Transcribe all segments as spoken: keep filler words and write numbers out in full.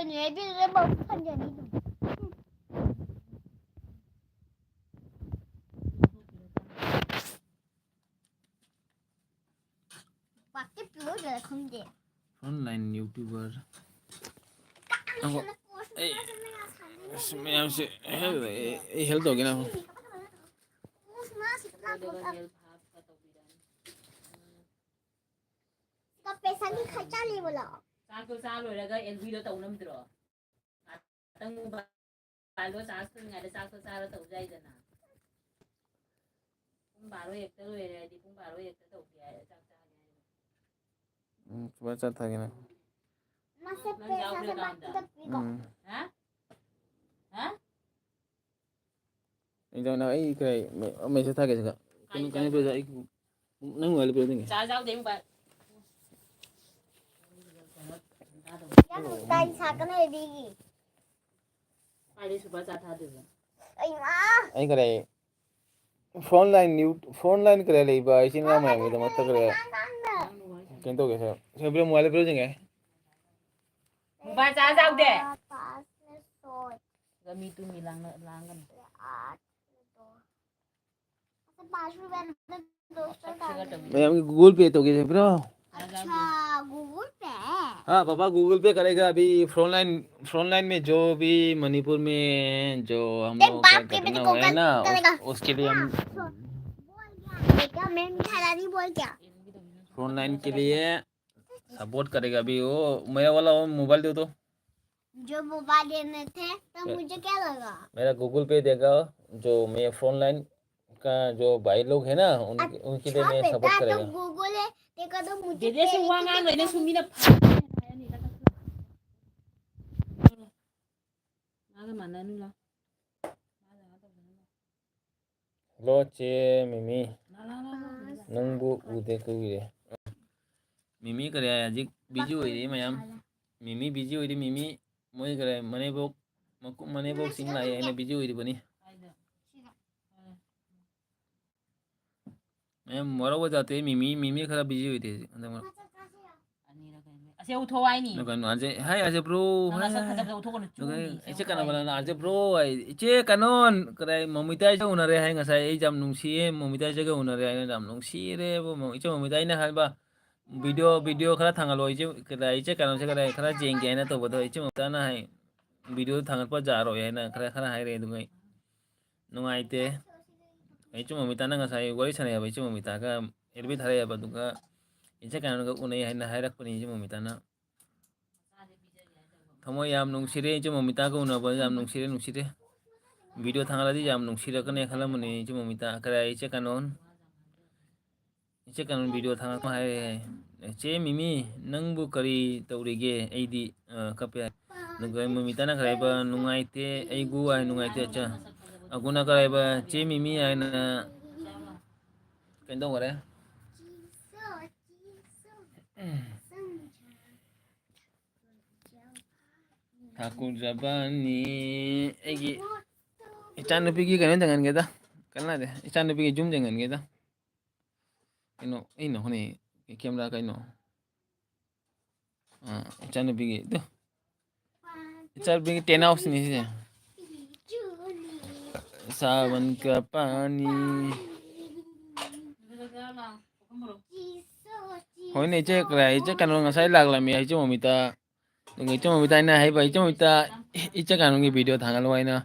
ꯅꯦ, ꯑꯗꯨꯗꯨꯅ ꯃꯕꯨꯛ ꯊꯟꯖꯅꯤ ꯑꯗꯨꯝ꯫ ꯄꯥꯛꯇꯤ ꯄꯤꯔꯣꯏꯗ꯭ꯔꯥ ꯈꯪꯗꯦ꯫ Frontline YouTuber꯫ ꯉꯥꯏꯈꯣ꯫ ꯑꯩ ꯑꯁ, ꯃꯌꯥꯝꯁꯦ help, ꯑꯩ, ꯑꯩ help ꯇꯧꯒꯦ ꯅꯪ꯫ ꯀꯞꯄꯦ, ꯁꯪꯒꯤ ꯈꯔ ꯆꯥ ꯂꯩꯕ ꯂꯥꯛꯑꯣ꯫ ꯆꯥꯛꯇꯣ ꯆꯥ ꯂꯣꯏꯔꯒ ꯑꯦꯜꯕꯤꯗꯣ ꯇꯧꯅꯝꯗ꯭ꯔꯣ? ꯉꯥꯛꯇꯪ ꯃꯣꯕꯥꯏꯜꯗꯣ ꯆꯥꯔꯖ ꯇꯧꯔꯤꯉꯩꯗ ꯆꯥꯛꯇꯣ ꯆꯥꯔ ꯇꯧ ꯌꯥꯏꯗꯅ꯫ ꯄꯨꯡ ꯕꯥꯔꯣ ꯍꯦꯛꯇ ꯂꯣꯏꯔꯦ ꯍꯥꯏꯗꯤ ꯄꯨꯡ ꯕꯥꯔꯣ ꯍꯦꯛꯇ ꯇꯧꯒꯦ ꯍꯥꯏꯔ ꯆꯥꯛ ꯆꯥꯒꯦ ꯍꯥꯏꯔ꯫ ꯎꯝ, ꯁꯨꯃꯥꯏꯅ ꯆꯠꯊꯒꯦ ꯅꯪ꯫ ꯃꯥꯁꯦ ꯅꯪ ꯄꯩꯁꯥꯁꯦ ꯌꯥꯎꯈ꯭ꯔꯀꯥꯟꯗ꯫ ꯕꯥꯛꯇ ꯄꯤꯀꯣ꯫ ꯎꯝ꯫ ꯍꯥ? ꯍꯥ? ꯑꯩ ꯅꯪ ꯑꯩ ꯀꯩ ꯃꯦ-, message ꯊꯥꯒꯦ ꯁꯤꯗ꯫ ꯀꯩꯅꯣ, ꯀꯩꯅꯣ ꯄꯤꯔꯛꯑꯣ, ꯑꯩ ꯅꯪ ꯃꯣꯕꯥꯏꯜꯗ ꯄꯤꯔꯛꯑꯣ ꯌꯦꯡꯒꯦ꯫ ꯆꯥꯔꯖ ꯌꯥꯎꯗꯦ ꯃꯣꯕꯥꯏꯜ꯫ ꯌꯥꯝ ꯇꯥꯏ ꯁꯥꯀꯅ ꯑꯣꯏꯕꯤꯒꯤ꯫ ꯀꯥꯏꯗꯩ ꯁꯨꯄꯔ ꯆꯥꯠ ꯊꯥꯗꯣꯏꯕ? ꯑꯩ ꯃꯥ꯫ ꯑꯩ ꯀꯔꯤ frontline ꯅ꯭ꯌꯨ-, frontline ꯀꯔꯤ ꯂꯩꯕ ꯏꯆꯤꯟ ꯏꯅꯥꯎ ꯃꯌꯥꯝꯒꯤꯗꯃꯛꯇ ꯀꯔꯤ ꯀꯩꯅꯣ ꯇꯧꯒꯦ ꯁꯦ? ꯁꯦ ꯄꯤꯔꯛꯑꯣ, ꯃꯣꯕꯥꯏꯜꯗ ꯄꯤꯔꯛꯑꯣ ꯌꯦꯡꯒꯦ꯫ ꯃꯣꯕꯥꯏꯜ ꯆꯥꯔꯖ ꯌꯥꯎꯗꯦ꯫ ꯁꯤꯗ ꯃꯤ ꯇꯨ ꯃꯤ ꯂꯥꯡꯅ-, ꯂꯥꯡꯒꯅꯨ꯫ ꯃꯌꯥꯝꯒꯤ Google Pay ꯇꯧꯒꯦ ꯍꯥꯏꯕ꯭ꯔꯣ? अच्छा, Google Pay। हाँ पापा, Google Pay करेगा। अभी फ्रंट लाइन, फ्रंट लाइन में जो भी मणिपुर में जो हम लोग का घटना हुआ है ना, उस, उसके लिए हम बोल क्या? बेटा, मैं मीठा लानी बोल क्या? फ्रंट लाइन के लिए सपोर्ट करेगा अभी वो। मेरा वाला वो मोबाइल दे दो। जो मोबाइल लेने थे, तो मैं मुझे क्या लगा? मेरा Google Pay देगा, जो मैं फ्रंट लाइन का जो भाई लोग है ना, उन-, अच्छा, उनके लिए मैं बेटा, सपोर्ट तो करेगा। Google है, देखो तो मुझे दे दे, तेरे सुन, वहाँ के लिए आ गए ना, सुन, मेरा ꯃꯥꯒ ꯃꯥꯟꯅꯅꯨ ꯂꯥꯎ꯫ ꯍꯜꯂꯣ, ꯆꯦ ꯃꯤꯃꯤ꯫ ꯅꯪꯕꯨ ꯎꯗꯦ ꯀꯨꯏꯔꯦ꯫ ꯃꯤꯃꯤ ꯀꯔꯤ ꯍꯥꯏ ꯍꯧꯖꯤꯛ busy ꯑꯣꯏꯔꯤ ꯃꯌꯥꯝ꯫ ꯃꯤꯃꯤ busy ꯑꯣꯏꯔꯤ, ꯃꯤꯃꯤ꯫ ꯃꯣꯏ ꯀꯔꯤ ꯃꯅꯦꯕꯣꯛ, ꯃꯀꯨ-, ꯃꯅꯦꯕꯣꯛꯁꯤꯡ ꯂꯥꯛꯑꯦ ꯍꯥꯏꯅ busy ꯑꯣꯏꯔꯤꯕꯅꯤ꯫ ꯃꯌꯥꯝ ꯋꯥꯔꯧꯕ ꯖꯥꯠꯇꯦ, ꯃꯤꯃꯤ, ꯃꯤꯃꯤ ꯈꯔ busy ꯑꯣꯏꯗꯦ ꯍꯧꯖꯤꯛ ꯍꯟꯗꯛ ꯃꯔꯛ꯫ ꯑꯅꯤꯔ ꯀꯩꯅꯣ꯫ ꯑꯁ, ꯁꯦ ꯎꯊꯣꯛꯑꯣ ꯍꯥꯏꯅꯤ꯫ ꯑꯗꯨꯒ ꯀꯩꯅꯣ, ꯑꯥꯔꯖꯦ, "ꯍꯥꯏ, ꯑꯥꯔꯖꯦ ꯕ꯭ꯔꯣ, ꯅꯪ ꯍꯥꯏ, ꯅꯁꯛ ꯍꯥꯏ"꯫ ꯐꯖꯕꯗꯣ ꯎꯊꯣꯛꯀꯅꯨ, ꯑꯗꯨꯒ ꯆꯨꯅꯤ, ꯁꯦ ꯏꯆꯦ ꯎꯊꯣꯛꯑꯣ ꯀꯩꯅꯣ ꯍꯥꯏꯅꯤ꯫ ꯕꯂꯥꯅ, "ꯑꯥꯔꯖꯦ ꯕ꯭ꯔꯣ" ꯍꯥꯏ, "ꯏꯆꯦ ꯀꯥꯅꯣꯟ, ꯀꯗꯥꯏ, ꯃꯣꯃꯤꯇꯥ ꯏꯆꯦ ꯎꯅꯔꯦ" ꯍꯥꯏ ꯉꯁꯥꯏ꯫ "ꯑꯩ ꯌꯥꯝ ꯅꯨꯡꯁꯤꯌꯦ, ꯃꯣꯃꯤꯇꯥ ꯏꯆꯦꯒ ꯎꯅꯔꯦ" ꯍꯥꯏꯅ ꯌꯥꯝ ꯅꯨꯡꯁꯤꯔꯦꯕ꯫ ꯃꯣ-, ꯏꯆꯦ ꯃꯣꯃꯤꯇꯥ, ꯑꯩꯅ ꯍꯥꯏꯕ, "ꯚꯤꯗꯤꯑꯣ, ꯚꯤꯗꯤꯑꯣ ꯈꯔ ꯊꯥꯡꯒꯠꯂꯣ, ꯏꯆꯦ, ꯀꯗꯥꯏ, ꯏꯆꯦ ꯀꯥꯅꯣꯟꯁꯦ ꯀꯗꯥꯏ ꯈꯔ ꯌꯦꯡꯒꯦ" ꯍꯥꯏꯅ ꯇꯧꯕꯗꯣ, ꯏꯆꯦ ꯃꯣꯃꯤꯇꯥꯅ ꯍꯥꯏ, "ꯚꯤꯗꯤꯑꯣ ꯊꯥꯡꯒꯠꯄ ꯌꯥꯔꯣꯏ" ꯍꯥꯏꯅ ꯈꯔ, ꯈꯔ ꯍꯥꯏꯔꯛꯑꯦ꯫ ꯑꯗꯨꯒ ꯑꯩ ꯅꯨꯡꯉꯥꯏꯇꯦ꯫ ꯏꯆꯦ ꯃꯣꯃꯤꯇꯥꯅ ꯉꯁꯥꯏ ꯋꯥꯔꯤ ꯁꯥꯟꯅꯩ ꯍꯥꯏꯕ, ꯏꯆꯦ ꯃꯣꯃꯤꯇꯥꯒ ꯑꯦꯜꯕꯤ ꯊꯥꯔꯛꯑꯦ ꯍꯥꯏꯕ, ꯑꯗꯨꯒ ꯏꯆꯦ ꯀꯥꯅꯣꯟꯒ ꯎꯅꯩ ꯍꯥꯏꯅ ꯍꯥꯏꯔꯛꯄꯅꯤ ꯏꯆꯦ ꯃꯣꯃꯤꯇꯥꯅ꯫ ꯊꯃꯣꯏ ꯌꯥꯝ ꯅꯨꯡꯁꯤꯔꯦ, ꯏꯆꯦ ꯃꯣꯃꯤꯇꯥꯒ ꯎꯅꯕ ꯌꯥꯝ ꯅꯨꯡꯁꯤꯔꯦ, ꯅꯨꯡꯁꯤꯔꯦ꯫ ꯚꯤꯗꯤꯑꯣ ꯊꯥꯡꯒꯠꯂꯗꯤ ꯌꯥꯝ ꯅꯨꯡꯁꯤꯔꯛꯀꯅꯤ ꯈꯜꯂꯝꯕꯅꯤ ꯏꯆꯦ ꯃꯣꯃꯤꯇꯥ꯫ ꯀꯔꯥꯏ ꯏꯆꯦ ꯀꯥꯅꯣꯟ? ꯏꯆꯦ ꯀꯥꯅꯣꯟ ꯚꯤꯗꯤꯑꯣ ꯊꯥꯡꯒꯠꯄ ꯍꯥꯏꯔꯦ꯫ "ꯆꯦ ꯃꯤꯃꯤ, ꯅꯪꯕꯨ ꯀꯔꯤ ꯇꯧꯔꯤꯒꯦ? ꯑꯩꯗꯤ, ꯑ, ꯀꯞꯄꯦ" ꯍꯥꯏ꯫ ꯑꯗꯨꯒ ꯃꯣꯃꯤꯇꯥꯅ ꯈꯔ ꯍꯥꯏꯕ, "ꯅꯨꯡꯉꯥꯏꯇꯦ, ꯑꯩꯒꯨ" ꯍꯥꯏ, "ꯅꯨꯡꯉꯥꯏꯇꯦ ꯑꯆꯥ"꯫ ꯑꯒꯨꯅ ꯈꯔ ꯍꯥꯏꯕ, "ꯆꯦ ꯃꯤꯃꯤ" ꯍꯥꯏꯅ ꯀꯩꯅꯣ ꯇꯧꯈꯔꯦ꯫ ꯊꯥꯀꯨꯔꯖꯕꯥꯅꯤ꯫ ꯑꯩꯒꯤ ꯏꯆꯥꯅꯨꯄꯤꯒꯤ ꯀꯩꯅꯣ ꯌꯦꯡꯍꯟꯒꯦꯗ꯫ ꯀꯅꯥꯗꯦ? ꯏꯆꯥꯅꯨꯄꯤꯒꯤ ꯌꯨꯝ ꯌꯦꯡꯍꯟꯒꯦꯗ꯫ ꯀꯩꯅꯣ, ꯑꯩꯅ ꯍꯣꯠꯅꯩ꯫ ꯀꯦꯃꯦꯔꯥ ꯀꯩꯅꯣ? ꯑꯥ, ꯏꯆꯥꯅꯨꯄꯤꯒꯤ, ꯇꯨ꯫ ꯏꯆꯥꯅꯨꯄꯤꯒꯤ tent house ꯅꯤ ꯁꯤꯁꯦ꯫ ꯁꯥꯕꯟ ꯀ ꯄꯥꯅꯤ꯫ ꯍꯣꯏꯅꯦ, ꯏꯆꯦ, ꯀꯔꯥꯏ, ꯏꯆꯦ ꯀꯩꯅꯣ ꯉꯁꯥꯏ ꯂꯥꯛꯂꯝꯃꯤ, ꯏꯆꯦ ꯃꯣꯃꯤꯇꯥ꯫ ꯑꯗꯨꯒ ꯏꯆꯦ ꯃꯣꯃꯤꯇꯥ, ꯑꯩꯅ ꯍꯥꯏꯕ, "ꯏꯆꯦ ꯃꯣꯃꯤꯇꯥ, ꯏꯆꯦ ꯀꯥꯅꯣꯟꯒꯤ ꯚꯤꯗꯤꯑꯣ ꯊꯥꯡꯒꯠꯂꯣ" ꯍꯥꯏꯅ꯫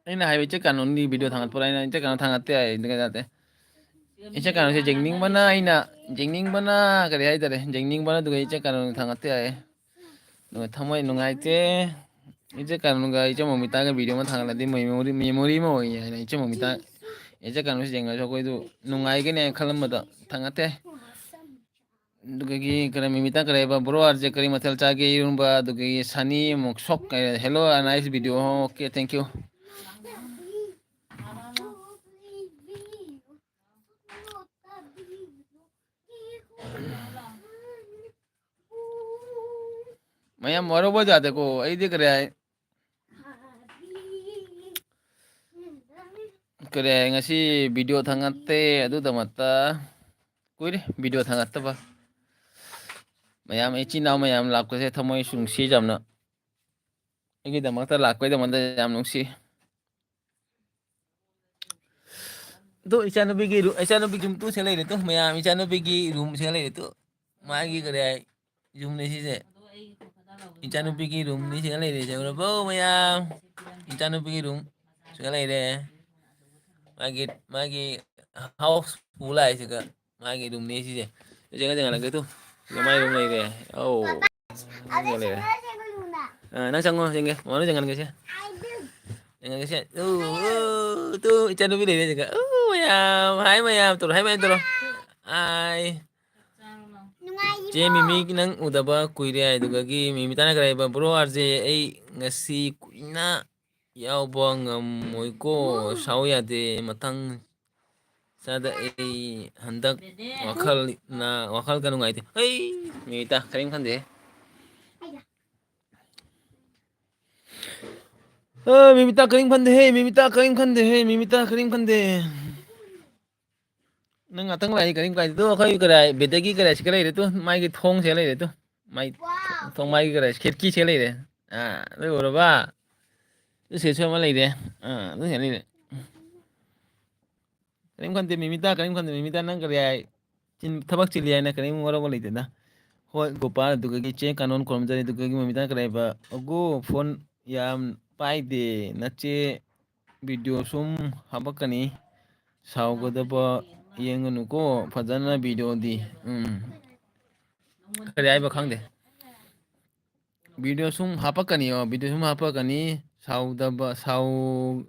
ꯑꯩꯅ ꯍꯥꯏꯕ, "ꯏꯆꯦ ꯀꯥꯅꯣꯟꯒꯤ ꯚꯤꯗꯤꯑꯣ ꯊꯥꯡꯒꯠꯄ꯭ꯔꯥ?" ꯍꯥꯏꯅ, "ꯏꯆꯦ ꯀꯥꯅꯣꯟ ꯊꯥꯡꯒꯠꯇꯦ" ꯍꯥꯏ꯫ ꯑꯗꯨꯒ ꯅꯠꯇꯦ꯫ ꯏꯆꯦ ꯀꯥꯅꯣꯟꯁꯦ ꯌꯦꯡꯅꯤꯡꯕꯅ ꯑꯩꯅ, ꯌꯦꯡꯅꯤꯡꯕꯅ ꯀꯔꯤ ꯍꯥꯏꯇꯥꯔꯦ, ꯌꯦꯡꯅꯤꯡꯕꯅ, ꯑꯗꯨꯒ ꯏꯆꯦ ꯀꯥꯅꯣꯟ ꯊꯥꯡꯒꯠꯇꯦ ꯍꯥꯏ꯫ ꯑꯗꯨꯒ ꯊꯃꯣꯏ ꯅꯨꯡꯉꯥꯏꯇꯦ꯫ ꯏꯆꯦ ꯀꯥꯅꯣꯟꯒ ꯏꯆꯦ ꯃꯣꯃꯤꯇꯥꯒ ꯚꯤꯗꯤꯑꯣ ꯑꯃ ꯊꯥꯡꯒꯠꯂꯗꯤ memory, memory ꯑꯃ ꯑꯣꯏꯒꯅꯤ ꯍꯥꯏꯅ ꯏꯆꯦ ꯃꯣꯃꯤꯇꯥ, ꯏꯆꯦ ꯀꯥꯅꯣꯟꯁꯦ ꯌꯦꯡꯉꯁꯨ ꯑꯩꯈꯣꯏꯗꯨ ꯅꯨꯡꯉꯥꯏꯒꯅꯤ ꯍꯥꯏꯅ ꯈꯜꯂꯝꯕꯗ ꯊꯥꯡꯒꯠꯇꯦ꯫ ꯑꯗꯨꯗꯒꯤ ꯀꯔꯤ ꯃꯤꯃꯤꯇꯥ ꯀꯔꯤ ꯍꯥꯏꯕ, "Bro, ꯑꯥꯔꯖꯦ ꯀꯔꯤ ꯃꯊꯦꯜ ꯆꯥꯒꯦ?" "ꯏꯔꯣꯟꯕ", ꯑꯗꯨꯗꯒꯤ ꯁꯅꯤ ꯑꯃꯨꯛ ꯁꯣꯛ, "Hello, a nice video, okay, thank you." ꯃꯌꯥꯝ ꯋꯥꯔꯧꯕ ꯌꯥꯗꯦꯀꯣ, ꯑꯩꯗꯤ ꯀꯔꯤ ꯍꯥꯏ? ꯀꯔꯤ ꯍꯥꯏ, ꯉꯁꯤ ꯚꯤꯗꯤꯑꯣ ꯊꯥꯡꯒꯠꯇꯦ, ꯑꯗꯨꯗꯃꯛꯇ ꯀꯨꯏꯔꯦ ꯚꯤꯗꯤꯑꯣ ꯊꯥꯡꯒꯠꯇꯕ꯫ ꯃꯌꯥꯝ, ꯏꯆꯤꯟ ꯏꯅꯥꯎ ꯃꯌꯥꯝ ꯂꯥꯛꯄꯁꯦ ꯊꯃꯣꯏ ꯅꯨꯡꯁꯤ ꯌꯥꯝꯅ꯫ ꯑꯩꯒꯤꯗꯃꯛꯇ ꯂꯥꯛꯄꯒꯤꯗꯃꯛꯇ ꯌꯥꯝ ꯅꯨꯡꯁꯤ꯫ ꯑꯗꯣ ꯏꯆꯥꯅꯨꯄꯤꯒꯤ ꯔꯨ-, ꯏꯆꯥꯅꯨꯄꯤꯒꯤ ꯔꯨꯝ ꯇꯨ ꯁꯤꯗ ꯂꯩꯔꯦ ꯇꯨ꯫ ꯃꯌꯥꯝ ꯏꯆꯥꯅꯨꯄꯤꯒꯤ ꯔꯨꯝ ꯁꯤꯗ ꯂꯩꯔꯦ ꯇꯨ꯫ ꯃꯥꯒꯤ ꯀꯔꯤ ꯍꯥꯏ, ꯔꯨꯝꯅꯤ ꯁꯤꯁꯦ꯫ ꯏꯆꯥꯅꯨꯄꯤꯒꯤ ꯔꯨꯝꯅꯤ ꯁꯤꯗ ꯂꯩꯔꯦ꯫ ꯁꯦ ꯎꯔꯕꯣ ꯃꯌꯥꯝ? ꯏꯆꯥꯅꯨꯄꯤꯒꯤ ꯔꯨꯝ ꯁꯤꯗ ꯂꯩꯔꯦ꯫ ꯃꯥꯒꯤ, ꯃꯥꯒꯤ ꯍꯥꯎꯁ ꯐꯨꯜ ꯍꯥꯏꯁꯤꯒ꯫ ꯃꯥꯒꯤ ꯔꯨꯝꯅꯤ ꯁꯤꯁꯦ꯫ ꯌꯦꯡꯉ ꯌꯦꯡꯍꯜꯂꯒꯦ ꯇꯨ꯫ ꯁꯤꯗ ꯃꯥꯏ ꯔꯨꯝ ꯂꯩꯔꯦ꯫ ꯑꯧ꯫ ꯌꯦꯡꯉ ꯂꯩꯔꯦ꯫ ꯑ, ꯅꯪ ꯆꯪꯉꯣ, ꯌꯦꯡꯒꯦ꯫ ꯃꯃꯥ ꯌꯦꯡꯍꯟꯒꯦꯁꯦ꯫ ꯌꯦꯡꯍꯟꯒꯦꯁꯦ꯫ ꯇꯨ, ꯇꯨ, ꯏꯆꯥꯅꯨꯄꯤ ꯂꯩꯔꯦ ꯁꯤꯒ꯫ ꯎ, ꯃꯌꯥꯝ꯫ ꯍꯥꯏ ꯃꯌꯥꯝ ꯇꯧꯔꯣ, ꯍꯥꯏ ꯃꯌꯥꯝ ꯇꯧꯔꯣ꯫ ꯍꯥꯏ꯫ ꯆꯦ ꯃꯤꯃꯤ ꯅꯪ ꯎꯗꯕ ꯀꯨꯏꯔꯦ ꯍꯥꯏꯗꯨꯒꯤ ꯃꯤꯃꯤꯇꯥꯅ ꯀꯔꯤ ꯍꯥꯏꯕ? ꯕ꯭ꯔꯣ ꯑꯥꯔ ꯖꯦ ꯑꯩ ꯉꯁꯤ ꯀꯨꯏꯅ ꯌꯥꯎꯕ ꯉꯝꯃꯣꯏꯀꯣ, ꯁꯥꯎ ꯌꯥꯗꯦ꯫ ꯃꯊꯪ ꯆꯥꯗ ꯑꯩ ꯍꯟꯗꯛ ꯋꯥꯈꯜ ꯅ-, ꯋꯥꯈꯜꯒ ꯅꯨꯡꯉꯥꯏꯇꯦ꯫ ꯑꯩ ꯃꯤꯃꯤꯇꯥ ꯀꯔꯤꯝ ꯈꯟꯗꯦ꯫ ꯑ, ꯃꯤꯃꯤꯇꯥ ꯀꯔꯤꯝ ꯈꯟꯗꯦꯍꯦ, ꯃꯤꯃꯤꯇꯥ ꯀꯔꯤꯝ ꯈꯟꯗꯦꯍꯦ, ꯃꯤꯃꯤꯇꯥ ꯀꯔꯤꯝ ꯈꯟꯗꯦ꯫ ꯅꯪ ꯉꯥꯛꯇꯪ ꯂꯥꯛꯏ ꯀꯔꯤꯝ ꯀꯥꯏꯗꯦ꯫ ꯑꯗꯣ ꯑꯩꯈꯣꯏ ꯀꯔꯥꯏ, ꯕꯦꯗꯒꯤ ꯀꯔꯥꯏꯁꯤ ꯀ ꯂꯩꯔꯦ ꯇꯨ, ꯃꯥꯒꯤ ꯊꯣꯡꯁꯦ ꯂꯩꯔꯦ ꯇꯨ꯫ ꯃꯥꯏ ꯊꯣꯡ, ꯃꯥꯒꯤ ꯀꯔꯥꯏꯁꯤ, ꯈꯤꯠꯀꯤꯁꯦ ꯂꯩꯔꯦ꯫ ꯑꯥ, ꯑꯗꯨ ꯎꯔꯕ? ꯑꯗꯨ ꯁꯦꯠꯁꯨ ꯑꯃ ꯂꯩꯔꯦ꯫ ꯑꯥ, ꯑꯗꯨ ꯁꯦꯠ ꯂꯩꯔꯦ꯫ ꯀꯔꯤꯝ ꯈꯟꯗꯦ ꯃꯤꯃꯤꯇꯥ, ꯀꯔꯤꯝ ꯈꯟꯗꯦ ꯃꯤꯃꯤꯇꯥ꯫ ꯅꯪ ꯀꯔꯤ ꯍꯥꯏ? ꯆꯤꯟ-, ꯊꯕꯛ ꯆꯤꯜꯂꯤ ꯍꯥꯏꯅ ꯀꯔꯤꯝ ꯋꯥꯔꯧꯕ ꯂꯩꯇꯦꯗ꯫ ꯍꯣꯏ, ꯒꯣꯄꯥꯜ, ꯑꯗꯨꯗꯒꯤ ꯆꯦ ꯀꯥꯅꯣꯟ ꯈꯨꯔꯨꯝꯖꯔꯤ, ꯑꯗꯨꯗꯒꯤ ꯃꯤꯃꯤꯇꯥ ꯀꯔꯤ ꯍꯥꯏꯕ? ꯑꯒꯣ, ꯐꯣꯟ ꯌꯥꯝ ꯄꯥꯏꯗꯦ, ꯅꯆꯦ ꯚꯤꯗꯤꯑꯣ ꯁꯨꯝ ꯍꯥꯄꯛꯀꯅꯤ, ꯁꯥꯎꯒꯗꯕ ꯌꯦꯡꯒꯅꯨꯀꯣ, ꯐꯖꯅ ꯚꯤꯗꯤꯑꯣꯗꯤ꯫ ꯎꯝ꯫ ꯀꯔꯤ ꯍꯥꯏꯕ ꯈꯪꯗꯦ꯫ ꯚꯤꯗꯤꯑꯣ ꯁꯨꯝ ꯍꯥꯄꯛꯀꯅꯤ, ꯑꯣ, ꯚꯤꯗꯤꯑꯣ ꯁꯨꯝ ꯍꯥꯄꯛꯀꯅꯤ, ꯁꯥꯎꯗꯕ, ꯁꯥꯎ-,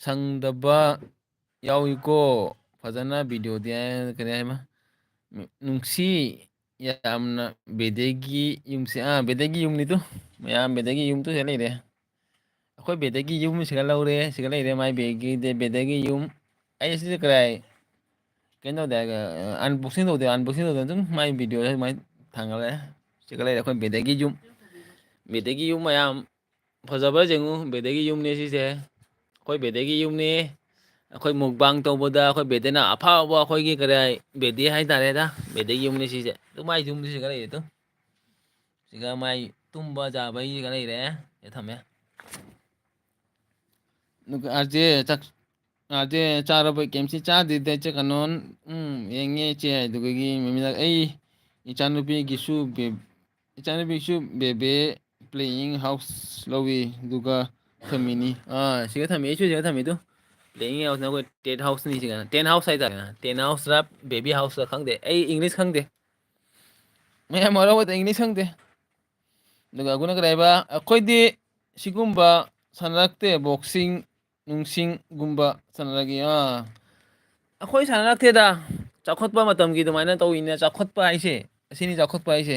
ꯁꯪꯗꯕ ꯌꯥꯎꯏꯀꯣ꯫ ꯐꯖꯅ ꯚꯤꯗꯤꯑꯣꯗꯤ ꯍꯥꯏ-, ꯀꯔꯤ ꯍꯥꯏꯕ? ꯅꯨꯡꯁꯤ ꯌꯥꯝꯅ ꯕꯦꯗꯦꯒꯤ ꯌꯨꯝꯁꯦ, ꯑꯥ, ꯕꯦꯗꯦꯒꯤ ꯌꯨꯝꯅꯤꯗꯨ꯫ ꯃꯌꯥꯝ ꯕꯦꯗꯦꯒꯤ ꯌꯨꯝꯗꯨ ꯁꯤꯗ ꯂꯩꯔꯦ꯫ ꯑꯩꯈꯣꯏ ꯕꯦꯗꯦꯒꯤ ꯌꯨꯝ ꯁꯤꯗ ꯂꯧꯔꯦ, ꯁꯤꯗ ꯂꯩꯔꯦ ꯃꯥꯏ ꯕꯦꯒꯤ, ꯗꯦ-, ꯕꯦꯗꯦꯒꯤ ꯌꯨꯝ꯫ ꯑꯩ ꯁꯤꯗ ꯀꯗꯥꯏ, ꯀꯩꯅꯣ ꯇꯧꯗꯦ, ꯑ, unboxing ꯇꯧꯗꯦ, unboxing ꯇꯧꯗꯦ, ꯑꯗꯨꯝ ꯃꯥꯏ ꯚꯤꯗꯤꯑꯣ ꯁꯨꯃꯥꯏꯅ ꯊꯥꯡꯒꯠꯂꯦ꯫ ꯁꯤꯗ ꯂꯩꯔꯦ ꯑꯩꯈꯣꯏ ꯕꯦꯗꯦꯒꯤ ꯌꯨꯝ꯫ ꯕꯦꯗꯦꯒꯤ ꯌꯨꯝ ꯃꯌꯥꯝ ꯐꯖꯕ ꯌꯦꯡꯉꯨ, ꯕꯦꯗꯦꯒꯤ ꯌꯨꯝꯅꯦ ꯁꯤꯁꯦ꯫ ꯑꯩꯈꯣꯏ ꯕꯦꯗꯦꯒꯤ ꯌꯨꯝꯅꯦ꯫ ꯑꯩꯈꯣꯏ ꯃꯨꯛꯕꯥꯡ ꯇꯧꯕꯗ ꯑꯩꯈꯣꯏ ꯕꯦꯗꯦꯅ ꯑꯐꯥꯎꯕ ꯑꯩꯈꯣꯏꯒꯤ ꯀꯔꯤ ꯍꯥꯏ, ꯕꯦꯗꯦ ꯍꯥꯏꯇꯥꯔꯦꯗ, ꯕꯦꯗꯦꯒꯤ ꯌꯨꯝꯅꯤ ꯁꯤꯁꯦ꯫ ꯑꯗꯨ ꯃꯥꯏ ꯌꯨꯝꯗꯤ ꯁꯤꯒ ꯂꯩꯔꯦ ꯑꯗꯨ꯫ ꯁꯤꯒ ꯃꯥꯏ ꯇꯨꯝꯕ ꯆꯥꯕꯒꯤꯒ ꯂꯩꯔꯦ꯫ ꯁꯤꯗ ꯊꯝꯃꯦ꯫ ꯑꯗꯨꯒ ꯑꯥꯔꯖꯦ ꯆꯥꯛ, ꯑꯥꯔꯖꯦ ꯆꯥꯔꯕ? ꯀꯦꯝꯁꯤ ꯆꯥꯗ꯭ꯔꯤꯗ ꯏꯆꯦ ꯀꯥꯅꯣꯟ꯫ ꯎꯝ, ꯌꯦꯡꯉꯦ ꯏꯆꯦ꯫ ꯑꯗꯨꯗꯒꯤ ꯃꯃꯤꯅ ꯑꯩ ꯏꯆꯥꯅꯨꯄꯤꯒꯤꯁꯨ ꯕꯦ-, ꯏꯆꯥꯅꯨꯄꯤꯁꯨ ꯕꯦꯕꯦ playing house ꯂꯧꯏ, ꯑꯗꯨꯒ ꯊꯝꯃꯤꯅꯤ꯫ ꯑꯥ, ꯁꯤꯒ ꯊꯝꯃꯤ, ꯑꯩꯁꯨ ꯁꯤꯒ ꯊꯝꯃꯤ ꯑꯗꯨ꯫ Playing house ꯅ ꯑꯩꯈꯣꯏ tent house ꯅꯤ ꯁꯤꯒ꯫ Tent house ꯍꯥꯏꯇꯥꯔꯦ꯫ Tent house ꯔ baby house ꯔ ꯈꯪꯗꯦ꯫ ꯑꯩ English ꯈꯪꯗꯦ꯫ ꯃꯌꯥꯝ ꯃꯔꯛ ꯑꯣꯏꯗ English ꯈꯪꯗꯦ꯫ ꯑꯗꯨꯒ ꯑꯒꯨꯅ ꯀꯔꯤ ꯍꯥꯏꯕ? ꯑꯩꯈꯣꯏꯗꯤ ꯁꯤꯒꯨꯝꯕ ꯁꯥꯟꯅꯔꯛꯇꯦ, boxing ꯅꯨꯡꯁꯤꯡꯒꯨꯝꯕ ꯁꯥꯟꯅꯔꯛꯏ꯫ ꯑꯥ, ꯑꯩꯈꯣꯏ ꯁꯥꯟꯅꯔꯛꯇꯦꯗ꯫ ꯆꯥꯎꯈꯠꯄ ꯃꯇꯝꯒꯤ ꯑꯗꯨꯃꯥꯏꯅ ꯇꯧꯔꯤꯅꯦ꯫ ꯆꯥꯎꯈꯠꯄ ꯍꯥꯏꯁꯦ, ꯑꯁꯤꯅꯤ ꯆꯥꯎꯈꯠꯄ ꯍꯥꯏꯁꯦ꯫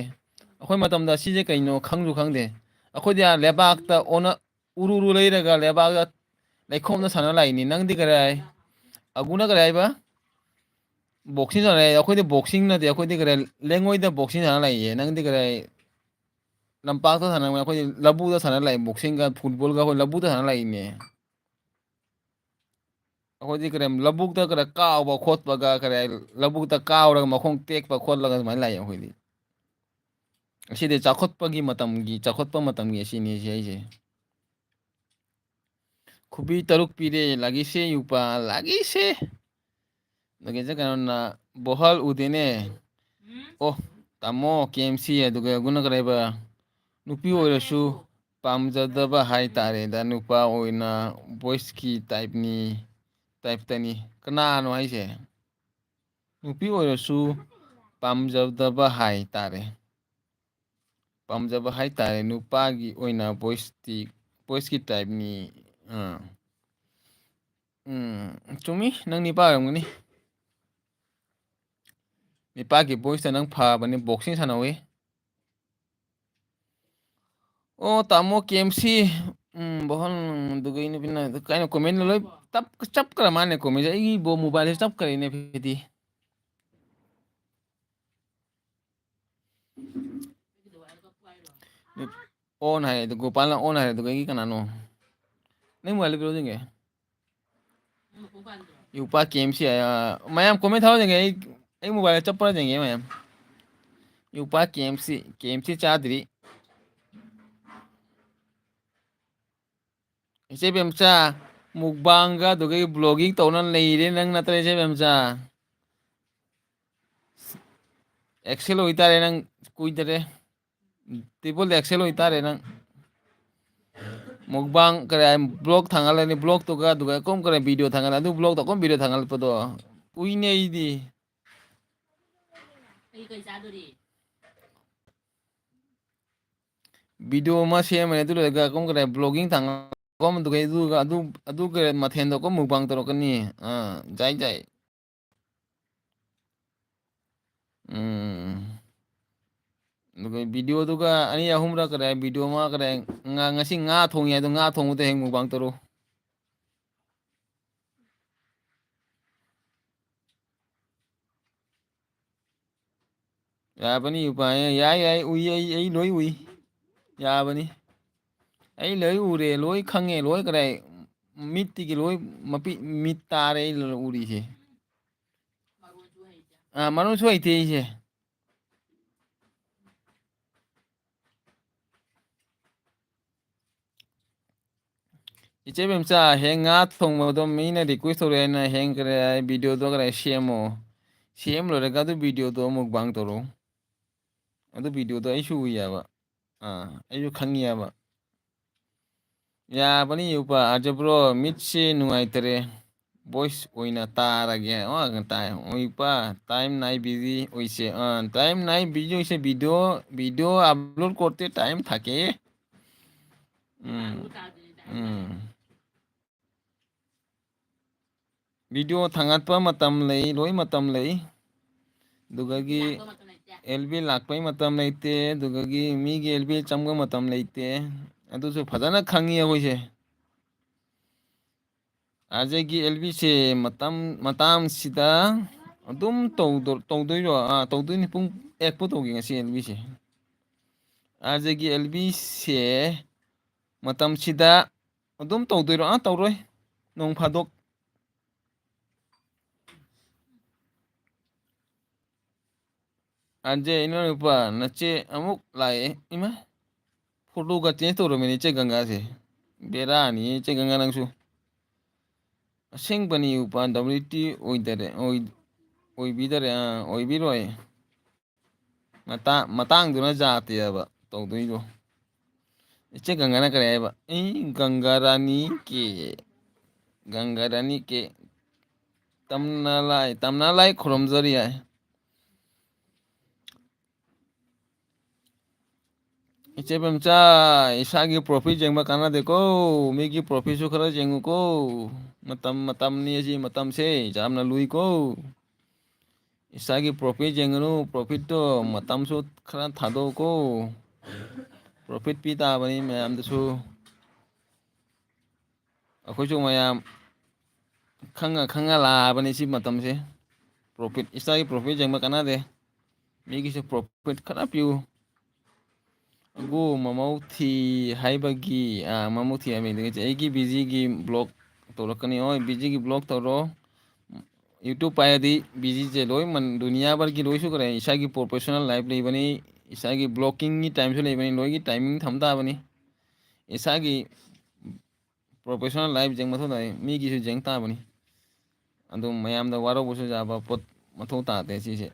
ꯑꯩꯈꯣꯏ ꯃꯇꯝꯗ ꯁꯤꯁꯦ ꯀꯩꯅꯣ ꯈꯪꯁꯨ ꯈꯪꯗꯦ꯫ ꯑꯩꯈꯣꯏꯗꯤ ꯑꯥ ꯂꯩꯕꯥꯛꯇ ꯑꯣꯟꯅ, ꯎꯔꯨ ꯎꯔꯨ ꯂꯩꯔꯒ ꯂꯩꯕꯥꯛꯇ ꯂꯩꯈꯣꯝꯗ ꯁꯥꯟꯅ ꯂꯥꯛꯏꯅꯤ꯫ ꯅꯪꯗꯤ ꯀꯔꯤ ꯍꯥꯏ? ꯑꯒꯨꯅ ꯀꯔꯤ ꯍꯥꯏꯕ? Boxing ꯁꯥꯟꯅꯔꯦ꯫ ꯑꯩꯈꯣꯏꯗꯤ boxing ꯅꯠꯇꯦ, ꯑꯩꯈꯣꯏꯗꯤ ꯀꯔꯤ, ꯂꯩꯉꯣꯏꯗ boxing ꯁꯥꯟꯅ ꯂꯥꯛꯏꯌꯦ꯫ ꯅꯪꯗꯤ ꯀꯔꯤ, ꯂꯝꯄꯥꯛꯇ ꯁꯥꯟꯅꯕꯅꯦ, ꯑꯩꯈꯣꯏꯗꯤ ꯂꯧꯕꯨꯛꯇ ꯁꯥꯟꯅ ꯂꯥꯛꯏ꯫ Boxing ꯒ football ꯒ ꯑꯩꯈꯣꯏ ꯂꯧꯕꯨꯛꯇ ꯁꯥꯟꯅ ꯂꯥꯛꯏꯅꯦ꯫ ꯑꯩꯈꯣꯏꯗꯤ ꯀꯔꯤ, ꯂꯧꯕꯨꯛꯇ ꯀꯔꯤ ꯀꯥꯎꯕ ꯈꯣꯠꯄꯒ, ꯀꯔꯤ, ꯂꯧꯕꯨꯛꯇ ꯀꯥꯎꯔꯒ ꯃꯈꯣꯡ ꯇꯦꯛꯄ ꯈꯣꯠꯂꯒ ꯑꯗꯨꯃꯥꯏꯅ ꯂꯥꯛꯏ ꯑꯩꯈꯣꯏꯗꯤ꯫ ꯑꯁꯤꯗꯤ ꯆꯥꯎꯈꯠꯄꯒꯤ ꯃꯇꯝꯒꯤ, ꯆꯥꯎꯈꯠꯄ ꯃꯇꯝꯒꯤ ꯑꯁꯤꯅꯤ ꯁꯤ ꯍꯥꯏꯁꯦ꯫ ꯈꯨꯕꯤ ꯇꯔꯨꯛ ꯄꯤꯔꯦ, ꯂꯥꯒꯤꯁꯦ ꯌꯨꯄꯥ, ꯂꯥꯒꯤꯁꯦ꯫ ꯑꯗꯒꯤ ꯀꯩꯅꯣꯅ, ꯕꯣꯍꯜ ꯎꯗꯦꯅꯦ꯫ ꯑꯣ, ꯇꯥꯃꯣ, ꯀꯦ ꯑꯦꯝ ꯁꯤ ꯑꯗꯨꯒ ꯑꯒꯨꯅ ꯀꯔꯤ ꯍꯥꯏꯕ? ꯅꯨꯄꯤ ꯑꯣꯏꯔꯁꯨ ꯄꯥꯝꯖꯗꯕ ꯍꯥꯏꯇꯥꯔꯦꯗ, ꯅꯨꯄꯥ ꯑꯣꯏꯅ boys ꯀꯤ type ꯅꯤ, type ꯇꯅꯤ꯫ ꯀꯅꯥꯅꯣ ꯍꯥꯏꯁꯦ? ꯅꯨꯄꯤ ꯑꯣꯏꯔꯁꯨ ꯄꯥꯝꯖꯗꯕ ꯍꯥꯏꯇꯥꯔꯦ꯫ ꯄꯥꯝꯖꯕ ꯍꯥꯏꯇꯥꯔꯦ, ꯅꯨꯄꯥꯒꯤ ꯑꯣꯏꯅ boys ꯇꯤ, boys ꯀꯤ type ꯅꯤ꯫ ꯑꯥ꯫ ꯎꯝ, ꯆꯨꯝꯃꯤ, ꯅꯪ ꯅꯤꯄꯥ ꯑꯣꯏꯔꯝꯒꯅꯤ꯫ ꯅꯤꯄꯥꯒꯤ boys ꯇ ꯅꯪ ꯐꯕꯅꯤ, boxing ꯁꯥꯟꯅꯧꯋꯤ꯫ ꯑꯣ, ꯇꯥꯃꯣ ꯀꯦ ꯑꯦꯝ ꯁꯤ꯫ ꯎꯝ, ꯕꯣꯍꯜ, ꯑꯗꯨꯒ ꯑꯩ ꯅꯨꯄꯤꯅ ꯀꯥꯏꯅ comment ꯂꯣꯏ ꯇꯞ-, ꯆꯞꯈ꯭ꯔ ꯃꯥꯜꯂꯦ comment ꯁꯦ꯫ ꯑꯩꯒꯤ ꯕꯣ-, mobile ꯁꯦ ꯆꯞꯈ꯭ꯔꯦꯅꯦ ꯐꯤꯗꯤ꯫ On ꯍꯥꯏ, ꯑꯗꯨ ꯒꯣꯄꯥꯜꯅ on ꯍꯥꯏ, ꯑꯗꯨꯒ ꯑꯩꯒꯤ ꯀꯅꯥꯅꯣ? ꯅꯪ mobile ꯄꯤꯔꯛꯑꯣ ꯌꯦꯡꯒꯦ꯫ ꯌꯨꯄꯥ ꯀꯦ ꯑꯦꯝ ꯁꯤ ꯍꯥꯏ, ꯑ, ꯃꯌꯥꯝ comment ꯊꯥꯎ ꯌꯦꯡꯒꯦ꯫ ꯑꯩ, ꯑꯩ mobile ꯆꯞꯄ꯭ꯔꯥ ꯌꯦꯡꯒꯦ ꯃꯌꯥꯝ꯫ ꯌꯨꯄꯥ ꯀꯦ ꯑꯦꯝ ꯁꯤ, ꯀꯦ ꯑꯦꯝ ꯁꯤ ꯆꯥꯗ꯭ꯔꯤ꯫ ꯏꯆꯦ ꯕꯦꯝꯆꯥ, mukbangꯒ ꯑꯗꯨꯒ vlogging ꯇꯧꯅ ꯂꯩꯔꯦ ꯅꯪ ꯅꯠꯇ꯭ꯔ ꯏꯆꯦ ꯕꯦꯝꯆꯥ? X L ꯑꯣꯏꯇꯥꯔꯦ ꯅꯪ, ꯀꯨꯏꯗꯔꯦ꯫ Triple X L ꯑꯣꯏꯇꯥꯔꯦ ꯅꯪ꯫ Mukbang ꯀꯔꯤ vlog ꯊꯥꯡꯒꯠꯂꯅꯤ, vlogꯇꯨꯒ ꯑꯗꯨꯒ ꯀꯔꯝ ꯀꯔꯝ video ꯊꯥꯡꯒꯠꯂ-, ꯑꯗꯨ vlogꯇ ꯀꯔꯝ video ꯊꯥꯡꯒꯠꯂꯛꯄꯗꯣ ꯀꯨꯏꯅꯦ ꯑꯩꯗꯤ꯫ ꯑꯩ ꯀꯩ ꯆꯥꯗꯣꯔꯤ? Video ꯑꯃ ꯁꯦꯝꯃꯅꯤ, ꯑꯗꯨ ꯂꯣꯏꯔꯒ ꯀꯔꯝ ꯀꯔꯝ vlogging ꯊꯥꯡꯒꯠꯂꯛꯄ ꯑꯗꯨꯒ ꯑꯗꯨ, ꯑꯗꯨ, ꯑꯗꯨ ꯀꯔꯤ ꯃꯊꯦꯜꯗꯣ ꯀꯔꯝ mukbang ꯇꯧꯔꯛꯀꯅꯤ? ꯑꯥ, ꯖꯥꯏ ꯖꯥꯏ꯫ ꯎꯝ꯫ ꯑꯗꯨꯒ videoꯗꯨꯒ ꯑꯅꯤ ꯑꯍꯨꯝꯔ ꯀꯗꯥꯏ, video ꯑꯃ ꯀꯗꯥꯏ, ꯉꯥ, ꯉꯁꯤ ꯉꯥ ꯊꯣꯡꯉꯤ ꯍꯥꯏꯗꯣ, ꯉꯥ ꯊꯣꯡꯕꯗꯣ ꯍꯦꯛ mukbang ꯇꯧꯔꯣ꯫ ꯌꯥꯕꯅꯤ, ꯎꯄꯥꯏ, ꯌꯥꯏ, ꯌꯥꯏ, ꯎꯏ, ꯑꯩ, ꯑꯩ ꯂꯣꯏ ꯎꯏ꯫ ꯌꯥꯕꯅꯤ꯫ ꯑꯩ ꯂꯣꯏ ꯎꯔꯦ, ꯂꯣꯏ ꯈꯪꯉꯦ, ꯂꯣꯏ ꯀꯗꯥꯏ, ꯃꯤꯠꯇꯒꯤ ꯂꯣꯏ ꯃꯄꯤ-, ꯃꯤꯠ ꯇꯥꯔꯦ ꯑꯩ ꯎꯔꯤꯁꯦ꯫ ꯑꯥ, ꯃꯔꯣꯟꯁꯨ ꯍꯩꯇꯦ ꯑꯩꯁꯦ꯫ ꯏꯆꯦ ꯕꯦꯝꯆꯥ, ꯍꯌꯦꯡ ꯉꯥ ꯊꯣꯡꯕꯗꯣ ꯃꯤꯅ request ꯇꯧꯔꯛꯑꯦꯅ ꯍꯌꯦꯡ ꯀꯔꯤ videoꯗꯣ ꯀꯔꯤ ꯁꯦꯝꯃꯣ꯫ ꯁꯦꯝ ꯂꯣꯏꯔꯒ ꯑꯗꯨ videoꯗꯣ mukbang ꯇꯧꯔꯣ꯫ ꯑꯗꯨ videoꯗꯣ ꯑꯩꯁꯨ ꯎꯏꯌꯦꯕ꯫ ꯑꯥ, ꯑꯩꯁꯨ ꯈꯪꯉꯤꯌꯦꯕ꯫ ꯌꯥꯕꯅꯤ ꯎꯄꯥ, ꯑꯥꯔꯖ ꯕ꯭ꯔꯣ, ꯃꯤꯠꯁꯦ ꯅꯨꯡꯉꯥꯏꯇꯔꯦ꯫ Voice ꯑꯣꯏꯅ ꯇꯥꯔꯒꯦ꯫ ꯑꯣ, ꯇꯥꯏ꯫ ꯑꯣꯏꯄꯥ, time night busy ꯑꯣꯏꯁꯦ꯫ ꯑꯥ, time night busy ꯑꯣꯏꯁꯦ꯫ Video, video upload ꯀꯣꯠꯇꯦ time ꯊꯥꯀꯦ꯫ ꯎꯝ, ꯎꯝ꯫ Video ꯊꯥꯡꯒꯠꯄ ꯃꯇꯝ ꯂꯩ, ꯂꯣꯏ ꯃꯇꯝ ꯂꯩ꯫ ꯑꯗꯨꯒꯒꯤ ꯑꯦꯜ ꯕꯤ ꯂꯥꯛꯄꯩ ꯃꯇꯝ ꯂꯩꯇꯦ, ꯑꯗꯨꯒꯒꯤ ꯃꯤꯒꯤ ꯑꯦꯜ ꯕꯤ ꯆꯪꯕ ꯃꯇꯝ ꯂꯩꯇꯦ꯫ ꯑꯗꯨꯁꯨ ꯐꯖꯅ ꯈꯪꯉꯤ ꯑꯩꯈꯣꯏꯁꯦ꯫ ꯑꯥꯔꯖꯦꯒꯤ ꯑꯦꯜ ꯕꯤꯁꯦ ꯃꯇꯝ, ꯃꯇꯥꯡꯁꯤꯗ ꯑꯗꯨꯝ ꯇꯧꯗꯣ-, ꯇꯧꯗꯣꯏꯔꯣ? ꯑꯥ, ꯇꯧꯗꯣꯏꯅꯤ꯫ ꯄꯨꯡ ꯑꯦꯛꯄꯨ ꯇꯧꯒꯦ ꯉꯁꯤ ꯑꯦꯜ ꯕꯤꯁꯦ꯫ ꯑꯥꯔꯖꯦꯒꯤ ꯑꯦꯜ ꯕꯤꯁꯦ ꯃꯇꯝꯁꯤꯗ ꯑꯗꯨꯝ ꯇꯧꯗꯣꯏꯔꯣ? ꯑꯥ, ꯇꯧꯔꯣꯏ꯫ ꯅꯣꯡ ꯐꯥꯗꯣꯛ ꯑꯟꯖꯦ, ꯏꯅꯥꯎꯅꯨꯄꯥ, ꯅꯆꯦ ꯑꯃꯨꯛ ꯂꯥꯛꯑꯦ꯫ ꯏꯃꯥ, ꯐꯣꯇꯣꯒ ꯆꯦꯟꯖ ꯇꯧꯔꯝꯃꯤꯅꯦ ꯏꯆꯦ ꯒꯪꯒꯥꯁꯦ꯫ ꯕꯦꯔꯥꯅꯤ ꯏꯆꯦ ꯒꯪꯒꯥ ꯅꯪꯁꯨ꯫ ꯑꯁꯦꯡꯕꯅꯤ ꯎꯄꯥ, ꯗꯕ꯭ꯂꯤꯎ ꯇꯤ ꯑꯣꯏꯗꯔꯦ, ꯑꯣꯏ-, ꯑꯣꯏꯕꯤꯗꯔꯦ, ꯑꯥ, ꯑꯣꯏꯕꯤꯔꯣꯏ꯫ ꯃꯇꯥ-, ꯃꯇꯥꯡꯗꯨꯅ ꯌꯥꯗꯦꯕ ꯇꯧꯗꯣꯏꯗꯣ꯫ ꯏꯆꯦ ꯒꯪꯒꯥꯅ ꯀꯔꯤ ꯍꯥꯏꯕ? "ꯑꯩ ꯒꯪꯒꯥ ꯔꯥꯅꯤ ꯀꯦ, ꯒꯪꯒꯥ ꯔꯥꯅꯤ ꯀꯦ, ꯇꯝꯅ ꯂꯥꯏ, ꯇꯝꯅ ꯂꯥꯏ ꯈꯨꯔꯨꯝꯖꯔꯤ" ꯍꯥꯏ꯫ ꯏꯆꯦ ꯕꯦꯝꯆꯥ, ꯏꯁꯥꯒꯤ ꯄ꯭ꯔꯣꯐꯤꯠ ꯌꯦꯡꯕ ꯀꯥꯟꯅꯗꯦꯀꯣ, ꯃꯤꯒꯤ ꯄ꯭ꯔꯣꯐꯤꯠꯁꯨ ꯈꯔ ꯌꯦꯡꯉꯨꯀꯣ꯫ ꯃꯇꯝ ꯃꯇꯝꯅꯤ ꯑꯁꯤ ꯃꯇꯝꯁꯦ, ꯌꯥꯝꯅ ꯂꯨꯏꯀꯣ꯫ ꯏꯁꯥꯒꯤ ꯄ꯭ꯔꯣꯐꯤꯠ ꯌꯦꯡꯒꯅꯨ, ꯄ꯭ꯔꯣꯐꯤꯠꯇꯣ ꯃꯇꯝꯁꯨ ꯈꯔ ꯊꯥꯗꯣꯛꯎꯀꯣ꯫ ꯄ꯭ꯔꯣꯐꯤꯠ ꯄꯤ ꯇꯥꯕꯅꯤ ꯃꯌꯥꯝꯗꯁꯨ꯫ ꯑꯩꯈꯣꯏꯁꯨ ꯃꯌꯥꯝ ꯈꯪꯉ ꯈꯪꯉ ꯂꯥꯛꯑꯕꯅꯤ ꯁꯤ ꯃꯇꯝꯁꯦ꯫ ꯄ꯭ꯔꯣꯐꯤꯠ, ꯏꯁꯥꯒꯤ ꯄ꯭ꯔꯣꯐꯤꯠ ꯌꯦꯡꯕ ꯀꯥꯟꯅꯗꯦ꯫ ꯃꯤꯒꯤꯁꯨ ꯄ꯭ꯔꯣꯐꯤꯠ ꯈꯔ ꯄꯤꯌꯨ꯫ ꯑꯒꯣ ꯃꯃꯧ ꯊꯤ ꯍꯥꯏꯕꯒꯤ, ꯑꯥ, ꯃꯃꯧ ꯊꯤ ꯍꯥꯏꯕꯒꯤ ꯑꯩꯒꯤ ꯕꯤꯖꯤꯒꯤ ꯕ꯭ꯂꯣꯛ ꯇꯧꯔꯛꯀꯅꯤ꯫ ꯍꯣꯏ, ꯕꯤꯖꯤꯒꯤ ꯕ꯭ꯂꯣꯛ ꯇꯧꯔꯣ꯫ YouTube ꯄꯥꯏꯔꯗꯤ ꯕꯤꯖꯤꯁꯦ ꯂꯣꯏ ꯃꯟ-, ꯗꯨꯅꯤꯌꯥ ꯚꯔꯒꯤ ꯂꯣꯏ ꯁꯨꯈ꯭ꯔꯦ꯫ ꯏꯁꯥꯒꯤ ꯄ꯭ꯔꯣꯐꯦꯁꯅꯦꯜ ꯂꯥꯏꯐ ꯂꯩꯕꯅꯤ, ꯏꯁꯥꯒꯤ ꯕ꯭ꯂꯣꯛꯀꯤꯡꯒꯤ ꯇꯥꯏꯝꯁꯨ ꯂꯩꯕꯅꯤ, ꯂꯣꯏꯒꯤ ꯇꯥꯏꯃꯤꯡ ꯊꯝ ꯇꯥꯕꯅꯤ꯫ ꯏꯁꯥꯒꯤ ꯄ꯭ꯔꯣꯐꯦꯁꯅꯦꯜ ꯂꯥꯏꯐ ꯌꯦꯡ ꯃꯊꯧ ꯇꯥꯏ, ꯃꯤꯒꯤꯁꯨ ꯌꯦꯡ ꯇꯥꯕꯅꯤ꯫ ꯑꯗꯨꯝ ꯃꯌꯥꯝꯗ ꯋꯥꯔꯧꯕꯁꯨ ꯌꯥꯕ ꯄꯣꯠ ꯃꯊꯧ ꯇꯥꯗꯦ ꯁꯤꯁꯦ꯫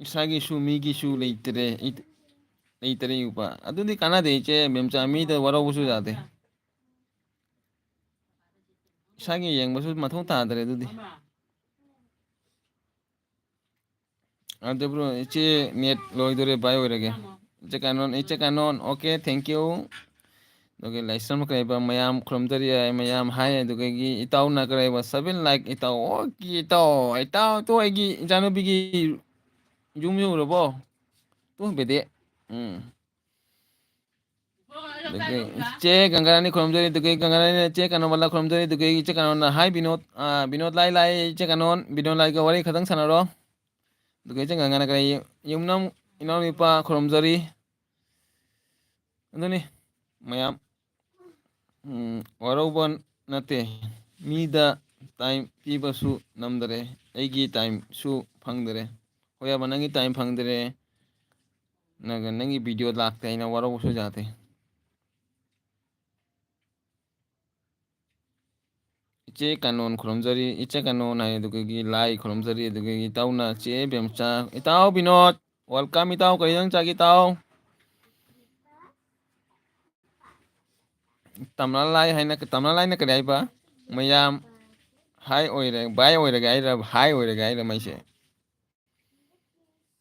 ꯏꯁꯥꯒꯤꯁꯨ ꯃꯤꯒꯤꯁꯨ ꯂꯩꯇ꯭ꯔꯦ, ꯂꯩꯇ꯭ꯔꯦ ꯎꯄꯥ꯫ ꯑꯗꯨꯗꯤ ꯀꯥꯟꯅꯗꯦ ꯏꯆꯦ ꯃꯦꯝꯆꯥ, ꯃꯤꯗ ꯋꯥꯔꯧꯕꯁꯨ ꯌꯥꯗꯦ꯫ ꯏꯁꯥꯒꯤ ꯌꯦꯡꯕꯁꯨ ꯃꯊꯧ ꯇꯥꯗ꯭ꯔꯦ ꯑꯗꯨꯗꯤ꯫ ꯑꯗꯨꯕꯨ ꯏꯆꯦ ꯅꯦꯠ ꯂꯣꯏꯗꯣꯔꯦ, ꯚꯥꯏ ꯑꯣꯏꯔꯒꯦ꯫ ꯏꯆꯦ ꯀꯥꯅꯣꯟ, ꯏꯆꯦ ꯀꯥꯅꯣꯟ, okay, thank you꯫ ꯑꯗꯨꯒ ꯂꯥꯏꯁ꯭ꯔꯝ ꯀꯔꯤꯕ ꯃꯌꯥꯝ ꯈꯨꯔꯨꯝꯖꯔꯤ ꯍꯥꯏ, ꯃꯌꯥꯝ ꯍꯥꯏ꯫ ꯑꯗꯨꯗꯒꯤ ꯏꯇꯥꯎꯅ ꯀꯔꯤꯕ seven like, ꯏꯇꯥꯎ, okay, ꯏꯇꯥꯎ, ꯏꯇꯥꯎ, ꯇꯨ ꯑꯩꯒꯤ ꯏꯆꯥꯅꯨꯄꯤꯒꯤ ꯌꯨꯝ ꯌꯧꯔꯕꯣ? ꯇꯨ ꯕꯦꯗꯦ꯫ ꯎꯝ꯫ ꯑꯗꯒꯤ ꯏꯆꯦ ꯒꯪꯒꯥꯔꯥꯅꯤ ꯈꯨꯔꯨꯝꯖꯔꯤ, ꯑꯗꯨꯒꯤ ꯒꯪꯒꯥꯔꯥꯅꯤ, ꯏꯆꯦ ꯀꯥꯅꯣꯟꯕꯂꯥ ꯈꯨꯔꯨꯝꯖꯔꯤ, ꯑꯗꯨꯒꯤ ꯏꯆꯦ ꯀꯥꯅꯣꯟꯅ, "Hi ꯕꯤꯅꯣꯗ, ꯑꯥ, ꯕꯤꯅꯣꯗ ꯂꯥꯏ ꯂꯥꯏ, ꯏꯆꯦ ꯀꯥꯅꯣꯟ, ꯕꯤꯅꯣꯗ ꯂꯥꯏꯒ ꯋꯥꯔꯤ ꯈꯇꯪ ꯁꯥꯟꯅꯔꯣ"꯫ ꯑꯗꯨꯒ ꯏꯆꯦ ꯒꯪꯒꯥꯅ ꯀꯔꯤ, "ꯌꯨꯝꯅꯝ ꯏꯅꯥꯎꯅꯨꯄꯥ ꯈꯨꯔꯨꯝꯖꯔꯤ"꯫ ꯑꯗꯨꯅꯤ ꯃꯌꯥꯝ꯫ ꯎꯝ, ꯋꯥꯔꯧꯕ ꯅꯠꯇꯦ, ꯃꯤꯗ ꯇꯥꯏꯝ ꯄꯤꯕꯁꯨ ꯅꯝꯗꯔꯦ, ꯑꯩꯒꯤ ꯇꯥꯏꯝꯁꯨ ꯐꯪꯗꯔꯦ꯫ ꯍꯣꯏ ꯌꯥꯕ, ꯅꯪꯒꯤ ꯇꯥꯏꯝ ꯐꯪꯗꯔꯦ, ꯅꯪ, ꯅꯪꯒꯤ ꯚꯤꯗꯤꯑꯣ ꯂꯥꯛꯇꯦ ꯍꯥꯏꯅ ꯋꯥꯔꯧꯕꯁꯨ ꯌꯥꯗꯦ꯫ ꯏꯆꯦ ꯀꯥꯅꯣꯟ ꯈꯨꯔꯨꯝꯖꯔꯤ, ꯏꯆꯦ ꯀꯥꯅꯣꯟ ꯍꯥꯏ, ꯑꯗꯨꯒꯒꯤ ꯂꯥꯏ ꯈꯨꯔꯨꯝꯖꯔꯤ, ꯑꯗꯨꯒꯒꯤ ꯏꯇꯥꯎꯅ ꯆꯦ ꯕꯦꯝꯆꯥ, ꯏꯇꯥꯎ ꯕꯤꯅꯣꯗ, welcome ꯏꯇꯥꯎ, ꯀꯔꯤ ꯏꯟꯖꯥꯡ ꯆꯥꯒꯦ ꯏꯇꯥꯎ? ꯇꯝꯅ ꯂꯥꯏ ꯍꯥꯏꯅ, ꯇꯝꯅ ꯂꯥꯏꯅ ꯀꯔꯤ ꯍꯥꯏꯕ? ꯃꯌꯥꯝ ꯍꯥꯏ ꯑꯣꯏꯔꯦ, ꯚꯥꯏ ꯑꯣꯏꯔꯒꯦ ꯍꯥꯏꯔ, ꯍꯥꯏ ꯑꯣꯏꯔꯒꯦ ꯍꯥꯏꯔ ꯃꯩꯁꯦ?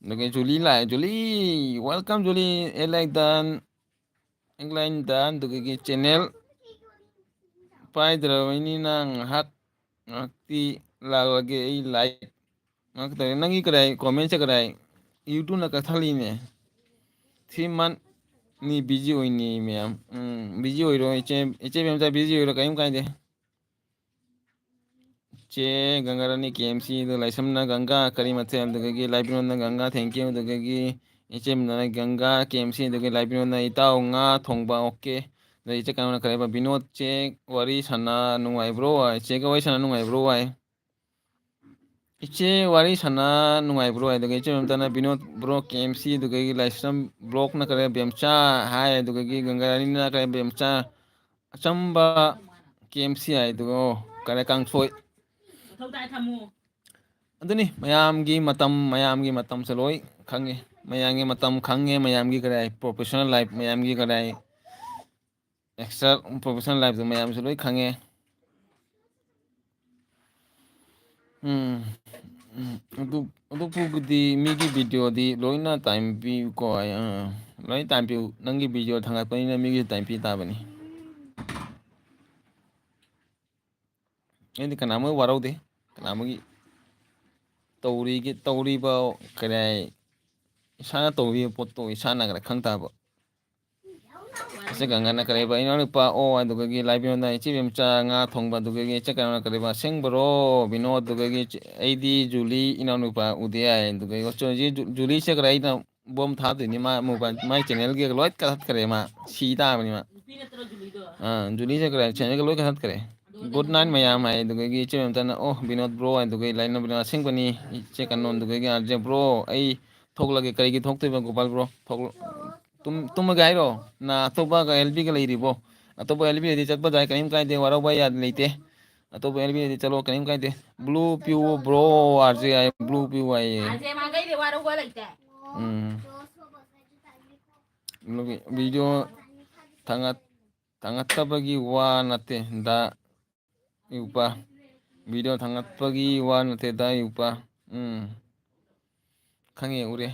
ꯑꯗꯨꯒ ꯖꯨꯂꯤ ꯂꯥꯛꯑꯦ, ꯖꯨꯂꯤ, welcome ꯖꯨꯂꯤ, ꯑꯦꯂꯦꯛꯗꯟ, ꯑꯦꯂꯦꯛꯗꯟ, ꯑꯗꯨꯒꯤ ꯆꯦꯅꯦꯜ ꯄꯥꯏꯗ꯭ꯔꯕꯅꯤꯅ ꯉꯥꯏꯍꯥꯛ, ꯉꯥꯏꯍꯥꯛꯇꯤ ꯂꯥꯛꯂꯒꯦ ꯑꯩ ꯂꯥꯏꯚ ꯉꯥꯏꯍꯥꯛ ꯇꯧꯔꯦ꯫ ꯅꯪꯒꯤ ꯀꯗꯥꯏ ꯀꯣꯃꯦꯟꯁꯦ ꯀꯗꯥꯏ? ꯌꯨꯇꯨꯕꯅ ꯀꯛꯊꯠꯂꯤꯅꯦ꯫ ꯊ꯭ꯔꯤ ꯃꯟꯅꯤ ꯕꯤꯖꯤ ꯑꯣꯏꯅꯤ ꯃꯌꯥꯝ꯫ ꯎꯝ, ꯕꯤꯖꯤ ꯑꯣꯏꯔꯣ ꯏꯆꯦ, ꯏꯆꯦ ꯕꯦꯝꯆꯥ ꯕꯤꯖꯤ ꯑꯣꯏꯔꯣ, ꯀꯔꯤꯝ ꯀꯥꯏꯗꯦ꯫ ꯆꯦ ꯒꯪꯒꯥꯔꯥꯅꯤ ꯀꯦ ꯑꯦꯝ ꯁꯤꯗ ꯂꯥꯏꯁ꯭ꯔꯝꯅ ꯒꯪꯒꯥ ꯀꯔꯤ ꯃꯊꯦꯜ? ꯑꯗꯨꯗꯒꯤ ꯂꯥꯏꯕꯤꯔꯣꯟꯅ ꯒꯪꯒꯥ, thank you꯫ ꯑꯗꯨꯗꯒꯤ ꯏꯆꯦ ꯃꯤꯅꯥꯅ ꯒꯪꯒꯥ ꯀꯦ ꯑꯦꯝ ꯁꯤ, ꯑꯗꯨꯗꯒꯤ ꯂꯥꯏꯕꯤꯔꯣꯟꯅ ꯏꯇꯥꯎ ꯉꯥ ꯊꯣꯡꯕ, okay꯫ ꯑꯗꯩ ꯏꯆꯦ ꯀꯩꯅꯣꯅ ꯀꯔꯤ ꯍꯥꯏꯕ? ꯕꯤꯅꯣꯗ ꯆꯦ ꯋꯥꯔꯤ ꯁꯥꯟꯅ ꯅꯨꯡꯉꯥꯏꯕ꯭ꯔꯣ? ꯆꯦꯒ ꯋꯥꯔꯤ ꯁꯥꯟꯅ ꯅꯨꯡꯉꯥꯏꯕ꯭ꯔꯣ? ꯏꯆꯦ ꯋꯥꯔꯤ ꯁꯥꯟꯅ ꯅꯨꯡꯉꯥꯏꯕ꯭ꯔꯣ? ꯑꯗꯨꯒ ꯏꯆꯦ ꯃꯃꯇꯅ ꯕꯤꯅꯣꯗ ꯕ꯭ꯔꯣ ꯀꯦ ꯑꯦꯝ ꯁꯤ, ꯑꯗꯨꯗꯒꯤ ꯂꯥꯏꯁ꯭ꯔꯝ ꯕ꯭ꯂꯣꯛꯅ ꯀꯔꯤ ꯕꯦꯝꯆꯥ ꯍꯥꯏ, ꯑꯗꯨꯗꯒꯤ ꯒꯪꯒꯥꯔꯥꯅꯤꯅ ꯀꯔꯤ ꯕꯦꯝꯆꯥ ꯑꯆꯝꯕ ꯀꯦ ꯑꯦꯝ ꯁꯤ ꯍꯥꯏ, ꯑꯗꯨꯒ ꯑꯣ, ꯀꯔꯤ ꯀꯥꯡꯁꯣꯏ꯫ ꯃꯊꯧ ꯇꯥꯏ ꯊꯝꯃꯨ꯫ ꯑꯗꯨꯅꯤ ꯃꯌꯥꯝꯒꯤ ꯃꯇꯝ, ꯃꯌꯥꯝꯒꯤ ꯃꯇꯝꯁꯦ ꯂꯣꯏ ꯈꯪꯉꯦ꯫ ꯃꯌꯥꯝꯒꯤ ꯃꯇꯝ ꯈꯪꯉꯦ, ꯃꯌꯥꯝꯒꯤ ꯀꯔꯤ ꯍꯥꯏ, professional life, ꯃꯌꯥꯝꯒꯤ ꯀꯔꯤ ꯍꯥꯏ, extra professional lifeꯇ ꯃꯌꯥꯝꯁꯨ ꯂꯣꯏ ꯈꯪꯉꯦ꯫ ꯎꯝ, ꯎꯝ, ꯑꯗꯨ, ꯑꯗꯨꯕꯨꯗꯤ ꯃꯤꯒꯤ ꯚꯤꯗꯤꯑꯣꯗꯤ ꯂꯣꯏꯅ ꯇꯥꯏꯝ ꯄꯤꯌꯨꯀꯣ꯫ ꯑꯥ, ꯂꯣꯏ ꯇꯥꯏꯝ ꯄꯤꯌꯨ꯫ ꯅꯪꯒꯤ ꯚꯤꯗꯤꯑꯣ ꯊꯥꯡꯒꯠꯄꯅꯤꯅ ꯃꯤꯒꯤ ꯇꯥꯏꯝ ꯄꯤ ꯇꯥꯕꯅꯤ꯫ ꯑꯩꯗꯤ ꯀꯅꯥꯃꯨꯛ ꯋꯥꯔꯧꯗꯦ, ꯀꯅꯥꯃꯨꯛ ꯇꯧꯔꯤꯒꯦ, ꯇꯧꯔꯤꯕ ꯀꯔꯤ ꯍꯥꯏ, ꯏꯁꯥꯅ ꯇꯧꯔꯤꯕ ꯄꯣꯠꯇꯣ ꯏꯁꯥꯅ ꯈꯔ ꯈꯪ ꯇꯥꯕ꯫ ꯏꯆꯦ ꯒꯪꯒꯥꯅ ꯀꯔꯤꯕ, ꯏꯅꯥꯎꯅꯨꯄꯥ ꯑꯣ, ꯑꯗꯨꯗꯒꯤ ꯂꯥꯏꯕꯤꯔꯣꯟꯗ ꯏꯆꯦ ꯕꯦꯝꯆꯥ ꯉꯥ ꯊꯣꯡꯕ, ꯑꯗꯨꯗꯒꯤ ꯏꯆꯦ ꯀꯩꯅꯣꯅ ꯀꯔꯤꯕ, ꯑꯁꯦꯡꯕꯔꯣ ꯕꯤꯅꯣꯗ? ꯑꯗꯨꯗꯒꯤ ꯏꯆꯦ, ꯑꯩꯗꯤ ꯖꯨꯂꯤ ꯏꯅꯥꯎꯅꯨꯄꯥ ꯎꯗꯦ ꯍꯥꯏ꯫ ꯑꯗꯨꯗꯒꯤ ꯍꯧꯖꯤꯛ ꯖꯨ-, ꯖꯨꯂꯤꯁꯦ ꯀꯔꯤ, ꯑꯩꯅ ꯕꯣꯝ ꯊꯥꯗꯣꯏꯅꯤ, ꯃꯥ ꯃꯣꯕꯥꯏꯜ, ꯃꯥꯏ ꯆꯦꯅꯦꯜꯒꯤ ꯂꯣꯏ ꯀꯛꯊꯠꯈ꯭ꯔꯦ, ꯃꯥ ꯁꯤ ꯇꯥꯕꯅꯤ ꯃꯥ꯫ ꯑꯥ, ꯖꯨꯂꯤꯁꯦ ꯀꯔꯤ, ꯆꯦꯅꯦꯜꯒ ꯂꯣꯏ ꯀꯛꯊꯠꯈ꯭ꯔꯦ꯫ Good night ꯃꯌꯥꯝ ꯍꯥꯏ꯫ ꯑꯗꯨꯗꯒꯤ ꯏꯆꯦ ꯃꯦꯝꯇꯅ, "ꯑꯣ, ꯕꯤꯅꯣꯗ ꯕ꯭ꯔꯣ" ꯍꯥꯏ꯫ ꯑꯗꯨꯗꯒꯤ ꯂꯥꯏꯟ ꯅꯝꯕꯔ ꯑꯁꯦꯡꯕꯅꯤ ꯏꯆꯦ ꯀꯟꯅꯣꯟ꯫ ꯑꯗꯨꯗꯒꯤ ꯑꯥꯔ ꯖꯦ ꯕ꯭ꯔꯣ, ꯑꯩ ꯊꯣꯛꯂꯒꯦ꯫ ꯀꯔꯤꯒꯤ ꯊꯣꯛꯇꯣꯏꯕ ꯒꯣꯄꯥꯜ ꯕ꯭ꯔꯣ? ꯊꯣꯛ-, ꯇꯨꯝ-, ꯇꯨꯝꯃꯒꯦ ꯍꯥꯏꯔꯣ? ꯅ ꯑꯇꯣꯞꯄꯒ ꯑꯦꯜ ꯕꯤꯒ ꯂꯩꯔꯤꯕꯣ? ꯑꯇꯣꯞꯄ ꯑꯦꯜ ꯕꯤ ꯂꯩꯗꯤ ꯆꯠꯄ ꯌꯥꯏ, ꯀꯔꯤꯝ ꯀꯥꯏꯗꯦ, ꯋꯥꯔꯧꯕ ꯌꯥꯗ ꯂꯩꯇꯦ꯫ ꯑꯇꯣꯞꯄ ꯑꯦꯜ ꯕꯤ ꯂꯩꯗꯤ ꯆꯠꯂꯣ, ꯀꯔꯤꯝ ꯀꯥꯏꯗꯦ꯫ Blue Pew Bro, R J ꯍꯥꯏ, Blue Pew ꯍꯥꯏꯌꯦ꯫ ꯑꯥꯔ ꯖꯦ ꯃꯥꯡꯒꯩꯗꯤ ꯋꯥꯔꯧꯕ ꯂꯩꯇꯦ꯫ ꯎꯝ꯫ ꯚꯤꯗꯤꯑꯣ ꯊꯥꯡꯒꯠ-, ꯊꯥꯡꯒꯠꯇꯕꯒꯤ ꯋꯥ ꯅꯠꯇꯦ ꯗ ꯏꯎꯄꯥ꯫ ꯚꯤꯗꯤꯑꯣ ꯊꯥꯡꯒꯠꯄꯒꯤ ꯋꯥ ꯅꯠꯇꯦ ꯗ ꯏꯎꯄꯥ꯫ ꯎꯝ꯫ ꯈꯪꯉꯦ, ꯎꯔꯦ꯫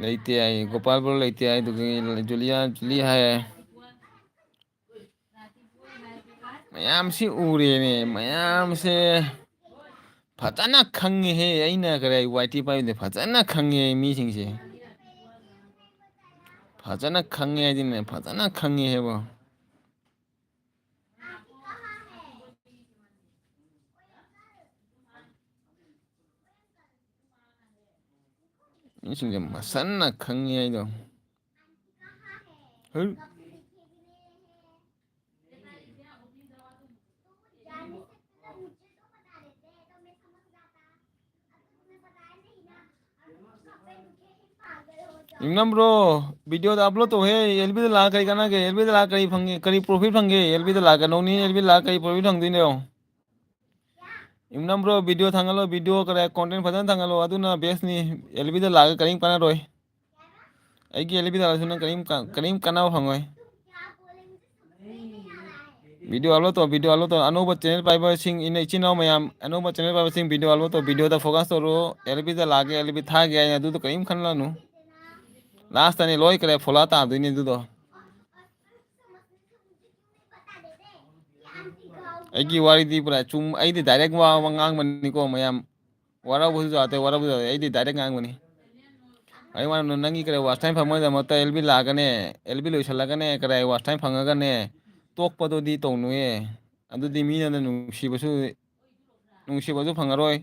ꯂꯩꯇꯦ ꯍꯥꯏ, ꯒꯣꯄꯥꯜ ꯕ꯭ꯔꯣ ꯂꯩꯇꯦ ꯍꯥꯏꯗꯨꯒꯤ ꯖꯨꯂꯤꯌꯥ, ꯖꯨꯂꯤ ꯍꯥꯏ꯫ ꯃꯌꯥꯝꯁꯤ ꯎꯔꯦꯅꯦ, ꯃꯌꯥꯝꯁꯦ ꯐꯖꯅ ꯈꯪꯉꯦꯍꯦ꯫ ꯑꯩꯅ ꯀꯔꯤ ꯋꯥꯏ ꯇꯤ ꯄꯥꯏꯕꯗ ꯐꯖꯅ ꯈꯪꯉꯦ ꯃꯤꯁꯤꯡꯁꯦ꯫ ꯐꯖꯅ ꯈꯪꯉꯦ ꯍꯥꯏꯗꯤꯅꯦ, ꯐꯖꯅ ꯈꯪꯉꯦ ꯍꯥꯏꯕ꯫ ꯃꯤꯁꯤꯡꯁꯦ ꯃꯁꯟꯅ ꯈꯪꯉꯦ ꯍꯥꯏꯗꯣ꯫ ꯍꯩ꯫ ꯏꯝꯅꯝ ꯕ꯭ꯔꯣ, ꯚꯤꯗꯤꯑꯣꯗ ꯑꯞꯂꯣꯗ ꯇꯧꯍꯦ꯫ ꯑꯦꯜ ꯕꯤꯗ ꯂꯥꯛꯑꯒ ꯀꯔꯤ ꯀꯥꯟꯅꯒꯦ? ꯑꯦꯜ ꯕꯤꯗ ꯂꯥꯛꯑꯒ ꯀꯔꯤ ꯐꯪꯒꯦ? ꯀꯔꯤ ꯄ꯭ꯔꯣꯐꯤꯠ ꯐꯪꯒꯦ? ꯑꯦꯜ ꯕꯤꯗ ꯂꯥꯛꯑꯒ ꯅꯣꯡ ꯅꯤꯅꯤ ꯑꯦꯜ ꯕꯤꯗ ꯂꯥꯛꯑꯒ ꯀꯔꯤ ꯄ꯭ꯔꯣꯐꯤꯠ ꯐꯪꯗꯣꯏꯅꯣ? ꯏꯝꯅꯝ ꯕ꯭ꯔꯣ, ꯚꯤꯗꯤꯑꯣ ꯊꯥꯡꯒꯠꯂꯣ, ꯚꯤꯗꯤꯑꯣ ꯀꯔꯥꯏ ꯀꯣꯟꯇꯦꯟ ꯐꯖꯅ ꯊꯥꯡꯒꯠꯂꯣ, ꯑꯗꯨꯅ ꯕꯦꯁꯅꯤ꯫ ꯑꯦꯜ ꯕꯤꯗ ꯂꯥꯛꯑꯒ ꯀꯔꯤꯝ ꯀꯥꯟꯅꯔꯣꯏ꯫ ꯑꯩꯒꯤ ꯑꯦꯜ ꯕꯤꯗ ꯂꯥꯛꯑꯁꯨ ꯅꯪ ꯀꯔꯤꯝ ꯀꯥ-, ꯀꯔꯤꯝ ꯀꯥꯟꯅꯕ ꯐꯪꯉꯣꯏ꯫ ꯚꯤꯗꯤꯑꯣ ꯑꯞꯂꯣꯗ ꯇꯧ, ꯚꯤꯗꯤꯑꯣ ꯑꯞꯂꯣꯗ ꯇꯧ꯫ ꯑꯅꯧꯕ ꯆꯦꯅꯦꯜ ꯄꯥꯏꯕꯁꯤꯡ, ꯏꯅ-, ꯏꯆꯤꯟ ꯏꯅꯥꯎ ꯃꯌꯥꯝ, ꯑꯅꯧꯕ ꯆꯦꯅꯦꯜ ꯄꯥꯏꯕꯁꯤꯡ ꯚꯤꯗꯤꯑꯣ ꯑꯞꯂꯣꯗ ꯇꯧ, ꯚꯤꯗꯤꯑꯣꯗ ꯐꯣꯀꯁ ꯇꯧꯔꯣ꯫ ꯑꯦꯜ ꯕꯤꯗ ꯂꯥꯛꯑꯒꯦ, ꯑꯦꯜ ꯕꯤ ꯊꯥꯒꯦ ꯍꯥꯏꯅ ꯑꯗꯨꯗꯣ ꯀꯔꯤꯝ ꯈꯜꯂꯅꯨ꯫ ꯂꯥꯁꯇꯅꯦ ꯂꯣꯏ ꯀꯔꯦ ꯐꯣꯂꯥ ꯇꯥꯗꯣꯏꯅꯦ ꯑꯗꯨꯗꯣ꯫ ꯑꯩꯒꯤ ꯋꯥꯔꯤꯗꯤ ꯄꯨꯔꯥ ꯆꯨꯝ, ꯑꯩꯗꯤ ꯗꯥꯏꯔꯦꯛ ꯋꯥ ꯑꯃ ꯉꯥꯡꯕꯅꯤꯀꯣ ꯃꯌꯥꯝ꯫ ꯋꯥꯔꯧꯕꯁꯨ ꯌꯥꯗꯦ, ꯋꯥꯔꯧꯕꯁꯨ ꯌꯥꯗꯦ, ꯑꯩꯗꯤ ꯗꯥꯏꯔꯦꯛ ꯉꯥꯡꯕꯅꯤ꯫ ꯑꯩ ꯋꯥ-, ꯅꯪꯒꯤ ꯀꯔꯤ ꯋꯥꯁ ꯇꯥꯏꯝ ꯐꯪꯕꯒꯤꯗꯃꯛꯇ ꯑꯦꯜ ꯕꯤ ꯂꯥꯛꯑꯒꯅꯦ, ꯑꯦꯜ ꯕꯤ ꯂꯣꯏꯁꯤꯜꯂꯒꯅꯦ, ꯀꯔꯤ ꯋꯥꯁ ꯇꯥꯏꯝ ꯐꯪꯉꯒꯅꯦ, ꯇꯣꯛꯄꯗꯨꯗꯤ ꯇꯧꯅꯨꯌꯦ꯫ ꯑꯗꯨꯗꯤ ꯃꯤꯅ ꯅꯨꯡꯁꯤꯕꯁꯨ, ꯅꯨꯡꯁꯤꯕꯁꯨ ꯐꯪꯉꯔꯣꯏ꯫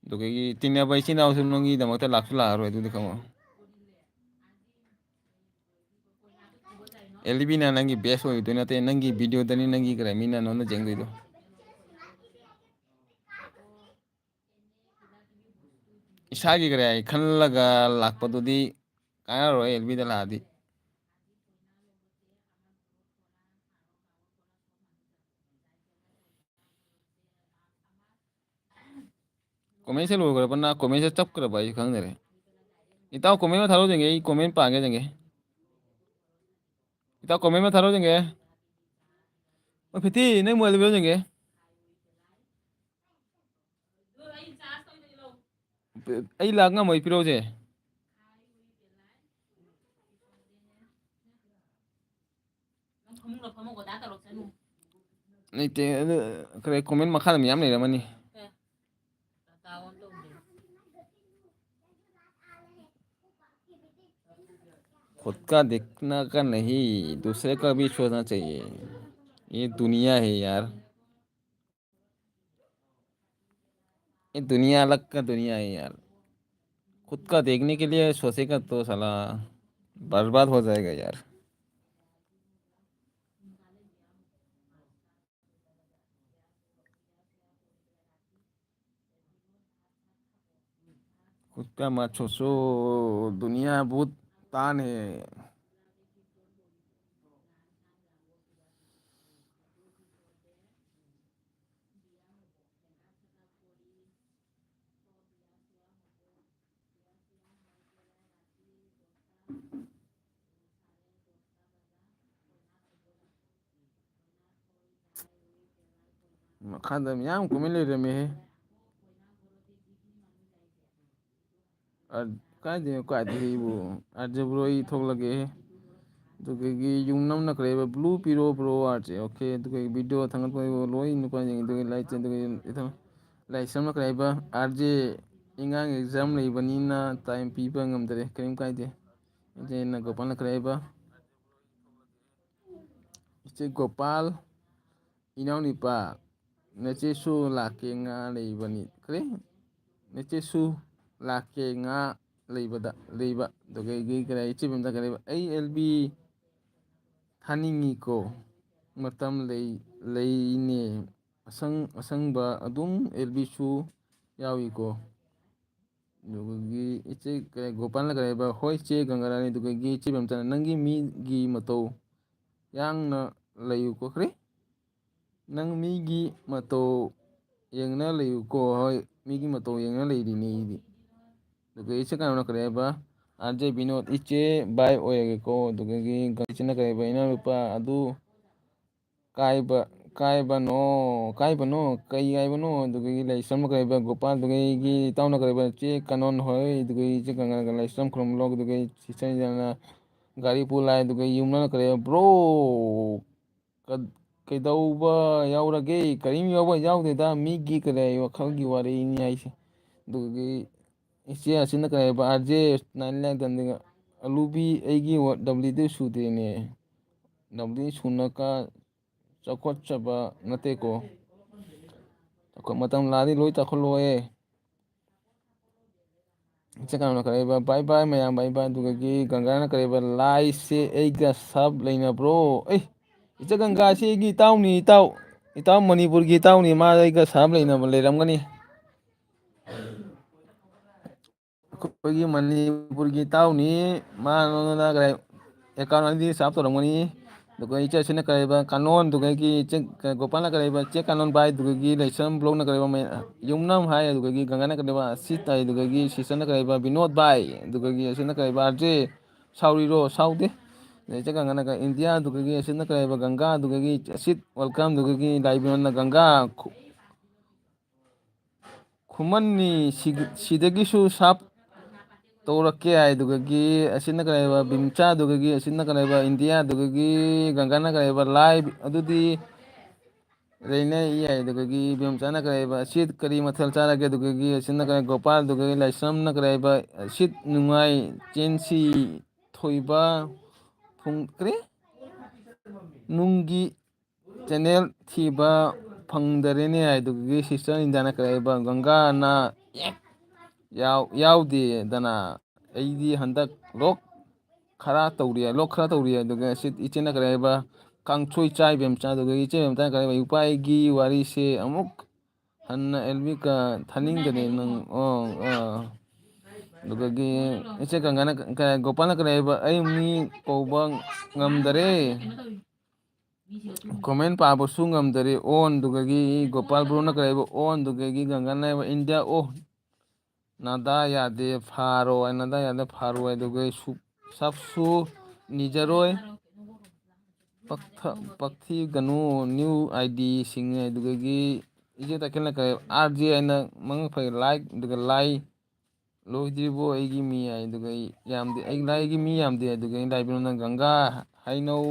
ꯑꯗꯨꯗꯒꯤ ꯇꯤꯟꯅꯕ ꯏꯆꯤꯟ ꯏꯅꯥꯎꯁꯨ ꯅꯪꯒꯤꯗꯃꯛꯇ ꯂꯥꯛꯁꯨ ꯂꯥꯛꯑꯔꯣꯏ, ꯑꯗꯨꯗꯤ ꯈꯪꯉꯣ꯫ ꯑꯦꯜ ꯕꯤꯅ ꯅꯪꯒꯤ ꯕꯦꯁ ꯑꯣꯏꯗꯣꯏ ꯅꯠꯇꯦ, ꯅꯪꯒꯤ ꯚꯤꯗꯤꯑꯣꯗꯅꯤ ꯅꯪꯒꯤ ꯀꯔꯤ ꯃꯤꯅ ꯅꯉꯣꯟꯗ ꯌꯦꯡꯗꯣꯏꯗꯣ꯫ ꯏꯁꯥꯒꯤ ꯀꯔꯤ ꯍꯥꯏ ꯈꯜꯂꯒ ꯂꯥꯛꯄꯗꯨꯗꯤ ꯀꯥꯟꯅꯔꯣꯏ ꯑꯦꯜ ꯕꯤꯗ ꯂꯥꯛꯑꯗꯤ꯫ ꯀꯣꯃꯦꯟꯁꯦ ꯂꯣꯏꯈ꯭ꯔꯕ ꯅ ꯀꯣꯃꯦꯟꯁꯦ ꯆꯞꯈ꯭ꯔꯕ ꯑꯩꯁꯨ ꯈꯪꯗꯔꯦ꯫ ꯏꯇꯥꯎ ꯀꯣꯃꯦꯟ ꯑꯃ ꯊꯥꯔꯛꯑꯣ ꯌꯦꯡꯒꯦ, ꯑꯩ ꯀꯣꯃꯦꯟ ꯄꯥꯒꯦ ꯌꯦꯡꯒꯦ꯫ ꯏꯇꯥꯎ ꯀꯣꯃꯦꯟ ꯑꯃ ꯊꯥꯔꯛꯑꯣ ꯌꯦꯡꯒꯦ꯫ ꯑꯣ ꯐꯤꯇꯤ, ꯅꯪ ꯃꯣꯕꯥꯏꯜ ꯂꯩꯕ꯭ꯔꯣ ꯌꯦꯡꯒꯦ꯫ ꯑꯩ ꯂꯥꯛ ꯉꯝꯃꯣꯏ, ꯄꯤꯔꯛꯎꯁꯦ꯫ ꯂꯩꯇꯦ ꯑꯗꯨ꯫ ꯀꯔꯤ ꯀꯣꯃꯦꯟ ꯃꯈꯥꯗ ꯃꯌꯥꯝ ꯂꯩꯔꯝꯃꯅꯤ꯫ खुद का देखना का नहीं, दूसरे का भी सोचना चाहिए। ये दुनिया है यार। ये दुनिया अलग का दुनिया है यार। खुद का देखने के लिए सोचेगा तो साला बर्बाद हो जाएगा यार। खुद का मत सोचो, दुनिया बहुत तान है। ꯃꯈꯥꯗ ꯃꯌꯥꯝ ꯀꯣꯃꯦꯟ ꯂꯩꯔꯝꯃꯦꯍꯦ꯫ ꯑ-, ꯀꯥꯏꯗꯩꯅꯣ, ꯀꯥꯏꯗꯩ ꯑꯩꯕꯨ? ꯑꯥꯔꯖꯦ ꯕ꯭ꯔꯣ, ꯑꯩ ꯊꯣꯛꯂꯒꯦ꯫ ꯑꯗꯨꯗꯒꯤ ꯌꯨꯝ ꯅꯝꯅ ꯀꯔꯤꯕ? ꯕ꯭ꯂꯨ ꯄꯤꯔꯣ ꯕ꯭ꯔꯣ ꯑꯥꯔꯖꯦ꯫ ꯑꯣꯀꯦ, ꯑꯗꯨꯒ ꯚꯤꯗꯤꯑꯣ ꯊꯥꯡꯒꯠꯄ ꯂꯣꯏ ꯅꯨꯄꯥ ꯌꯦꯡꯉꯤ꯫ ꯑꯗꯨꯒ ꯂꯥꯏꯛ ꯆꯦꯟ-, ꯑꯗꯨꯒ ꯏꯊꯪ ꯂꯥꯏꯛ ꯁꯝꯅ ꯀꯔꯤꯕ? ꯑꯥꯔꯖꯦ, ꯑꯉꯥꯡ ꯑꯦꯛꯖꯥꯝ ꯂꯩꯕꯅꯤꯅ ꯇꯥꯏꯝ ꯄꯤꯕ ꯉꯝꯗꯔꯦ꯫ ꯀꯔꯤꯝ ꯀꯥꯏꯗꯦ꯫ ꯏꯆꯦꯅ ꯒꯣꯄꯥꯜꯅ ꯀꯔꯤꯕ? ꯏꯆꯦ ꯒꯣꯄꯥꯜ, ꯏꯅꯥꯎꯅꯨꯄꯥ, ꯅꯆꯦꯁꯨ ꯂꯥꯛꯀꯦ ꯉꯥ ꯂꯩꯕꯅꯤ꯫ ꯀꯔꯤ? ꯅꯆꯦꯁꯨ ꯂꯥꯛꯀꯦ ꯉꯥ ꯂꯩꯕꯗ, ꯂꯩꯕ꯫ ꯑꯗꯨꯒ ꯑꯩꯒꯤ ꯀꯔꯤ, ꯏꯆꯦ ꯕꯤꯃꯂꯥ ꯀꯔꯤ ꯂꯩꯕ? ꯑꯩ ꯑꯦꯜ ꯕꯤ, ꯊꯥꯅꯤꯡꯉꯤꯀꯣ꯫ ꯃꯇꯝ ꯂꯩ, ꯂꯩꯅꯦ꯫ ꯑꯁꯪ-, ꯑꯁꯪꯕ ꯑꯗꯨꯝ ꯑꯦꯜ ꯕꯤꯁꯨ ꯌꯥꯎꯏꯀꯣ꯫ ꯑꯗꯨꯗꯒꯤ ꯏꯆꯦ ꯀ-, ꯒꯣꯄꯥꯜꯅ ꯀꯔꯤ ꯍꯥꯏꯕ? "ꯍꯣꯏ ꯆꯦ ꯒꯪꯒꯥꯔꯥꯅꯤ"꯫ ꯑꯗꯨꯗꯒꯤ ꯏꯆꯦ ꯕꯦꯝꯆꯥꯅ, "ꯅꯪꯒꯤ ꯃꯤꯒꯤ ꯃꯇꯧ ꯌꯥꯡꯅ ꯂꯩꯌꯨꯀꯣ"꯫ ꯀꯔꯤ? "ꯅꯪ ꯃꯤꯒꯤ ꯃꯇꯧ ꯌꯦꯡꯅ ꯂꯩꯌꯨꯀꯣ"꯫ ꯍꯣꯏ, ꯃꯤꯒꯤ ꯃꯇꯧ ꯌꯦꯡꯅ ꯂꯩꯔꯤꯅꯦ ꯑꯩꯗꯤ꯫ ꯑꯗꯨꯒ ꯏꯆꯦ ꯀꯅꯥꯅꯣ ꯀꯔꯤ ꯍꯥꯏꯕ? ꯑꯥꯔ ꯖꯦ ꯕꯤꯅꯣꯗ, "ꯏꯆꯦ ꯕꯥꯏ ꯑꯣꯏꯔꯒꯦꯀꯣ"꯫ ꯑꯗꯨꯗꯒꯤ ꯏꯆꯦꯅ ꯀꯔꯤ ꯍꯥꯏꯕ? "ꯏꯅꯥꯎꯅꯨꯄꯥ ꯑꯗꯨ ꯀꯥꯏꯕ, ꯀꯥꯏꯕꯅꯣ, ꯀꯥꯏꯕꯅꯣ, ꯀꯩ ꯍꯥꯏꯕꯅꯣ?" ꯑꯗꯨꯗꯒꯤ ꯂꯩꯁ꯭ꯔꯝꯅ ꯀꯔꯤ ꯍꯥꯏꯕ? ꯒꯣꯄꯥꯜ꯫ ꯑꯗꯨꯗꯒꯤ ꯏꯇꯥꯎꯅ ꯀꯔꯤ ꯍꯥꯏꯕ? "ꯆꯦ ꯀꯥꯅꯣꯟ ꯍꯣꯏ"꯫ ꯑꯗꯨꯗꯒꯤ ꯏꯆꯦ ꯒꯪꯒꯥꯅ ꯂꯩꯁ꯭ꯔꯝ ꯈꯨꯔꯨꯝꯂꯣ꯫ ꯑꯗꯨꯗꯒꯤ ꯏꯆꯦ ꯏꯟꯗꯤꯔꯥꯅ ꯒꯥꯔꯤ ꯄꯨ ꯂꯥꯛꯑꯦ꯫ ꯑꯗꯨꯗꯒꯤ ꯌꯨꯝꯅ ꯀꯔꯤ ꯍꯥꯏꯕ? "ꯕ꯭ꯔꯣ, ꯀ-, ꯀꯩꯗꯧꯕ ꯌꯥꯎꯔꯒꯦ?" "ꯀꯔꯤꯝ ꯌꯥꯎꯕ ꯌꯥꯎꯗꯦꯗ, ꯃꯤꯒꯤ ꯀꯔꯤ ꯋꯥꯈꯜꯒꯤ ꯋꯥꯔꯤꯅꯤ ꯍꯥꯏꯁꯦ"꯫ ꯑꯗꯨꯗꯒꯤ ꯏꯆꯦ ꯑꯁꯤꯅ ꯀꯔꯤ ꯍꯥꯏꯕ? "ꯑꯥꯔ ꯖꯦ ꯅꯥꯏꯟ ꯂꯥꯏꯟ ꯇꯝꯗꯒ ꯑꯂꯨꯕꯤ ꯑꯩꯒꯤ ꯋ-, ꯗꯕ꯭ꯂꯤꯗꯨ ꯁꯨꯗꯦꯅꯦ"꯫ ꯗꯕ꯭ꯂꯤꯗꯨ ꯁꯨꯅꯀ ꯆꯥꯎꯈꯠꯆꯕ ꯅꯠꯇꯦꯀꯣ꯫ ꯆꯥꯎꯈꯠ-, ꯃꯇꯝ ꯂꯥꯛꯑꯗꯤ ꯂꯣꯏ ꯆꯥꯎꯈꯠꯂꯣꯏꯌꯦ꯫ ꯏꯆꯦ ꯀꯅꯥꯅꯣ ꯀꯔꯤ ꯍꯥꯏꯕ? "ꯕꯥꯏ ꯕꯥꯏ ꯃꯌꯥꯝ, ꯕꯥꯏ ꯕꯥꯏ"꯫ ꯑꯗꯨꯗꯒꯤ ꯒꯪꯒꯥꯅ ꯀꯔꯤ ꯍꯥꯏꯕ? "ꯂꯥꯏꯁꯦ ꯑꯩꯒ ꯁꯥꯞ ꯂꯩꯅꯕ꯭ꯔꯣ?" ꯑꯦ, ꯏꯆꯦ ꯒꯪꯒꯥꯁꯤ ꯑꯩꯒꯤ ꯏꯇꯥꯎꯅꯤ, ꯏꯇꯥꯎ꯫ ꯏꯇꯥꯎ ꯃꯅꯤꯄꯨꯔꯒꯤ ꯏꯇꯥꯎꯅꯤ, ꯃꯥ ꯑꯩꯒ ꯁꯥꯞ ꯂꯩꯅꯕ ꯂꯩꯔꯝꯒꯅꯤ꯫ ꯑꯩꯈꯣꯏꯒꯤ ꯃꯅꯤꯄꯨꯔꯒꯤ ꯏꯇꯥꯎꯅꯤ, ꯃꯥ ꯅꯉꯣꯟꯗ ꯀꯔꯤ, ꯑꯦꯀꯥꯎꯟ ꯑꯅꯤꯗꯤ ꯁꯥꯞ ꯇꯧꯔꯝꯒꯅꯤ꯫ ꯑꯗꯨꯒ ꯏꯆꯦ ꯑꯁꯤꯅ ꯀꯔꯤꯕ? ꯀꯥꯅꯣꯟ꯫ ꯑꯗꯨꯗꯒꯤ ꯏꯆꯦ ꯒꯣꯄꯥꯜꯅ ꯀꯔꯤꯕ? "ꯆꯦ ꯀꯥꯅꯣꯟ ꯕꯥꯏ"꯫ ꯑꯗꯨꯗꯒꯤ ꯂꯩꯁ꯭ꯔꯝ ꯕ꯭ꯂꯣꯛꯅ ꯀꯔꯤꯕ? ꯃ-, ꯌꯨꯝꯅꯝ ꯍꯥꯏ꯫ ꯑꯗꯨꯗꯒꯤ ꯒꯪꯒꯥꯅ ꯀꯔꯤꯕ? "ꯑꯁꯤꯠ" ꯍꯥꯏ꯫ ꯑꯗꯨꯗꯒꯤ ꯁꯤꯁꯇꯔꯅ ꯀꯔꯤꯕ? "ꯕꯤꯅꯣꯗ ꯕꯥꯏ"꯫ ꯑꯗꯨꯗꯒꯤ ꯑꯁꯤꯅ ꯀꯔꯤꯕ? "ꯑꯥꯔ ꯖꯦ ꯁꯥꯎꯔꯤꯔꯣ?" "ꯁꯥꯎꯗꯦ"꯫ ꯑꯗꯩ ꯏꯆꯦ ꯒꯪꯒꯥꯅ ꯀꯔꯤ? "ꯏꯟꯗꯤꯌꯥ"꯫ ꯑꯗꯨꯗꯒꯤ ꯑꯁꯤꯅ ꯀꯔꯤꯕ? ꯒꯪꯒꯥ꯫ ꯑꯗꯨꯗꯒꯤ "ꯑꯁꯤꯠ ꯋꯦꯜꯀꯝ"꯫ ꯑꯗꯨꯗꯒꯤ ꯂꯥꯏꯕꯦꯝꯅ "ꯒꯪꯒꯥ ꯈꯨ-, ꯈꯨꯃꯟꯅꯤ ꯁꯤꯒ-, ꯁꯤꯗꯒꯤꯁꯨ ꯁꯥꯞ ꯇꯧꯔꯛꯀꯦ" ꯍꯥꯏ꯫ ꯑꯗꯨꯗꯒꯤ ꯑꯁꯤꯅ ꯀꯔꯤ ꯍꯥꯏꯕ? ꯕꯤꯝꯆꯥ꯫ ꯑꯗꯨꯗꯒꯤ ꯑꯁꯤꯅ ꯀꯔꯤ ꯍꯥꯏꯕ? "ꯏꯟꯗꯤꯌꯥ"꯫ ꯑꯗꯨꯗꯒꯤ ꯒꯪꯒꯥꯅ ꯀꯔꯤ ꯍꯥꯏꯕ? "ꯂꯥꯏ ꯑꯗꯨꯗꯤ ꯂꯩꯅꯩ" ꯍꯥꯏ꯫ ꯑꯗꯨꯗꯒꯤ ꯕꯤꯝꯆꯥꯅ ꯀꯔꯤ ꯍꯥꯏꯕ? "ꯑꯁꯤꯠ ꯀꯔꯤ ꯃꯊꯦꯜ ꯆꯥꯔꯒꯦ?" ꯑꯗꯨꯗꯒꯤ ꯑꯁꯤꯅ ꯀꯔꯤ? ꯒꯣꯄꯥꯜ꯫ ꯑꯗꯨꯗꯒꯤ ꯂꯥꯏꯁ꯭ꯔꯝꯅ ꯀꯔꯤ ꯍꯥꯏꯕ? "ꯑꯁꯤꯠ ꯅꯨꯡꯉꯥꯏ ꯆꯦꯟꯁꯤ ꯊꯣꯏꯕ ꯐꯨꯡ-, ꯀꯔꯤ? ꯅꯨꯡꯒꯤ ꯆꯦꯅꯦꯜ ꯊꯤꯕ ꯐꯪꯗꯔꯦꯅꯦ" ꯍꯥꯏꯗꯨꯒꯤ ꯁꯤꯁꯇꯔ ꯏꯟꯗꯤꯌꯥꯅ ꯀꯔꯤ ꯍꯥꯏꯕ? "ꯒꯪꯒꯥꯅ ꯌꯥꯎ-, ꯌꯥꯎꯗꯦꯗꯅ ꯑꯩꯗꯤ ꯍꯟꯗꯛ ꯂꯣꯛ ꯈꯔ ꯇꯧꯔꯤ ꯍꯥꯏ, ꯂꯣꯛ ꯈꯔ ꯇꯧꯔꯤ ꯍꯥꯏ꯫ ꯑꯗꯨꯒ ꯏꯆꯦ, ꯏꯆꯦꯅ ꯀꯔꯤ ꯍꯥꯏꯕ, ꯀꯥꯡꯁꯣꯏ ꯆꯥꯏꯕ ꯌꯥꯝ ꯆꯥ꯫ ꯑꯗꯨꯒ ꯏꯆꯦ ꯃꯦꯝꯇꯅ ꯀꯔꯤ ꯍꯥꯏꯕ, ꯏꯄꯥꯒꯤ ꯋꯥꯔꯤꯁꯦ ꯑꯃꯨꯛ ꯍꯟꯅ ꯑꯦꯜꯃꯤꯀ ꯊꯥꯅꯤꯡꯒꯅꯤ ꯅꯪ꯫ ꯑꯣ, ꯑꯥ꯫ ꯑꯗꯨꯗꯒꯤ ꯏꯆꯦ ꯒꯪꯒꯥꯅ ꯀ-, ꯀ-, ꯒꯣꯄꯥꯜꯅ ꯀꯔꯤ ꯍꯥꯏꯕ? "ꯑꯩ ꯃꯤ ꯀꯧꯕ ꯉꯝꯗꯔꯦ꯫ ꯀꯣꯃꯦꯟ ꯄꯥꯕꯁꯨ ꯉꯝꯗꯔꯦ ꯑꯣꯟ"꯫ ꯑꯗꯨꯗꯒꯤ ꯒꯣꯄꯥꯜ ꯕ꯭ꯔꯣꯅ ꯀꯔꯤ ꯍꯥꯏꯕ? ꯑꯣꯟ꯫ ꯑꯗꯨꯗꯒꯤ ꯒꯪꯒꯥꯅ ꯍꯥꯏꯕ, "ꯏꯟꯗꯤꯌꯥ ꯑꯣ"꯫ ꯅꯥꯗꯥ ꯌꯥꯗꯦ ꯐꯥꯔꯣ ꯍꯥꯏ, ꯅꯥꯗꯥ ꯌꯥꯗꯦ ꯐꯥꯔꯣ ꯍꯥꯏ꯫ ꯑꯗꯨꯒ ꯁꯨ-, ꯁꯞꯁꯨ ꯅꯤꯖꯔꯣꯏ꯫ ꯄꯛꯊ-, ꯄꯛꯊꯤꯒꯅꯨ꯫ New I D ꯁꯤꯡꯉꯦ꯫ ꯑꯗꯨꯗꯒꯤ ꯏꯆꯦ ꯇꯈꯦꯜꯅ ꯀꯔꯤ, "ꯑꯥꯔ ꯖꯦ" ꯍꯥꯏꯅ ꯃꯉꯛ ꯐꯩ ꯂꯥꯏꯛ, ꯑꯗꯨꯒ ꯂꯥꯏ ꯂꯣꯏꯗ꯭ꯔꯤꯕꯣ ꯑꯩꯒꯤ ꯃꯤ ꯍꯥꯏ꯫ ꯑꯗꯨꯒ ꯑꯩ ꯌꯥꯝꯗꯦ, ꯑꯩ ꯂꯥꯏꯒꯤ ꯃꯤ ꯌꯥꯝꯗꯦ꯫ ꯑꯗꯨꯒ ꯑꯩ ꯂꯥꯏꯕꯤꯔꯣꯅ ꯒꯪꯒꯥ ꯍꯩꯅꯧ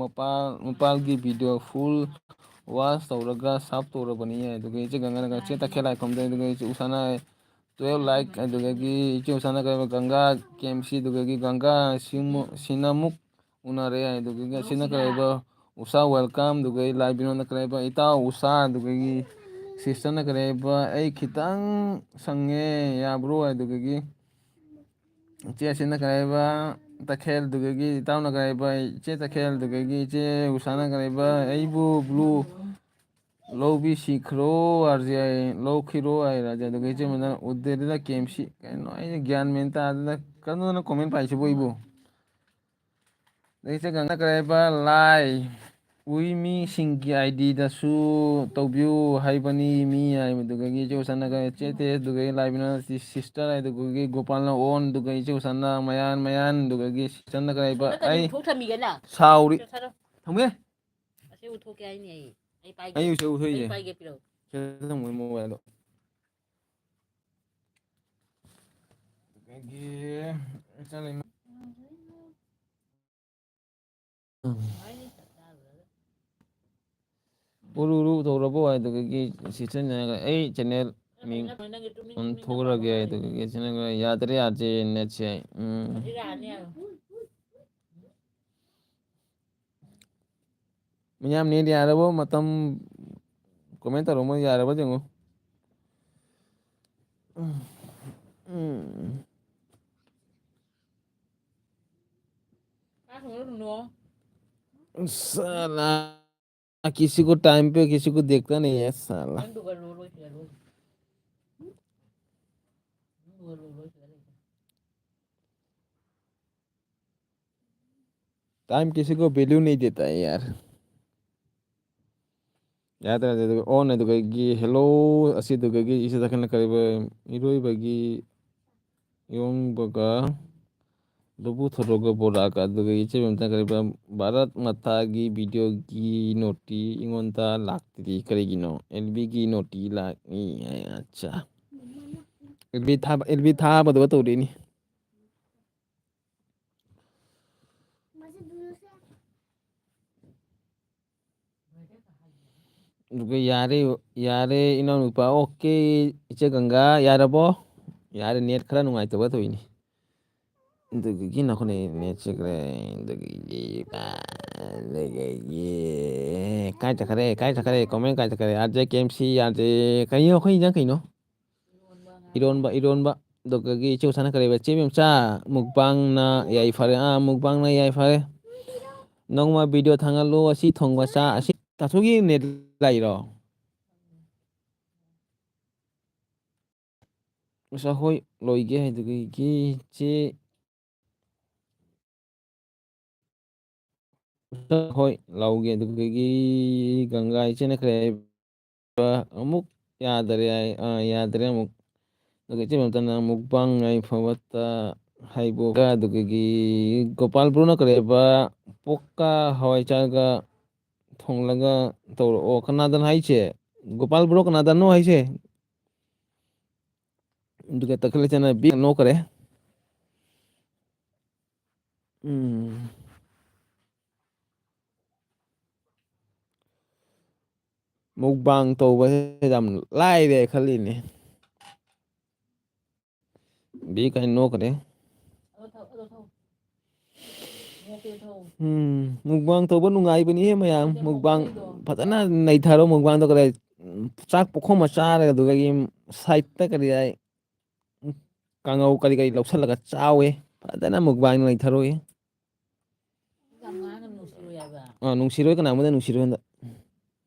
ꯃꯄꯥꯜ, ꯃꯄꯥꯜꯒꯤ ꯚꯤꯗꯤꯑꯣ ꯐꯨꯜ ꯋꯥꯁ ꯇꯧꯔꯒ ꯁꯥꯞ ꯇꯧꯔꯕꯅꯤ ꯍꯥꯏ꯫ ꯑꯗꯨꯒ ꯏꯆꯦ ꯒꯪꯒꯥꯅ ꯏꯆꯦ ꯇꯈꯦꯜ ꯂꯥꯏꯈꯣꯝꯗ, ꯑꯗꯨꯒ ꯏꯆꯦ ꯎꯁꯥꯅ ꯇꯨꯌꯦꯜꯞ ꯂꯥꯏꯛ꯫ ꯑꯗꯨꯗꯒꯤ ꯏꯆꯦ ꯎꯁꯥꯅ ꯀꯔꯤꯕ, ꯒꯪꯒꯥ ꯀꯦ ꯑꯦꯝ ꯁꯤ, ꯑꯗꯨꯗꯒꯤ ꯒꯪꯒꯥ ꯁꯤꯃꯨ-, ꯁꯤꯅꯃꯨꯛ ꯎꯅꯔꯦ꯫ ꯑꯗꯨꯗꯒꯤ ꯁꯤꯅ ꯀꯔꯤꯕ, ꯎꯁꯥ ꯋꯦꯜꯀꯝ꯫ ꯑꯗꯨꯗꯒꯤ ꯂꯥꯏ ꯕꯤꯅꯣꯗꯅ ꯀꯔꯤꯕ, ꯏꯇꯥꯎ ꯎꯁꯥ꯫ ꯑꯗꯨꯗꯒꯤ ꯁꯤꯁꯇꯔꯅ ꯀꯔꯤꯕ, "ꯑꯩ ꯈꯤꯇꯪ ꯁꯪꯉꯦ, ꯌꯥꯕ꯭ꯔꯣ?" ꯑꯗꯨꯗꯒꯤ ꯏꯆꯦ ꯑꯁꯤꯅ ꯀꯔꯤꯕ, ꯇꯈꯦꯜ꯫ ꯑꯗꯨꯗꯒꯤ ꯏꯇꯥꯎꯅ ꯀꯔꯤꯕ, ꯏꯆꯦ ꯇꯈꯦꯜ꯫ ꯑꯗꯨꯗꯒꯤ ꯏꯆꯦ ꯎꯁꯥꯅ ꯀꯔꯤꯕ, "ꯑꯩꯕꯨ ꯕ꯭ꯂꯨ ꯂꯧꯕꯤꯁꯤꯈ꯭ꯔꯣ ꯑꯥꯔ ꯖꯦ" ꯍꯥꯏ, "ꯂꯧꯈꯤꯔꯣ" ꯍꯥꯏ ꯑꯥꯔ ꯖꯦ꯫ ꯑꯗꯨꯒ ꯏꯆꯦ ꯃꯟꯗꯅ "ꯎꯗꯦꯗꯨꯗ ꯀꯦ ꯑꯦꯝ ꯁꯤ"꯫ ꯀꯩꯅꯣ, ꯑꯩꯅ ꯒ꯭ꯌꯥꯟ ꯃꯦꯟ ꯇꯥꯗꯅ ꯀꯔꯝꯕꯅ ꯀꯣꯃꯦꯟ ꯄꯥꯏꯁꯤꯕꯨ ꯑꯩꯕꯨ? ꯑꯗꯩ ꯏꯆꯦ ꯒꯪꯒꯥ ꯀꯔꯤ ꯍꯥꯏꯕ, "ꯂꯥꯏ ꯎꯏ ꯃꯤꯁꯤꯡꯒꯤ ꯑꯥꯏ ꯗꯤꯗꯁꯨ ꯇꯧꯕꯤꯌꯨ ꯍꯥꯏꯕꯅꯤ ꯃꯤ" ꯍꯥꯏꯕꯗꯨꯗꯒꯤ ꯏꯆꯦ ꯎꯁꯥꯅ ꯀꯔꯤ, "ꯆꯦ ꯇꯦ", ꯑꯗꯨꯗꯒꯤ ꯂꯥꯏꯕꯤꯅ ꯁꯤꯁꯇꯔ ꯍꯥꯏꯗꯨꯗꯒꯤ ꯒꯣꯄꯥꯜꯅ ꯑꯣꯟ, ꯑꯗꯨꯒ ꯏꯆꯦ ꯎꯁꯥꯅ ꯃꯌꯥꯟ ꯃꯌꯥꯟ, ꯑꯗꯨꯗꯒꯤ ꯁꯤꯁꯇꯔꯅ ꯀꯔꯤ ꯍꯥꯏꯕ, ꯅꯠꯇ꯭ꯔꯗꯤ "ꯑꯩ ꯊꯣꯛ ꯊꯝꯃꯤꯒꯅ꯫ ꯁꯥꯎꯔꯤ"꯫ ꯆꯠꯊꯔꯣ꯫ ꯊꯝꯒꯦ꯫ ꯑꯁꯤ ꯎꯠꯊꯣꯛꯀꯦ ꯍꯥꯏꯅꯤ ꯑꯩ꯫ ꯑꯩ ꯄꯥꯏꯒꯦ꯫ ꯑꯩ ꯎꯁꯦ ꯎꯠꯊꯣꯛꯏꯁꯦ꯫ ꯑꯩ ꯄꯥꯏꯒꯦ, ꯄꯤꯔꯛꯎ꯫ ꯁꯤꯗ ꯊꯝꯃꯣ ꯃꯣꯕꯥꯏꯜꯗꯣ꯫ ꯑꯗꯒꯤ ꯏꯆꯥ ꯂꯩꯃ-, ꯎꯔꯨ ꯎꯔꯨ ꯇꯧꯔꯕꯣ ꯍꯥꯏꯗꯨꯗꯒꯤ ꯁꯤꯁꯇꯔꯅ ꯑꯩ ꯆꯦꯅꯦꯜ ꯃꯤꯡ ꯑꯣꯟꯊꯣꯛꯂꯒꯦ ꯍꯥꯏꯗꯨꯗꯒꯤ ꯆꯦꯅꯦꯜ ꯌꯥꯗ꯭ꯔꯦ, ꯌꯥꯗ꯭ꯔꯦ ꯅꯦꯠꯁꯦ꯫ ꯎꯝ꯫ ꯃꯌꯥꯝ ꯅꯦꯠ ꯌꯥꯔꯕꯣ? ꯃꯇꯝ ꯀꯣꯃꯦꯟ ꯇꯧꯔꯣ, ꯃꯣꯏ ꯌꯥꯔꯕ ꯌꯦꯡꯉꯣ꯫ ꯎꯝ꯫ साला, किसी को टाइम पे किसी को देखता नहीं है साला। टाइम किसी को वैल्यू नहीं देता है यार। ꯌꯥꯗ꯭ꯔꯦ, ꯑꯗꯨꯒ ꯑꯣꯟ ꯑꯗꯨꯒꯒꯤ ꯍꯦꯜꯂꯣ ꯑꯁꯤꯗꯨꯒꯒꯤ ꯏꯆꯦ ꯇꯈꯦꯜꯅ ꯀꯔꯤꯕ ꯏꯔꯣꯏꯕꯒꯤ ꯏꯔꯣꯟꯕꯒ ꯂꯨꯕꯨ ꯊꯔꯣꯒ ꯕꯣꯔꯥꯒ ꯑꯗꯨꯒ ꯏꯆꯦ ꯃꯦꯝꯇꯅ ꯀꯔꯤꯕ ꯚꯥꯔꯠ ꯃꯇꯥꯒꯤ ꯚꯤꯗꯤꯑꯣꯒꯤ ꯅꯣꯇꯤ ꯑꯩꯉꯣꯟꯗ ꯂꯥꯛꯇ꯭ꯔꯤ ꯀꯔꯤꯒꯤꯅꯣ? ꯑꯦꯜ ꯕꯤꯒꯤ ꯅꯣꯇꯤ ꯂꯥꯛꯏ꯫ ꯑꯠꯆꯥ꯫ ꯑꯦꯜ ꯕꯤ ꯊꯥꯕ, ꯑꯦꯜ ꯕꯤ ꯊꯥꯕꯗꯨꯒ ꯇꯧꯔꯤꯅꯤ꯫ ꯑꯗꯨꯒ ꯌꯥꯔꯦ, ꯌꯥꯔꯦ, ꯏꯅꯥꯎꯅꯨꯄꯥ꯫ ꯑꯣꯀꯦ, ꯏꯆꯦ ꯒꯪꯒꯥ, ꯌꯥꯔꯕꯣ? ꯌꯥꯔꯦ, ꯅꯦꯠ ꯈꯔ ꯅꯨꯡꯉꯥꯏꯇꯕ ꯇꯧꯏꯅꯤ꯫ ꯑꯗꯨꯗꯒꯤ ꯅꯈꯣꯏꯅ ꯅꯦꯠ ꯆꯠꯈ꯭ꯔꯦ꯫ ꯑꯗꯨꯗꯒꯤ, ꯑꯗꯨꯗꯒꯤ, ꯀꯥꯏ ꯆꯠꯈ꯭ꯔꯦ? ꯀꯥꯏ ꯆꯠꯈ꯭ꯔꯦ? ꯀꯣꯃꯦꯟ ꯀꯥꯏ ꯆꯠꯈ꯭ꯔꯦ? R J K M C, R J, ꯀꯩꯅꯣ ꯑꯩꯈꯣꯏ ꯏꯟꯖꯥꯡ ꯀꯩꯅꯣ? ꯏꯔꯣꯟꯕ, ꯏꯔꯣꯟꯕ꯫ ꯑꯗꯨꯒꯒꯤ ꯏꯆꯦ ꯎꯁꯥꯅ ꯀꯔꯤꯕ? ꯆꯦ ꯃꯦꯝꯆꯥ, ꯃꯨꯛꯕꯥꯡꯅ ꯌꯥꯏꯐꯔꯦ꯫ ꯑꯥ, ꯃꯨꯛꯕꯥꯡꯅ ꯌꯥꯏꯐꯔꯦ꯫ ꯅꯣꯡꯃ ꯚꯤꯗꯤꯑꯣ ꯊꯥꯡꯒꯠꯂꯨ, ꯑꯁꯤ ꯊꯣꯡꯕ ꯆꯥ-, ꯑꯁꯤ ꯇꯥꯊꯣꯛꯀꯤ ꯅꯦꯠ ꯂꯥꯛꯏꯔꯣ? ꯑꯁ, ꯑꯩꯈꯣꯏ ꯂꯣꯏꯒꯦ ꯍꯥꯏꯗꯨꯒꯤ ꯆꯦ ꯍꯣꯏ, ꯂꯧꯒꯦ꯫ ꯑꯗꯨꯗꯒꯤ ꯒꯪꯒꯥ ꯏꯆꯦꯅ ꯀꯔꯤ ꯍꯥꯏꯕ? ꯑꯃꯨꯛ ꯌꯥꯗꯔꯦ ꯍꯥꯏ꯫ ꯑꯥ, ꯌꯥꯗꯔꯦ ꯑꯃꯨꯛ꯫ ꯑꯗꯨꯒ ꯏꯆꯦ ꯃꯦꯝꯇꯅ ꯃꯨꯛꯕꯥꯡ ꯌꯥꯏꯐꯕꯇ ꯍꯥꯏꯕꯣꯛ꯫ ꯑꯗꯨꯗꯒꯤ ꯒꯣꯄꯥꯜ ꯕ꯭ꯔꯣꯅ ꯀꯔꯤ ꯍꯥꯏꯕ? ꯄꯣꯛꯀ ꯍꯋꯥꯏ ꯆꯥꯔꯒ ꯊꯣꯡꯂꯒ ꯇꯧꯔꯛꯑꯣ꯫ ꯀꯅꯥꯗꯅꯣ ꯍꯥꯏꯁꯦ? ꯒꯣꯄꯥꯜ ꯕ꯭ꯔꯣ ꯀꯅꯥꯗꯅꯣ ꯍꯥꯏꯁꯦ? ꯑꯗꯨꯒ ꯇꯈꯦꯜ ꯏꯆꯦꯅ ꯕꯤꯛ ꯅꯣꯛꯈꯔꯦ꯫ ꯎꯝ꯫ ꯃꯨꯛꯕꯥꯡ ꯇꯧꯕꯁꯦ ꯌꯥꯝ ꯂꯥꯏꯔꯦ ꯈꯜꯂꯤꯅꯦ꯫ ꯕꯤ ꯀꯥꯏ ꯅꯣꯛꯈ꯭ꯔꯦ꯫ ꯎꯝ, ꯃꯨꯛꯕꯥꯡ ꯇꯧꯕ ꯅꯨꯡꯉꯥꯏꯕꯅꯤꯍꯦ ꯃꯌꯥꯝ꯫ ꯃꯨꯛꯕꯥꯡ ꯐꯖꯅ ꯅꯩꯊꯔꯣ ꯃꯨꯛꯕꯥꯡꯗꯣ ꯀꯗꯥꯏ꯫ ꯎꯝ, ꯆꯥꯛ ꯄꯨꯈꯝ ꯑꯃ ꯆꯥꯔꯒ ꯑꯗꯨꯗꯒꯤ ꯁꯥꯏꯠꯇ ꯀꯔꯤ ꯍꯥꯏ, ꯀꯥꯡꯉꯧ ꯀꯔꯤ ꯀꯔꯤ ꯂꯧꯁꯜꯂꯒ ꯆꯥꯎꯋꯦ꯫ ꯐꯖꯅ ꯃꯨꯛꯕꯥꯡ ꯅꯩꯊꯔꯣꯏ꯫ ꯌꯥꯝ ꯉꯥꯡꯒꯅꯨ, ꯅꯨꯡꯁꯤꯔꯣꯏ ꯍꯥꯏꯕ꯫ ꯑꯥ, ꯅꯨꯡꯁꯤꯔꯣꯏ, ꯀꯅꯥ ꯑꯃꯗ ꯅꯨꯡꯁꯤꯔꯣꯏ ꯍꯟꯗꯛ?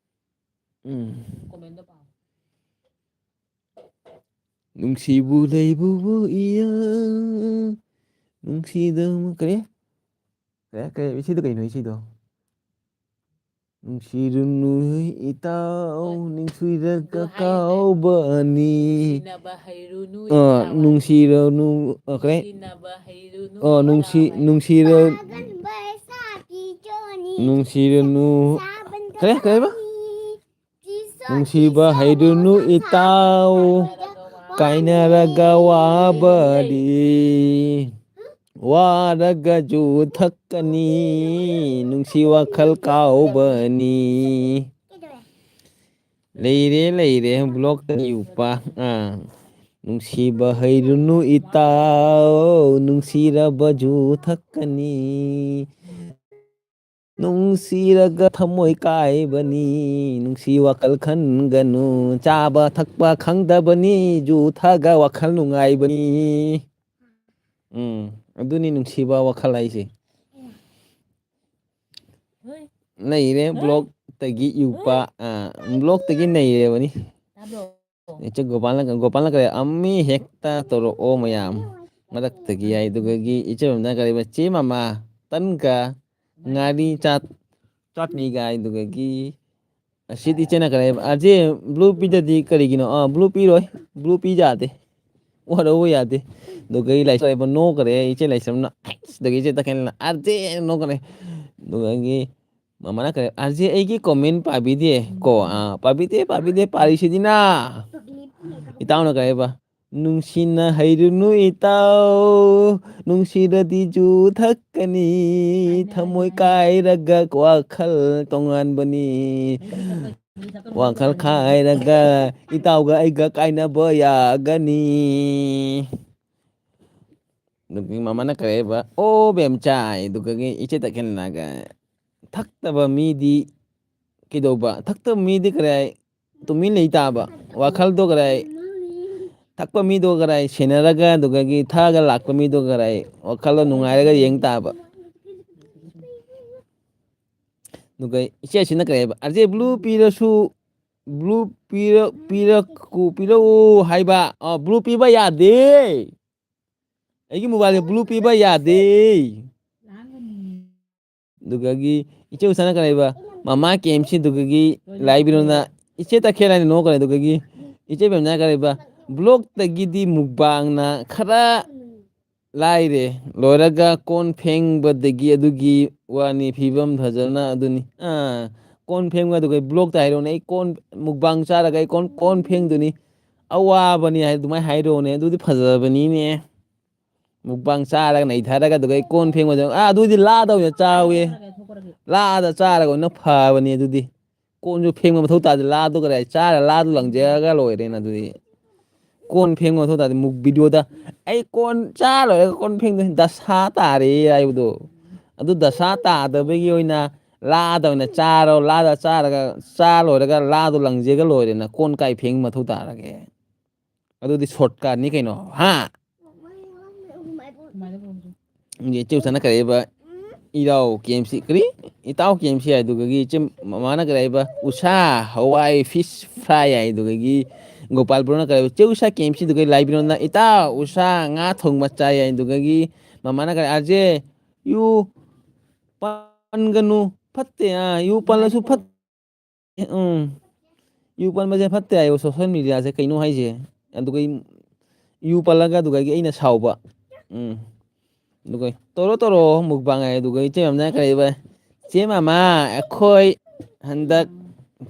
ꯎꯝ꯫ ꯀꯣꯃꯦꯟꯗ ꯄꯥꯎ꯫ ꯅꯨꯡꯁꯤꯕꯨ ꯂꯩꯕꯨꯕꯨ ꯏꯌꯥ, ꯅꯨꯡꯁꯤꯗ ꯀꯔꯤ? ꯀꯔꯤ, ꯀꯔꯤ, ꯏꯁꯩꯗꯣ ꯀꯩꯅꯣ ꯏꯁꯩꯗꯣ? ꯅꯨꯡꯁꯤꯔꯨꯅꯨ ꯏꯇꯥꯎ, ꯍꯣꯏ꯫ ꯅꯨꯡꯁꯤꯔꯒ ꯑꯗꯨ ꯍꯥꯏꯔꯗꯤ ꯀꯥꯎꯕꯅꯤ꯫ ꯅꯨꯡꯁꯤꯅꯕ ꯍꯩꯔꯨꯅꯨ ꯑ, ꯏꯇꯥꯎ꯫ ꯅꯨꯡꯁꯤꯔꯅꯨ, ꯑ, ꯀꯔꯤ? ꯅꯨꯡꯁꯤꯅꯕ ꯍꯩꯔꯨꯅꯨ ꯑ, ꯏꯇꯥꯎ ꯅꯨꯡꯁꯤ-, ꯍꯥꯏ꯫ ꯅꯨꯡꯁꯤꯔ-, ꯅꯨꯡꯁꯤꯔꯅꯨ꯫ ꯀꯔꯤ? ꯀꯔꯤꯕ? ꯅꯨꯡꯁꯤꯕ ꯍꯩꯔꯨꯅꯨ ꯏꯇꯥꯎ, ꯀꯥꯏꯅꯔꯒ ꯋꯥꯕꯗꯤ꯫ ꯋꯥꯔꯒꯁꯨ ꯊꯛꯀꯅꯤ, ꯅꯨꯡꯁꯤ ꯋꯥꯈꯜ ꯀꯥꯎꯕꯅꯤ꯫ ꯂꯩꯔꯦ, ꯂꯩꯔꯦ, ꯕ꯭ꯂꯣꯛꯇꯒꯤ ꯎꯄꯥ꯫ ꯑꯥ꯫ ꯅꯨꯡꯁꯤꯕ ꯍꯩꯔꯨꯅꯨ ꯏꯇꯥꯎ, ꯅꯨꯡꯁꯤꯔꯕꯁꯨ ꯊꯛꯀꯅꯤ꯫ ꯅꯨꯡꯁꯤꯔꯒ ꯊꯃꯣꯏ ꯀꯥꯏꯕꯅꯤ, ꯅꯨꯡꯁꯤ ꯋꯥꯈꯜ ꯈꯟꯒꯅꯨ, ꯆꯥꯕ ꯊꯛꯄ ꯈꯪꯗꯕꯅꯤ, ꯌꯨ ꯊꯛꯑꯒ ꯋꯥꯈꯜ ꯅꯨꯡꯉꯥꯏꯕꯅꯤ꯫ ꯎꯝ, ꯑꯗꯨꯅꯤ ꯅꯨꯡꯁꯤꯕ ꯋꯥꯈꯜ ꯍꯥꯏꯁꯦ꯫ ꯅꯩꯔꯦ, ꯕ꯭ꯂꯣꯛꯇꯒꯤ ꯌꯨꯄꯥ, ꯑꯥ, ꯕ꯭ꯂꯣꯛꯇꯒꯤ ꯅꯩꯔꯦꯕꯅꯤ꯫ ꯇꯥꯕ꯭ꯔꯣ? ꯏꯆꯦ ꯒꯣꯄꯥꯜꯅ, ꯒꯣꯄꯥꯜꯅ ꯀꯔꯤ, "ꯑꯃꯤ ꯍꯦꯛꯇ ꯇꯧꯔꯛꯑꯣ ꯃꯌꯥꯝ ꯃꯔꯛꯇꯒꯤ" ꯍꯥꯏ꯫ ꯑꯗꯨꯒꯒꯤ ꯏꯆꯦ ꯔꯣꯃꯤꯇꯥꯅ ꯀꯔꯤꯕ, "ꯆꯦ ꯃꯃꯥ, ꯇꯟꯒ ꯉꯥꯔꯤ ꯆꯥ-, ꯆꯥꯠꯅꯤꯒ" ꯍꯥꯏ꯫ ꯑꯗꯨꯒꯒꯤ ꯑꯁꯤꯗꯤ ꯏꯆꯦꯅ ꯀꯔꯤꯕ, "ꯑꯥꯔꯖꯦ ꯕ꯭ꯂꯨ ꯄꯤꯗꯗꯤ ꯀꯔꯤꯒꯤꯅꯣ?" ꯑꯥ, ꯕ꯭ꯂꯨ ꯄꯤꯔꯣꯏ, ꯕ꯭ꯂꯨ ꯄꯤ ꯌꯥꯗꯦ, ꯋꯥꯔꯧꯕ ꯌꯥꯗꯦ꯫ ꯑꯗꯨꯒ ꯑꯩ ꯂꯥꯏꯁ꯭ꯔꯝ ꯅꯣꯛꯈ꯭ꯔꯦ, ꯏꯆꯦ ꯂꯥꯏꯁ꯭ꯔꯝꯅ꯫ ꯑꯗꯒꯤ ꯏꯆꯦ ꯇꯈꯦꯜꯅ, "ꯑꯥꯔꯖꯦ" ꯅꯣꯛꯈ꯭ꯔꯦ꯫ ꯑꯗꯨꯗꯒꯤ ꯃꯃꯥꯅ ꯀꯔꯤ, "ꯑꯥꯔꯖꯦ ꯑꯩꯒꯤ ꯀꯣꯃꯦꯟ ꯄꯥꯕꯤꯗꯦ ꯀꯣ?" ꯑꯥ, "ꯄꯥꯕꯤꯗꯦ, ꯄꯥꯕꯤꯗꯦ, ꯄꯥꯔꯤꯁꯤꯗꯤ ꯅ?" ꯏꯇꯥꯎꯅ ꯀꯔꯤꯕ, "ꯅꯨꯡꯁꯤꯅ ꯍꯩꯔꯨꯅꯨ ꯏꯇꯥꯎ, ꯅꯨꯡꯁꯤꯔꯗꯤ ꯖꯨ ꯊꯛꯀꯅꯤ, ꯊꯃꯣꯏ ꯀꯥꯏꯔꯒ ꯋꯥꯈꯜ ꯇꯣꯉꯥꯟꯕꯅꯤ꯫ ꯋꯥꯈꯜ ꯈꯥꯏꯔꯒ ꯏꯇꯥꯎꯒ ꯑꯩꯒ ꯀꯥꯏꯅꯕ ꯌꯥꯒꯅꯤ"꯫ ꯑꯗꯨꯒꯤ ꯃꯃꯥꯅ ꯀꯔꯤ ꯍꯥꯏꯕ? "ꯑꯣ ꯕꯦꯝꯆꯥꯏ"꯫ ꯑꯗꯨꯒꯒꯤ ꯏꯆꯦ ꯇꯈꯦꯜꯅꯒ, "ꯊꯛꯇꯕ ꯃꯤꯗꯤ ꯀꯩꯗꯧꯕ? ꯊꯛꯇꯕ ꯃꯤꯗꯤ ꯀꯔꯤ ꯍꯥꯏ? ꯇꯨꯃꯤꯟ ꯂꯩ ꯇꯥꯕ, ꯋꯥꯈꯜꯗꯣ ꯀꯔꯤ ꯍꯥꯏ? ꯊꯛꯄ ꯃꯤꯗꯣ ꯀꯔꯤ ꯍꯥꯏ? ꯁꯦꯟꯅꯔꯒ, ꯑꯗꯨꯒꯒꯤ ꯊꯛꯑꯒ ꯂꯥꯛꯄ ꯃꯤꯗꯣ ꯀꯔꯤ ꯍꯥꯏ? ꯋꯥꯈꯜꯗꯣ ꯅꯨꯡꯉꯥꯏꯔꯒ ꯌꯦꯡ ꯇꯥꯕ"꯫ ꯑꯗꯨꯒ ꯏꯆꯦꯁꯤꯅ ꯀꯔꯤ ꯍꯥꯏꯕ? "ꯑꯥꯔꯖꯦ, ꯕ꯭ꯂꯨ ꯄꯤꯔꯁꯨ, ꯕ꯭ꯂꯨ ꯄꯤꯔ-, ꯄꯤꯔꯛꯀꯨ-, ꯄꯤꯔꯛꯎ" ꯍꯥꯏꯕ꯫ ꯑ, ꯕ꯭ꯂꯨ ꯄꯤꯕ ꯌꯥꯗꯦ꯫ ꯑꯩꯒꯤ ꯃꯣꯕꯥꯏꯜꯗ ꯕ꯭ꯂꯨ ꯄꯤꯕ ꯌꯥꯗꯦ꯫ ꯑꯗꯨꯒꯒꯤ ꯏꯆꯦ ꯎꯁꯥꯅ ꯀꯔꯤ ꯍꯥꯏꯕ? "ꯃꯃꯥ ꯀꯦ ꯑꯦꯝ ꯁꯤ" ꯑꯗꯨꯒꯒꯤ ꯂꯥꯏꯕꯤꯔꯣꯅ ꯏꯆꯦ ꯇꯈꯦꯜ ꯍꯥꯏꯅ ꯅꯣꯛꯈ꯭ꯔꯦ꯫ ꯑꯗꯨꯒꯒꯤ ꯏꯆꯦ ꯕꯦꯝꯅ ꯀꯔꯤ ꯍꯥꯏꯕ? "ꯕ꯭ꯂꯣꯛꯇꯒꯤꯗꯤ ꯃꯨꯛꯕꯥꯡꯅ ꯈꯔ ꯂꯥꯏꯔꯦ꯫ ꯂꯣꯏꯔꯒ ꯀꯣꯟ ꯐꯦꯡꯕꯗꯒꯤ ꯑꯗꯨꯒꯤ ꯋꯥꯅꯤ, ꯐꯤꯕꯝ ꯐꯖꯅ ꯑꯗꯨꯅꯤ"꯫ ꯑꯥ, ꯀꯣꯟ ꯐꯦꯡꯕ ꯑꯗꯨꯒ ꯕ꯭ꯂꯣꯛꯇ ꯍꯥꯏꯔꯣꯅꯦ꯫ "ꯑꯩ ꯀꯣꯟ ꯃꯨꯛꯕꯥꯡ ꯆꯥꯔꯒ ꯑꯩ ꯀꯣꯟ, ꯀꯣꯟ ꯐꯦꯡꯗꯣꯏꯅꯤ꯫ ꯑꯋꯥꯕꯅꯤ" ꯍꯥꯏ, ꯑꯗꯨꯃꯥꯏꯅ ꯍꯥꯏꯔꯣꯅꯦ꯫ ꯑꯗꯨꯗꯤ ꯐꯖꯕꯅꯤꯅꯦ꯫ ꯃꯨꯛꯕꯥꯡ ꯆꯥꯔꯒ ꯅꯩꯊꯔꯒ ꯑꯗꯨꯒ ꯑꯩ ꯀꯣꯟ ꯐꯦꯡꯕꯗ, ꯑꯥ, ꯑꯗꯨꯗꯤ ꯂꯥꯗ ꯑꯣꯏꯅ ꯆꯥꯎꯋꯦ꯫ ꯂꯥꯗ ꯆꯥꯔꯒ ꯑꯣꯏꯅ ꯐꯕꯅꯤ ꯑꯗꯨꯗꯤ꯫ ꯀꯣꯟꯁꯨ ꯐꯦꯡꯕ ꯃꯊꯧ ꯇꯥꯗꯦ꯫ ꯂꯥꯗꯣ ꯀꯗꯥꯏ ꯆꯥꯔ ꯂꯥꯗꯣ ꯂꯪꯖꯔꯒ ꯂꯣꯏꯔꯦꯅ ꯑꯗꯨꯗꯤ꯫ ꯀꯣꯟ ꯐꯦꯡꯕ ꯃꯊꯧ ꯇꯥꯗꯦ꯫ ꯃꯨꯛ ꯚꯤꯗꯤꯑꯣꯗ "ꯑꯩ ꯀꯣꯟ ꯆꯥ ꯂꯣꯏꯔꯒ ꯀꯣꯟ ꯐꯦꯡꯗꯣꯏꯅꯤ", ꯗꯁꯥ ꯇꯥꯔꯦ ꯍꯥꯏꯕꯗꯣ꯫ ꯑꯗꯨ ꯗꯁꯥ ꯇꯥꯗꯕꯒꯤ ꯑꯣꯏꯅ ꯂꯥꯗ ꯑꯣꯏꯅ ꯆꯥꯔꯣ꯫ ꯂꯥꯗ ꯆꯥꯔꯒ, ꯆꯥ ꯂꯣꯏꯔꯒ ꯂꯥꯗꯣ ꯂꯪꯖꯦꯒ ꯂꯣꯏꯔꯦꯅ꯫ ꯀꯣꯟ ꯀꯥꯏ ꯐꯦꯡ ꯃꯊꯧ ꯇꯥꯔꯒꯦ? ꯑꯗꯨꯗꯤ ꯁꯣꯔꯠꯀꯠꯅꯤ ꯀꯩꯅꯣ, ꯍꯥ? ꯏꯆꯦ ꯎꯁꯥꯅ ꯀꯔꯤ ꯍꯥꯏꯕ? ꯏꯔꯥꯎ ꯀꯦ ꯑꯦꯝ ꯁꯤ, ꯀꯔꯤ? ꯏꯇꯥꯎ ꯀꯦ ꯑꯦꯝ ꯁꯤ ꯍꯥꯏꯗꯨꯒꯒꯤ ꯏꯆꯦ ꯃꯃꯥꯅ ꯀꯔꯤ ꯍꯥꯏꯕ? "ꯎꯁꯥ ꯍꯋꯥꯏ ꯐꯤꯁ ꯐ꯭ꯔꯥꯏ" ꯍꯥꯏꯗꯨꯒꯒꯤ ꯒꯣꯄꯥꯜ ꯕ꯭ꯔꯣꯅ ꯀꯔꯤ ꯍꯥꯏꯕ? "ꯆꯦ ꯎꯁꯥ ꯀꯦ ꯑꯦꯝ ꯁꯤꯗꯨꯒ ꯂꯥꯏꯕꯤꯔꯣꯅ ꯏꯇꯥꯎ ꯎꯁꯥ ꯉꯥ ꯊꯣꯡꯕ ꯆꯥꯏ" ꯍꯥꯏꯗꯨꯒꯒꯤ ꯃꯃꯥꯅ ꯀꯔꯤ? "ꯑꯥꯔꯖꯦ, ꯌꯨ ꯄꯟꯒꯅꯨ, ꯐꯠꯇꯦ, ꯑꯥ, ꯌꯨ ꯄꯜꯂꯁꯨ ꯐꯠ-, ꯎꯝ, ꯌꯨ ꯄꯟꯕꯁꯦ ꯐꯠꯇꯦ ꯍꯥꯏꯌꯣ, ꯁꯣꯁꯦꯜ ꯃꯦꯗꯤꯌꯥꯁꯦ ꯀꯩꯅꯣ ꯍꯥꯏꯁꯦ?" ꯑꯗꯨꯒ ꯑꯩ ꯌꯨ ꯄꯜꯂꯒ ꯑꯗꯨꯒ ꯑꯩꯅ ꯁꯥꯎꯕ꯫ ꯎꯝ꯫ ꯑꯗꯨꯒ "ꯇꯧꯔꯣ, ꯇꯧꯔꯣ ꯃꯨꯛꯕꯥꯡ" ꯍꯥꯏ꯫ ꯑꯗꯨꯒ ꯏꯆꯦ ꯃꯦꯝꯅ ꯀꯔꯤ ꯍꯥꯏꯕ? "ꯆꯦ ꯃꯃꯥ, ꯑꯩꯈꯣꯏ ꯍꯟꯗꯛ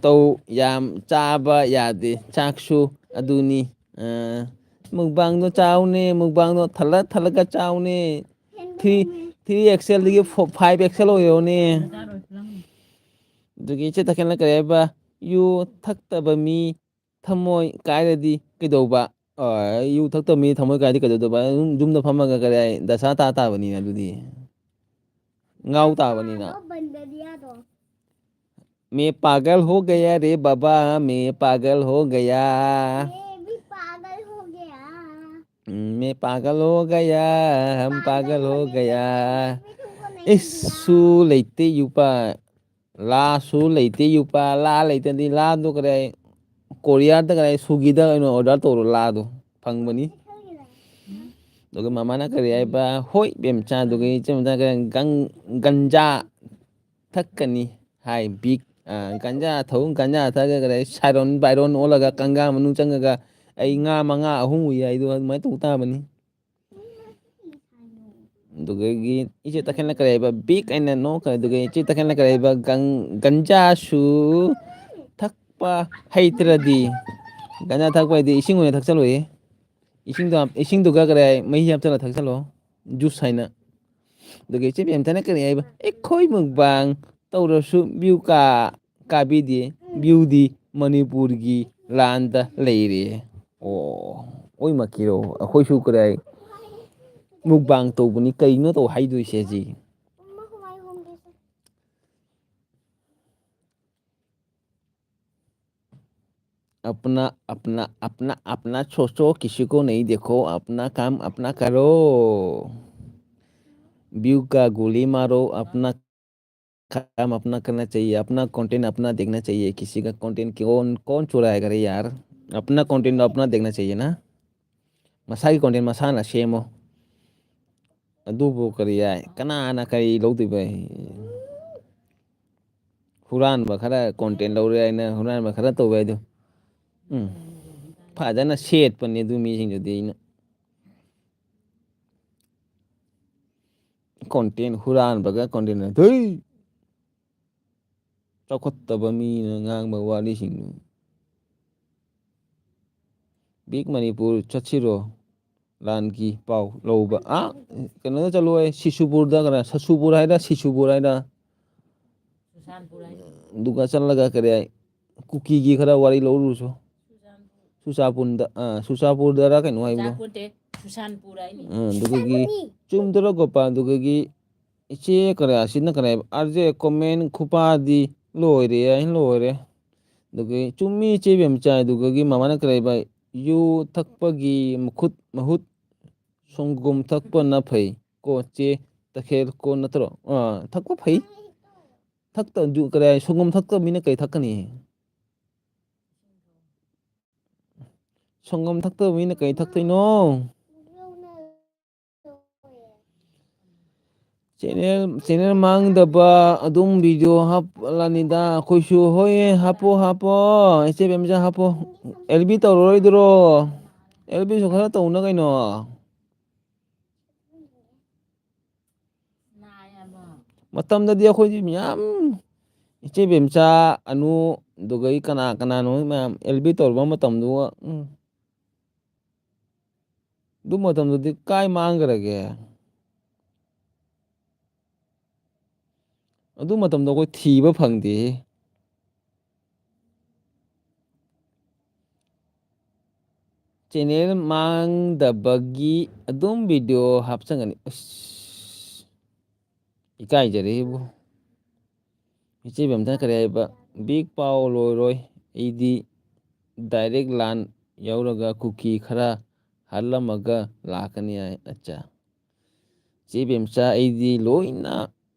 ꯇꯧ ꯌꯥꯝ ꯆꯥꯕ ꯌꯥꯗꯦ ꯆꯥꯛꯁꯨ꯫ ꯑꯗꯨꯅꯤ, ꯑ, ꯃꯨꯛꯕꯥꯡꯗꯣ ꯆꯥꯎꯅꯦ, ꯃꯨꯛꯕꯥꯡꯗꯣ ꯊꯜꯂ ꯊꯜꯂꯒ ꯆꯥꯎꯅꯦ꯫ ꯊ꯭ꯔꯤ, ꯊ꯭ꯔꯤ ꯑꯦꯛꯁꯦꯜꯗꯒꯤ ꯐꯣ-, ꯐꯥꯏꯚ ꯑꯦꯛꯁꯦꯜ ꯑꯣꯏꯔꯣꯅꯦ"꯫ ꯑꯗꯨꯒꯤ ꯏꯆꯦ ꯇꯈꯦꯜꯅ ꯀꯔꯤ ꯍꯥꯏꯕ? "ꯌꯨ ꯊꯛꯇꯕ ꯃꯤ ꯊꯃꯣꯏ ꯀꯥꯏꯔꯗꯤ ꯀꯩꯗꯧꯕ?" ꯑ, "ꯌꯨ ꯊꯛꯇꯕ ꯃꯤ ꯊꯃꯣꯏ ꯀꯥꯏꯔꯗꯤ ꯀꯩꯗꯧꯗꯧꯕ?" ꯑꯗꯨꯝ ꯌꯨꯝꯗ ꯐꯝꯃꯒ ꯀꯔꯤ ꯍꯥꯏ? ꯗꯁꯥ ꯇꯥ ꯇꯥꯕꯅꯤꯅ ꯑꯗꯨꯗꯤ꯫ ꯉꯥꯎ ꯇꯥꯕꯅꯤꯅ꯫ "मैं पागल हो गया रे बाबा, मैं पागल हो गया।" मैं भी पागल हो गया। ꯎꯝ, "मैं पागल हो गया, हम पागल हो गया।" ꯑꯩꯁꯨ ꯂꯩꯇꯦ ꯌꯨꯄꯥ꯫ ꯂꯥꯁꯨ ꯂꯩꯇꯦ, ꯌꯨꯄꯥ ꯂꯥ ꯂꯩꯇ꯭ꯔꯗꯤ ꯂꯥꯗꯣ ꯀꯗꯥꯏ, ꯀꯣꯔꯤꯌꯥꯗ ꯀꯗꯥꯏ, ꯁ꯭ꯋꯤꯒꯤꯗ ꯑꯣꯏꯅ ꯑꯣꯔꯗꯔ ꯇꯧꯔꯣ, ꯂꯥꯗꯣ ꯐꯪꯕꯅꯤ꯫ ꯑꯗꯨꯒ ꯃꯃꯥꯅ ꯀꯔꯤ ꯍꯥꯏꯕ? "ꯍꯣꯏ ꯕꯦꯝꯆꯥ", ꯑꯗꯨꯒ ꯏꯆꯦ ꯃꯆꯥ ꯀꯔꯤ, "ꯒꯪ-, ꯒꯟꯖꯥ ꯊꯛꯀꯅꯤ" ꯍꯥꯏ꯫ ꯕꯤꯛ, ꯑ, ꯒꯟꯖꯥ ꯊꯧ-, ꯒꯟꯖꯥ ꯊꯛꯑꯒ ꯀꯗꯥꯏ, ꯁꯥꯏꯔꯣꯟ ꯕꯥꯏꯔꯣꯟ ꯑꯣꯜꯂꯒ ꯀꯪꯒꯥ ꯃꯅꯨꯡ ꯆꯪꯉꯒ, "ꯑꯩ ꯉꯥ ꯃꯉꯥ ꯑꯍꯨꯝ ꯎꯏ" ꯍꯥꯏꯗꯣ ꯑꯗꯨꯃꯥꯏꯅ ꯇꯧ ꯇꯥꯕꯅꯤ꯫ ꯑꯗꯨꯗꯒꯤ ꯏꯆꯦ ꯇꯈꯦꯜꯅ ꯀꯔꯤ ꯍꯥꯏꯕ? ꯕꯤꯛ ꯑꯩꯅ ꯅꯣꯛꯈ꯭ꯔꯦ꯫ ꯑꯗꯨꯒ ꯏꯆꯦ ꯇꯈꯦꯜꯅ ꯀꯔꯤ ꯍꯥꯏꯕ? "ꯒꯪ-, ꯒꯟꯖꯥꯁꯨ ꯊꯛꯄ ꯍꯩꯇ꯭ꯔꯗꯤ", ꯒꯟꯖꯥ ꯊꯛꯄ ꯍꯩꯇ꯭ꯔꯗꯤ ꯏꯁꯤꯡ ꯑꯣꯏꯅ ꯊꯛꯆꯜꯂꯣꯏꯌꯦ꯫ ꯏꯁꯤꯡꯗꯣ ꯍꯥꯞ-, ꯏꯁꯤꯡꯗꯨꯒ ꯀꯔꯤ ꯍꯥꯏ? "ꯃꯍꯤ ꯍꯥꯞꯆꯜꯂ ꯊꯛꯆꯜꯂꯣ, ꯖꯨꯁ ꯍꯥꯏꯅ"꯫ ꯑꯗꯨꯒ ꯏꯆꯦ ꯕꯦꯝꯊꯅ ꯀꯔꯤ ꯍꯥꯏꯕ? "ꯑꯩꯈꯣꯏ ꯃꯨꯛꯕꯥꯡ ꯇꯧꯔꯁꯨ ꯚ꯭ꯌꯨ ꯀꯥ-, ꯀꯥꯕꯤꯗꯦ, ꯚ꯭ꯌꯨꯗꯤ ꯃꯅꯤꯄꯨꯔꯒꯤ ꯂꯥꯟꯗ ꯂꯩꯔꯦ"꯫ ꯑꯣ, ꯑꯣꯏꯃꯛꯀꯤꯔꯣ? ꯑꯩꯈꯣꯏꯁꯨ ꯀꯗꯥꯏ ꯃꯨꯛꯕꯥꯡ ꯇꯧꯕꯅꯤ, ꯀꯩꯅꯣ ꯇꯧ ꯍꯥꯏꯗꯣꯏꯁꯦ ꯍꯧꯖꯤꯛ? अपना, अपना, अपना, अपना सोचो, किसी को नहीं देखो, अपना काम अपना करो। व्यू का गोली मारो, अपना काम अपना करना चाहिए, अपना कंटेंट अपना देखना चाहिए। किसी का कंटेंट कौन, कौन चुराएगा रे यार? अपना कंटेंट अपना देखना चाहिए ना। ꯃꯁꯥꯒꯤ ꯀꯣꯟꯇꯦꯟ ꯃꯁꯥꯅ ꯁꯦꯝꯃꯣ꯫ ꯑꯗꯨꯕꯨ ꯀꯔꯤ ꯌꯥꯏ? ꯀꯅꯥꯅ ꯀꯔꯤ ꯂꯧꯗꯣꯏꯕ? ꯍꯨꯔꯥꯟꯕ ꯈꯔ ꯀꯣꯟꯇꯦꯟ ꯂꯧꯔꯦ ꯍꯥꯏꯅ ꯍꯨꯔꯥꯟꯕ ꯈꯔ ꯇꯧꯋꯦ ꯍꯥꯏꯗꯣ꯫ ꯎꯝ꯫ ꯐꯖꯅ ꯁꯦꯠꯄꯅꯦ ꯑꯗꯨ ꯃꯤꯁꯤꯡꯗꯨꯗꯤ ꯑꯩꯅ꯫ Content ꯍꯨꯔꯥꯟꯕꯒ content ꯊꯨꯏ꯫ ꯆꯥꯎꯈꯠꯇꯕ ꯃꯤꯅ ꯉꯥꯡꯕ ꯋꯥꯔꯤꯁꯤꯡꯗꯨ꯫ ꯕꯤꯛ ꯃꯅꯤꯄꯨꯔ ꯆꯠꯁꯤꯔꯣ? ꯂꯥꯟꯒꯤ ꯄꯥꯎ ꯂꯧꯕ꯫ ꯑꯥ, ꯀꯩꯅꯣꯗ ꯆꯠꯂꯣꯏ, ꯁꯤꯁꯨꯄꯨꯔꯗ, ꯀꯅꯥ, ꯁꯁꯨꯄꯨꯔ ꯍꯥꯏꯗ, ꯁꯤꯁꯨꯄꯨꯔ ꯍꯥꯏꯗ꯫ ꯁꯨꯁꯥꯟꯄꯨꯔ ꯍꯥꯏꯅꯤ꯫ ꯑꯗꯨꯒ ꯆꯠꯂꯒ ꯀꯔꯤ ꯍꯥꯏ, ꯀꯨꯀꯤꯒꯤ ꯈꯔ ꯋꯥꯔꯤ ꯂꯧꯔꯨꯔꯁꯨ꯫ ꯁꯨꯁꯥꯟꯄꯨꯔ꯫ ꯁꯨꯁꯥꯄꯨꯔꯗ, ꯑꯥ, ꯁꯨꯁꯥꯄꯨꯔꯗꯔ ꯀꯩꯅꯣ ꯍꯥꯏꯕꯗꯣ꯫ ꯆꯨꯔꯆꯥꯟꯄꯨꯔ ꯅꯠꯇꯦ, ꯁꯨꯁꯥꯟꯄꯨꯔ ꯍꯥꯏꯅꯤ꯫ ꯑꯥ, ꯑꯗꯨꯗꯒꯤ ꯆꯨꯝꯗ꯭ꯔꯣ ꯒꯣꯄꯥ? ꯑꯗꯨꯗꯒꯤ ꯏꯆꯦ ꯀꯔꯤ ꯑꯁꯤꯅ ꯀꯔꯤ ꯍꯥꯏꯕ? ꯑꯥꯔ ꯖꯦ ꯀꯣꯃꯦꯟ ꯈꯨꯄꯥꯗꯤ ꯂꯣꯏꯔꯦ, ꯑꯩ ꯂꯣꯏꯔꯦ꯫ ꯑꯗꯨꯒꯤ ꯆꯨꯝꯃꯤ ꯏꯆꯦ ꯕꯦꯝꯆꯥ, ꯑꯗꯨꯒꯒꯤ ꯃꯃꯥꯅ ꯀꯔꯤ ꯍꯥꯏꯕ? ꯌꯨ ꯊꯛꯄꯒꯤ ꯃꯈꯨꯠ ꯃꯍꯨꯠ ꯁꯪꯒꯣꯝ ꯊꯛꯄꯅ ꯐꯩ ꯀꯣ ꯆꯦ ꯇꯈꯦꯜ ꯀꯣ ꯅꯠꯇ꯭ꯔꯣ? ꯑꯥ, ꯊꯛꯄ ꯐꯩ꯫ ꯊꯛꯇ ꯖꯨ-, ꯀꯔꯤ ꯍꯥꯏ, ꯁꯪꯒꯣꯝ ꯊꯛꯇꯕ ꯃꯤꯅ ꯀꯩ ꯊꯛꯀꯅꯤ? ꯁꯪꯒꯣꯝ ꯊꯛꯇꯕ ꯃꯤꯅ ꯀꯩ ꯊꯛꯇꯣꯏꯅꯣ? ꯆꯦꯅꯦꯜ, ꯆꯦꯅꯦꯜ ꯃꯥꯡꯗꯕ ꯑꯗꯨꯝ ꯚꯤꯗꯤꯑꯣ ꯍꯥꯞꯂꯅꯤꯗ ꯑꯩꯈꯣꯏꯁꯨ꯫ ꯍꯣꯏ, ꯍꯥꯞꯄꯣ, ꯍꯥꯞꯄꯣ꯫ ꯏꯆꯦ ꯕꯦꯝꯆꯥ ꯍꯥꯞꯄꯣ꯫ ꯑꯦꯜ ꯕꯤ ꯇꯧꯔꯔꯣꯏꯗ꯭ꯔꯣ? ꯑꯦꯜ ꯕꯤꯁꯨ ꯈꯔ ꯇꯧꯅ ꯀꯩꯅꯣ꯫ ꯃꯇꯝꯗꯗꯤ ꯑꯩꯈꯣꯏꯗꯤ ꯃꯌꯥꯝ ꯏꯆꯦ ꯕꯦꯝꯆꯥ, ꯑꯅꯨ, ꯑꯗꯨꯒ ꯑꯩ ꯀꯅꯥ ꯀꯅꯥꯅꯣ ꯃꯌꯥꯝ ꯑꯦꯜ ꯕꯤ ꯇꯧꯔꯨꯕ ꯃꯇꯝꯗꯨꯒ, ꯎꯝ꯫ ꯑꯗꯨ ꯃꯇꯝꯗꯨꯗꯤ ꯀꯥꯏ ꯃꯥꯡꯈ꯭ꯔꯒꯦ? ꯑꯗꯨ ꯃꯇꯝꯗꯣ ꯑꯩꯈꯣꯏ ꯊꯤꯕ ꯐꯪꯗꯦ꯫ ꯆꯦꯅꯦꯜ ꯃꯥꯡꯗꯕꯒꯤ ꯑꯗꯨꯝ ꯚꯤꯗꯤꯑꯣ ꯍꯥꯞꯆꯒꯅꯤ꯫ ꯑꯁ, ꯏꯀꯥꯏꯖꯔꯦꯕꯨ꯫ ꯏꯆꯦ ꯕꯦꯝꯆꯥ ꯀꯔꯤ ꯍꯥꯏꯕ? ꯕꯤꯛ ꯄꯥꯎ ꯂꯣꯏꯔꯣꯏ꯫ ꯑꯩꯗꯤ ꯗꯥꯏꯔꯦꯛ ꯂꯥꯟ ꯌꯧꯔꯒ ꯀꯨꯀꯤ ꯈꯔ ꯍꯥꯠꯂꯝꯃꯒ ꯂꯥꯛꯀꯅꯤ ꯍꯥꯏ꯫ ꯑꯠꯆꯥ꯫ ꯏꯆꯦ ꯕꯦꯝꯆꯥ, ꯑꯩꯗꯤ ꯂꯣꯏꯅ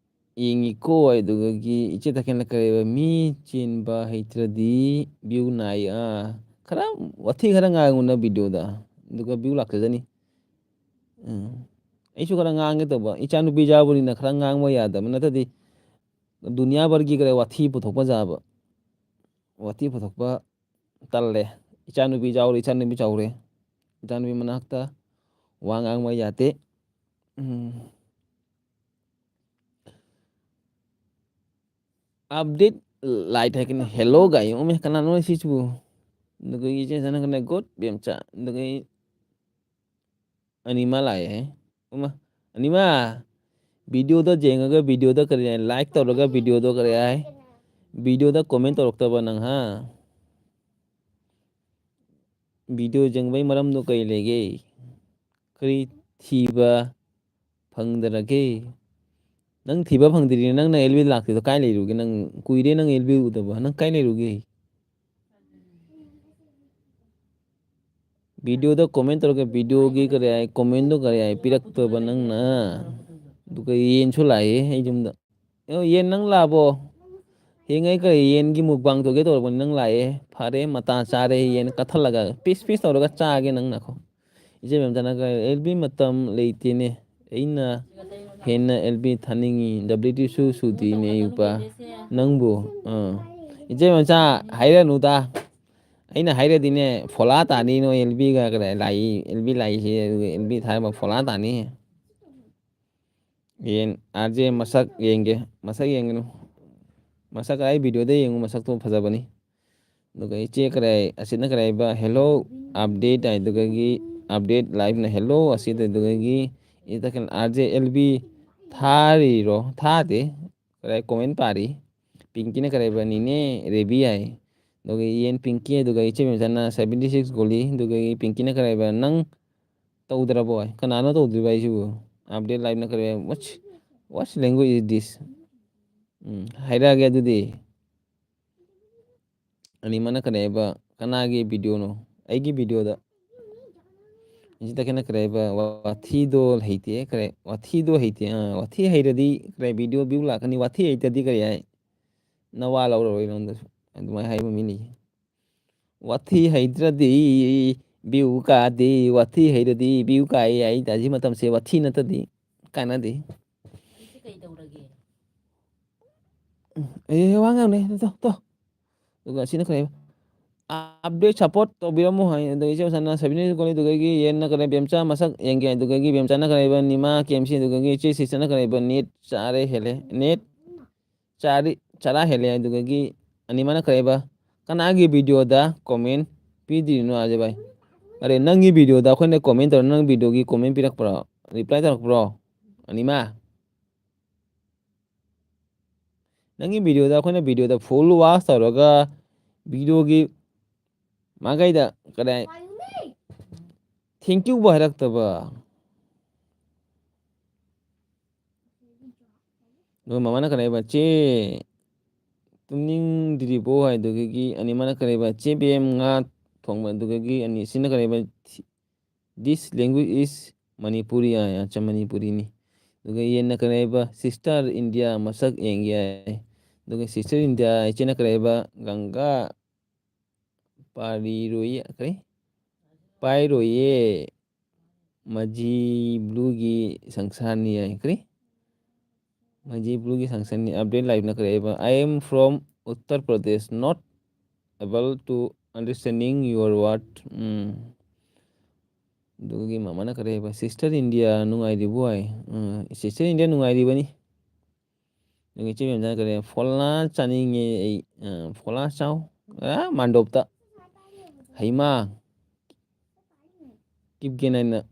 ꯌꯦꯡꯉꯤꯀꯣ꯫ ꯑꯗꯨꯗꯒꯤ ꯏꯆꯦ ꯇꯈꯦꯜꯅ ꯀꯔꯤ ꯍꯥꯏꯕ? ꯃꯤ ꯆꯦꯟꯕ ꯍꯩꯇ꯭ꯔꯗꯤ ꯚ꯭ꯌꯨ ꯅꯥꯏ꯫ ꯑꯥ, ꯈꯔ ꯋꯥꯊꯤ ꯈꯔ ꯉꯥꯡꯉꯨꯅ ꯚꯤꯗꯤꯑꯣꯗ, ꯑꯗꯨꯒ ꯚ꯭ꯌꯨ ꯂꯥꯛꯆꯖꯅꯤ꯫ ꯎꯝ꯫ ꯑꯩꯁꯨ ꯈꯔ ꯉꯥꯡꯒꯦ ꯇꯧꯕ꯫ ꯏꯆꯥꯅꯨꯄꯤ ꯌꯥꯎꯕꯅꯤꯅ ꯈꯔ ꯉꯥꯡꯕ ꯌꯥꯗꯕ ꯅꯠꯇ꯭ꯔꯗꯤ ꯗꯨꯅꯤꯌꯥ ꯚꯔꯒꯤ ꯀꯔꯤ ꯋꯥꯊꯤ ꯄꯨꯊꯣꯛꯄ ꯌꯥꯕ꯫ ꯋꯥꯊꯤ ꯄꯨꯊꯣꯛꯄ ꯇꯜꯂꯦ꯫ ꯏꯆꯥꯅꯨꯄꯤ ꯌꯥꯎꯔꯦ, ꯏꯆꯥꯅꯨꯄꯤ ꯆꯥꯎꯔꯦ꯫ ꯏꯆꯥꯅꯨꯄꯤ ꯃꯅꯥꯛꯇ ꯋꯥ ꯉꯥꯡꯕ ꯌꯥꯗꯦ꯫ ꯎꯝ꯫ ꯑꯞꯗꯦꯠ ꯂꯥꯏꯠ ꯍꯥꯏꯒꯅꯤ꯫ ꯍꯦꯜꯂꯣ ꯒꯥꯏ꯫ ꯎꯃꯦ, ꯀꯅꯥꯅꯣ ꯁꯤꯁꯤꯕꯨ? ꯑꯗꯨꯒ ꯏꯆꯦ ꯆꯟꯅꯈ꯭ꯔꯦ꯫ ꯒꯨꯗ ꯕꯦꯝꯆꯥ꯫ ꯑꯗꯨꯒ ꯑꯅꯤꯃ ꯂꯥꯛꯑꯦ꯫ ꯎꯃ, ꯑꯅꯤꯃ, ꯚꯤꯗꯤꯑꯣꯗ ꯌꯦꯡꯉꯒ ꯚꯤꯗꯤꯑꯣꯗ ꯀꯔꯤ ꯍꯥꯏ? ꯂꯥꯏꯛ ꯇꯧꯔꯒ ꯚꯤꯗꯤꯑꯣꯗꯣ ꯀꯔꯤ ꯍꯥꯏ? ꯚꯤꯗꯤꯑꯣꯗ ꯀꯣꯃꯦꯟ ꯇꯧꯔꯛꯇꯕ ꯅꯪ, ꯍꯥ? ꯚꯤꯗꯤꯑꯣ ꯌꯦꯡꯕꯩ ꯃꯔꯝꯗꯣ ꯀꯔꯤ ꯂꯩꯒꯦ? ꯀꯔꯤ ꯊꯤꯕ ꯐꯪꯗꯔꯒꯦ? ꯅꯪ ꯊꯤꯕ ꯐꯪꯗ꯭ꯔꯤꯅꯦ, ꯅꯪꯅ ꯑꯦꯜ ꯕꯤ ꯂꯥꯛꯇ꯭ꯔꯤꯗꯣ ꯀꯥꯏ ꯂꯩꯔꯨꯒꯦ? ꯅꯪ ꯀꯨꯏꯔꯦ ꯅꯪ ꯑꯦꯜ ꯕꯤ ꯎꯗꯕ, ꯅꯪ ꯀꯥꯏ ꯂꯩꯔꯨꯒꯦ? ꯚꯤꯗꯤꯑꯣꯗ ꯀꯣꯃꯦꯟ ꯇꯧꯔꯒ ꯚꯤꯗꯤꯑꯣꯒꯤ ꯀꯔꯤ ꯍꯥꯏ, ꯀꯣꯃꯦꯟꯗꯣ ꯀꯔꯤ ꯍꯥꯏ ꯄꯤꯔꯛꯇꯕ ꯅꯪꯅ? ꯑꯗꯨꯒ ꯌꯦꯟꯁꯨ ꯂꯥꯛꯑꯦ ꯑꯩ ꯌꯨꯝꯗ꯫ ꯑꯣ, ꯌꯦꯟ ꯅꯪ ꯂꯥꯛꯑꯕꯣ? ꯍꯌꯦꯡ ꯑꯩ ꯀꯔꯤ ꯌꯦꯟꯒꯤ mukbang ꯇꯧꯒꯦ ꯇꯧꯔꯛꯄꯅꯤ, ꯅꯪ ꯂꯥꯛꯑꯦ꯫ ꯐꯔꯦ, ꯃꯇꯥ ꯆꯥꯔꯦ, ꯌꯦꯟ ꯀꯠꯊꯠꯂꯒ piece piece ꯇꯧꯔꯒ ꯆꯥꯒꯦ ꯅꯪ ꯅꯈꯣ꯫ ꯏꯆꯦ ꯃꯦꯝꯆꯥꯅ ꯀꯔꯤ, "ꯑꯦꯜ ꯕꯤ ꯃꯇꯝ ꯂꯩꯇꯦꯅꯦ, ꯑꯩꯅ ꯍꯦꯟꯅ ꯑꯦꯜ ꯕꯤ ꯊꯥꯅꯤꯡꯉꯤ, W T ꯁꯨ ꯁꯨꯗꯦꯅꯦ ꯑꯌꯨꯛꯄ ꯅꯪꯕꯨ?" ꯑꯥ꯫ ꯏꯆꯦ ꯃꯦꯝꯆꯥ, ꯍꯥꯏꯔꯅꯨꯗ꯫ ꯑꯩꯅ ꯍꯥꯏꯔꯗꯤꯅꯦ, ꯐꯣꯂꯥ ꯇꯥꯅꯤ ꯅꯣꯏ ꯑꯦꯜ ꯕꯤꯒ ꯀꯔꯤ ꯂꯥꯛꯏ, ꯑꯦꯜ ꯕꯤ ꯂꯥꯛꯏꯁꯦ, ꯑꯗꯨꯒ ꯑꯦꯜ ꯕꯤ ꯊꯥꯔꯕ ꯐꯣꯂꯥ ꯇꯥꯅꯤ꯫ ꯌꯦꯟ, R J ꯃꯁꯛ ꯌꯦꯡꯒꯦ꯫ ꯃꯁꯛ ꯌꯦꯡꯒꯅꯨ꯫ ꯃꯁꯛ ꯑꯩ video ꯗ ꯌꯦꯡꯉꯨ, ꯃꯁꯛꯇꯣ ꯐꯖꯕꯅꯤ꯫ ꯑꯗꯨꯒ ꯏꯆꯦ ꯀꯔꯤ, ꯑꯁꯤꯅ ꯀꯔꯤ ꯍꯥꯏꯕ, "Hello update" ꯍꯥꯏꯗꯨꯒꯒꯤ, "Update live" ꯅ "Hello" ꯑꯁꯤꯗꯨꯒꯒꯤ, ꯏꯆꯦ ꯀꯩꯅꯣ, R J L B ꯊꯥꯔꯤꯔꯣ? ꯊꯥꯗꯦ꯫ ꯀꯔꯤ, comment ꯄꯥꯔꯤ꯫ ꯄꯤꯡꯀꯤꯅ ꯀꯔꯤ ꯍꯥꯏꯕ, "ꯅꯤꯅꯦ ꯔꯦꯕꯤ" ꯍꯥꯏ꯫ ꯑꯗꯨꯒ ꯌꯦꯟ ꯄꯤꯡꯀꯤ, ꯑꯗꯨꯒ ꯏꯆꯦ ꯃꯦꯝꯆꯥꯅ seventy six ꯒꯣꯂꯤ, ꯑꯗꯨꯒ ꯄꯤꯡꯀꯤꯅ ꯀꯔꯤ ꯍꯥꯏꯕ, "ꯅꯪ ꯇꯧꯗ꯭ꯔꯕꯣ?" ꯀꯅꯥꯅꯣ ꯇꯧꯗ꯭ꯔꯤꯕ ꯍꯥꯏꯁꯤꯕꯨ? Update live ꯅ ꯀꯔꯤ? What, what language is this? ꯎꯝ, ꯍꯥꯏꯔꯛꯑꯒꯦ ꯑꯗꯨꯗꯤ꯫ ꯑꯅꯤꯃꯅ ꯀꯔꯤ ꯍꯥꯏꯕ? ꯀꯅꯥꯒꯤ video ꯅꯣ? ꯑꯩꯒꯤ video ꯗ꯫ ꯏꯆꯤꯇ ꯀꯩꯅ ꯀꯔꯤ ꯍꯥꯏꯕ? ꯋꯥꯊꯤꯗꯣ ꯍꯩꯇꯦ, ꯀꯔꯤ? ꯋꯥꯊꯤꯗꯣ ꯍꯩꯇꯦ꯫ ꯑꯥ, ꯋꯥꯊꯤ ꯍꯩꯔꯗꯤ ꯀꯔꯤ video view ꯂꯥꯛꯀꯅꯤ? ꯋꯥꯊꯤ ꯍꯩꯇꯗꯤ ꯀꯔꯤ ꯍꯥꯏ? ꯅꯋꯥ ꯂꯧꯔꯔꯣꯏ ꯅꯉꯣꯟꯗꯁꯨ꯫ ꯑꯗꯨꯃꯥꯏꯅ ꯍꯥꯏꯕ ꯃꯤ ꯂꯩ꯫ ꯋꯥꯊꯤ ꯍꯩꯇ꯭ꯔꯗꯤ view ꯀꯥꯗꯦ, ꯋꯥꯊꯤ ꯍꯩꯔꯗꯤ view ꯀꯥꯏ ꯍꯥꯏ꯫ ꯍꯧꯖꯤꯛ ꯃꯇꯝꯁꯦ ꯋꯥꯊꯤ ꯅꯠꯇꯗꯤ ꯀꯥꯟꯅꯗꯦ꯫ ꯑꯩꯁꯦ ꯀꯩꯗꯧꯔꯒꯦ? ꯑꯦ, ꯋꯥ ꯉꯥꯡꯅꯦ, ꯇꯣ, ꯇꯣ꯫ ꯑꯗꯨꯒ ꯑꯁꯤꯅ ꯀꯔꯤ? Update support ꯇꯧꯕꯤꯔꯝꯃꯣ ꯍꯥꯏ꯫ ꯑꯗꯨꯒ ꯏꯆꯦ ꯃꯆꯥꯅ ꯁꯕꯤꯅꯦꯁ ꯀꯣꯂꯤ, ꯑꯗꯨꯗꯒꯤ ꯌꯦꯟꯅ ꯀꯔꯤ? ꯕꯦꯝꯆꯥ ꯃꯁꯛ ꯌꯦꯡꯒꯦ꯫ ꯑꯗꯨꯗꯒꯤ ꯕꯦꯝꯆꯥꯅ ꯀꯔꯤ ꯍꯥꯏꯕ? ꯅꯤꯃꯥ ꯀꯦ ꯑꯦꯝ ꯁꯤ꯫ ꯑꯗꯨꯗꯒꯤ ꯏꯆꯦ ꯁꯤꯁꯇꯔꯅ ꯀꯔꯤ ꯍꯥꯏꯕ? Net ꯆꯥꯔꯦ ꯍꯦꯜꯂꯦ꯫ Net ꯆꯥꯔꯤ, ꯆꯔꯥ ꯍꯦꯜꯂꯦ꯫ ꯑꯗꯨꯗꯒꯤ ꯑꯅꯤꯃꯅ ꯀꯔꯤ ꯍꯥꯏꯕ? ꯀꯅꯥꯒꯤ video ꯗ comment ꯄꯤꯗ꯭ꯔꯤꯅꯣ, ꯑꯖꯦ ꯚꯥꯏ? ꯑꯔꯦ, ꯅꯪꯒꯤ video ꯗ ꯑꯩꯈꯣꯏꯅ comment ꯇꯧꯔ, ꯅꯪ video ꯒꯤ comment ꯄꯤꯔꯛꯄ꯭ꯔꯣ? Reply ꯇꯧꯔꯛꯄ꯭ꯔꯣ? ꯑꯅꯤꯃ? ꯅꯪꯒꯤ video ꯗ ꯑꯩꯈꯣꯏꯅ video ꯗ full watch ꯇꯧꯔꯒ video ꯒꯤ ꯃꯥꯏꯀꯩꯗ ꯀꯗꯥꯏ thank you ꯕꯨ ꯍꯥꯏꯔꯛꯇꯕ꯫ ꯑꯗꯨꯒ ꯃꯃꯥꯅ ꯀꯔꯤ ꯍꯥꯏꯕ? "ꯆꯦ, ꯇꯨꯝꯅꯤꯡꯗ꯭ꯔꯤꯕꯣ?" ꯍꯥꯏꯗꯨꯒꯤ ꯑꯅꯤꯃꯅ ꯀꯔꯤ ꯍꯥꯏꯕ? "ꯆꯦ ꯕꯦꯝ, ꯉꯥ ꯊꯣꯡꯕ"꯫ ꯑꯗꯨꯗꯒꯤ ꯑꯅꯤꯁꯤꯅ ꯀꯔꯤ ꯍꯥꯏꯕ? "This language is Manipuri" ꯍꯥꯏ꯫ ꯑꯠꯆꯥ, ꯃꯅꯤꯄꯨꯔꯤꯅꯤ꯫ ꯑꯗꯨꯒ ꯌꯦꯟꯅ ꯀꯔꯤ ꯍꯥꯏꯕ? Sister India ꯃꯁꯛ ꯌꯦꯡꯒꯦ ꯍꯥꯏ꯫ ꯑꯗꯨꯒ Sister India ꯏꯆꯦꯅ ꯀꯔꯤ ꯍꯥꯏꯕ? ꯒꯪꯒꯥ ꯄꯥꯔꯤꯔꯣꯏ, ꯀꯔꯤ? ꯄꯥꯏꯔꯣꯏꯌꯦ꯫ ꯃꯖꯤ ꯕ꯭ꯂꯨꯒꯤ ꯁꯪꯁꯥꯔꯅꯤ ꯍꯥꯏ꯫ ꯀꯔꯤ? ꯃꯖꯤ ꯕ꯭ꯂꯨꯒꯤ ꯁꯪꯁꯥꯔꯅꯤ꯫ Update live ꯅ ꯀꯔꯤ ꯍꯥꯏꯕ? "I am from Uttar Pradesh, not able to understanding your word." ꯎꯝ꯫ ꯑꯗꯨꯒꯤ ꯃꯃꯥꯅ ꯀꯔꯤ ꯍꯥꯏꯕ? "Sister India ꯅꯨꯡꯉꯥꯏꯔꯤꯕꯣ?" ꯍꯥꯏ꯫ ꯎꯝ, "Sister India ꯅꯨꯡꯉꯥꯏꯔꯤꯕꯅꯤ"꯫ ꯑꯗꯨꯒ ꯏꯆꯦ ꯕꯦꯝꯆꯥꯅ ꯀꯔꯤ? "ꯐꯣꯂꯥ ꯆꯥꯅꯤꯡꯉꯦ ꯑꯩ"꯫ ꯑ, "ꯐꯣꯂꯥ ꯆꯥꯎ"꯫ ꯑ, ꯃꯥꯟꯗꯣꯞꯇ꯫ ꯍꯩꯃꯥ! ꯀꯤꯞꯒꯦꯟ ꯍꯥꯏꯅ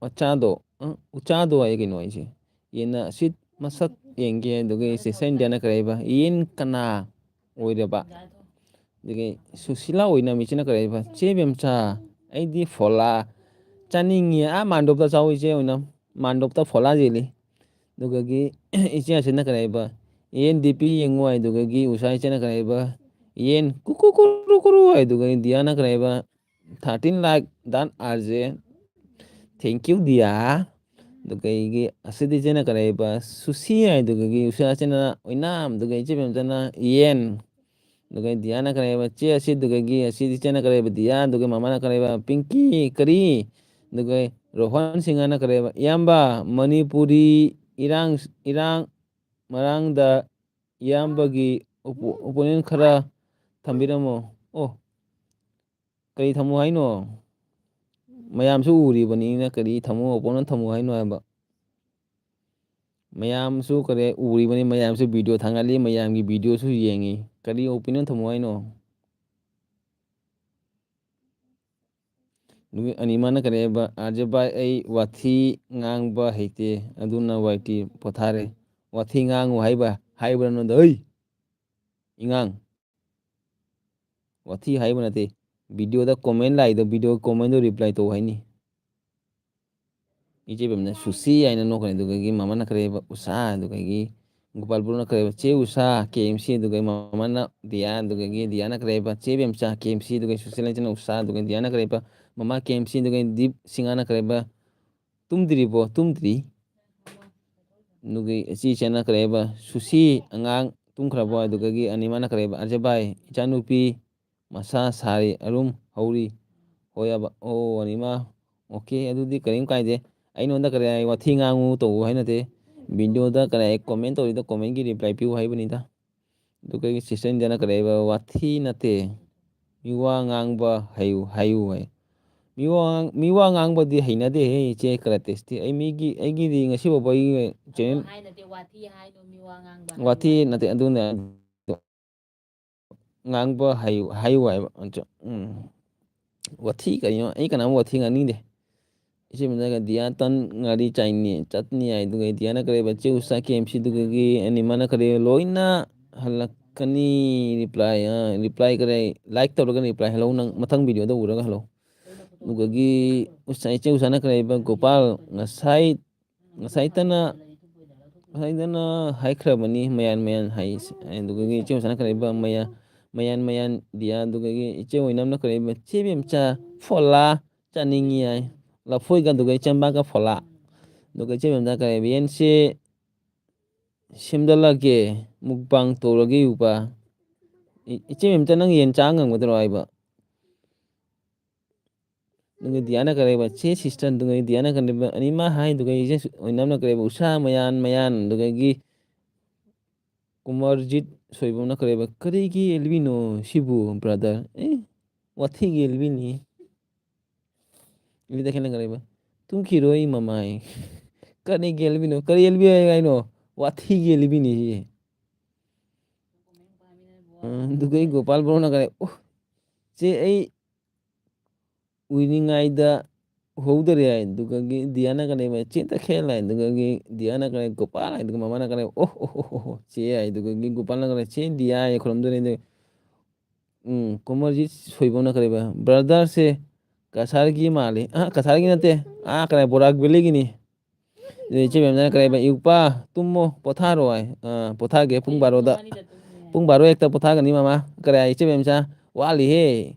ꯃꯆꯥꯗꯣ, ꯑ, ꯎꯆꯥꯗꯣ ꯍꯥꯏ ꯀꯩꯅꯣ ꯍꯥꯏꯁꯦ꯫ ꯌꯦꯟꯅ ꯁꯤꯠ ꯃꯁꯛ ꯌꯦꯡꯒꯦ꯫ ꯑꯗꯨꯒ Sister India ꯅ ꯀꯔꯤ ꯍꯥꯏꯕ? "ꯌꯦꯟ ꯀꯅꯥ ꯑꯣꯏꯔꯕ?" ꯑꯗꯒꯤ ꯁꯨꯁꯤꯂꯥ ꯑꯣꯏꯅ ꯃꯤꯆꯤꯅ ꯀꯔꯤ ꯍꯥꯏꯕ? "ꯆꯦ ꯕꯦꯝꯆꯥ, ꯑꯩꯗꯤ ꯐꯣꯂꯥ ꯆꯥꯅꯤꯡꯉꯤ"꯫ ꯑꯥ ꯃꯥꯟꯗꯣꯞꯇ ꯆꯥꯎ ꯏꯆꯦ ꯑꯣꯏꯅ꯫ ꯃꯥꯟꯗꯣꯞꯇ ꯐꯣꯂꯥ ꯌꯦꯜꯂꯤ꯫ ꯑꯗꯨꯒꯒꯤ ꯏꯆꯦ ꯑꯁꯤꯅ ꯀꯔꯤ ꯍꯥꯏꯕ? "ꯌꯦꯟ ꯗꯤ ꯄꯤ ꯌꯦꯡꯉꯨ" ꯍꯥꯏꯗꯨꯒꯒꯤ ꯎꯁꯥ ꯏꯆꯦꯅ ꯀꯔꯤ ꯍꯥꯏꯕ? "ꯌꯦꯟ ꯀꯨꯀꯨ ꯀꯨꯔꯨ ꯀꯨꯔꯨ" ꯍꯥꯏꯗꯨꯒꯒꯤ ꯗꯤꯌꯥꯅ ꯀꯔꯤ ꯍꯥꯏꯕ? "Thirteen like done R J, thank you ꯗꯤꯌꯥ"꯫ ꯑꯗꯨꯒ ꯑꯩꯒꯤ ꯑꯁꯤꯗꯤ ꯏꯆꯦꯅ ꯀꯔꯤ ꯍꯥꯏꯕ? "ꯁꯨꯁꯤ" ꯍꯥꯏꯗꯨꯒꯒꯤ ꯎꯁꯥ ꯏꯆꯦꯅ ꯑꯣꯏꯅꯥꯝ, ꯑꯗꯨꯒ ꯏꯆꯦ ꯕꯦꯝꯆꯥꯅ "ꯌꯦꯟ"꯫ ꯑꯗꯨꯒ ꯗꯤꯌꯥꯅ ꯀꯔꯤ ꯍꯥꯏꯕ? "ꯆꯦ ꯑꯁꯤꯗꯨꯒꯒꯤ", ꯑꯁꯤꯗꯤ ꯏꯆꯦꯅ ꯀꯔꯤ ꯍꯥꯏꯕ? ꯗꯤꯌꯥ꯫ ꯑꯗꯨꯒ ꯃꯃꯥꯅ ꯀꯔꯤ ꯍꯥꯏꯕ? "ꯄꯤꯡꯀꯤ"꯫ "ꯀꯔꯤ?" ꯑꯗꯨꯒ ꯔꯣꯍꯟ ꯁꯤꯡꯍꯅ ꯀꯔꯤ ꯍꯥꯏꯕ? "ꯏꯌꯥꯝꯕ, ꯃꯅꯤꯄꯨꯔꯤ ꯏꯔꯥꯡ, ꯏꯔꯥꯡ ꯃꯔꯥꯡꯗ ꯏꯌꯥꯝꯕꯒꯤ ꯑꯣꯄꯣ-, opinion ꯈꯔ ꯊꯝꯕꯤꯔꯝꯃꯣ"꯫ ꯑꯣ, ꯀꯔꯤ ꯊꯝꯃꯨ ꯍꯥꯏꯅꯣ? ꯃꯌꯥꯝꯁꯨ ꯎꯔꯤꯕꯅꯤꯅ ꯀꯔꯤ ꯊꯝꯃꯨ, opinion ꯊꯝꯃꯨ ꯍꯥꯏꯅꯣ ꯍꯥꯏꯕ? ꯃꯌꯥꯝꯁꯨ ꯀꯔꯤ ꯎꯔꯤꯕꯅꯤ, ꯃꯌꯥꯝꯁꯨ video ꯊꯥꯡꯒꯠꯂꯤ, ꯃꯌꯥꯝꯒꯤ video ꯁꯨ ꯌꯦꯡꯉꯤ꯫ ꯀꯔꯤ opinion ꯊꯝꯃꯨ ꯍꯥꯏꯅꯣ? ꯅꯨꯃꯤꯠ ꯑꯅꯤ ꯃꯥꯅ ꯀꯔꯤ ꯍꯥꯏꯕ? "ꯑꯥꯔꯖꯦ ꯚꯥꯏ, ꯑꯩ ꯋꯥꯊꯤ ꯉꯥꯡꯕ ꯍꯩꯇꯦ, ꯑꯗꯨꯅ ꯋꯥꯏ ꯇꯤ ꯄꯣꯊꯥꯔꯦ"꯫ ꯋꯥꯊꯤ ꯉꯥꯡꯉꯨ ꯍꯥꯏꯕ, ꯍꯥꯏꯕ꯭ꯔꯥ ꯅꯉꯣꯟꯗ? ꯍꯩ! ꯏꯉꯥꯡ! ꯋꯥꯊꯤ ꯍꯥꯏꯕ ꯅꯠꯇꯦ꯫ Video ꯗ comment ꯂꯥꯛꯏꯗꯣ, video comment ꯗꯣ reply ꯇꯧ ꯍꯥꯏꯅꯤ꯫ ꯏꯆꯦ ꯕꯦꯝꯅ "ꯁꯨꯁꯤ" ꯍꯥꯏꯅ ꯅꯣꯛꯈ꯭ꯔꯦ, ꯑꯗꯨꯗꯒꯤ ꯃꯃꯥꯅ ꯀꯔꯤ ꯍꯥꯏꯕ? "ꯎꯁꯥ"꯫ ꯑꯗꯨꯗꯒꯤ ꯒꯣꯄꯥꯜ ꯕ꯭ꯔꯣꯅ ꯀꯔꯤ ꯍꯥꯏꯕ? "ꯆꯦ ꯎꯁꯥ", ꯀꯦ ꯑꯦꯝ ꯁꯤ꯫ ꯑꯗꯨꯗꯒꯤ ꯃꯃꯥꯅ ꯗꯤꯌꯥ, ꯑꯗꯨꯗꯒꯤ ꯗꯤꯌꯥꯅ ꯀꯔꯤ ꯍꯥꯏꯕ? "ꯆꯦ ꯕꯦꯝꯆꯥ", ꯀꯦ ꯑꯦꯝ ꯁꯤ꯫ ꯑꯗꯨꯗꯒꯤ ꯁꯨꯁꯤꯂꯥ ꯏꯆꯦꯅ "ꯎꯁꯥ", ꯑꯗꯨꯗꯒꯤ ꯗꯤꯌꯥꯅ ꯀꯔꯤ ꯍꯥꯏꯕ? "ꯃꯃꯥ", ꯀꯦ ꯑꯦꯝ ꯁꯤ꯫ ꯑꯗꯨꯗꯒꯤ ꯗꯤꯞ ꯁꯤꯡꯍꯥꯅ ꯀꯔꯤ ꯍꯥꯏꯕ? "ꯇꯨꯝꯗ꯭ꯔꯤꯕꯣ?" "ꯇꯨꯝꯗ꯭ꯔꯤ"꯫ ꯑꯗꯨꯒꯤ ꯏꯆꯦ ꯏꯆꯟꯅ ꯀꯔꯤ ꯍꯥꯏꯕ, ꯁꯨꯁꯤ ꯑꯉꯥꯡ ꯇꯨꯝꯈ꯭ꯔꯕꯣ? ꯑꯗꯨꯗꯒꯤ ꯑꯅꯤꯃꯅ ꯀꯔꯤ ꯍꯥꯏꯕ, ꯑꯔꯖꯕꯥꯏ ꯏꯆꯥꯅꯨꯄꯤ ꯃꯁꯥ ꯁꯥꯔꯤ ꯑꯔꯨꯝ ꯍꯧꯔꯤ꯫ ꯍꯣꯏ ꯍꯥꯏꯕ꯫ ꯑꯣ, ꯑꯅꯤꯃ꯫ ꯑꯣꯀꯦ, ꯑꯗꯨꯗꯤ ꯀꯔꯤꯝ ꯀꯥꯏꯗꯦ꯫ ꯑꯩꯉꯣꯟꯗ ꯀꯔꯤ ꯍꯥꯏ, ꯋꯥꯊꯤ ꯉꯥꯡꯉꯨ ꯇꯧꯕ ꯍꯥꯏ ꯅꯠꯇꯦ꯫ ꯚꯤꯗꯤꯑꯣꯗ ꯀꯔꯤ ꯍꯥꯏ, ꯀꯣꯃꯦꯟ ꯇꯧꯔꯤꯗꯣ, ꯀꯣꯃꯦꯟꯒꯤ ꯔꯤꯄ꯭ꯂꯥꯏ ꯄꯤꯌꯨ ꯍꯥꯏꯕꯅꯤꯗ꯫ ꯑꯗꯨꯒ ꯑꯩꯒꯤ ꯁꯤꯁꯇꯔ ꯏꯟꯗꯤꯌꯥꯅ ꯀꯔꯤ ꯍꯥꯏꯕ, ꯋꯥꯊꯤ ꯅꯠꯇꯦ꯫ ꯃꯤꯋꯥ ꯉꯥꯡꯕ ꯍꯩꯌꯨ, ꯍꯥꯏꯌꯨ ꯍꯥꯏ꯫ ꯃꯤꯋꯥ ꯉꯥꯡ-, ꯃꯤꯋꯥ ꯉꯥꯡꯕꯗꯤ ꯍꯩꯅꯗꯦꯍꯦ, ꯏꯆꯦ ꯀꯔꯥꯇꯤꯁꯇꯤ꯫ ꯑꯩ ꯃꯤꯒꯤ, ꯑꯩꯒꯤꯗꯤ ꯉꯁꯤ ꯐꯥꯎꯕ ꯑꯩꯒꯤ ꯆꯦꯅꯦꯜ ꯍꯥꯏ ꯅꯠꯇꯦ, ꯋꯥꯊꯤ ꯍꯥꯏꯅꯣ, ꯃꯤꯋꯥ ꯉꯥꯡꯕ ꯋꯥꯊꯤ ꯍꯩꯌꯨ ꯍꯥꯏ꯫ ꯅꯠꯇꯦ, ꯑꯗꯨꯅꯦ꯫ ꯉꯥꯡꯕ ꯍꯩꯌꯨ, ꯍꯥꯏꯌꯨ ꯍꯥꯏꯕ꯫ ꯑꯆꯥ, ꯎꯝ꯫ ꯋꯥꯊꯤ ꯀꯩꯅꯣ? ꯑꯩ ꯀꯅꯥꯝ ꯋꯥꯊꯤ ꯉꯥꯡꯅꯤꯡꯗꯦ꯫ ꯏꯆꯦ ꯃꯟꯗꯥꯒ ꯗꯤꯌꯥ ꯇꯟ ꯉꯥꯔꯤ ꯆꯥꯏꯅꯤ, ꯆꯠꯅꯤ ꯍꯥꯏ꯫ ꯑꯗꯨꯒ ꯗꯤꯌꯥꯅ ꯀꯔꯤꯕ, ꯆꯦ ꯎꯁꯥ ꯀꯦ ꯑꯦꯝ ꯁꯤ, ꯑꯗꯨꯒꯒꯤ ꯑꯅꯤꯃꯅ ꯀꯔꯤ ꯂꯣꯏꯅ ꯍꯜꯂꯛꯀꯅꯤ꯫ ꯔꯤꯄ꯭ꯂꯥꯏ, ꯑ, ꯔꯤꯄ꯭ꯂꯥꯏ ꯀꯔꯤ, ꯂꯥꯏꯛ ꯇꯧꯔꯒ ꯔꯤꯄ꯭ꯂꯥꯏ ꯍꯜꯂꯧ, ꯅꯪ ꯃꯊꯪ ꯚꯤꯗꯤꯑꯣꯗ ꯎꯔꯒ ꯍꯜꯂꯧ꯫ ꯑꯗꯨꯒꯒꯤ ꯎꯁꯥ-, ꯏꯆꯦ ꯎꯁꯥꯅ ꯀꯔꯤꯕ, ꯒꯣꯄꯥꯜ ꯉꯁꯥꯏ, ꯉꯁꯥꯏꯇꯅ, ꯉꯁꯥꯏꯇꯅ ꯍꯥꯏꯈ꯭ꯔꯕꯅꯤ, ꯃꯌꯥꯟ ꯃꯌꯥꯟ ꯍꯥꯏ꯫ ꯑꯗꯨꯒꯒꯤ ꯏꯆꯦ ꯎꯁꯥꯅ ꯀꯔꯤꯕ, ꯃꯌꯥ-, ꯃꯌꯥꯟ ꯃꯌꯥꯟ ꯗꯤꯌꯥ, ꯑꯗꯨꯒꯒꯤ ꯏꯆꯦ ꯑꯣꯏꯅꯝꯅ ꯀꯔꯤꯕ, ꯆꯦ ꯕꯦꯝꯆꯥ, ꯐꯣꯂꯥ ꯆꯥꯅꯤꯡꯉꯤ ꯍꯥꯏ꯫ ꯂꯐꯣꯏꯒ ꯑꯗꯨꯒ ꯏꯆꯝꯕꯥꯒ ꯐꯣꯂꯥ꯫ ꯑꯗꯨꯒ ꯏꯆꯦ ꯕꯦꯝꯆꯥ ꯀꯔꯤꯕ, ꯌꯦꯟꯁꯦ ꯁꯦꯝꯗꯠꯂꯒꯦ, ꯃꯨꯛꯕꯥꯡ ꯇꯧꯔꯒꯦ ꯎꯄꯥ꯫ ꯏ-, ꯏꯆꯦ ꯕꯦꯝꯆꯥ, ꯅꯪ ꯌꯦꯟ ꯆꯥ ꯉꯝꯒꯗ꯭ꯔꯣ ꯍꯥꯏꯕ? ꯑꯗꯨꯒ ꯗꯤꯌꯥꯅ ꯀꯔꯤꯕ, ꯆꯦ ꯁꯤꯁꯇꯔ, ꯑꯗꯨꯒ ꯗꯤꯌꯥꯅ ꯀꯔꯤꯕ, ꯑꯅꯤꯃ ꯍꯥꯏ, ꯑꯗꯨꯒ ꯏꯆꯦ ꯑꯣꯏꯅꯝꯅ ꯀꯔꯤꯕ, ꯎꯁꯥ ꯃꯌꯥꯟ ꯃꯌꯥꯟ, ꯑꯗꯨꯗꯒꯤ ꯀꯨꯃꯥꯔꯖꯤꯠ ꯁꯣꯏꯕꯝꯅ ꯀꯔꯤꯕ, ꯀꯔꯤꯒꯤ ꯑꯦꯜꯕꯤꯅꯣ ꯁꯤꯕꯨ ꯕ꯭ꯔꯗꯔ? ꯑꯦ, ꯋꯥꯊꯤꯒꯤ ꯑꯦꯜꯕꯤꯅꯤ꯫ ꯑꯦꯜꯕꯤꯗ ꯈꯦꯠꯅ ꯀꯔꯤꯕ, ꯇꯨꯝꯈꯤꯔꯣꯏ ꯃꯃꯥꯏ꯫ ꯀꯔꯤꯒꯤ ꯑꯦꯜꯕꯤꯅꯣ? ꯀꯔꯤ ꯑꯦꯜꯕꯤ ꯍꯥꯏꯅꯣ? ꯋꯥꯊꯤꯒꯤ ꯑꯦꯜꯕꯤꯅꯤ ꯁꯤ꯫ ꯑ, ꯑꯗꯨꯒ ꯑꯩ ꯒꯣꯄꯥꯜ ꯕ꯭ꯔꯣꯅ ꯀꯔꯤ, ꯑꯣ, ꯆꯦ ꯑꯩ ꯎꯏꯅꯤꯡꯉꯥꯏꯗ ꯎꯍꯧꯗꯔꯦ ꯍꯥꯏ꯫ ꯑꯗꯨꯒꯒꯤ ꯗꯤꯌꯥꯅ ꯀꯔꯤ, ꯆꯦ ꯇꯈꯦꯜ ꯍꯥꯏ꯫ ꯑꯗꯨꯒꯒꯤ ꯗꯤꯌꯥꯅ ꯀꯔꯤ, ꯒꯣꯄꯥꯜ ꯍꯥꯏ꯫ ꯑꯗꯨꯒ ꯃꯃꯥꯅ ꯀꯔꯤ, ꯑꯣ, ꯑꯣ, ꯑꯣ, ꯑꯣ, ꯑꯣ, ꯆꯦ ꯍꯥꯏ꯫ ꯑꯗꯨꯒꯒꯤ ꯒꯣꯄꯥꯜꯅ ꯀꯔꯤ, ꯆꯦ ꯗꯤꯌꯥ ꯍꯥꯏ, ꯈꯨꯔꯨꯝꯗꯣꯏꯅꯦ꯫ ꯑꯗꯨ, ꯎꯝ, ꯀꯨꯃꯔꯖꯤꯠ ꯁꯣꯏꯕꯝꯅ ꯀꯔꯤꯕ, ꯕ꯭ꯔꯗꯔꯁꯦ ꯀꯁꯥꯔꯒꯤ ꯃꯥꯜꯂꯤ꯫ ꯑ, ꯀꯁꯥꯔꯒꯤ ꯅꯠꯇꯦ꯫ ꯑꯥ, ꯀꯔꯤ, ꯕꯣꯔꯥꯛ ꯚꯦꯂꯤꯒꯤꯅꯤ꯫ ꯑꯗꯨ ꯏꯆꯦ ꯃꯦꯝꯅ ꯀꯔꯤꯕ, ꯏꯎꯄꯥ, ꯇꯨꯝꯃꯣ, ꯄꯣꯊꯥꯔꯣ ꯍꯥꯏ꯫ ꯑ, ꯄꯣꯊꯥꯒꯦ ꯄꯨꯡ ꯕꯥꯔꯣꯗ꯫ ꯄꯨꯡ ꯕꯥꯔꯣ ꯍꯦꯛꯇ ꯄꯣꯊꯥꯒꯅꯤ ꯃꯃꯥ꯫ ꯀꯔꯤ ꯍꯥꯏ, ꯏꯆꯦ ꯃꯦꯝꯆꯥ? ꯋꯥꯠꯂꯤꯍꯦ꯫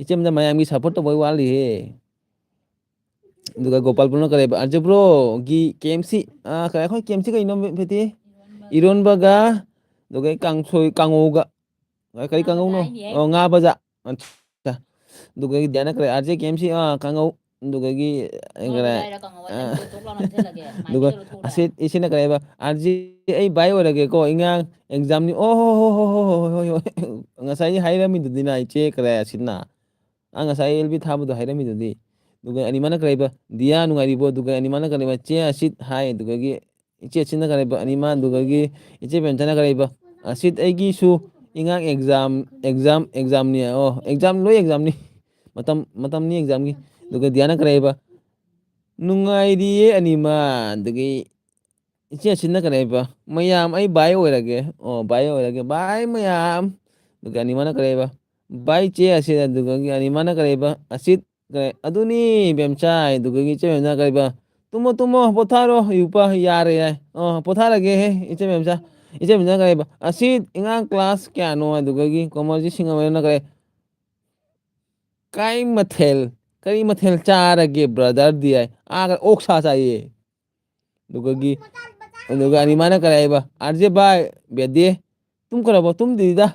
ꯏꯆꯦ ꯃꯦꯝꯆꯥ, ꯃꯌꯥꯝꯒꯤ ꯁꯞꯄꯣꯔꯠ ꯇꯧꯕꯩ ꯋꯥꯠꯂꯤꯍꯦ꯫ ꯑꯗꯨꯒ ꯒꯣꯄꯥꯜꯄꯨꯔꯅ ꯀꯔꯤ ꯍꯥꯏꯕ? ꯑꯥꯔꯖꯦ ꯕ꯭ꯔꯣꯒꯤ ꯀꯦ ꯑꯦꯝ ꯁꯤ, ꯑꯥ, ꯀꯔꯤ, ꯑꯩꯈꯣꯏ ꯀꯦ ꯑꯦꯝ ꯁꯤ ꯀꯩꯅꯣ, ꯐꯦꯇꯤ? ꯏꯔꯣꯟꯕꯒ, ꯑꯗꯨꯒ ꯀꯥꯡꯁꯣꯏ, ꯀꯥꯡꯉꯧꯒ꯫ ꯀꯔꯤ ꯀꯥꯡꯉꯧꯅꯣ? ꯑꯣ, ꯉꯥ ꯕꯖꯥ꯫ ꯑꯠꯆꯥ꯫ ꯑꯗꯨꯒ ꯗꯤꯌꯥꯅ ꯀꯔꯤ? ꯑꯥꯔꯖꯦ ꯀꯦ ꯑꯦꯝ ꯁꯤ, ꯑꯥ, ꯀꯥꯡꯉꯧ꯫ ꯑꯗꯨꯒꯒꯤ, ꯑꯥ, ꯀꯔꯤ? ꯑꯗꯨꯒ ꯑꯁꯤꯠ, ꯏꯁꯤꯅ ꯀꯔꯤ ꯍꯥꯏꯕ? "ꯑꯥꯔꯖꯦ, ꯑꯩ ꯚꯥꯏ ꯑꯣꯏꯔꯒꯦꯀꯣ, ꯏꯉꯥꯡ ꯑꯦꯛꯖꯥꯝꯅꯤ"꯫ ꯑꯣ ꯍꯣ ꯍꯣ ꯍꯣ ꯍꯣ ꯍꯣ ꯍꯣ ꯍꯣ꯫ ꯉꯁꯥꯏ ꯍꯥꯏꯔꯝꯃꯤꯗꯨꯗꯤ ꯅ ꯏꯆꯦ ꯀꯔꯤ ꯑꯁꯤꯠꯅ? ꯑꯥ, ꯉꯁꯥꯏ ꯑꯦꯜ ꯕꯤ ꯊꯥꯕꯗꯣ ꯍꯥꯏꯔꯝꯃꯤꯗꯨꯗꯤ꯫ ꯑꯗꯨꯒ ꯑꯅꯤꯃꯅ ꯀꯔꯤ ꯍꯥꯏꯕ? "ꯗꯤꯌꯥ ꯅꯨꯡꯉꯥꯏꯔꯤꯕꯣ?" ꯑꯗꯨꯒ ꯑꯅꯤꯃꯅ ꯀꯔꯤ ꯍꯥꯏꯕ? "ꯆꯦ ꯑꯁꯤꯠ" ꯍꯥꯏ꯫ ꯑꯗꯨꯒꯒꯤ ꯏꯆꯦ ꯑꯁꯤꯠꯅ ꯀꯔꯤ ꯍꯥꯏꯕ? ꯑꯅꯤꯃ꯫ ꯑꯗꯨꯒꯒꯤ ꯏꯆꯦ ꯕꯦꯝꯆꯥꯅ ꯀꯔꯤ ꯍꯥꯏꯕ? "ꯑꯁꯤꯠ, ꯑꯩꯒꯤꯁꯨ ꯏꯉꯥꯡ ꯑꯦꯛꯖꯥꯝ, ꯑꯦꯛꯖꯥꯝ, ꯑꯦꯛꯖꯥꯝꯅꯤ"꯫ ꯑꯣ, ꯑꯦꯛꯖꯥꯝ ꯂꯣꯏ ꯑꯦꯛꯖꯥꯝꯅꯤ꯫ ꯃꯇꯝ, ꯃꯇꯝꯅꯤ ꯑꯦꯛꯖꯥꯝꯒꯤ꯫ ꯑꯗꯨꯒ ꯗꯤꯌꯥꯅ ꯀꯔꯤ ꯍꯥꯏꯕ? "ꯅꯨꯡꯉꯥꯏꯔꯤꯌꯦ ꯑꯅꯤꯃ"꯫ ꯑꯗꯒꯤ ꯏꯆꯦ ꯑꯁꯤꯠꯅ ꯀꯔꯤ ꯍꯥꯏꯕ? "ꯃꯌꯥꯝ, ꯑꯩ ꯚꯥꯏ ꯑꯣꯏꯔꯒꯦ"꯫ ꯑꯣ, ꯚꯥꯏ ꯑꯣꯏꯔꯒꯦ꯫ "ꯚꯥꯏ ꯃꯌꯥꯝ"꯫ ꯑꯗꯨꯒ ꯑꯅꯤꯃꯅ ꯀꯔꯤ ꯍꯥꯏꯕ? "ꯚꯥꯏ ꯆꯦ ꯑꯁꯤꯠ"꯫ ꯑꯗꯨꯒ ꯑꯅꯤꯃꯅ ꯀꯔꯤ ꯍꯥꯏꯕ? "ꯑꯁꯤꯠ"꯫ ꯀꯔꯤ? "ꯑꯗꯨꯅꯤ ꯕꯦꯝꯆꯥ"꯫ ꯑꯗꯨꯒꯒꯤ ꯏꯆꯦ ꯕꯦꯝꯆꯥ ꯀꯔꯤ ꯍꯥꯏꯕ? "ꯇꯨꯝꯃꯣ, ꯇꯨꯝꯃꯣ, ꯄꯣꯊꯥꯔꯣ, ꯌꯨꯄꯥ ꯌꯥꯔꯦ" ꯍꯥꯏ꯫ "ꯑꯣ, ꯄꯣꯊꯥꯔꯒꯦꯍꯦ ꯏꯆꯦ ꯕꯦꯝꯆꯥ"꯫ ꯏꯆꯦ ꯕꯦꯝꯆꯥ ꯀꯔꯤ ꯍꯥꯏꯕ? "ꯑꯁꯤꯠ, ꯑꯉꯥꯡ ꯀ꯭ꯂꯥꯁ ꯀꯌꯥꯅꯣ?" ꯑꯗꯨꯒꯒꯤ ꯀꯣꯃꯔꯁꯤ ꯁꯤꯡꯉꯕꯅꯤꯅ ꯀꯔꯤ? "ꯀꯥꯏ ꯃꯊꯦꯜ, ꯀꯔꯤ ꯃꯊꯦꯜ ꯆꯥꯔꯒꯦ ꯕ꯭ꯔꯗꯔꯗꯤ?" ꯍꯥꯏ꯫ ꯑꯥꯒ ꯑꯣꯛ ꯁꯥ ꯆꯥꯏꯌꯦ꯫ ꯑꯗꯨꯒꯒꯤ, ꯑꯗꯨꯒ ꯑꯅꯤꯃꯅ ꯀꯔꯤ ꯍꯥꯏꯕ? "ꯑꯥꯔꯖꯦ ꯚꯥꯏ, ꯕꯦꯗꯦ, ꯇꯨꯝꯈ꯭ꯔꯕꯣ?" "ꯇꯨꯝꯗ꯭ꯔꯤꯗ"꯫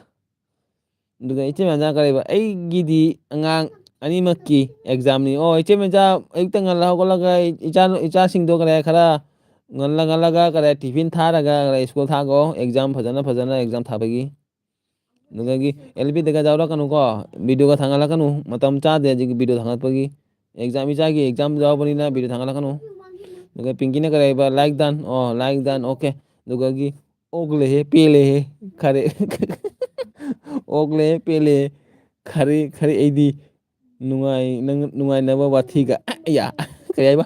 ꯑꯗꯨꯒ ꯏꯆꯦ ꯃꯆꯥ ꯀꯔꯤ ꯍꯥꯏꯕ? "ꯑꯩꯒꯤꯗꯤ ꯑꯉꯥꯡ ꯑꯅꯤꯃꯛꯀꯤ ꯑꯦꯛꯖꯥꯝꯅꯤ"꯫ ꯑꯣ, ꯏꯆꯦ ꯃꯆꯥ ꯑꯌꯨꯛꯇ ꯉꯜꯂ ꯍꯧꯒꯠꯂꯒ ꯏꯆꯥ, ꯏꯆꯥꯁꯤꯡꯗꯣ ꯀꯔꯤ ꯈꯔ ꯉꯜꯂ ꯉꯜꯂꯒ ꯀꯔꯤ ꯇꯤꯐꯤꯟ ꯊꯥꯔꯒ ꯀꯔꯤ ꯁ꯭ꯀꯨꯜ ꯊꯥꯈꯣ, ꯑꯦꯛꯖꯥꯝ ꯐꯖꯅ, ꯐꯖꯅ ꯑꯦꯛꯖꯥꯝ ꯊꯥꯕꯒꯤ꯫ ꯑꯗꯨꯗꯒꯤ ꯑꯦꯜ ꯕꯤꯗꯒ ꯌꯥꯎꯔꯛꯀꯅꯨꯀꯣ, ꯚꯤꯗꯤꯑꯣꯒ ꯊꯥꯡꯒꯠꯂꯛꯀꯅꯨ, ꯃꯇꯝ ꯆꯥꯗꯦ ꯍꯧꯖꯤꯛ ꯚꯤꯗꯤꯑꯣ ꯊꯥꯡꯒꯠꯄꯒꯤ꯫ ꯑꯦꯛꯖꯥꯝ, ꯏꯆꯥꯒꯤ ꯑꯦꯛꯖꯥꯝ ꯌꯥꯎꯕꯅꯤꯅ ꯚꯤꯗꯤꯑꯣ ꯊꯥꯡꯒꯠꯂꯛꯀꯅꯨ꯫ ꯑꯗꯨꯒ ꯄꯤꯡꯀꯤꯅ ꯀꯔꯤ ꯍꯥꯏꯕ? "Like done"꯫ ꯑꯣ, "Like done", ꯑꯣꯀꯦ꯫ ꯑꯗꯨꯒꯒꯤ "ꯑꯣꯛꯂꯦꯍꯦ, ꯄꯦꯜꯂꯦꯍꯦ, ꯈꯔꯦ"꯫ "ꯑꯣꯛꯂꯦꯍꯦ, ꯄꯦꯜꯂꯦꯍꯦ, ꯈꯔꯦ, ꯈꯔꯦ ꯑꯩꯗꯤ ꯅꯨꯡꯉꯥꯏ-, ꯅꯪ ꯅꯨꯡꯉꯥꯏꯅꯕ ꯋꯥꯊꯤꯒ"꯫ ꯑꯌꯥ, ꯀꯔꯤ ꯍꯥꯏꯕ?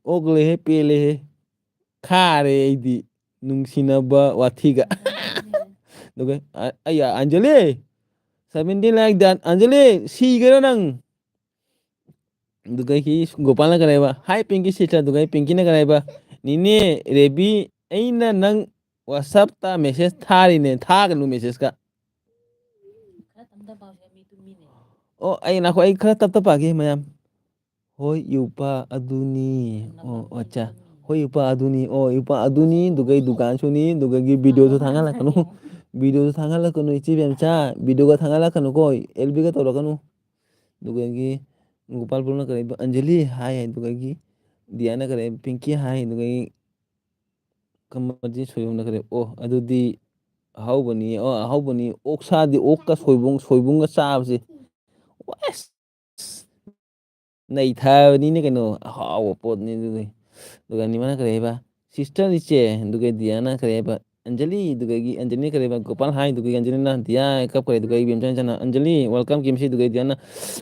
"ꯑꯣꯛꯂꯦꯍꯦ, ꯄꯦꯜꯂꯦꯍꯦ, ꯈꯥꯔꯦ ꯑꯩꯗꯤ ꯅꯨꯡꯁꯤꯅꯕ ꯋꯥꯊꯤꯒ"꯫ ꯑꯗꯨꯒ, ꯑ-, ꯑꯌꯥ, "Anjali! Seventeen like that, Anjali, ꯁꯤꯒꯦꯔꯣ ꯅꯪ?" ꯑꯗꯨꯒ ꯍꯤ ꯒꯣꯄꯥꯜꯅ ꯀꯔꯤ ꯍꯥꯏꯕ? "Hi, Pinky sister"꯫ ꯑꯗꯨꯒ ꯄꯤꯡꯀꯤꯅ ꯀꯔꯤ ꯍꯥꯏꯕ? "ꯅꯤꯅꯦ ꯔꯦꯕꯤ, ꯑꯩꯅ ꯅꯪ WhatsApp-ꯇ message ꯊꯥꯔꯤꯅꯦ, ꯊꯥꯒꯅꯨ message-ꯀ"꯫ ꯑꯣ, ꯑꯩ ꯉꯥꯏꯈꯣ, ꯑꯩ ꯈꯔ ꯇꯞ ꯇꯞ ꯄꯥꯒꯦ ꯃꯌꯥꯝ꯫ ꯍꯣꯏ, ꯏꯄꯥ ꯑꯗꯨꯅꯤ꯫ ꯑꯣ, ꯑꯠꯆꯥ꯫ ꯍꯣꯏ, ꯏꯄꯥ ꯑꯗꯨꯅꯤ꯫ ꯑꯣ, ꯏꯄꯥ ꯑꯗꯨꯅꯤ, ꯑꯗꯨꯒ ꯑꯩ ꯗꯨꯀꯥꯟꯁꯨꯅꯤ, ꯑꯗꯨꯒꯒꯤ ꯚꯤꯗꯤꯑꯣꯁꯨ ꯊꯥꯡꯒꯠꯂꯛꯀꯅꯨ꯫ ꯚꯤꯗꯤꯑꯣꯁꯨ ꯊꯥꯡꯒꯠꯂꯛꯀꯅꯨ, ꯏꯆꯦ ꯕꯦꯝꯆꯥ꯫ ꯚꯤꯗꯤꯑꯣꯒ ꯊꯥꯡꯒꯠꯂꯛꯀꯅꯨꯀꯣ, ꯑꯦꯜꯕꯤꯒ ꯇꯧꯔꯛꯀꯅꯨ꯫ ꯑꯗꯨꯒꯒꯤ ꯒꯣꯄꯥꯜ ꯄꯨꯔꯅ ꯀꯔꯤ, "ꯑꯟꯖꯂꯤ" ꯍꯥꯏ, ꯑꯗꯨꯒꯒꯤ ꯗꯤꯌꯥꯅ ꯀꯔꯤ, "ꯄꯤꯡꯀꯤ" ꯍꯥꯏ, ꯑꯗꯨꯒꯒꯤ ꯀꯃꯔꯖꯤꯠ ꯁꯣꯏꯕꯝꯅ ꯀꯔꯤ, "ꯑꯣ, ꯑꯗꯨꯗꯤ ꯑꯍꯥꯎꯕꯅꯤ, ꯑꯣ, ꯑꯍꯥꯎꯕꯅꯤ, ꯑꯣꯛꯁꯥꯗꯤ, ꯑꯣꯛꯀ ꯁꯣꯏꯕꯨꯝ, ꯁꯣꯏꯕꯨꯝꯒ ꯆꯥꯕꯁꯦ, ꯑꯁ, ꯅꯩꯊꯕꯅꯤꯅꯦ ꯀꯩꯅꯣ, ꯑꯍꯥꯎꯕ ꯄꯣꯠꯅꯤ ꯑꯗꯨꯗꯤ"꯫ ꯑꯗꯨꯒ ꯅꯤꯃꯥꯅ ꯀꯔꯤ ꯍꯥꯏꯕ, "ꯁꯤꯁꯇꯔ ꯏꯆꯦ", ꯑꯗꯨꯒ ꯗꯤꯌꯥꯅ ꯀꯔꯤ ꯍꯥꯏꯕ, "ꯑꯟꯖꯂꯤ", ꯑꯗꯨꯒꯒꯤ ꯑꯟꯖꯂꯤꯅ ꯀꯔꯤ ꯍꯥꯏꯕ, "ꯒꯣꯄꯥꯜ" ꯍꯥꯏ, ꯑꯗꯨꯒꯒꯤ ꯑꯟꯖꯂꯤꯅ, ꯗꯤꯌꯥ ꯀꯞꯈ꯭ꯔꯦ, ꯑꯗꯨꯒ ꯏꯕꯦꯝꯆꯥꯅ, "ꯑꯟꯖꯂꯤ, welcome ꯀꯦ ꯑꯦꯝ ꯁꯤ", ꯑꯗꯨꯒ ꯗꯤꯌꯥꯅ,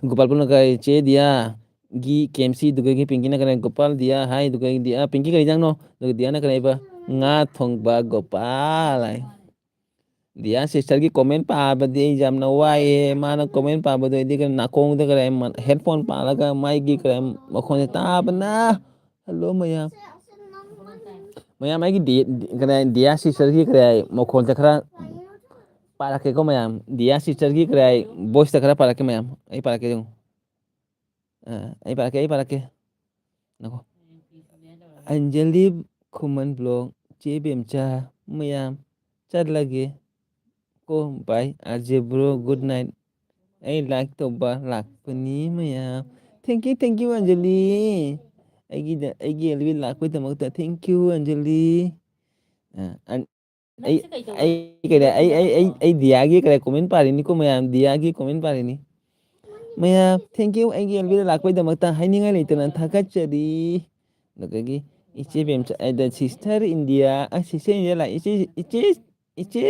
ꯒꯣꯄꯥꯜ ꯄꯨꯟꯅ ꯀꯥꯏ, "ꯆꯦ ꯗꯤꯌꯥ", ꯒꯤ ꯀꯦ ꯑꯦꯝ ꯁꯤ, ꯑꯗꯨꯒꯒꯤ ꯄꯤꯡꯀꯤꯅ ꯀꯔꯤ ꯍꯥꯏ, "ꯒꯣꯄꯥꯜ", ꯗꯤꯌꯥ ꯍꯥꯏ, ꯑꯗꯨꯒ ꯗꯤꯌꯥ, "ꯄꯤꯡꯀꯤ ꯀꯔꯤ ꯏꯟꯖꯥꯡꯅꯣ?" ꯑꯗꯨꯒ ꯗꯤꯌꯥꯅ ꯀꯔꯤ ꯍꯥꯏꯕ, "ꯉꯥ ꯊꯣꯡꯕ ꯒꯣꯄꯥꯜ" ꯍꯥꯏ꯫ ꯗꯤꯌꯥ ꯁꯤꯁꯇꯔꯒꯤ ꯀꯣꯃꯦꯟ ꯄꯥꯕꯗꯤ ꯑꯩ ꯌꯥꯝꯅ ꯋꯥꯏꯑꯦ꯫ ꯃꯥꯅ ꯀꯣꯃꯦꯟ ꯄꯥꯕꯗꯣ ꯑꯩꯗꯤ ꯀꯩꯅꯣ ꯅꯥꯀꯣꯡꯗ ꯀꯔꯤ ꯍꯦꯠꯐꯣꯟ ꯄꯥꯜꯂꯒ ꯃꯥꯒꯤ ꯀꯔꯤ ꯃꯈꯣꯟꯁꯦ ꯇꯥꯕꯅ꯫ ꯍꯜꯂꯣ ꯃꯌꯥꯝ꯫ ꯃꯌꯥꯝ ꯑꯩꯒꯤ ꯗꯤ-, ꯗꯤ-, ꯀꯔꯤ ꯗꯤꯌꯥ ꯁꯤꯁꯇꯔꯒꯤ ꯀꯔꯤ ꯃꯈꯣꯟꯁꯦ ꯈꯔ ꯄꯥꯔꯛꯀꯦꯀꯣ ꯃꯌꯥꯝ꯫ ꯗꯤꯌꯥ ꯁꯤꯁꯇꯔꯒꯤ ꯀꯔꯤ ꯚꯣꯏꯁꯇ ꯈꯔ ꯄꯥꯔꯛꯀꯦ ꯃꯌꯥꯝ꯫ ꯑꯩ ꯄꯥꯔꯛꯀꯦ ꯌꯦꯡꯉꯨ꯫ ꯑ, ꯑꯩ ꯄꯥꯔꯛꯀꯦ, ꯑꯩ ꯄꯥꯔꯛꯀꯦ꯫ ꯉꯥꯏꯈꯣ꯫ ꯑꯟꯖꯂꯤ ꯈꯨꯃꯟ ꯕ꯭ꯂꯣꯛ, ꯆꯦ ꯕꯦꯝꯆꯥ, ꯃꯌꯥꯝ ꯆꯠꯂꯒꯦ꯫ ꯀꯣ, bye, RJ bro, good night꯫ ꯑꯩ like ꯇꯧꯕ ꯂꯥꯛꯄꯅꯤ ꯃꯌꯥꯝ꯫ Thank you, thank you, Anjali. ꯑꯩꯒꯤꯗ, ꯑꯩꯒꯤ ꯑꯦꯜꯕꯤ ꯂꯥꯛꯄꯩꯗꯃꯛꯇ thank you, ꯑꯟꯖꯂꯤ꯫ ꯑ, ꯑꯟ-, ꯑꯩ, ꯅꯪꯁꯦ ꯀꯩꯗꯧꯕ? ꯑꯩ ꯀꯩꯗ-, ꯑꯩ, ꯑꯩ, ꯑꯩ, ꯑꯩ ꯗꯤꯌꯥꯒꯤ ꯀꯔꯤ ꯀꯣꯃꯦꯟ ꯄꯥꯔꯤꯅꯤꯀꯣ ꯃꯌꯥꯝ, ꯗꯤꯌꯥꯒꯤ ꯀꯣꯃꯦꯟ ꯄꯥꯔꯤꯅꯤ꯫ ꯃꯌꯥꯝ, thank you, ꯑꯩꯒꯤ ꯑꯦꯜꯕꯤꯗ ꯂꯥꯛꯄꯩꯗꯃꯛꯇ ꯍꯥꯏꯅꯤꯡꯉꯥꯏ ꯂꯩꯇꯅ ꯊꯥꯒꯠꯆꯔꯤ꯫ ꯑꯗꯨꯗꯒꯤ ꯏꯆꯦ ꯕꯦꯝꯆꯥ, ꯑ, the sister India, ꯑ, sister India ꯂꯥꯛ-, ꯏꯆꯦ, ꯏꯆꯦ, ꯏꯆꯦ,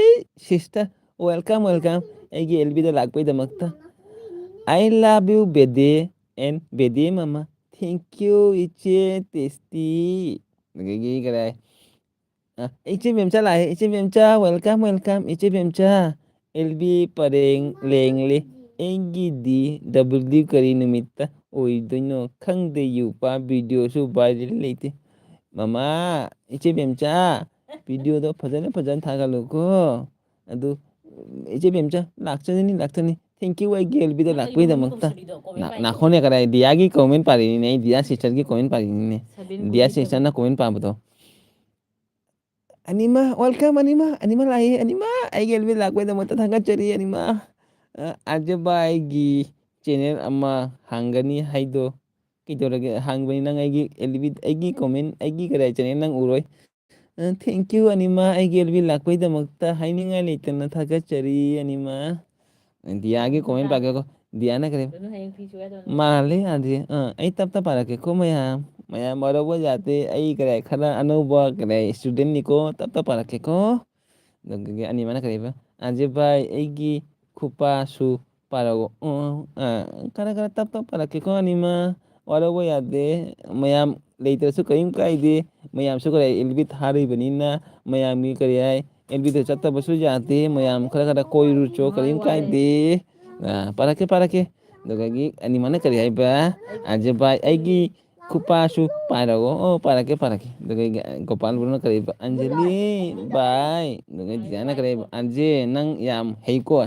sister, welcome, welcome, ꯑꯩꯒꯤ ꯑꯦꯜꯕꯤꯗ ꯂꯥꯛꯄꯩꯗꯃꯛꯇ꯫ I love you, ꯕꯦꯗꯦ and ꯕꯦꯗꯦ ꯃꯃꯥ꯫ Thank you, ꯏꯆꯦ ꯇꯦꯁꯇꯤ꯫ ꯑꯗꯒꯤ ꯀꯔꯤ ꯍꯥꯏ? ꯑ, ꯏꯆꯦ ꯕꯦꯝꯆꯥ ꯂꯥꯛꯑꯦ, ꯏꯆꯦ ꯕꯦꯝꯆꯥ, welcome, welcome, ꯏꯆꯦ ꯕꯦꯝꯆꯥ꯫ ꯑꯦꯜꯕꯤ ꯄꯔꯦꯡ ꯂꯦꯡꯂꯦ꯫ ꯑꯩꯒꯤꯗꯤ W ꯀꯔꯤ ꯅꯨꯃꯤꯠꯇ ꯑꯣꯏꯗꯣꯏꯅꯣ ꯈꯪꯗꯦ, ꯌꯨꯄꯥ ꯚꯤꯗꯤꯑꯣꯁꯨ viral ꯂꯩꯇꯦ꯫ ꯃꯃꯥ, ꯏꯆꯦ ꯕꯦꯝꯆꯥ, ꯚꯤꯗꯤꯑꯣꯗꯣ ꯐꯖꯅ, ꯐꯖꯅ ꯊꯥꯒꯠꯂꯨꯀꯣ꯫ ꯑꯗꯨ, ꯏꯆꯦ ꯕꯦꯝꯆꯥ, ꯂꯥꯛꯆꯅꯤ, ꯂꯥꯛꯆꯅꯤ꯫ Thank you ꯑꯩꯒꯤ ꯑꯦꯜꯕꯤꯗ ꯂꯥꯛꯄꯒꯤꯗꯃꯛꯇ꯫ ꯅꯥꯈꯣꯅꯦ ꯀꯗꯥꯏ ꯗꯤꯌꯥꯒꯤ ꯀꯣꯃꯦꯟ ꯄꯥꯔꯤꯅꯤꯅꯦ ꯑꯩ, ꯗꯤꯌꯥ ꯁꯤꯁꯇꯔꯒꯤ ꯀꯣꯃꯦꯟ ꯄꯥꯔꯤꯅꯤꯅꯦ꯫ ꯗꯤꯌꯥ ꯁꯤꯁꯇꯔꯅ ꯀꯣꯃꯦꯟ ꯄꯥꯕꯗꯣ꯫ ꯑꯅꯤꯃ, welcome ꯑꯅꯤꯃ, ꯑꯅꯤꯃ ꯂꯥꯛꯑꯦ ꯑꯅꯤꯃ꯫ ꯑꯩꯒꯤ ꯑꯦꯜꯕꯤ ꯂꯥꯛꯄꯒꯤꯗꯃꯛꯇ ꯊꯥꯒꯠꯆꯔꯤ ꯑꯅꯤꯃ꯫ ꯑ, ꯑꯥꯔꯖꯦ ꯕꯥꯏꯒꯤ ꯆꯦꯅꯦꯜ ꯑꯃ ꯍꯥꯡꯒꯅꯤ ꯍꯥꯏꯗꯣ ꯀꯩꯗꯧꯔꯒꯦ? ꯍꯥꯡꯕꯅꯤ ꯅꯪ ꯑꯩꯒꯤ ꯑꯦꯜꯕꯤ, ꯑꯩꯒꯤ ꯀꯣꯃꯦꯟ, ꯑꯩꯒꯤ ꯀꯗꯥꯏ ꯆꯦꯅꯦꯜ ꯅꯪ ꯎꯔꯣꯏ꯫ ꯑ, thank you ꯑꯅꯤꯃ, ꯑꯩꯒꯤ ꯑꯦꯜꯕꯤ ꯂꯥꯛꯄꯒꯤꯗꯃꯛꯇ ꯍꯥꯏꯅꯤꯡꯉꯥꯏ ꯂꯩꯇꯅ ꯊꯥꯒꯠꯆꯔꯤ ꯑꯅꯤꯃ꯫ ꯗꯤꯌꯥꯒꯤ ꯀꯣꯃꯦꯟ ꯄꯥꯒꯦꯀꯣ꯫ ꯗꯤꯌꯥꯅ ꯀꯔꯤ? ꯃꯥꯜꯂꯦ ꯑꯥꯔꯖꯦ꯫ ꯑ, ꯑꯩ ꯇꯞ ꯇꯞ ꯄꯥꯔꯛꯀꯦꯀꯣ ꯃꯌꯥꯝ꯫ ꯃꯌꯥꯝ ꯋꯥꯔꯧꯕ ꯌꯥꯗꯦ꯫ ꯑꯩ ꯀꯗꯥꯏ ꯈꯔ ꯑꯅꯧꯕ ꯀꯗꯥꯏ ꯏꯁꯇꯨꯗꯦꯟꯅꯤꯀꯣ꯫ ꯇꯞ ꯇꯞ ꯄꯥꯔꯛꯀꯦꯀꯣ꯫ ꯑꯗꯒꯤ ꯑꯅꯤꯃꯅ ꯀꯔꯤꯕ? ꯑꯥꯔꯖꯦ ꯚꯥꯏ, ꯑꯩꯒꯤ ꯈꯨꯄꯥꯁꯨ ꯄꯥꯔꯛꯑꯣ꯫ ꯑ, ꯑ, ꯈꯔ ꯈꯔ ꯇꯞ ꯇꯞ ꯄꯥꯔꯛꯀꯦꯀꯣ ꯑꯅꯤꯃ꯫ ꯋꯥꯔꯧꯕ ꯌꯥꯗꯦ꯫ ꯃꯌꯥꯝ ꯂꯩꯇ꯭ꯔꯁꯨ ꯀꯔꯤꯝ ꯀꯥꯏꯗꯦ꯫ ꯃꯌꯥꯝꯁꯨ ꯀꯔꯤ ꯑꯦꯜꯕꯤ ꯊꯥꯔꯤꯕꯅꯤꯅ ꯃꯌꯥꯝꯒꯤ ꯀꯔꯤ ꯍꯥꯏ, ꯑꯦꯜꯕꯤꯗ ꯆꯠꯇꯕꯁꯨ ꯌꯥꯗꯦ꯫ ꯃꯌꯥꯝ ꯈꯔ ꯈꯔ ꯀꯣꯏꯔꯨꯆꯣ, ꯀꯔꯤꯝ ꯀꯥꯏꯗꯦ꯫ ꯑ, ꯄꯥꯔꯛꯀꯦ, ꯄꯥꯔꯛꯀꯦ꯫ ꯑꯗꯨꯗꯒꯤ ꯑꯅꯤꯃꯅ ꯀꯔꯤ ꯍꯥꯏꯕ? ꯑꯥꯔꯖꯦ ꯚꯥꯏ, ꯑꯩꯒꯤ ꯈꯨꯄꯥꯁꯨ ꯄꯥꯏꯔꯛꯑꯣ꯫ ꯑꯣ, ꯄꯥꯔꯛꯀꯦ, ꯄꯥꯔꯛꯀꯦ꯫ ꯑꯗꯨꯒ ꯑꯩꯒꯤ ꯒꯣꯄꯥꯜ ꯕ꯭ꯔꯣꯅ ꯀꯔꯤ ꯍꯥꯏꯕ? ꯑꯟꯖꯂꯤ ꯚꯥꯏ꯫ ꯑꯗꯨꯒ ꯗꯤꯌꯥꯅ ꯀꯔꯤ ꯍꯥꯏꯕ? ꯑꯥꯔꯖꯦ, ꯅꯪ ꯌꯥꯝ ꯍꯩꯀꯣ꯫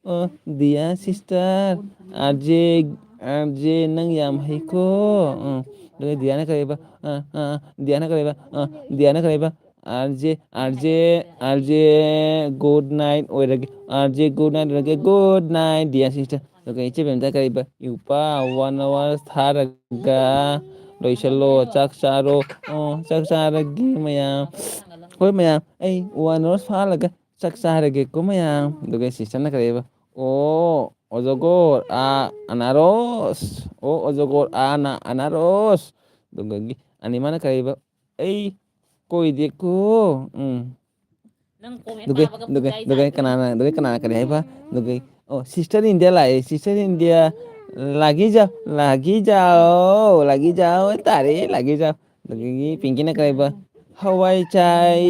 ꯑꯣ, ꯗꯤꯌꯥ ꯁꯤꯁꯇꯔ, ꯑꯥꯔꯖꯦ, ꯑꯥꯔꯖꯦ, ꯅꯪ ꯌꯥꯝ ꯍꯩꯀꯣ꯫ ꯑ, ꯑꯗꯨꯒ ꯗꯤꯌꯥꯅ ꯀꯔꯤ ꯍꯥꯏꯕ? ꯑ, ꯑ, ꯗꯤꯌꯥꯅ ꯀꯔꯤ ꯍꯥꯏꯕ? ꯑ, ꯗꯤꯌꯥꯅ ꯀꯔꯤ ꯍꯥꯏꯕ? ꯑꯥꯔꯖꯦ, ꯑꯥꯔꯖꯦ, ꯑꯥꯔꯖꯦ, good night ꯑꯣꯏꯔꯒꯦ꯫ ꯑꯥꯔꯖꯦ, good night ꯑꯣꯏꯔꯒꯦ꯫ Good night, dear sister꯫ ꯑꯗꯨꯒ ꯏꯆꯦ ꯕꯦꯝꯇ ꯀꯔꯤꯕ? ꯏꯄꯥ, one hour ꯊꯥꯔꯒ ꯂꯣꯏꯁꯜꯂꯣ, ꯆꯥꯛ ꯆꯥꯔꯣ꯫ ꯑꯣ, ꯆꯥꯛ ꯆꯥꯔꯒꯦ ꯃꯌꯥꯝ꯫ ꯍꯣꯏ ꯃꯌꯥꯝ, ꯑꯩ one hour ꯐꯥꯍꯜꯂꯒ ꯆꯥꯛ ꯆꯥꯔꯒꯦꯀꯣ ꯃꯌꯥꯝ꯫ ꯑꯗꯨꯒ ꯁꯤꯁꯇꯔꯅ ꯀꯔꯤꯕ? ꯑꯣ, ꯑꯣꯖꯒꯣꯔ, ꯑꯥ, ꯑꯅꯥꯔꯣꯁ꯫ ꯑꯣ, ꯑꯣꯖꯒꯣꯔ, ꯑꯥ, ꯅꯥ, ꯑꯅꯥꯔꯣꯁ꯫ ꯑꯗꯨꯒꯒꯤ ꯑꯅꯤꯃꯅ ꯀꯔꯤꯕ? ꯑꯩ ꯀꯣꯏꯗꯦꯀꯣ꯫ ꯎꯝ꯫ ꯅꯪ comment ꯑꯗꯨꯒ, ꯄꯥꯕꯒ ꯑꯗꯨꯒ, ꯄꯨꯡꯖꯥꯏ ꯑꯗꯨꯒ ꯖꯥꯏꯗꯣ꯫ ꯀꯅꯥꯅ, ꯑꯗꯨꯒ ꯀꯅꯥꯅ ꯀꯔꯤ ꯍꯥꯏꯕ? ꯑꯗꯨꯒ, ꯑꯣ, Sister India ꯂꯥꯛꯑꯦ꯫ Sister India, ꯂꯥꯒꯤꯖꯥꯎ, ꯂꯥꯒꯤꯖꯥꯎ, ꯂꯥꯒꯤꯖꯥꯎ ꯇꯥꯔꯦ, ꯂꯥꯒꯤꯖꯥꯎ꯫ ꯑꯗꯨꯗꯒꯤ ꯄꯤꯡꯀꯤꯅ ꯀꯔꯤ ꯍꯥꯏꯕ? ꯍꯋꯥꯏ ꯆꯥꯏ꯫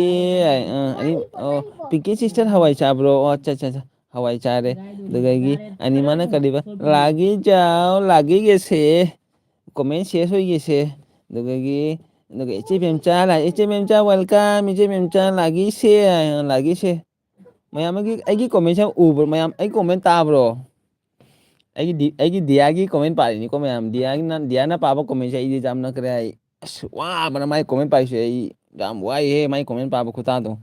ꯑ, ꯑꯅꯤ, ꯑꯣ, ꯄꯤꯡꯀꯤ sister ꯍꯋꯥꯏ ꯆꯥꯕ꯭ꯔꯣ? ꯑꯣ, ꯑꯠꯆꯥ, ꯑꯠꯆꯥ, ꯑꯠꯆꯥ꯫ ꯍꯋꯥꯏ ꯆꯥꯔꯦ꯫ ꯑꯗꯨꯗꯒꯤ ꯑꯅꯤꯃꯅ ꯀꯔꯤꯕ? ꯂꯥꯒꯤꯖꯥꯎ, ꯂꯥꯒꯤꯒꯦꯁꯦ꯫ Comment ꯁꯦꯁ ꯑꯣꯏꯒꯦꯁꯦ꯫ ꯑꯗꯨꯗꯒꯤ, ꯑꯗꯨꯒ ꯏꯆꯦ ꯃꯦꯝꯆꯥ ꯂꯥꯛꯑꯦ꯫ ꯏꯆꯦ ꯃꯦꯝꯆꯥ, welcome꯫ ꯏꯆꯦ ꯃꯦꯝꯆꯥ, ꯂꯥꯒꯤꯁꯦ, ꯂꯥꯒꯤꯁꯦ꯫ ꯃꯌꯥꯝ ꯑꯩꯒꯤ, ꯑꯩꯒꯤ comment ꯁꯦ ꯎꯕ꯭ꯔꯣ? ꯃꯌꯥꯝ ꯑꯩ comment ꯇꯥꯕ꯭ꯔꯣ? ꯑꯩꯒꯤ ꯗꯤ-, ꯑꯩꯒꯤ ꯗꯤꯌꯥꯒꯤ comment ꯄꯥꯔꯤꯅꯤꯀꯣ ꯃꯌꯥꯝ꯫ ꯗꯤꯌꯥꯒꯤꯅ, ꯗꯤꯌꯥꯅ ꯄꯥꯕ comment ꯁꯦ ꯑꯩꯗꯤ ꯌꯥꯝꯅ ꯀꯔꯤ ꯍꯥꯏ, ꯑꯁ, ꯋꯥꯕꯅ ꯃꯥꯏ comment ꯄꯥꯏꯁꯦ ꯑꯩ ꯌꯥꯝ ꯋꯥꯏꯍꯦ, ꯃꯥꯏ comment ꯄꯥꯕ ꯈꯨꯇꯥꯗꯣ꯫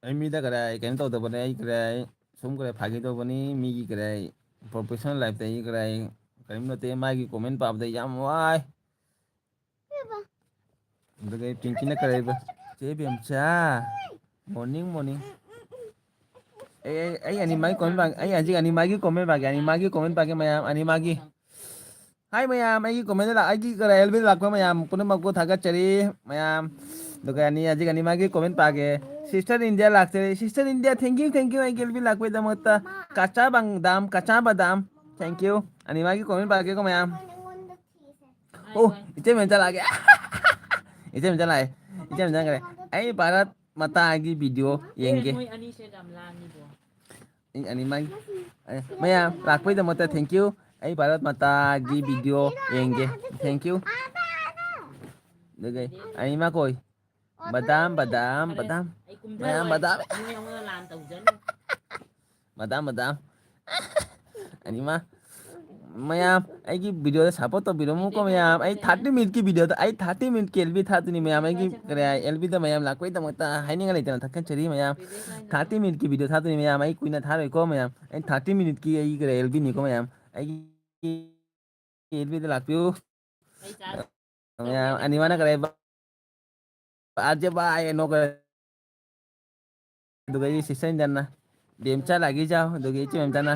ꯑꯩ ꯃꯤꯗ ꯀꯔꯤ ꯍꯥꯏ, ꯀꯩꯅꯣ ꯇꯧꯗꯕꯅꯦ, ꯑꯩ ꯀꯔꯤ ꯍꯥꯏ, ꯁꯨꯝ ꯀꯔꯤ ꯍꯥꯏ, ꯐꯥꯒꯤ ꯇꯧꯕꯅꯤ, ꯃꯤꯒꯤ ꯀꯔꯤ ꯍꯥꯏ, professional life ꯇ ꯑꯩ ꯀꯔꯤ ꯍꯥꯏ, ꯀꯔꯤꯝ ꯅꯠꯇꯦ, ꯃꯥꯒꯤ comment ꯄꯥꯕꯗ ꯑꯩ ꯌꯥꯝ ꯋꯥꯏ꯫ ꯑꯗꯨꯒ ꯑꯩ ꯄꯤꯡꯀꯤꯅ ꯀꯔꯤ ꯍꯥꯏꯕ? "ꯆꯦ ꯕꯦꯝꯆꯥ, morning, morning." ꯑꯩ, ꯑꯩ, ꯑꯩ ꯑꯅꯤꯃꯥꯒꯤ comment ꯄꯥꯒꯦ, ꯑꯩ ꯍꯧꯖꯤꯛ ꯑꯅꯤꯃꯥꯒꯤ comment ꯄꯥꯒꯦ, ꯑꯅꯤꯃꯥꯒꯤ comment ꯄꯥꯒꯦ ꯃꯌꯥꯝ, ꯑꯅꯤꯃꯥꯒꯤ꯫ Hi ꯃꯌꯥꯝ, ꯑꯩꯒꯤ comment ꯂꯥꯛ-, ꯑꯩꯒꯤ ꯀꯔꯤ, ꯑꯦꯜꯕꯤ ꯂꯥꯛꯄ ꯃꯌꯥꯝ ꯄꯨꯝꯅꯃꯛꯄꯨ ꯊꯥꯒꯠꯆꯔꯤ ꯃꯌꯥꯝ꯫ ꯑꯗꯨꯒ ꯑꯅꯤ, ꯍꯧꯖꯤꯛ ꯑꯅꯤꯃꯥꯒꯤ comment ꯄꯥꯒꯦ꯫ Sister India ꯂꯥꯛꯆꯔꯤ, Sister India, thank you, thank you, ꯑꯩꯒꯤ ꯑꯦꯜꯕꯤ ꯂꯥꯛꯄꯒꯤꯗꯃꯛꯇ꯫ ꯀꯆꯥ ꯕꯪꯗꯥꯝ, ꯀꯆꯥ ꯕꯗꯥꯝ, thank you꯫ ꯑꯅꯤꯃꯥꯒꯤ comment ꯄꯥꯒꯦꯀꯣ ꯃꯌꯥꯝ꯫ ꯑꯣ, ꯏꯆꯦ ꯃꯦꯝꯆꯥ ꯂꯥꯛꯑꯦ꯫ ꯏꯆꯦ ꯃꯦꯝꯆꯥ ꯂꯥꯛꯑꯦ꯫ ꯏꯆꯦ ꯃꯦꯝꯆꯥ ꯂꯥꯛꯑꯦ꯫ ꯑꯩ ꯚꯥꯔꯠ ꯃꯇꯥꯒꯤ video ꯌꯦꯡꯒꯦ꯫ ꯃꯣꯏ ꯑꯅꯤꯁꯦ ꯌꯥꯝ ꯂꯥꯡꯉꯤꯕꯣ꯫ ꯑꯩ ꯑꯅꯤꯃꯛ-, ꯑꯦ, ꯃꯌꯥꯝ ꯂꯥꯛꯄꯩꯗꯃꯛꯇ thank you꯫ ꯑꯩ ꯚꯥꯔꯠ ꯃꯇꯥꯒꯤ video ꯌꯦꯡꯒꯦ꯫ Thank you꯫ ꯑꯗꯨꯒ ꯑꯅꯤꯃꯛ ꯀꯣꯏ꯫ ꯕꯗꯥꯝ, ꯕꯗꯥꯝ, ꯕꯗꯥꯝ꯫ ꯃꯌꯥꯝ ꯕꯗꯥꯝ꯫ ꯕꯗꯥꯝ, ꯕꯗꯥꯝ꯫ ꯑꯅꯤꯃꯛ꯫ ꯃꯌꯥꯝ, ꯑꯩꯒꯤ video ꯗ support ꯇꯧꯕꯤꯔꯝꯃꯨꯀꯣ, ꯃꯌꯥꯝ꯫ ꯑꯩ thirty minute ꯀꯤ video ꯗ, ꯑꯩ thirty minute ꯀꯤ ꯑꯦꯜ ꯕꯤ ꯊꯥꯗꯣꯏꯅꯤ, ꯃꯌꯥꯝ꯫ ꯑꯩꯒꯤ ꯀꯔꯤ ꯍꯥꯏ, ꯑꯦꯜ ꯕꯤ ꯗ ꯃꯌꯥꯝ ꯂꯥꯛꯄꯩꯗꯃꯛꯇ ꯍꯥꯏꯅꯤꯡꯉꯥꯏ ꯂꯩꯇꯅ ꯊꯥꯒꯠꯆꯔꯤ, ꯃꯌꯥꯝ꯫ Thirty minute ꯀꯤ video ꯊꯥꯗꯣꯏꯅꯤ, ꯃꯌꯥꯝ꯫ ꯑꯩ ꯀꯨꯏꯅ ꯊꯥꯔꯣꯏꯀꯣ, ꯃꯌꯥꯝ꯫ ꯑꯩ thirty minute ꯀꯤ ꯑꯩꯒꯤ ꯀꯔꯤ, ꯑꯦꯜ ꯕꯤ ꯅꯤꯀꯣ, ꯃꯌꯥꯝ꯫ ꯑꯩꯒꯤ ꯑꯦꯜ ꯕꯤ ꯗ ꯂꯥꯛꯄꯤꯌꯨ꯫ ꯃꯌꯥꯝ, ꯑꯅꯤꯃꯛꯅ ꯀꯔꯤ ꯍꯥꯏꯕ? ꯑꯖꯦ ꯕꯥꯏ, ꯅꯣ ꯀꯔꯤ? ꯑꯗꯨꯒ ꯑꯩꯒꯤ sister ꯏꯟꯗꯤꯌꯥꯅ ꯕꯦꯝꯆꯥ ꯂꯥꯒꯤ ꯆꯥꯎ, ꯑꯗꯨꯒ ꯏꯆꯦ ꯃꯦꯝꯆꯥꯅ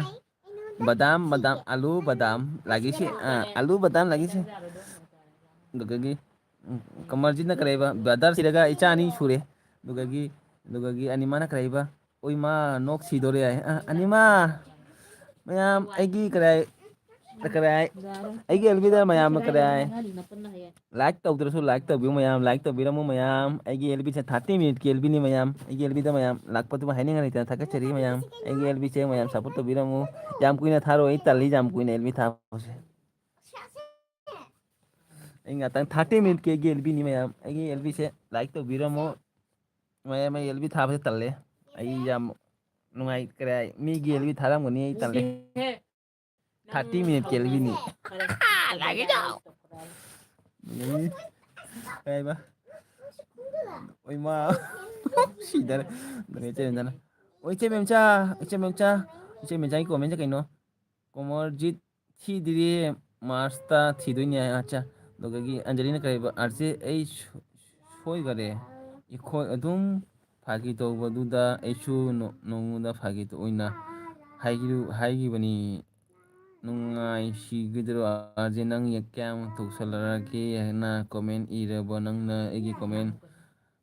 ꯕꯗꯥꯝ, ꯕꯗꯥꯝ, ꯑꯂꯨ, ꯕꯗꯥꯝ, ꯂꯥꯒꯤꯁꯤ, ꯑꯥ, ꯑꯂꯨ, ꯕꯗꯥꯝ, ꯂꯥꯒꯤꯁꯤ꯫ ꯑꯗꯨꯗꯒꯤ, ꯎꯝ, ꯀꯃꯔꯖꯤꯠꯅ ꯀꯔꯤ ꯍꯥꯏꯕ? Brother ꯁꯤꯗꯒ ꯏꯆꯥ ꯑꯅꯤ ꯁꯨꯔꯦ꯫ ꯑꯗꯨꯗꯒꯤ, ꯑꯗꯨꯗꯒꯤ ꯑꯅꯤꯃꯅ ꯀꯔꯤ ꯍꯥꯏꯕ? ꯑꯣꯏ ꯃꯥ, ꯅꯣꯛ ꯁꯤꯗꯣꯔꯦ ꯍꯥꯏ꯫ ꯑꯥ, ꯑꯅꯤꯃ, ꯃꯌꯥꯝ, ꯑꯩꯒꯤ ꯀꯔꯤ ꯍꯥꯏ-, ꯀꯔꯤ ꯍꯥꯏ? ꯑꯩꯒꯤ ꯑꯦꯜ ꯕꯤꯗ ꯃꯌꯥꯝꯅ ꯀꯔꯤ ꯍꯥꯏ? Like ꯇꯧꯗ꯭ꯔꯁꯨ like ꯇꯧꯕꯤꯌꯨ ꯃꯌꯥꯝ, like ꯇꯧꯕꯤꯔꯝꯃꯨ ꯃꯌꯥꯝ꯫ ꯑꯩꯒꯤ ꯑꯦꯜ ꯕꯤꯁꯦ thirty minute ꯀꯤ ꯑꯦꯜ ꯕꯤꯅꯤ ꯃꯌꯥꯝ꯫ ꯑꯩꯒꯤ ꯑꯦꯜ ꯕꯤꯗ ꯃꯌꯥꯝ ꯂꯥꯛꯄꯗꯨꯃ ꯍꯥꯏꯅꯤꯡꯉꯥꯏ ꯂꯩꯇꯅ ꯊꯥꯒꯠꯆꯔꯤ ꯃꯌꯥꯝ꯫ ꯑꯩꯒꯤ ꯑꯦꯜ ꯕꯤꯁꯦ ꯃꯌꯥꯝ support ꯇꯧꯕꯤꯔꯝꯃꯨ꯫ ꯌꯥꯝ ꯀꯨꯏꯅ ꯊꯥꯔꯣꯏ, ꯑꯩ ꯇꯜꯂꯤ ꯌꯥꯝ ꯀꯨꯏꯅ ꯑꯦꯜ ꯕꯤ ꯊꯥꯕꯁꯦ꯫ ꯑꯩ ꯉꯥꯛꯇꯪ ꯊꯥꯔꯇꯤ ꯃꯤꯅꯤꯠꯀꯤ ꯑꯩꯒꯤ ꯑꯦꯜ ꯕꯤꯅꯤ ꯃꯌꯥꯝ꯫ ꯑꯩꯒꯤ ꯑꯦꯜ ꯕꯤꯁꯦ ꯂꯥꯏꯛ ꯇꯧꯕꯤꯔꯝꯃꯣ꯫ ꯃꯌꯥꯝ, ꯑꯩ ꯑꯦꯜ ꯕꯤ ꯊꯥꯕꯁꯦ ꯇꯜꯂꯦ꯫ ꯑꯩ ꯌꯥꯝ ꯅꯨꯡꯉꯥꯏꯇ꯭ꯔꯦ꯫ ꯃꯤꯒꯤ ꯑꯦꯜ ꯕꯤ ꯊꯥꯔꯝꯒꯅꯤ, ꯑꯩ ꯇꯜꯂꯦ꯫ ꯊꯥꯔꯇꯤ ꯃꯤꯅꯤꯠꯀꯤ ꯑꯦꯜ ꯕꯤꯅꯤ꯫ ꯂꯥꯏꯛ ꯇꯧ꯫ ꯎꯝ꯫ ꯀꯩ ꯍꯥꯏꯕ? ꯑꯣꯏꯃꯥ꯫ ꯁꯤꯗꯔꯦ꯫ ꯑꯗꯨꯒ ꯏꯆꯦ ꯃꯦꯝꯆꯥꯅ, "ꯑꯣ, ꯏꯆꯦ ꯃꯦꯝꯆꯥ, ꯏꯆꯦ ꯃꯦꯝꯆꯥ, ꯏꯆꯦ ꯃꯦꯝꯆꯥꯒꯤ ꯀꯣꯃꯦꯟꯁꯦ ꯀꯩꯅꯣ? ꯀꯣꯃꯔꯖꯤꯠ ꯊꯤꯗ꯭ꯔꯤ, ꯃꯥꯔꯁꯇ ꯊꯤꯗꯣꯏꯅꯦ ꯍꯥꯏ꯫ ꯑꯠꯆꯥ, ꯑꯗꯨꯗꯒꯤ ꯑꯟꯖꯂꯤꯅ ꯀꯔꯤꯕ? ꯑꯥꯔꯁꯦ, ꯑꯩ ꯁꯣ-, ꯁꯣꯏꯈꯔꯦ꯫ ꯑꯩꯈꯣꯏ ꯑꯗꯨꯝ ꯐꯥꯒꯤ ꯇꯧꯕꯗꯨꯗ ꯑꯩꯁꯨ ꯅꯣ-, ꯅꯣꯡꯃꯗ ꯐꯥꯒꯤ ꯑꯣꯏꯅ ꯍꯥꯏꯈꯤꯕ-, ꯍꯥꯏꯈꯤꯕꯅꯤ꯫ ꯅꯨꯡꯉꯥꯏꯁꯤꯒꯗ꯭ꯔꯣ? ꯑꯥꯔꯁꯦ, ꯅꯪ ꯀꯌꯥꯝ ꯇꯧꯁꯜꯂꯛꯑꯒꯦ ꯍꯥꯏꯅ ꯀꯣꯃꯦꯟ ꯏꯔꯕ ꯅꯪꯅ ꯑꯩꯒꯤ ꯀꯣꯃꯦꯟ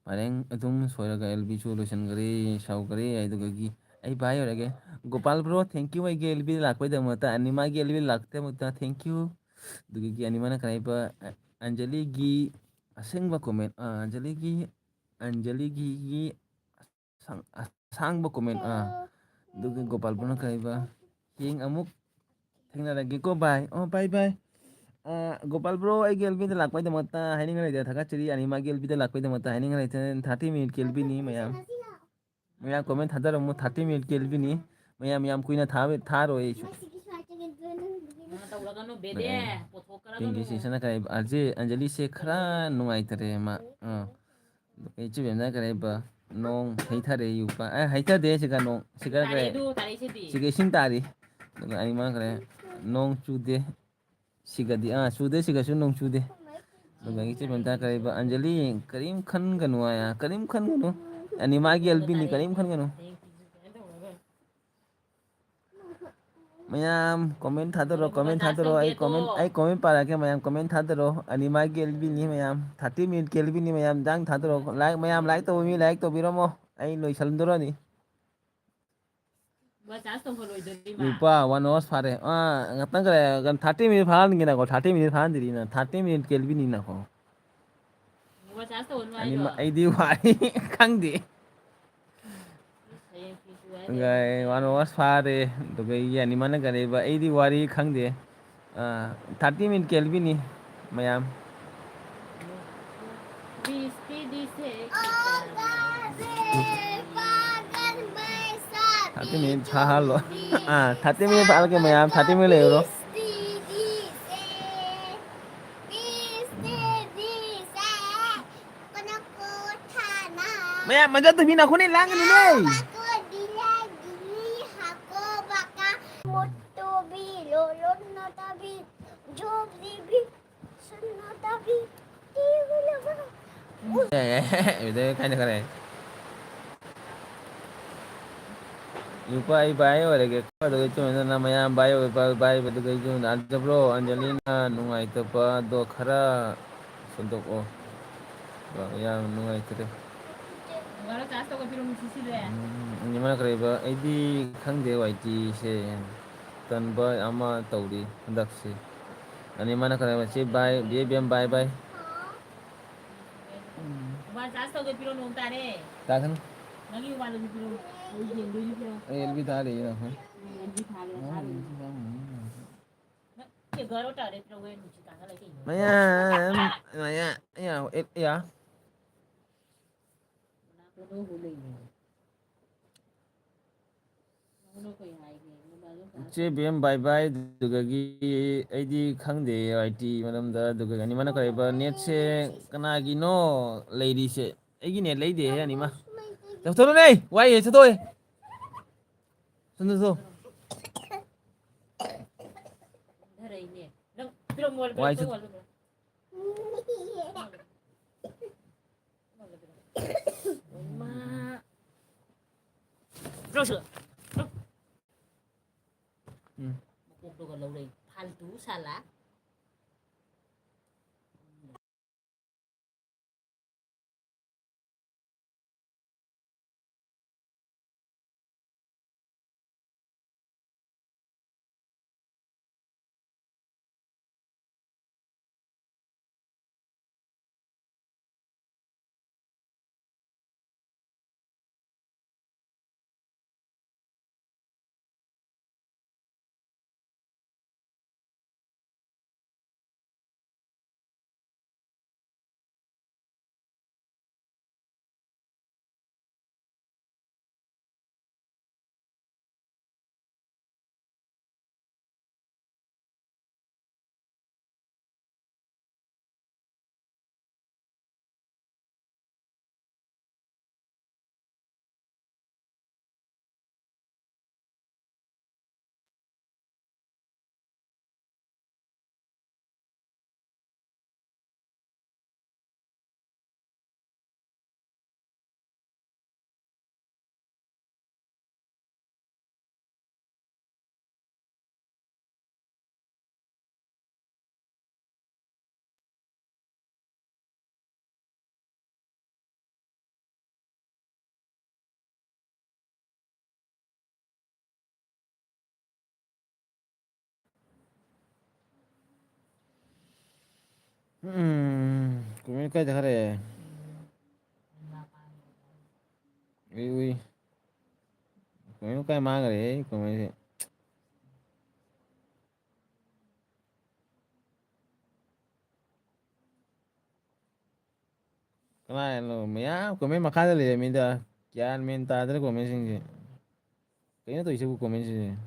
ꯄꯔꯦꯡ ꯑꯗꯨꯝ ꯁꯣꯏꯔꯒ ꯑꯦꯜ ꯕꯤꯁꯨ ꯂꯣꯏꯁꯤꯟꯈ꯭ꯔꯦ, ꯁꯥꯎꯈ꯭ꯔꯦ꯫ ꯑꯗꯨꯗꯒꯤ ꯑꯩ ꯚꯥꯏ ꯑꯣꯏꯔꯒꯦ꯫ ꯒꯣꯄꯥꯜ ꯕ꯭ꯔꯣ, thank you ꯑꯩꯒꯤ ꯑꯦꯜ ꯕꯤ ꯂꯥꯛꯄꯩꯗꯃꯛꯇ, ꯑꯅꯤꯃꯥꯒꯤ ꯑꯦꯜ ꯕꯤ ꯂꯥꯛꯄꯩꯗꯃꯛꯇ thank you꯫ ꯑꯗꯨꯗꯒꯤ ꯑꯅꯤꯃꯥꯅ ꯀꯔꯤ ꯍꯥꯏꯕ? ꯑ-, ꯑꯟꯖꯂꯤꯒꯤ ꯑꯁꯦꯡꯕ ꯀꯣꯃꯦꯟ, ꯑ, ꯑꯟꯖꯂꯤꯒꯤ, ꯑꯟꯖꯂꯤꯒꯤ ꯑꯁꯥꯡ-, ꯑꯁꯥꯡꯕ ꯀꯣꯃꯦꯟ, ꯑ, ꯑꯗꯨꯒ ꯒꯣꯄꯥꯜ ꯕ꯭ꯔꯣꯅ ꯀꯔꯤ ꯍꯥꯏꯕ? ꯍꯌꯦꯡ ꯑꯃꯨꯛ ꯊꯦꯡꯅꯔꯒꯦꯀꯣ, ꯚꯥꯏ꯫ ꯑꯣ, ꯚꯥꯏ, ꯚꯥꯏ꯫ ꯑ, ꯒꯣꯄꯥꯜ ꯕ꯭ꯔꯣ, ꯑꯩꯒꯤ ꯑꯦꯜ ꯕꯤꯗ ꯂꯥꯛꯄꯩꯗꯃꯛꯇ ꯍꯥꯏꯅꯤꯡꯉꯥꯏ ꯂꯩꯇꯦ꯫ ꯊꯥꯒꯠꯆꯔꯤ꯫ ꯑꯅꯤꯃꯥꯒꯤ ꯑꯦꯜ ꯕꯤꯗ ꯂꯥꯛꯄꯩꯗꯃꯛꯇ ꯍꯥꯏꯅꯤꯡꯉꯥꯏ ꯂꯩꯇꯦ꯫ ꯊꯥꯔꯇꯤ ꯃꯤꯅꯤꯠꯀꯤ ꯑꯦꯜ ꯕꯤꯅꯤ, ꯃꯌꯥꯝ꯫ ꯃꯌꯥꯝ ꯀꯣꯃꯦꯟ ꯊꯥꯗꯔꯝꯃꯨ꯫ ꯊꯥꯔꯇꯤ ꯃꯤꯅꯤꯠꯀꯤ ꯑꯦꯜ ꯕꯤꯅꯤ꯫ ꯃꯌꯥꯝ ꯌꯥꯝ ꯀꯨꯏꯅ ꯊꯥꯕ-, ꯊꯥꯔꯣꯏ ꯑꯩꯁꯨ꯫ ꯇꯧꯔꯒꯅꯨ, ꯕꯦꯗꯦ꯫ ꯃꯌꯥꯝ꯫ ꯄꯣꯊꯣꯛꯀꯅꯨ꯫ ꯄꯤꯡꯀꯤ ꯁꯤꯁꯅ ꯀꯔꯤ? ꯑꯟꯖꯦ-, ꯑꯟꯖꯂꯤꯁꯦ ꯈꯔ ꯅꯨꯡꯉꯥꯏꯇꯔꯦ ꯃꯥ꯫ ꯑꯥ꯫ ꯏꯆꯦ ꯕꯦꯝꯅ ꯀꯔꯤ ꯍꯥꯏꯕ? ꯅꯣꯡ ꯍꯩꯊꯔꯦ ꯌꯨꯄꯥ꯫ ꯑꯦ, ꯍꯩꯊꯗꯦ ꯁꯤꯒ ꯅꯣꯡ꯫ ꯁꯤꯒ ꯇꯥꯔꯦ ꯀꯔꯤ? ꯑꯗꯨ, ꯇꯥꯔꯦ ꯁꯤꯗꯤ꯫ ꯁꯤꯒ ꯏꯁꯤꯡ ꯇꯥꯔꯤ꯫ ꯑꯗꯨꯒ ꯑꯩ ꯃꯥ ꯀꯔꯤ? ꯅꯣꯡ ꯆꯨꯗꯦ꯫ ꯁꯤꯒꯗꯤ, ꯑꯥ, ꯆꯨꯗꯦ, ꯁꯤꯒꯁꯨ ꯅꯣꯡ ꯆꯨꯗꯦ꯫ ꯑꯗꯨꯒ ꯏꯆꯦ ꯕꯦꯝꯅ ꯀꯔꯤ ꯍꯥꯏꯕ? ꯑꯟꯖꯂꯤ, ꯀꯔꯤꯝ ꯈꯟꯒꯅꯨ ꯍꯥꯏ꯫ ꯀꯔꯤꯝ ꯈꯟꯒꯅꯨ꯫ ꯑꯅꯤꯃꯥꯒꯤ ꯑꯦꯜ ꯕꯤꯅꯤ, ꯀꯔꯤꯝ ꯈꯟꯒꯅꯨ꯫ ꯃꯌꯥꯝ ꯀꯣꯃꯦꯟ ꯊꯥꯗꯔꯣ, ꯀꯣꯃꯦꯟ ꯊꯥꯗꯔꯣ꯫ ꯑꯩ ꯀꯣꯃꯦꯟ, ꯑꯩ ꯀꯣꯃꯦꯟ ꯄꯥꯔꯛꯀꯦ, ꯃꯌꯥꯝ ꯀꯣꯃꯦꯟ ꯊꯥꯗꯔꯣ꯫ ꯑꯅꯤꯃꯥꯒꯤ ꯑꯦꯜ ꯕꯤꯅꯤ ꯃꯌꯥꯝ, ꯊꯥꯔꯇꯤ ꯃꯤꯅꯤꯠꯀꯤ ꯑꯦꯜ ꯕꯤꯅꯤ ꯃꯌꯥꯝ, ꯏꯟꯖꯥꯡ ꯊꯥꯗꯔꯣ꯫ ꯂꯥꯏꯛ, ꯃꯌꯥꯝ ꯂꯥꯏꯛ ꯇꯧꯕ ꯃꯤ ꯂꯥꯏꯛ ꯇꯧꯕꯤꯔꯝꯃꯣ꯫ ꯑꯩ ꯂꯣꯏꯁꯜꯂꯝꯗꯣꯔꯅꯤ꯫ Mobile charge ꯇꯧꯍꯜꯂꯣꯏꯗꯣꯔꯤꯕ꯫ ꯂꯨꯄꯥ ꯋꯥꯟ ꯑꯋꯥꯔꯁ ꯐꯥꯔꯦ꯫ ꯑꯥ, ꯉꯥꯛꯇꯪ ꯀꯔꯤ, ꯊꯥꯔꯇꯤ ꯃꯤꯅꯤꯠ ꯐꯥꯍꯟꯒꯦꯅꯀꯣ, ꯊꯥꯔꯇꯤ ꯃꯤꯅꯤꯠ ꯐꯥꯍꯟꯗ꯭ꯔꯤꯅ, ꯊꯥꯔꯇꯤ ꯃꯤꯅꯤꯠ ꯀꯦꯜꯕꯤꯅꯤꯅꯀꯣ꯫ ꯃꯣꯕꯥꯏꯜ ꯆꯥꯔꯖ ꯇꯧꯍꯜꯂꯣ ꯍꯥꯏꯗꯣ꯫ ꯑꯅꯤꯃꯛ ꯑꯩꯗꯤ ꯋꯥꯔꯤ ꯈꯪꯗꯦ꯫ ꯍꯌꯦꯡ ꯐꯤ ꯁꯨ ꯍꯥꯏꯗꯣ꯫ ꯋꯥꯟ ꯑꯋꯥꯔꯁ ꯐꯥꯔꯦ, ꯑꯗꯨꯒ ꯑꯩꯒꯤ ꯑꯅꯤꯃꯛꯅ ꯀꯔꯤꯕ, ꯑꯩꯗꯤ ꯋꯥꯔꯤ ꯈꯪꯗꯦ꯫ ꯑꯥ, ꯊꯥꯔꯇꯤ ꯃꯤꯅꯤꯠ ꯀꯦꯜꯕꯤꯅꯤ, ꯃꯌꯥꯝ꯫ ꯊꯥꯔꯇꯤ ꯃꯤꯅꯤꯠ ꯐꯥꯍꯜꯂꯣ꯫ ꯑꯥ, ꯊꯥꯔꯇꯤ ꯃꯤꯅꯤꯠ ꯐꯥꯍꯜꯂꯒꯦ ꯃꯌꯥꯝ, ꯊꯥꯔꯇꯤ ꯃꯤꯅꯤꯠ ꯂꯩꯔꯨꯔꯣ꯫ ꯃꯌꯥꯝ, ꯃꯖꯥ ꯇꯨꯃꯤ ꯅꯈꯣꯅꯦ ꯂꯥꯡꯒꯅꯨꯅꯦ꯫ ꯑꯦ, ꯑꯦ, ꯑꯦ, ꯑꯦ, ꯀꯥꯏꯅ ꯈꯔꯦ꯫ ꯅꯨꯄꯥ ꯑꯩ ꯚꯥꯏ ꯑꯣꯏꯔꯒꯦ꯫ ꯑꯗꯨꯒ ꯆꯨꯝꯃꯤꯗꯅ ꯃꯌꯥꯝ ꯚꯥꯏ ꯑꯣꯏꯕ, ꯚꯥꯏ ꯑꯣꯏꯕꯗꯨꯒ ꯆꯨꯝꯃꯤꯗꯅ ꯑꯟꯖꯕ꯭ꯔꯣ, ꯑꯟꯖꯂꯤꯅ ꯅꯨꯡꯉꯥꯏꯇꯕꯗꯣ ꯈꯔ ꯁꯦꯝꯗꯣꯛꯑꯣ꯫ ꯌꯥꯝ ꯅꯨꯡꯉꯥꯏꯇ꯭ꯔꯦ꯫ ꯎꯝ, ꯅꯤꯡꯕꯅ ꯀꯔꯤꯕ? ꯑꯩꯗꯤ ꯈꯪꯗꯦ ꯋꯥꯏ ꯇꯤꯁꯦ꯫ ꯇꯟꯕ ꯑꯃ ꯇꯧꯔꯤ ꯍꯟꯗꯛꯁꯤ꯫ ꯑꯅꯤ ꯃꯥꯅ ꯈꯔ ꯁꯤ bye, B A B M bye bye. ꯎꯝ꯫ ꯃꯣꯕꯥꯏꯜ ꯆꯥꯔꯖ ꯇꯧꯒꯦ ꯄꯤꯔꯣ, ꯅꯣꯡ ꯇꯥꯔꯦ꯫ ꯇꯥꯁꯅꯨ꯫ ꯅꯪꯒꯤ ꯃꯣꯕꯥꯏꯜꯗꯨꯁꯨ ꯄꯤꯔꯣ꯫ ꯑꯩ ꯌꯦꯡꯗꯣꯏꯅꯤ ꯄꯤꯔꯣ꯫ ꯑꯩ ꯑꯦꯜ ꯕꯤ ꯊꯥꯔꯤ ꯅꯈꯣꯏ꯫ ꯑꯩ ꯑꯦꯜ ꯕꯤ ꯊꯥꯔꯦ, ꯊꯥꯔꯦ꯫ ꯅꯪ ꯑꯦꯒꯥꯔꯣ ꯇꯥꯔꯦ ꯄꯤꯔꯣ, ꯍꯣꯔꯦꯟ ꯅꯨꯡꯁꯤꯠ ꯀꯥꯡꯒ ꯂꯩꯇꯦ꯫ ꯃꯌꯥꯝ, ꯃꯌꯥꯝ, ꯌꯥ, ꯑꯦ, ꯌꯥ꯫ ꯏꯆꯦ ꯕꯦꯝ ꯕꯥꯏ ꯕꯥꯏ, ꯑꯗꯨꯗꯒꯤ ꯑꯩꯗꯤ ꯈꯪꯗꯦ ꯑꯥꯏ ꯇꯤ ꯃꯔꯝꯗ, ꯑꯗꯨꯒ ꯑꯅꯤꯃꯛꯅ ꯀꯔꯤꯕ ꯅꯦꯠꯁꯦ ꯀꯅꯥꯒꯤꯅꯣ ꯂꯩꯔꯤꯁꯦ? ꯑꯩꯒꯤ ꯅꯦꯠ ꯂꯩꯗꯦꯍꯦ ꯑꯅꯤꯃꯛ꯫ ꯆꯠꯊꯣꯛꯑꯣꯅꯦ, ꯋꯥꯏꯍꯦ, ꯆꯠꯊꯣꯛꯑꯣ꯫ ꯁꯣꯝꯗ ꯆꯠꯊꯣꯛꯑꯣ꯫ ꯋꯥꯏ ꯆꯠ- ꯎꯝ꯫ ꯃꯀꯣꯛꯇꯨꯒ ꯂꯧꯔꯛꯏ꯫ ꯐꯥꯜꯇꯨ ꯁꯥꯂꯥ꯫ ꯎꯝ, comment ꯀꯥꯏ ꯆꯠꯈ꯭ꯔꯦ? ꯎꯏ, ꯎꯏ꯫ Comment ꯀꯥꯏ ꯃꯥꯡꯈ꯭ꯔꯦ? ꯑꯩ commentꯁꯦ꯫ ꯀꯅꯥꯅꯣ? ꯃꯌꯥꯝ comment ꯃꯈꯥꯗ ꯂꯩꯔꯝꯃꯤꯗ꯫ ꯒ꯭ꯌꯥꯟ ꯃꯦꯟ ꯇꯥꯗ꯭ꯔꯦ commentꯁꯤꯡꯁꯦ꯫ ꯀꯩꯅꯣ ꯇꯧꯔꯤꯁꯤꯕꯨ commentꯁꯤꯡꯁꯦ?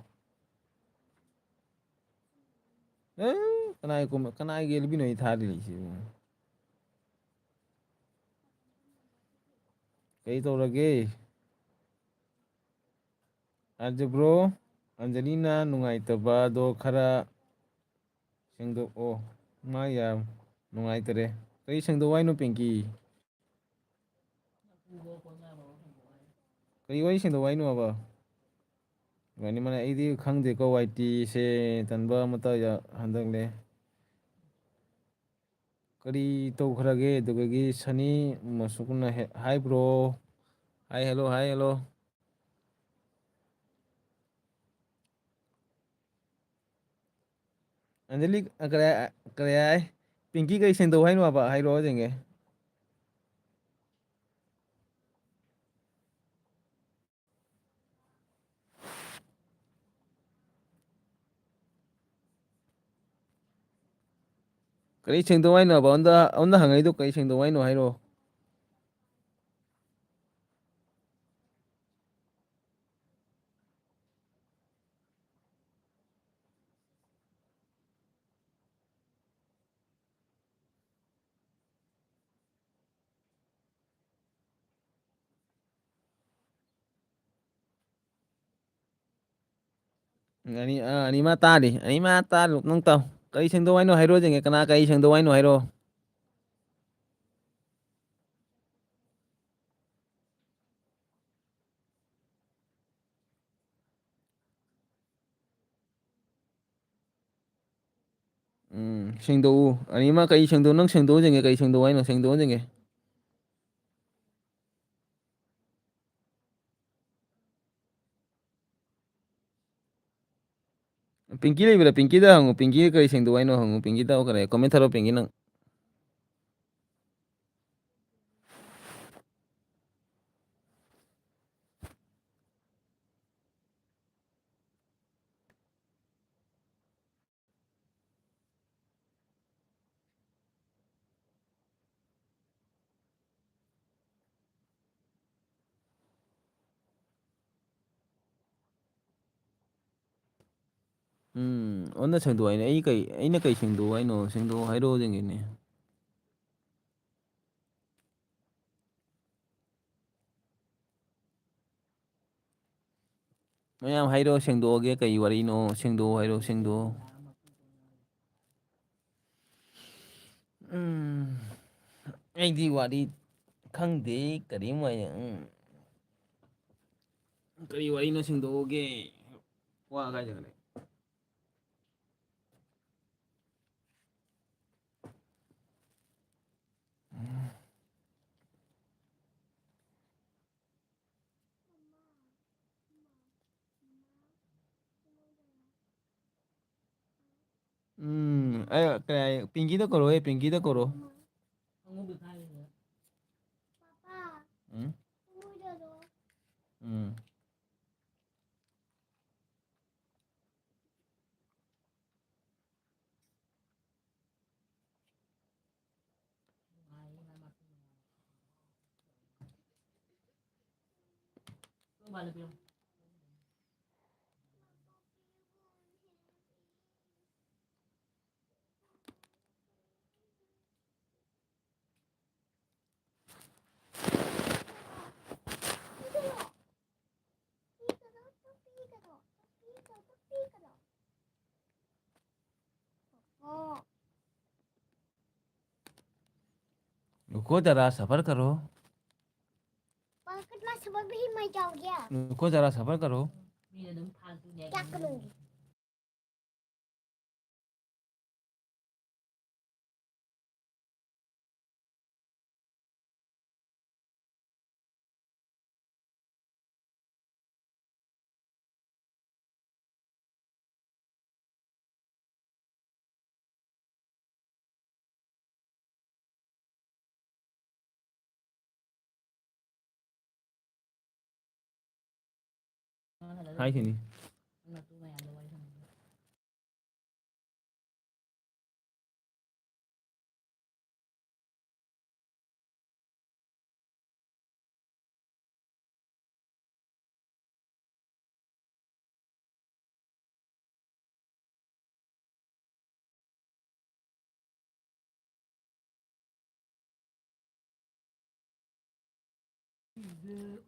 ꯑꯦ, ꯀꯅꯥꯒꯤ comment, ꯀꯅꯥꯒꯤ ꯑꯦꯜꯕꯤꯅꯣ ꯑꯩ ꯊꯥꯔꯤꯁꯤꯕꯨ? ꯀꯩ ꯇꯧꯔꯒꯦ? ꯑꯗꯨ bro, ꯑꯟꯖꯂꯤꯅ ꯅꯨꯡꯉꯥꯏꯇꯕꯗꯣ ꯈꯔ ꯁꯦꯡꯗꯣꯛꯑꯣ꯫ ꯃꯥ ꯌꯥꯝ ꯅꯨꯡꯉꯥꯏꯇꯔꯦ꯫ ꯀꯔꯤ ꯁꯦꯡꯗꯣꯛꯑꯣ ꯍꯥꯏꯅꯣ, ꯄꯤꯡꯀꯤ? ꯀꯔꯤ ꯋꯥꯔꯤ ꯁꯦꯡꯗꯣꯛꯑꯣ ꯍꯥꯏꯅꯣꯕ? ꯏꯕꯥꯅꯤ ꯃꯅꯥ ꯑꯩꯗꯤ ꯈꯪꯗꯦꯀꯣ, ꯋꯥꯏ ꯇꯤꯁꯦ ꯇꯟꯕ ꯑꯃꯇ ꯌꯥ-, ꯍꯟꯗꯛꯅꯦ꯫ ꯀꯔꯤ ꯇꯧꯈ꯭ꯔꯒꯦ? ꯑꯗꯨꯗꯒꯤ ꯁꯅꯤ ꯃꯁꯨꯛꯅ ꯍꯦ-, hi bro꯫ Hi, hello, hi, hello꯫ Anjali, ꯑ, ꯀꯔꯤ, ꯀꯔꯤ ꯍꯥꯏ? ꯄꯤꯡꯀꯤ ꯀꯔꯤ ꯁꯦꯡꯗꯧ ꯍꯥꯏꯅꯣꯕ? ꯍꯥꯏꯔꯛꯑꯣ ꯌꯦꯡꯒꯦ꯫ ꯀꯔꯤ ꯁꯦꯡꯗꯧ ꯍꯥꯏꯅꯣꯕ? ꯑꯩꯉꯣꯟꯗ, ꯑꯩꯉꯣꯟꯗ ꯍꯪꯉꯛꯏꯗꯣ ꯀꯔꯤ ꯁꯦꯡꯗꯧ ꯍꯥꯏꯅꯣ ꯍꯥꯏꯔꯛꯑꯣ꯫ ꯑꯅꯤ, ꯑꯥ, ꯑꯅꯤꯃꯛ ꯇꯥꯔꯤ꯫ ꯑꯅꯤꯃꯛ ꯇꯥꯔꯤ꯫ ꯅꯪ ꯇꯥꯎ꯫ ꯀꯔꯤ ꯁꯦꯡꯗꯧ ꯍꯥꯏꯅꯣ ꯍꯥꯏꯔꯣ ꯌꯦꯡꯒꯦ꯫ ꯀꯅꯥ ꯀꯔꯤ ꯁꯦꯡꯗꯧ ꯍꯥꯏꯅꯣ ꯍꯥꯏꯔꯣ꯫ ꯎꯝ, ꯁꯦꯡꯗꯣꯛꯎ꯫ ꯑꯅꯤꯃꯛ ꯀꯔꯤ ꯁꯦꯡꯗꯣꯛ-, ꯅꯪ ꯁꯦꯡꯗꯣꯛꯑꯣ ꯌꯦꯡꯒꯦ, ꯀꯔꯤ ꯁꯦꯡꯗꯣꯛꯑꯣ ꯍꯥꯏꯅꯣ? ꯁꯦꯡꯗꯣꯛꯑꯣ ꯌꯦꯡꯒꯦ꯫ ꯄꯤꯡꯀꯤ ꯂꯩꯕ꯭ꯔꯥ? ꯄꯤꯡꯀꯤꯗ ꯍꯪꯉꯨ꯫ ꯄꯤꯡꯀꯤ ꯀꯔꯤ ꯁꯦꯡꯗꯣꯛꯑꯣ ꯍꯥꯏꯅꯣ ꯍꯪꯉꯨ꯫ ꯄꯤꯡꯀꯤ ꯇꯧꯈ꯭ꯔꯦ꯫ Comment ꯊꯥꯔꯛꯑꯣ, ꯄꯤꯡꯀꯤ ꯅꯪ꯫ ꯎꯝ, ꯑꯣꯟꯅ ꯁꯦꯡꯗꯣꯛ ꯍꯥꯏꯅꯦ꯫ ꯑꯩ ꯀꯩ, ꯑꯩꯅ ꯀꯩ ꯁꯦꯡꯗꯣꯛꯑꯣ ꯍꯥꯏꯅꯣ? ꯁꯦꯡꯗꯣꯛꯑꯣ ꯍꯥꯏꯔꯛꯑꯣ ꯌꯦꯡꯒꯦꯅꯦ꯫ ꯃꯌꯥꯝ ꯍꯥꯏꯔꯛꯑꯣ, ꯁꯦꯡꯗꯣꯛꯑꯒꯦ꯫ ꯀꯩ ꯋꯥꯔꯤꯅꯣ? ꯁꯦꯡꯗꯣꯛꯑꯣ ꯍꯥꯏꯔꯛꯑꯣ, ꯁꯦꯡꯗꯣꯛꯑꯣ꯫ ꯎꯝ, ꯑꯩꯗꯤ ꯋꯥꯔꯤ ꯈꯪꯗꯦ꯫ ꯀꯔꯤꯝ ꯍꯥꯏ-, ꯎꯝ꯫ ꯀꯔꯤ ꯋꯥꯔꯤꯅꯣ? ꯁꯦꯡꯗꯣꯛꯑꯣꯒꯦ꯫ ꯋꯥ ꯀꯥꯏ ꯆꯠꯈ꯭ꯔꯦ? ꯎꯝ, ꯑꯩ, ꯀꯩ, ꯄꯤꯡꯀꯤꯗ ꯀꯧꯔꯛꯑꯣꯍꯦ, ꯄꯤꯡꯀꯤꯗ ꯀꯧꯔꯛꯑꯣ꯫ ꯎꯝ? ꯎꯝ꯫ रुको जरा, सबर करो। पापा, कितना सबर भी मैं जाऊँ क्या? रुको जरा, सबर करो। क्या करूँगी? ꯍꯥꯏꯈꯤꯅꯤ꯫ ꯎꯝ,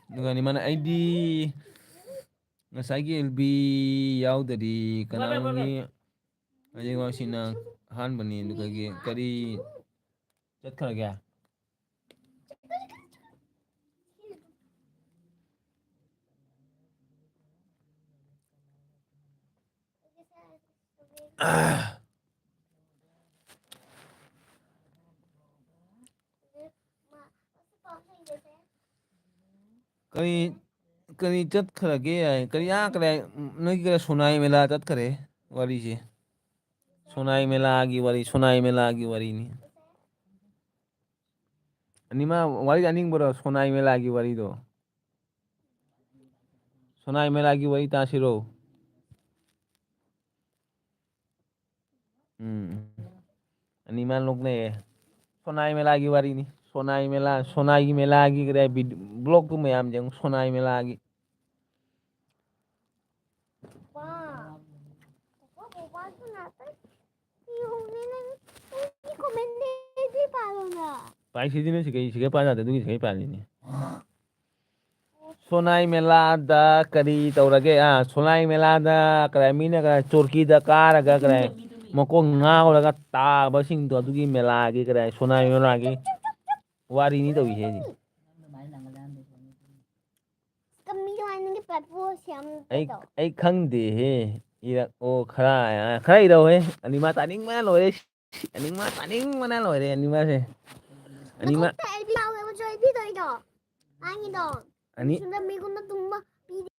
ꯑꯗꯨꯒ ꯅꯤꯃꯥꯅ ꯑꯩꯗꯤ ꯉꯁꯥꯏꯒꯤ ꯑꯦꯜ ꯕꯤ ꯌꯥꯎꯗꯗꯤ ꯀꯅꯥꯒꯤ ꯍꯌꯦꯡꯋꯥꯏꯁꯤꯅ ꯑꯍꯥꯟꯕꯅꯤ꯫ ꯑꯗꯨꯒ ꯀꯔꯤ ꯆꯠꯈ꯭ꯔꯒꯦ? ꯀꯔꯤ, ꯀꯔꯤ ꯆꯠꯈ꯭ꯔꯒꯦ ꯍꯥꯏ? ꯀꯔꯤ, ꯑꯥ, ꯀꯔꯤ, ꯅꯣꯏꯒꯤ ꯀꯔꯤ ꯁꯣꯅꯥꯏ ꯃꯦꯂꯥ ꯆꯠꯈ꯭ꯔꯦ ꯋꯥꯔꯤꯁꯦ꯫ ꯁꯣꯅꯥꯏ ꯃꯦꯂꯥꯒꯤ ꯋꯥꯔꯤ, ꯁꯣꯅꯥꯏ ꯃꯦꯂꯥꯒꯤ ꯋꯥꯔꯤꯅꯤ꯫ ꯑꯅꯤꯃꯛ ꯋꯥꯔꯤ ꯑꯅꯤꯡꯕꯔꯣ? ꯁꯣꯅꯥꯏ ꯃꯦꯂꯥꯒꯤ ꯋꯥꯔꯤꯗꯣ꯫ ꯁꯣꯅꯥꯏ ꯃꯦꯂꯥꯒꯤ ꯋꯥꯔꯤ ꯇꯥꯁꯤꯔꯣ? ꯎꯝ꯫ ꯑꯅꯤꯃꯛ ꯅꯣꯛꯅꯩꯌꯦ꯫ ꯁꯣꯅꯥꯏ ꯃꯦꯂꯥꯒꯤ ꯋꯥꯔꯤꯅꯤ꯫ ꯁꯣꯅꯥꯏ ꯃꯦꯂꯥ, ꯁꯣꯅꯥꯏꯒꯤ ꯃꯦꯂꯥꯒꯤ ꯀꯗꯥꯏ ꯕꯤꯗ-, ꯕ꯭ꯂꯣꯛꯇꯨ ꯃꯌꯥꯝ ꯌꯦꯡꯉꯨ, ꯁꯣꯅꯥꯏ ꯃꯦꯂꯥꯒꯤ꯫ ꯋꯥ꯫ ꯀꯣꯀꯣ, ꯀꯣꯀꯣ, ꯉꯥꯛꯇꯪ ꯌꯦꯡꯉꯨꯅꯦ ꯅꯪ꯫ ꯑꯩꯒꯤ ꯀꯣꯃꯦꯟꯗꯦꯗꯤ ꯄꯥꯔꯣꯅ꯫ ꯄꯥꯏꯁꯤꯗꯤ ꯅꯪ ꯁꯤꯒꯩ, ꯁꯤꯒꯩ ꯄꯥ ꯌꯥꯗꯦ, ꯑꯗꯨꯒꯤ ꯁꯤꯒꯩ ꯄꯥꯜꯂꯤꯅꯤ꯫ ꯁꯣꯅꯥꯏ ꯃꯦꯂꯥꯗ ꯀꯔꯤ ꯇꯧꯔꯒꯦ? ꯑꯥ, ꯁꯣꯅꯥꯏ ꯃꯦꯂꯥꯗ ꯀꯔꯥꯏ ꯃꯤꯅ ꯀꯔꯥꯏ ꯆꯣꯔꯀꯤꯗ ꯀꯥꯔꯒ ꯀꯔꯥꯏ ꯃꯀꯣꯛ ꯉꯥꯎꯔꯒ ꯇꯥꯕꯁꯤꯡꯗꯣ ꯑꯗꯨꯒꯤ ꯃꯦꯂꯥꯒꯤ ꯀꯔꯥꯏ ꯁꯣꯅꯥꯏ ꯃꯦꯂꯥꯒꯤ ꯋꯥꯔꯤꯅꯤ ꯇꯧꯔꯤꯁꯦ ꯍꯧꯖꯤꯛ꯫ ꯀꯃꯤꯗꯣ ꯍꯥꯏꯅꯤꯡꯒꯦ ꯄꯥꯏꯄꯨ ꯁꯦꯝ ꯑꯩ, ꯇꯧ꯫ ꯑꯩ ꯈꯪꯗꯦꯍꯦ꯫ ꯏꯔꯛꯑꯣ ꯈꯔ, ꯈꯔ ꯏꯔꯛꯑꯣꯍꯦ꯫ ꯑꯅꯤꯃꯛ ꯇꯥꯅꯤꯡꯕꯅ ꯂꯣꯏꯔꯦ꯫ ꯑꯅꯤꯃꯛ ꯇꯥꯅꯤꯡꯕꯅ ꯂꯣꯏꯔꯦ ꯑꯅꯤꯃꯛꯁꯦ꯫ ꯑꯅꯤꯃꯛ ꯅꯈꯨꯠꯇ ꯑꯩꯗꯤ ꯌꯥꯎꯋꯦꯕ ꯆꯣꯏꯕꯤꯗꯣꯏꯗꯣ꯫ ꯃꯥꯒꯤꯗꯣ꯫ ꯑꯅꯤ ꯁꯨꯟꯗꯔ ꯃꯤꯒꯨꯝꯅ ꯇꯨꯝꯕ ꯄꯤꯗꯦ꯫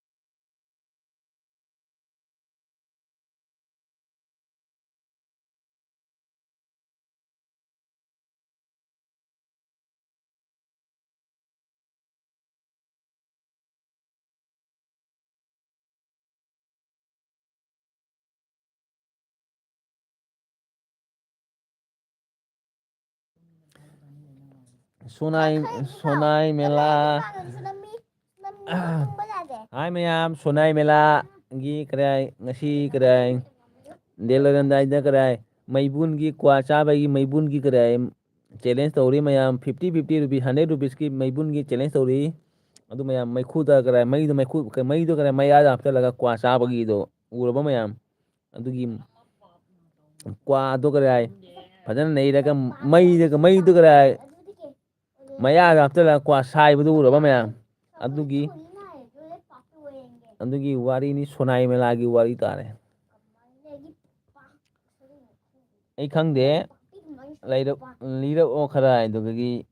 ꯁꯣꯅꯥꯏ, ꯁꯣꯅꯥꯏ ꯃꯦꯂꯥ꯫ ꯍꯥꯏ ꯃꯌꯥꯝ, ꯁꯣꯅꯥꯏ ꯃꯦꯂꯥꯒꯤ ꯀꯗꯥꯏ ꯉꯁꯤ ꯀꯗꯥꯏ ꯗꯦ ꯂꯣꯏꯔꯝꯗꯥꯏꯗ ꯀꯗꯥꯏ ꯃꯩꯕꯨꯟꯒꯤ ꯀ꯭ꯋꯥ ꯆꯥꯕꯒꯤ ꯃꯩꯕꯨꯟꯒꯤ ꯀꯗꯥꯏ ꯆꯦꯂꯦꯟꯖ ꯇꯧꯔꯤ ꯃꯌꯥꯝ, fifty fifty rupee, hundred ꯔꯨꯄꯤꯁꯀꯤ ꯃꯩꯕꯨꯟꯒꯤ challenge ꯇꯧꯔꯤ꯫ ꯑꯗꯨ ꯃꯌꯥꯝ ꯃꯩꯈꯨꯗ ꯀꯔꯥꯏ, ꯃꯩꯗꯣ, ꯃꯩꯈꯨ, ꯃꯩꯗꯣ ꯀꯔꯥꯏ, ꯃꯌꯥꯗ ꯍꯥꯞꯆꯤꯜꯂꯒ ꯀ꯭ꯋꯥ ꯆꯥꯕꯒꯤꯗꯣ ꯎꯔꯕ ꯃꯌꯥꯝ? ꯑꯗꯨꯒꯤ ꯀ꯭ꯋꯥꯗꯣ ꯀꯔꯥꯏ, ꯐꯖꯅ ꯅꯩꯔꯒ ꯃꯩꯗꯒ, ꯃꯩꯗꯣ ꯀꯔꯥꯏ, ꯃꯌꯥꯗ ꯍꯥꯞꯆꯤꯜꯂꯒ ꯀ꯭ꯋꯥ ꯁꯥꯏꯕꯗꯨ ꯎꯔꯕ ꯃꯌꯥꯝ? ꯑꯗꯨꯒꯤ, ꯑꯗꯨꯒꯤ ꯋꯥꯔꯤꯅꯤ, ꯁꯣꯅꯥꯏ ꯃꯦꯂꯥꯒꯤ ꯋꯥꯔꯤ ꯇꯥꯔꯦ꯫ ꯑꯩ ꯈꯪꯗꯦ꯫ ꯂꯩꯔ-, ꯂꯤꯔꯛꯑꯣ ꯈꯔ ꯍꯥꯏꯗꯨꯒꯤ,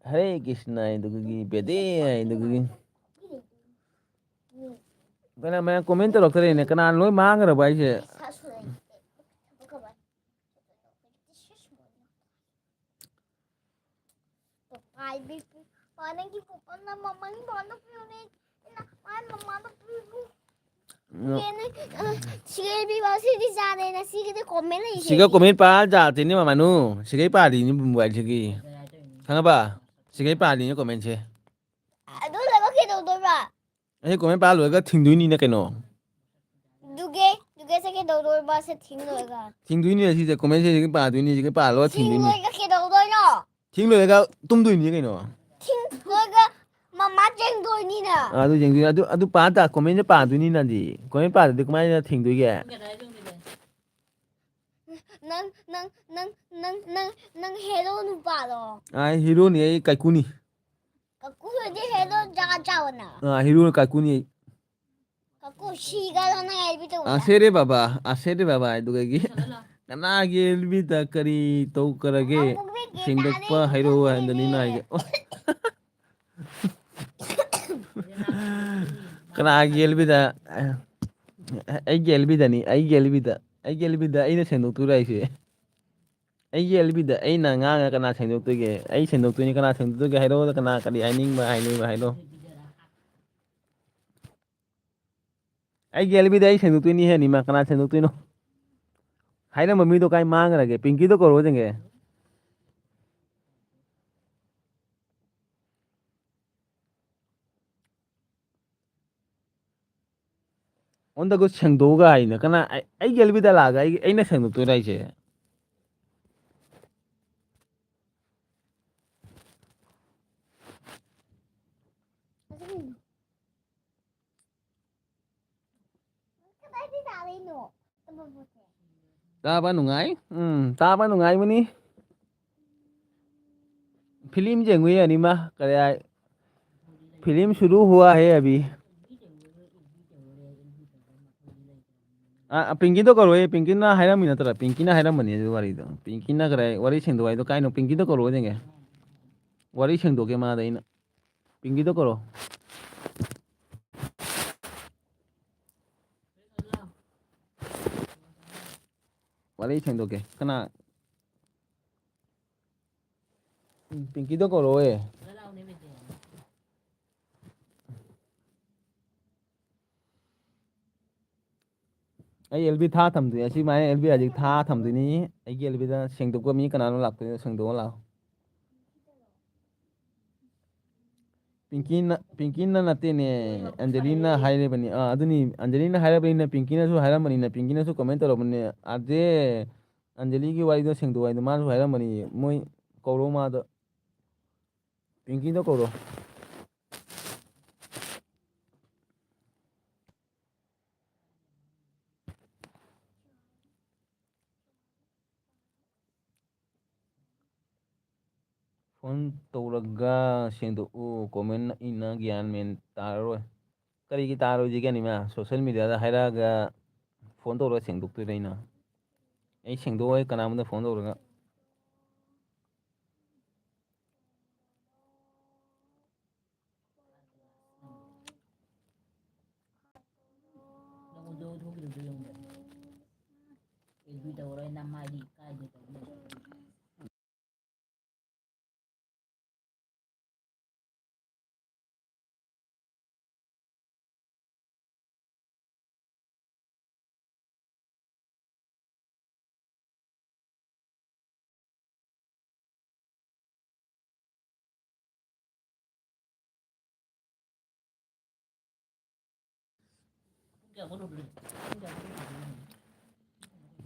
ꯍꯔꯦ ꯀ꯭ꯔꯤꯁꯅ ꯍꯥꯏꯗꯨꯒꯤ, ꯕꯦꯗꯦ ꯍꯥꯏꯗꯨꯒꯤ꯫ ꯀꯅꯥ ꯃꯌꯥꯝ ꯀꯣꯃꯦꯟ ꯇꯧꯔꯛꯇꯔꯦꯅꯦ? ꯀꯅꯥ ꯂꯣꯏ ꯃꯥꯡꯈ꯭ꯔꯕ ꯍꯥꯏꯁꯦ? ꯄꯥꯏꯕꯤ ꯄꯥꯅꯪꯒꯤ ꯄꯣꯄꯝꯅ ꯃꯃꯥꯡ ꯕꯣꯟꯗ ꯄꯤꯌꯨꯅꯦ꯫ ꯏꯅ ꯃꯥꯏ ꯃꯃꯥꯡꯗ ꯄꯤꯌꯨ꯫ ꯎꯝ꯫ ꯀꯦꯅꯦ, ꯑ, ꯁꯤꯒꯩ ꯄꯤꯕ ꯁꯤꯗꯤ ꯆꯥꯗꯦꯅ ꯁꯤꯒꯤꯗꯤ ꯀꯣꯃꯦꯟ ꯂꯩꯁꯦ꯫ ꯁꯤꯒ ꯀꯣꯃꯦꯟ ꯄꯥ ꯖꯥꯇꯤꯅꯤ ꯃꯃꯥꯅꯨ꯫ ꯁꯤꯒꯩ ꯄꯥꯗꯤꯅꯤ ꯕꯨꯝꯕꯨ ꯍꯥꯏꯁꯤꯒꯤ꯫ ꯈꯪꯉꯕ? ꯁꯤꯒꯩ ꯄꯥꯗꯤꯅꯤ ꯀꯣꯃꯦꯟꯁꯦ꯫ ꯑꯗꯨ ꯂꯣꯏꯕ ꯀꯩꯗꯧꯗꯣꯏꯕ? ꯑꯩ ꯀꯣꯃꯦꯟ ꯄꯥ ꯂꯣꯏꯔꯒ ꯊꯤꯡꯗꯣꯏꯅꯤꯅ ꯀꯩꯅꯣ꯫ ꯗꯨꯒꯦ, ꯗꯨꯒꯦ ꯁꯦ ꯀꯩꯗꯧꯗꯣꯏꯕ ꯁꯦ ꯊꯤꯡ ꯂꯣꯏꯔꯒ? ꯊꯤꯡꯗꯣꯏꯅꯤ ꯁꯤꯁꯦ, ꯀꯣꯃꯦꯟꯁꯦ ꯁꯤꯒꯤ ꯄꯥꯗꯣꯏꯅꯤ, ꯁꯤꯒꯤ ꯄꯥ ꯂꯣꯏꯔꯒ ꯊꯤꯡ ꯊꯤꯡꯗꯣꯏꯅꯤ꯫ ꯂꯣꯏꯔꯒ ꯀꯩꯗꯧꯗꯣꯏꯅꯣ? ꯊꯤꯡ ꯂꯣꯏꯔꯒ ꯇꯨꯝꯗꯣꯏꯅꯤ ꯀꯩꯅꯣ꯫ ꯊꯤꯡ ꯂꯣꯏꯔꯒ ꯃꯃꯥ ꯆꯦꯟꯗꯣꯏꯅꯤꯅ꯫ ꯑꯥ, ꯑꯗꯨ ꯌꯦꯡꯗꯣꯏꯅꯤ꯫ ꯑꯗꯨ, ꯑꯗꯨ ꯄꯥ ꯇꯥ-, ꯀꯣꯃꯦꯟꯁꯦ ꯄꯥꯗꯣꯏꯅꯤ ꯅꯪꯗꯤ꯫ ꯀꯣꯃꯦꯟ ꯄꯥꯗ꯭ꯔꯗꯤ ꯀꯃꯥꯏꯅ ꯊꯤꯡꯗꯣꯏꯒꯦ? ꯅꯪ, ꯅꯪ, ꯅꯪ ꯍꯦꯔꯣ ꯅꯨꯄꯥꯗꯣ꯫ ꯑꯥ, ꯍꯤꯔꯣꯅꯤ ꯑꯩ ꯀꯥꯏꯀꯨꯅꯤ꯫ ꯀꯥꯀꯨ ꯍꯣꯏꯗꯤ ꯍꯦꯔꯣ ꯆꯥ ꯆꯥꯎꯅ꯫ ꯑꯥ, ꯍꯤꯔꯣ ꯀꯥꯏꯀꯨꯅꯤ ꯑꯩ꯫ ꯀꯥꯀꯨ ꯁꯤꯒꯗꯣ ꯅꯪ ꯑꯦꯜꯕꯤ ꯇꯧꯕꯗ꯫ ꯑꯁꯦꯔꯦ ꯕꯥꯕꯥ, ꯑꯁꯦꯔꯦ ꯕꯥꯕꯥ ꯍꯥꯏꯗꯨꯒꯒꯤ꯫ ꯀꯅꯥꯒꯤ ꯑꯦꯜꯕꯤꯗ ꯀꯔꯤ ꯇꯧꯈ꯭ꯔꯒꯦ? ꯑꯃꯨꯛ ꯃꯤ ꯒꯦꯟ ꯁꯦꯡꯗꯣꯛꯄ ꯇꯥꯔꯦ, ꯍꯥꯏꯔꯛꯑꯣ ꯍꯥꯏꯕꯅꯤꯅ ꯍꯥꯏꯒꯦ꯫ ꯑꯣ꯫ ꯀꯅꯥꯒꯤ ꯑꯦꯜꯕꯤꯗ? ꯑꯩꯒꯤ ꯑꯦꯜꯕꯤꯗꯅꯤ, ꯑꯩꯒꯤ ꯑꯦꯜꯕꯤꯗ꯫ ꯑꯩꯒꯤ ꯑꯦꯜꯕꯤꯗ ꯑꯩꯅ ꯁꯦꯡꯗꯣꯛꯇꯣꯏꯔꯣ ꯍꯥꯏꯁꯦ? ꯑꯩꯒꯤ ꯑꯦꯜꯕꯤꯗ ꯑꯩꯅ ꯉꯥꯡꯉ ꯀꯅꯥ ꯁꯦꯡꯗꯣꯛꯇꯣꯏꯒꯦ? ꯑꯩ ꯁꯦꯡꯗꯣꯛꯇꯣꯏꯅꯤ, ꯀꯅꯥ ꯁꯦꯡꯗꯣꯛꯇꯣꯏꯒꯦ? ꯍꯥꯏꯔꯛꯑꯣ, ꯀꯅꯥ ꯀꯔꯤ ꯍꯥꯏꯅꯤꯡꯕ ꯍꯥꯏꯅꯤꯡꯕ ꯍꯥꯏꯔꯣ꯫ ꯑꯩꯒꯤ ꯑꯦꯜꯕꯤꯗ ꯑꯩ ꯁꯦꯡꯗꯣꯛꯇꯣꯏꯅꯤ ꯍꯦ, ꯅꯤꯃ ꯀꯅꯥ ꯁꯦꯡꯗꯣꯛꯇꯣꯏꯅꯣ? ꯍꯥꯏꯔꯝꯕ ꯃꯤꯗꯣ ꯀꯥꯏ ꯃꯥꯡꯈ꯭ꯔꯒꯦ? ꯄꯤꯡꯀꯤꯗꯣ ꯀꯧꯔꯣ ꯆꯪꯒꯦ꯫ ꯑꯣꯟꯗꯒ ꯁꯦꯡꯗꯣꯛꯑꯒ ꯍꯥꯏꯅ ꯀꯅꯥ-, ꯑꯩ-, ꯑꯩꯒꯤ ꯑꯦꯜꯕꯤꯗ ꯂꯥꯛꯑꯒ ꯑꯩꯒꯤ, ꯑꯩꯅ ꯁꯦꯡꯗꯣꯛꯇꯣꯏꯔꯣ ꯍꯥꯏꯁꯦ? ꯇꯥꯕ ꯅꯨꯡꯉꯥꯏ꯫ ꯎꯝ, ꯇꯥꯕ ꯅꯨꯡꯉꯥꯏꯕꯅꯤ꯫ ꯐꯤꯂꯝ ꯌꯦꯡꯉꯨꯏ ꯑꯅꯤꯃꯛ꯫ ꯀꯔꯤ ꯍꯥꯏ? ꯐꯤꯂꯝ ꯁꯨꯔꯨ ꯍꯨꯋꯥ ꯍꯦ ꯑꯕꯤ꯫ ꯑ, ꯑ, ꯄꯤꯡꯀꯤꯗꯣ ꯀꯧꯔꯣꯍꯦ꯫ ꯄꯤꯡꯀꯤꯅ ꯍꯥꯏꯔꯝꯃꯤ ꯅꯠꯇ꯭ꯔꯥ? ꯄꯤꯡꯀꯤꯅ ꯍꯥꯏꯔꯝꯕꯅꯤ ꯑꯗꯨ ꯋꯥꯔꯤꯗꯣ꯫ ꯄꯤꯡꯀꯤꯅ ꯀꯗꯥꯏ ꯋꯥꯔꯤ ꯁꯦꯡꯗꯣꯛ ꯍꯥꯏꯗꯣ ꯀꯥꯏꯅꯣ? ꯄꯤꯡꯀꯤꯗꯣ ꯀꯧꯔꯣ ꯌꯦꯡꯒꯦ꯫ ꯋꯥꯔꯤ ꯁꯦꯡꯗꯣꯛꯀꯦ ꯃꯥꯗ ꯑꯩꯅ꯫ ꯄꯤꯡꯀꯤꯗꯣ ꯀꯧꯔꯣ꯫ ꯋꯥꯔꯤ ꯁꯦꯡꯗꯣꯛꯀꯦ꯫ ꯀꯅꯥ? ꯎꯝ, ꯄꯤꯡꯀꯤꯗꯣ ꯀꯧꯔꯛꯑꯣꯌꯦ꯫ ꯑꯩ ꯑꯦꯜ ꯕꯤ ꯊꯥ ꯊꯝꯗꯣꯏꯅꯦ꯫ ꯑꯁꯤ ꯃꯥꯏꯅ ꯑꯦꯜ ꯕꯤ ꯍꯧꯖꯤꯛ ꯊꯥ ꯊꯝꯗꯣꯏꯅꯤ꯫ ꯑꯩꯒꯤ ꯑꯦꯜ ꯕꯤꯗ ꯁꯦꯡꯗꯣꯛꯄ ꯃꯤ ꯀꯅꯥꯅꯣ ꯂꯥꯛꯇꯣꯏꯅꯣ? ꯁꯦꯡꯗꯣꯛꯑ ꯂꯥꯛꯑꯣ꯫ ꯄꯤꯡꯀꯤꯅ, ꯄꯤꯡꯀꯤꯅ ꯅꯠꯇꯦꯅꯦ, ꯑꯟꯖꯂꯤꯅ ꯍꯥꯏꯔꯤꯕꯅꯤ꯫ ꯑꯥ, ꯑꯗꯨꯅꯤ, ꯑꯟꯖꯂꯤꯅ ꯍꯥꯏꯔꯕꯅꯤꯅ ꯄꯤꯡꯀꯤꯅꯁꯨ ꯍꯥꯏꯔꯝꯕꯅꯤꯅ ꯄꯤꯡꯀꯤꯅꯁꯨ comment ꯇꯧꯔꯝꯕꯅꯦ꯫ ꯑꯥꯔ ꯖꯦ ꯑꯟꯖꯂꯤꯒꯤ ꯋꯥꯔꯤꯗꯣ ꯁꯦꯡꯗꯣꯛꯑꯣ ꯍꯥꯏꯗꯣ ꯃꯥꯅꯁꯨ ꯍꯥꯏꯔꯝꯕꯅꯤ꯫ ꯃꯣꯏ ꯀꯧꯔꯣ ꯃꯥꯗꯣ꯫ ꯄꯤꯡꯀꯤꯗꯣ ꯀꯧꯔꯣ꯫ Phone ꯇꯧꯔꯒ ꯁꯦꯡꯗꯣꯛꯎ꯫ Comment ꯏꯅ ꯒ꯭ꯌꯥꯟ ꯃꯦꯟ ꯇꯥꯔꯔꯣꯏ꯫ ꯀꯔꯤꯒꯤ ꯇꯥꯔꯣꯏꯁꯤꯒꯦ ꯅꯤꯃꯥ? Social media ꯗ ꯍꯥꯏꯔꯛꯑꯒ phone ꯇꯧꯔꯒ ꯁꯦꯡꯗꯣꯛꯇꯣꯏꯔ ꯑꯩꯅ? ꯑꯩ ꯁꯦꯡꯗꯣꯛꯑꯣꯏ ꯀꯅꯥꯝꯇ phone ꯇꯧꯔꯒ꯫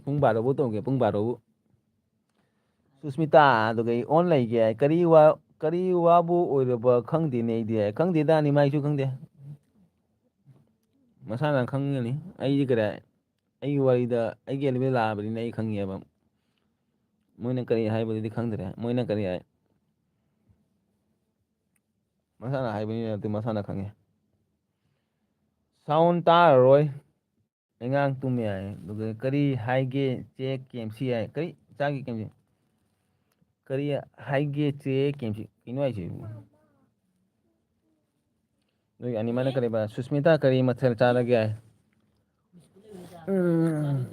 ꯄꯨꯡ ꯕꯥꯔꯣꯕꯨ ꯇꯧꯒꯦ, ꯄꯨꯡ ꯕꯥꯔꯣꯕꯨ꯫ ꯁꯨꯁꯃꯤꯇꯥ, ꯑꯗꯨꯒ ꯑꯩ on ꯂꯩꯒꯦ ꯍꯥꯏ꯫ ꯀꯔꯤ ꯋꯥ, ꯀꯔꯤ ꯋꯥꯕꯨ ꯑꯣꯏꯔꯕ ꯈꯪꯗꯦꯅꯦ ꯑꯩꯗꯤ꯫ ꯈꯪꯗꯦꯗ, ꯅꯤꯃꯥꯏꯁꯨ ꯈꯪꯗꯦ꯫ ꯃꯁꯥꯅ ꯈꯪꯒꯅꯤ꯫ ꯑꯩꯗꯤ ꯀꯔꯤ, ꯑꯩꯒꯤ ꯋꯥꯔꯤꯗ ꯑꯩꯒꯤ ꯑꯦꯂꯤꯃꯦꯟ ꯂꯥꯛꯑꯕꯅꯤꯅ ꯑꯩ ꯈꯪꯉꯦꯕ꯫ ꯃꯣꯏꯅ ꯀꯔꯤ ꯍꯥꯏꯕꯗꯨꯗꯤ ꯈꯪꯗ꯭ꯔꯦ꯫ ꯃꯣꯏꯅ ꯀꯔꯤ ꯍꯥꯏ? ꯃꯁꯥꯅ ꯍꯥꯏꯕꯅꯤꯅ ꯑꯗꯨ ꯃꯁꯥꯅ ꯈꯪꯉꯦ꯫ ꯁꯥꯎꯟ ꯇꯥꯔꯔꯣꯏ꯫ ꯑꯉꯥꯡ ꯇꯨꯝꯃꯦ ꯍꯥꯏ꯫ ꯑꯗꯨꯒ ꯀꯔꯤ ꯍꯥꯏꯒꯦ ꯆꯦ ꯀꯦꯝꯁꯤ ꯍꯥꯏ꯫ ꯀꯔꯤ ꯆꯥꯒꯦ ꯀꯦꯝꯁꯤ? ꯀꯔꯤ ꯍꯥꯏꯒꯦ ꯆꯦ ꯀꯦꯝꯁꯤ? ꯀꯩꯅꯣ ꯍꯥꯏꯁꯤꯕꯨ? ꯅꯣꯏ ꯑꯅꯤꯃꯅ ꯀꯔꯤꯕ? ꯁꯨꯁꯃꯤꯇꯥ ꯀꯔꯤ ꯃꯊꯦꯜ ꯆꯥꯔꯒꯦ? ꯎꯝ꯫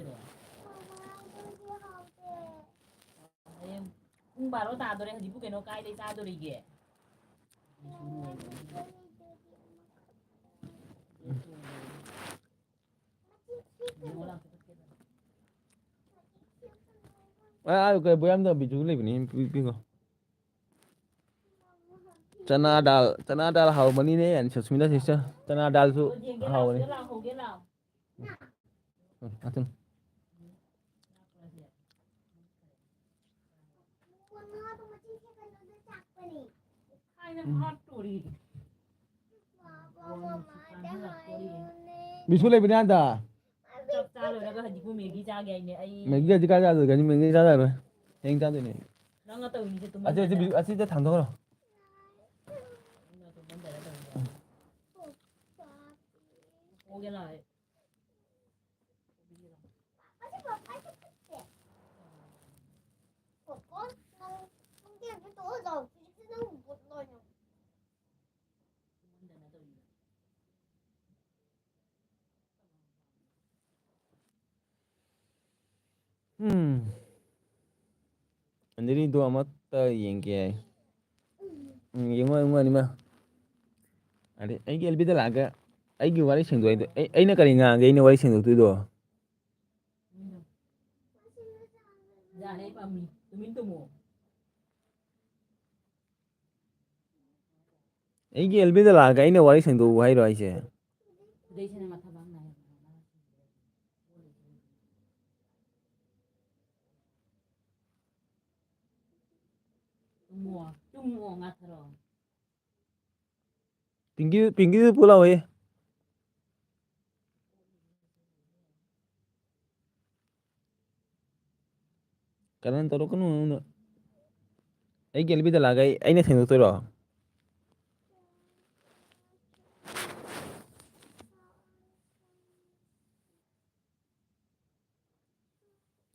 ꯄꯨꯡ ꯕꯥꯔꯣ ꯇꯥꯗꯣꯔꯦ, ꯍꯧꯖꯤꯛꯄꯨ ꯀꯩꯅꯣ ꯀꯥꯏꯗꯩ ꯆꯥꯗꯣꯔꯤꯒꯦ? ꯑ, ꯑ, ꯀꯩ ꯕꯣꯌꯥꯝꯗ ꯕꯤꯖꯨ ꯂꯩꯕꯅꯤ, ꯄꯤ-, ꯄꯤꯈꯣ꯫ ꯆꯅꯥ ꯗꯥꯜ, ꯆꯅꯥ ꯗꯥꯜ ꯍꯥꯎꯕꯅꯤꯅꯦ, ꯁꯨꯁꯃꯤꯇꯥ sister꯫ ꯆꯅꯥ ꯗꯥꯜꯁꯨ ꯍꯥꯎꯕꯅꯤ꯫ ꯎꯝ, ꯑꯗꯨꯝ꯫ ꯕꯤꯁꯀꯨꯠ ꯂꯩꯕꯅꯦ ꯑꯗ꯫ ꯆꯥꯛ ꯆꯥ ꯂꯣꯏꯔꯒ ꯍꯧꯖꯤꯛꯄꯨ ꯃꯦꯒꯤ ꯆꯥꯒꯦ ꯍꯥꯏꯅꯦ ꯑꯩ꯫ ꯃꯦꯒꯤ ꯍꯧꯖꯤꯛ ꯀꯥꯏ ꯆꯥꯗꯣꯏꯒꯦ? ꯃꯦꯒꯤ ꯆꯥ ꯌꯥꯔꯣꯏ꯫ ꯍꯌꯦꯡ ꯆꯥꯗꯣꯏꯅꯦ꯫ ꯅꯪꯅ ꯇꯧꯔꯤꯁꯦ ꯑꯁꯤ, ꯑꯁꯤ ꯇꯨꯝꯃꯟꯗꯅ꯫ ꯕꯤ-, ꯑꯁꯤꯗ ꯊꯥꯡꯗꯣꯛꯈ꯭ꯔꯣ꯫ ꯅꯪꯅ ꯇꯨꯝꯃꯟꯗꯅ ꯇꯧꯔꯤꯁꯦ꯫ ꯎꯝ꯫ ꯄꯣꯛꯑꯒꯦ ꯂꯥꯛꯑꯦ꯫ ꯎꯝ꯫ ꯑꯅꯤꯗꯣ ꯑꯃꯠꯇ ꯌꯦꯡꯒꯦ ꯍꯥꯏ꯫ ꯎꯝ, ꯌꯦꯡꯉꯣ, ꯌꯦꯡꯉꯣ, ꯑꯅꯤꯃꯛ꯫ ꯑꯗꯩ ꯑꯩꯒꯤ ꯑꯦꯜ ꯕꯤꯗ ꯂꯥꯛꯑꯒ ꯑꯩꯒꯤ ꯋꯥꯔꯤ ꯁꯦꯡꯗꯣꯛ-, ꯑꯩ, ꯑꯩꯅ ꯀꯔꯤ ꯉꯥꯡꯉꯒꯦ ꯑꯩꯅ ꯋꯥꯔꯤ ꯁꯦꯡꯗꯣꯛꯇꯣꯏꯗꯣ? ꯌꯥꯔꯦ, ꯄꯥꯝꯃꯤ꯫ ꯇꯨꯃꯤꯟ ꯇꯨꯝꯃꯣ꯫ ꯑꯩꯒꯤ ꯑꯦꯜ ꯕꯤꯗ ꯂꯥꯛꯑꯒ ꯑꯩꯅ ꯋꯥꯔꯤ ꯁꯦꯡꯗꯣꯛꯎ ꯍꯥꯏꯔꯣ ꯍꯥꯏꯁꯦ? ꯇꯨꯝꯃꯣ, ꯇꯨꯝꯃꯣ, ꯉꯥꯊꯔꯣ꯫ ꯄꯤꯡꯀꯤ, ꯄꯤꯡꯀꯤꯗꯨ ꯄꯨ ꯂꯥꯛꯑꯣꯌꯦ꯫ ꯀꯔꯟ ꯇꯧꯔꯛꯀꯅꯨ ꯑꯩꯉꯣꯟꯗ꯫ ꯑꯩꯒꯤ ꯑꯦꯜꯕꯤꯗ ꯂꯥꯛꯑꯒ ꯑꯩ, ꯑꯩꯅ ꯁꯦꯡꯗꯣꯛꯇꯣꯏꯔꯣ?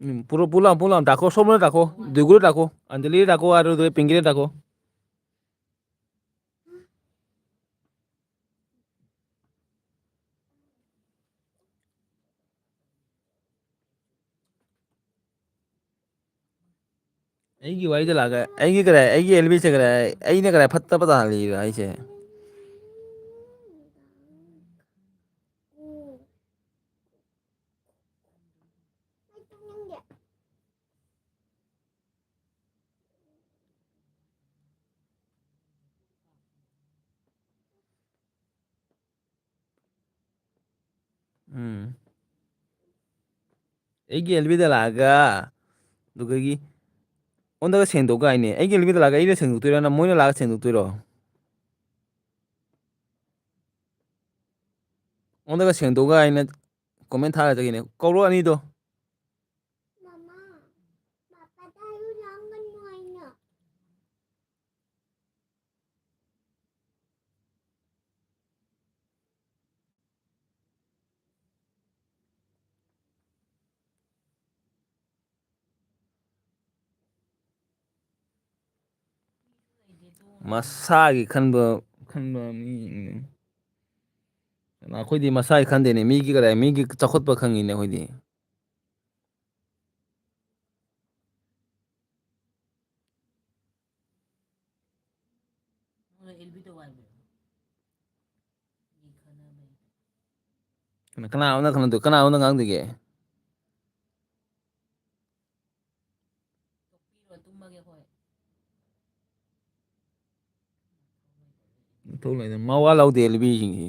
ꯎꯝ, ꯄꯨꯔꯣ, ꯄꯨ ꯂꯥꯛꯑꯣ, ꯄꯨ ꯂꯥꯛꯑꯣ, ꯗꯥꯀꯣ, ꯁꯣꯝꯗ ꯗꯥꯀꯣ, ꯗꯨꯏꯒꯨꯗ ꯗꯥꯀꯣ, ꯑꯟꯖꯂꯤꯗ ꯗꯥꯀꯣ, ꯑꯗꯨꯗ ꯄꯤꯡꯀꯤꯗ ꯗꯥꯀꯣ꯫ ꯑꯩꯒꯤ ꯋꯥꯔꯤꯗ ꯂꯥꯛꯑꯒ ꯑꯩꯒꯤ ꯀꯗꯥꯏ, ꯑꯩꯒꯤ ꯑꯦꯜꯕꯤꯁꯦ ꯀꯗꯥꯏ, ꯑꯩꯅ ꯀꯗꯥꯏ ꯐꯠꯇꯕ ꯇꯥꯍꯜꯂꯤꯔꯣ ꯍꯥꯏꯁꯦ? ꯎꯝ꯫ ꯑꯩꯒꯤ ꯑꯦꯜꯕꯤꯗ ꯂꯥꯛꯑꯒ, ꯑꯗꯨꯗꯒꯤ ꯑꯣꯟꯗꯒ ꯁꯦꯡꯗꯣꯛꯀ ꯍꯥꯏꯅꯦ꯫ ꯑꯩꯒꯤ ꯑꯦꯜꯕꯤꯗ ꯂꯥꯛꯑꯒ ꯑꯩꯅ ꯁꯦꯡꯗꯣꯛꯇꯣꯏꯔꯣ, ꯅꯠꯇ꯭ꯔ ꯃꯣꯏꯅ ꯂꯥꯛꯑꯒ ꯁꯦꯡꯗꯣꯛꯇꯣꯏꯔꯣ? ꯑꯣꯟꯗꯒ ꯁꯦꯡꯗꯣꯛꯀ ꯍꯥꯏꯅ ꯀꯣꯃꯦꯟ ꯊꯥꯔ ꯆꯠꯈꯤꯅꯦ꯫ ꯀꯧꯔꯣ ꯑꯅꯤꯗꯣ꯫ ꯃꯁꯥꯒꯤ ꯈꯟꯕ, ꯈꯟꯕ ꯃꯤ, ꯑꯩꯈꯣꯏꯗꯤ ꯃꯁꯥꯒꯤ ꯈꯟꯗꯦꯅꯦ, ꯃꯤꯒꯤ ꯀꯗꯥꯏ, ꯃꯤꯒꯤ ꯆꯥꯎꯈꯠꯄ ꯈꯪꯉꯤꯅꯦ ꯑꯩꯈꯣꯏꯗꯤ꯫ ꯀꯅꯥ, ꯀꯅꯥ ꯑꯃꯅ ꯈꯪꯅꯗꯣꯏ-, ꯀꯅꯥ ꯑꯃꯅ ꯉꯥꯡꯗꯣꯏꯒꯦ? ꯃꯊꯧ ꯂꯩꯇꯦ꯫ ꯃꯋꯥ ꯂꯧꯗꯦ ꯂꯤꯕꯤꯁꯤꯡꯁꯤ꯫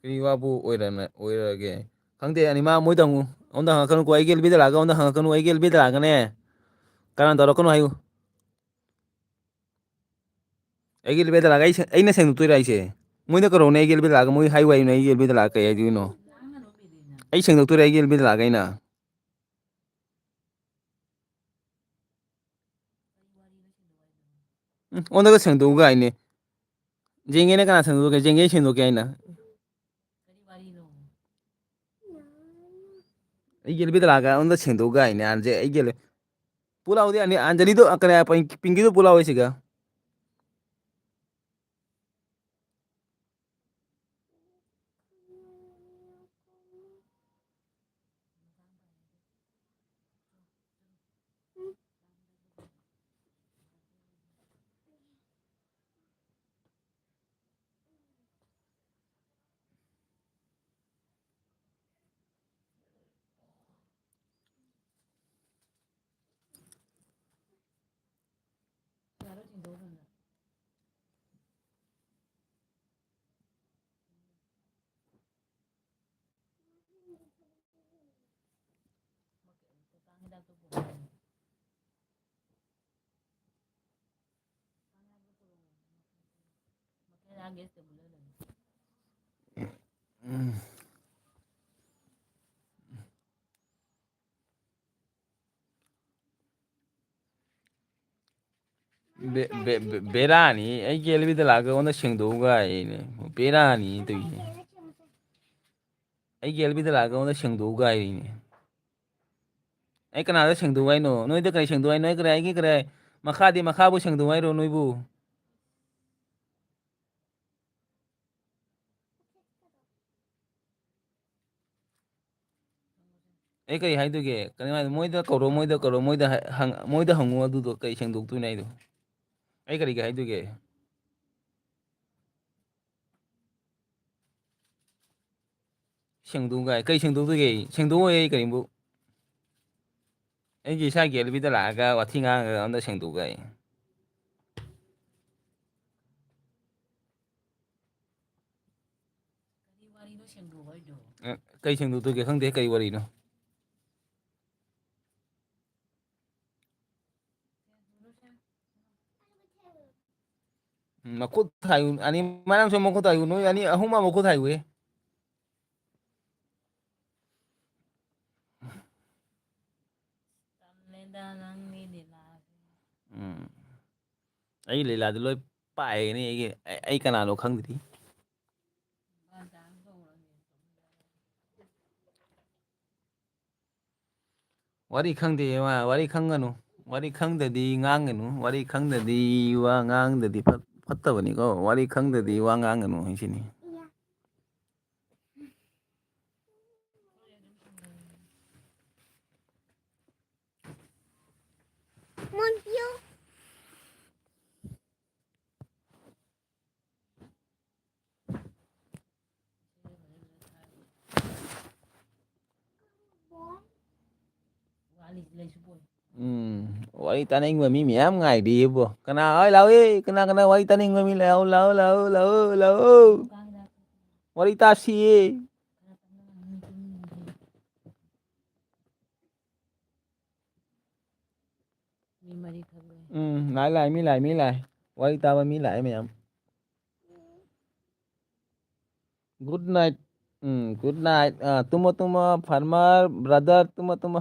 ꯀꯔꯤ ꯋꯥꯕꯨ ꯑꯣꯏꯔꯅ-, ꯑꯣꯏꯔꯒꯦ? ꯈꯪꯗꯦ, ꯑꯅꯤꯃꯛ ꯃꯣꯏ ꯇꯝꯃꯨ꯫ ꯑꯩꯉꯣꯟꯗ ꯍꯪꯉꯛꯀꯅꯨꯀꯣ, ꯑꯩꯒꯤ ꯑꯦꯜꯕꯤꯗ ꯂꯥꯛꯑꯒ ꯑꯩꯉꯣꯟꯗ ꯍꯪꯉꯛꯀꯅꯨ, ꯑꯩꯒꯤ ꯑꯦꯜꯕꯤꯗ ꯂꯥꯛꯑꯒꯅꯦ꯫ ꯀꯔꯟ ꯇꯧꯔꯛꯀꯅꯨ ꯍꯥꯏꯌꯨ꯫ ꯑꯩꯒꯤ ꯑꯦꯜꯕꯤꯗ ꯂꯥꯛꯑꯒ ꯑꯩ ꯁꯦ-, ꯑꯩꯅ ꯁꯦꯡꯗꯣꯛꯇꯣꯏꯔꯥ ꯑꯩꯁꯦ? ꯃꯣꯏꯅ ꯀꯧꯔꯛꯎꯅꯦ, ꯑꯩꯒꯤ ꯑꯦꯜꯕꯤꯗ ꯂꯥꯛꯑꯒ ꯃꯣꯏ ꯍꯥꯏꯌꯨ ꯍꯥꯏꯌꯨꯅꯦ, ꯑꯩꯒꯤ ꯑꯦꯜꯕꯤꯗ ꯂꯥꯛꯑꯒ ꯀꯩ ꯍꯥꯏꯗꯣꯏꯅꯣ? ꯑꯩ ꯁꯦꯡꯗꯣꯛꯇꯣꯏꯔꯥ ꯑꯩꯒꯤ ꯑꯦꯜꯕꯤꯗ ꯂꯥꯛꯑꯒ ꯑꯩꯅ? ꯎꯝ, ꯑꯣꯟꯗꯒ ꯁꯦꯡꯗꯣꯛꯎꯒ ꯍꯥꯏꯅꯦ꯫ ꯖꯦꯡꯒꯦꯅ ꯀꯅꯥ ꯁꯦꯡꯗꯣꯛꯀꯦ? ꯖꯦꯡꯒꯦ ꯁꯦꯡꯗꯣꯛꯀꯦ ꯍꯥꯏꯅ꯫ ꯑꯩ ꯌꯦꯜꯕꯤꯗ ꯂꯥꯛꯑꯒ ꯑꯣꯟꯗ ꯁꯦꯡꯗꯣꯛꯎꯒ ꯍꯥꯏꯅꯦ꯫ ꯑꯟꯖꯦ-, ꯑꯩ ꯌꯦꯜꯂꯦ꯫ ꯄꯨꯂꯥꯎꯗꯤ ꯑꯅꯤ-, ꯑꯟꯖꯂꯤꯗꯣ, ꯀꯔꯤ ꯍꯥꯏ, ꯄꯤꯡ-, ꯄꯤꯡꯀꯤꯗꯣ ꯄꯨꯂꯥꯎ ꯁꯤꯒ꯫ ꯕꯦ-, ꯕꯦ-, ꯕꯦ-, ꯕꯦꯔꯥꯅꯤ꯫ ꯑꯩꯒꯤ ꯑꯦꯜꯕꯤꯗ ꯂꯥꯛꯑꯒ ꯑꯩꯉꯣꯟꯗ ꯁꯦꯡꯗꯣꯛꯎꯒ ꯍꯥꯏꯅꯦ꯫ ꯕꯦꯔꯥꯅꯤ ꯇꯧꯏꯁꯦ꯫ ꯑꯩꯒꯤ ꯑꯦꯜꯕꯤꯗ ꯂꯥꯛꯑꯒ ꯑꯩꯉꯣꯟꯗ ꯁꯦꯡꯗꯣꯛꯎꯒ ꯍꯥꯏꯔꯤꯅꯦ꯫ ꯑꯩ ꯀꯅꯥꯗ ꯁꯦꯡꯗꯣꯛꯎ ꯍꯥꯏꯅꯣ? ꯅꯣꯏꯗ ꯀꯔꯤ ꯁꯦꯡꯗꯣꯛꯎ ꯍꯥꯏꯅꯣ? ꯑꯩ ꯀꯔꯤ, ꯑꯩꯒꯤ ꯀꯔꯤ, ꯃꯈꯥꯗꯤ ꯃꯈꯥꯕꯨ ꯁꯦꯡꯗꯣꯛꯎ ꯍꯥꯏꯔꯣ ꯅꯣꯏꯕꯨ? ꯑꯩ ꯀꯔꯤ ꯍꯥꯏꯗꯣꯏꯒꯦ? ꯀꯔꯤ ꯍꯥꯏ-, ꯃꯣꯏꯗ ꯀꯧꯔꯣ, ꯃꯣꯏꯗ ꯀꯧꯔꯣ, ꯃꯣꯏꯗ ꯍ-, ꯍꯪ-, ꯃꯣꯏꯗ ꯍꯪꯉꯨ ꯑꯗꯨꯗꯣ, ꯀꯔꯤ ꯁꯦꯡꯗꯣꯛꯇꯣꯏꯅꯣ ꯍꯥꯏꯗꯣ? ꯑꯩ ꯀꯔꯤꯒꯤ ꯍꯥꯏꯗꯣꯏꯒꯦ? ꯁꯦꯡꯗꯣꯛꯎ ꯀꯥꯏ, ꯀꯩ ꯁꯦꯡꯗꯣꯛꯇꯣꯏꯒꯦ? ꯁꯦꯡꯗꯣꯛꯑꯣꯏ ꯑꯩ ꯀꯔꯤꯝꯕꯨ꯫ ꯑꯩꯒꯤ ꯏꯁꯥꯒꯤ ꯑꯦꯜꯕꯤꯗ ꯂꯥꯛꯑꯒ ꯋꯥꯊꯤ ꯉꯥꯡꯉꯒ ꯑꯝꯇ ꯁꯦꯡꯗꯣꯛꯎ ꯀꯥꯏ꯫ ꯀꯔꯤ ꯋꯥꯔꯤꯅꯣ ꯁꯦꯡꯗꯣꯛꯑꯣ ꯍꯥꯏꯗꯣ? ꯑ, ꯀꯩ ꯁꯦꯡꯗꯣꯛꯇꯣꯏꯒꯦ? ꯈꯪꯗꯦ ꯀꯩ ꯋꯥꯔꯤꯅꯣ꯫ ꯎꯝ, ꯃꯈꯨꯠ ꯍꯥꯏꯌꯨ, ꯑꯅꯤ, ꯃꯥꯅꯁꯨ ꯃꯈꯨꯠ ꯍꯥꯏꯌꯨ, ꯅꯣꯏ ꯑꯅꯤ, ꯑꯍꯨꯝꯃꯛ ꯃꯈꯨꯠ ꯍꯥꯏꯌꯨꯍꯦ꯫ ꯇꯜꯂꯦꯗ ꯅꯪꯒꯤ ꯂꯤꯂꯥꯁꯦ꯫ ꯎꯝ꯫ ꯑꯩ ꯂꯤꯂꯥꯗꯨ ꯂꯣꯏ ꯄꯥꯏꯒꯅꯤ꯫ ꯑꯩꯒꯤ, ꯑꯩ, ꯑꯩ ꯀꯅꯥꯅꯣ ꯈꯪꯗ꯭ꯔꯤ꯫ ꯋꯥꯔꯤ ꯈꯪꯗꯦ, ꯋꯥ-, ꯋꯥꯔꯤ ꯈꯪꯒꯅꯨ꯫ ꯋꯥꯔꯤ ꯈꯪꯗꯗꯤ ꯉꯥꯡꯒꯅꯨ꯫ ꯋꯥꯔꯤ ꯈꯪꯗꯗꯤ ꯋꯥ ꯉꯥꯡꯗꯗꯤ ꯐꯠ-, ꯐꯠꯇꯕꯅꯤꯀꯣ꯫ ꯋꯥꯔꯤ ꯈꯪꯗꯗꯤ ꯋꯥ ꯉꯥꯡꯒꯅꯨ ꯍꯥꯏꯁꯤꯅꯤ꯫ ꯎꯝ, ꯋꯥꯔꯤ ꯇꯥꯅꯤꯡꯕ ꯃꯤ ꯃꯌꯥꯝ ꯉꯥꯏꯔꯤꯕꯣ꯫ ꯀꯅꯥ ꯍꯣꯏ ꯂꯥꯛꯑꯣ, ꯀꯅꯥ ꯀꯅꯥ ꯋꯥꯔꯤ ꯇꯥꯅꯤꯡꯕ ꯃꯤ ꯂꯥꯛꯑꯣ, ꯂꯥꯛꯑꯣ, ꯂꯥꯛꯑꯣ, ꯂꯥꯛꯑꯣ, ꯂꯥꯛꯑꯣ꯫ ꯋꯥꯔꯤ ꯇꯥꯁꯤꯌꯦ꯫ ꯃꯤ ꯃꯔꯤ ꯈꯛ ꯂꯩ꯫ ꯎꯝ, ꯂꯥꯛꯑꯦ, ꯂꯥꯛꯑꯦ, ꯃꯤ ꯂꯥꯛꯑꯦ, ꯃꯤ ꯂꯥꯛꯑꯦ꯫ ꯋꯥꯔꯤ ꯇꯥꯕ ꯃꯤ ꯂꯥꯛꯑꯦ ꯃꯌꯥꯝ꯫ Good night꯫ ꯎꯝ, good night꯫ ꯑꯥ, ꯇꯨꯝꯃꯣ, ꯇꯨꯝꯃꯣ, farmer brother, ꯇꯨꯝꯃꯣ, ꯇꯨꯝꯃꯣ꯫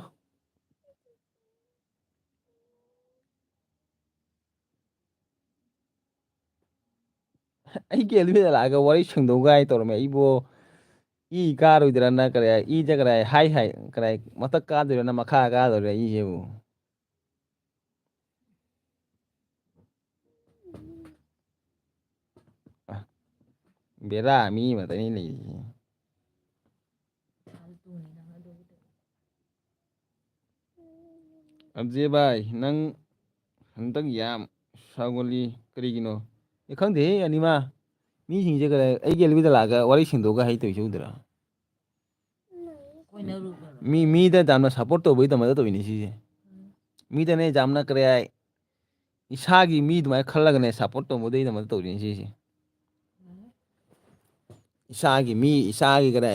ꯑꯩꯒꯤ ꯑꯦꯜꯃꯤꯗ ꯂꯥꯛꯑꯒ ꯋꯥꯔꯤ ꯁꯦꯡꯗꯣꯛꯎ ꯀꯥꯏ ꯇꯧꯔꯝꯃꯦ꯫ ꯑꯩꯕꯨ ꯏ ꯀꯥꯔꯣꯏꯗ꯭ꯔꯅ ꯀꯔꯤ, ꯏ ꯖꯒꯔꯥꯏ ꯍꯥꯏ ꯍꯥꯏ ꯀꯔꯤ, ꯃꯊꯛ ꯀꯥꯗꯣꯏꯔꯅ ꯃꯈꯥ ꯀꯥꯗꯣꯏꯔꯥ ꯏꯁꯤꯕꯨ? ꯑ, ꯕꯦꯔꯥ ꯃꯤ ꯑꯃꯗꯅꯤ ꯂꯩꯔꯤꯁꯦ꯫ ꯑꯖꯦ ꯚꯥꯏ, ꯅꯪ ꯍꯟꯗꯛ ꯌꯥꯝ ꯁꯥꯎꯒꯜꯂꯤ ꯀꯔꯤꯒꯤꯅꯣ? ꯑꯦ, ꯈꯪꯗꯦꯍꯦ, ꯑꯅꯤꯃ꯫ ꯃꯤꯁꯤꯡꯁꯦ ꯀꯗꯥꯏ-, ꯑꯩꯒꯤ ꯑꯦꯜꯕꯤꯗ ꯂꯥꯛꯑꯒ ꯋꯥꯔꯤ ꯁꯦꯡꯗꯣꯛꯑꯒ ꯍꯩꯇꯧꯔꯤꯁꯦ ꯎꯗ꯭ꯔꯥ? ꯀꯣꯏꯅꯔꯨꯕ꯭ꯔꯣ? ꯃꯤ, ꯃꯤꯗ ꯌꯥꯝꯅ ꯁꯞꯄꯣꯔꯠ ꯇꯧꯕꯒꯤꯗꯃꯛꯇ ꯇꯧꯔꯤꯅꯦ ꯁꯤꯁꯦ꯫ ꯎꯝ꯫ ꯃꯤꯗꯅꯦ ꯌꯥꯝꯅ ꯀꯔꯤ ꯍꯥꯏ, ꯏꯁꯥꯒꯤ ꯃꯤ ꯑꯗꯨꯃꯥꯏꯅ ꯈꯜꯂꯒꯅꯦ ꯁꯞꯄꯣꯔꯠ ꯇꯧꯕꯗꯒꯤꯗꯃꯛꯇ ꯇꯧꯔꯤꯅꯦ ꯁꯤꯁꯦ꯫ ꯎꯝ꯫ ꯏꯁꯥꯒꯤ ꯃꯤ, ꯏꯁꯥꯒꯤ ꯀꯔꯤ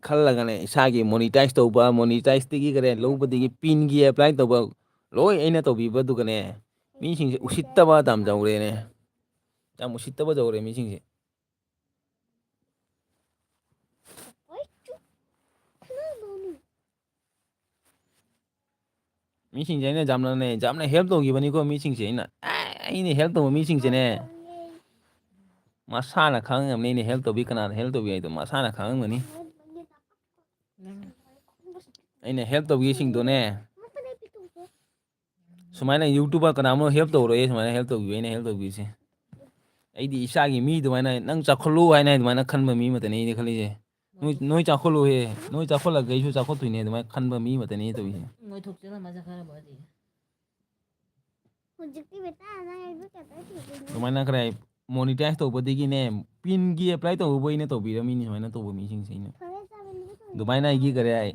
ꯈꯜꯂꯒꯅꯦ, ꯏꯁꯥꯒꯤ ꯃꯣꯅꯤꯇꯥꯏꯁ ꯇꯧꯕ, ꯃꯣꯅꯤꯇꯥꯏꯁꯇꯒꯤ ꯀꯔꯤ ꯂꯧꯕꯗꯒꯤ ꯄꯤꯟꯒꯤ ꯑꯦꯄ꯭ꯂꯥꯏ ꯇꯧꯕ, ꯂꯣꯏ ꯑꯩꯅ ꯇꯧꯕꯤꯕꯗꯨꯒꯅꯦ, ꯃꯤꯁꯤꯡꯁꯦ ꯎꯁꯤꯠꯇꯕ ꯌꯥꯝ ꯌꯧꯔꯦꯅꯦ꯫ ꯌꯥꯝ ꯎꯁꯤꯠꯇꯕ ꯌꯧꯔꯦ ꯃꯤꯁꯤꯡꯁꯦ꯫ ꯃꯤꯁꯤꯡꯁꯦ ꯑꯩꯅ ꯌꯥꯝꯅꯅꯦ, ꯌꯥꯝꯅ ꯍꯦꯜꯞ ꯇꯧꯈꯤꯕꯅꯤꯀꯣ ꯃꯤꯁꯤꯡꯁꯦ ꯑꯩꯅ꯫ ꯑꯦ, ꯑꯩꯅ help ꯇꯧꯕ ꯃꯤꯁꯤꯡꯁꯦꯅꯦ, ꯃꯁꯥꯅ ꯈꯪꯉꯝꯅꯤ ꯑꯩꯅ help ꯇꯧꯕꯤ ꯀꯅꯥꯅ help ꯇꯧꯕꯤ ꯍꯥꯏꯗꯣ ꯃꯁꯥꯅ ꯈꯪꯉꯝꯒꯅꯤ꯫ ꯑꯩꯅ help ꯇꯧꯕꯤꯁꯤꯡꯗꯣꯅꯦ, ꯁꯨꯃꯥꯏꯅ YouTuber ꯀꯅꯥ ꯑꯃ help ꯇꯧꯔꯣꯏꯌꯦ, ꯁꯨꯃꯥꯏꯅ help ꯇꯧꯕꯤꯌꯨ, ꯑꯩꯅ help ꯇꯧꯕꯤꯁꯦ꯫ ꯑꯩꯗꯤ ꯏꯁꯥꯒꯤ ꯃꯤ ꯑꯗꯨꯃꯥꯏꯅ ꯅꯪ ꯆꯥꯎꯈꯠꯂꯨ ꯍꯥꯏꯅ ꯑꯗꯨꯃꯥꯏꯅ ꯈꯟꯕ ꯃꯤ ꯑꯃꯇꯅꯤ ꯑꯩꯅ ꯈꯜꯂꯤꯁꯦ꯫ ꯅꯣꯏ, ꯅꯣꯏ ꯆꯥꯎꯈꯠꯂꯨꯍꯦ, ꯅꯣꯏ ꯆꯥꯎꯈꯠꯂꯒ ꯑꯩꯁꯨ ꯆꯥꯎꯈꯠꯇꯣꯏꯅꯦ ꯑꯗꯨꯃꯥꯏꯅ ꯈꯟꯕ ꯃꯤ ꯑꯃꯇꯅꯤ ꯇꯧꯔꯤꯁꯦ꯫ ꯃꯣꯏ ꯊꯣꯛꯆꯜꯂꯝꯃ ꯆꯠꯈ꯭ꯔꯕꯣ ꯑꯗꯨꯗꯤ? ꯍꯧꯖꯤꯛꯇꯤ ꯕꯦꯇꯥ ꯅꯪ ꯑꯩꯕꯨ ꯀꯩꯗꯧꯔ ꯊꯤꯗꯣꯏꯅꯣ? ꯑꯗꯨꯃꯥꯏꯅ ꯈꯔ monetize ꯇꯧꯕꯗꯒꯤꯅꯦ, ꯄꯤꯟꯒꯤ apply ꯇꯧꯕꯕꯨ ꯑꯩꯅ ꯇꯧꯕꯤꯔꯝꯃꯤꯅꯤ ꯁꯨꯃꯥꯏꯅ ꯇꯧꯕ ꯃꯤꯁꯤꯡꯁꯦ ꯑꯩꯅ꯫ ꯐꯔꯦ ꯆꯥꯕ ꯅꯨꯃꯤꯠ ꯇꯧꯕ ꯑꯗꯨꯃꯥꯏꯅ ꯑꯩꯒꯤ ꯀꯔꯤ ꯍꯥꯏ,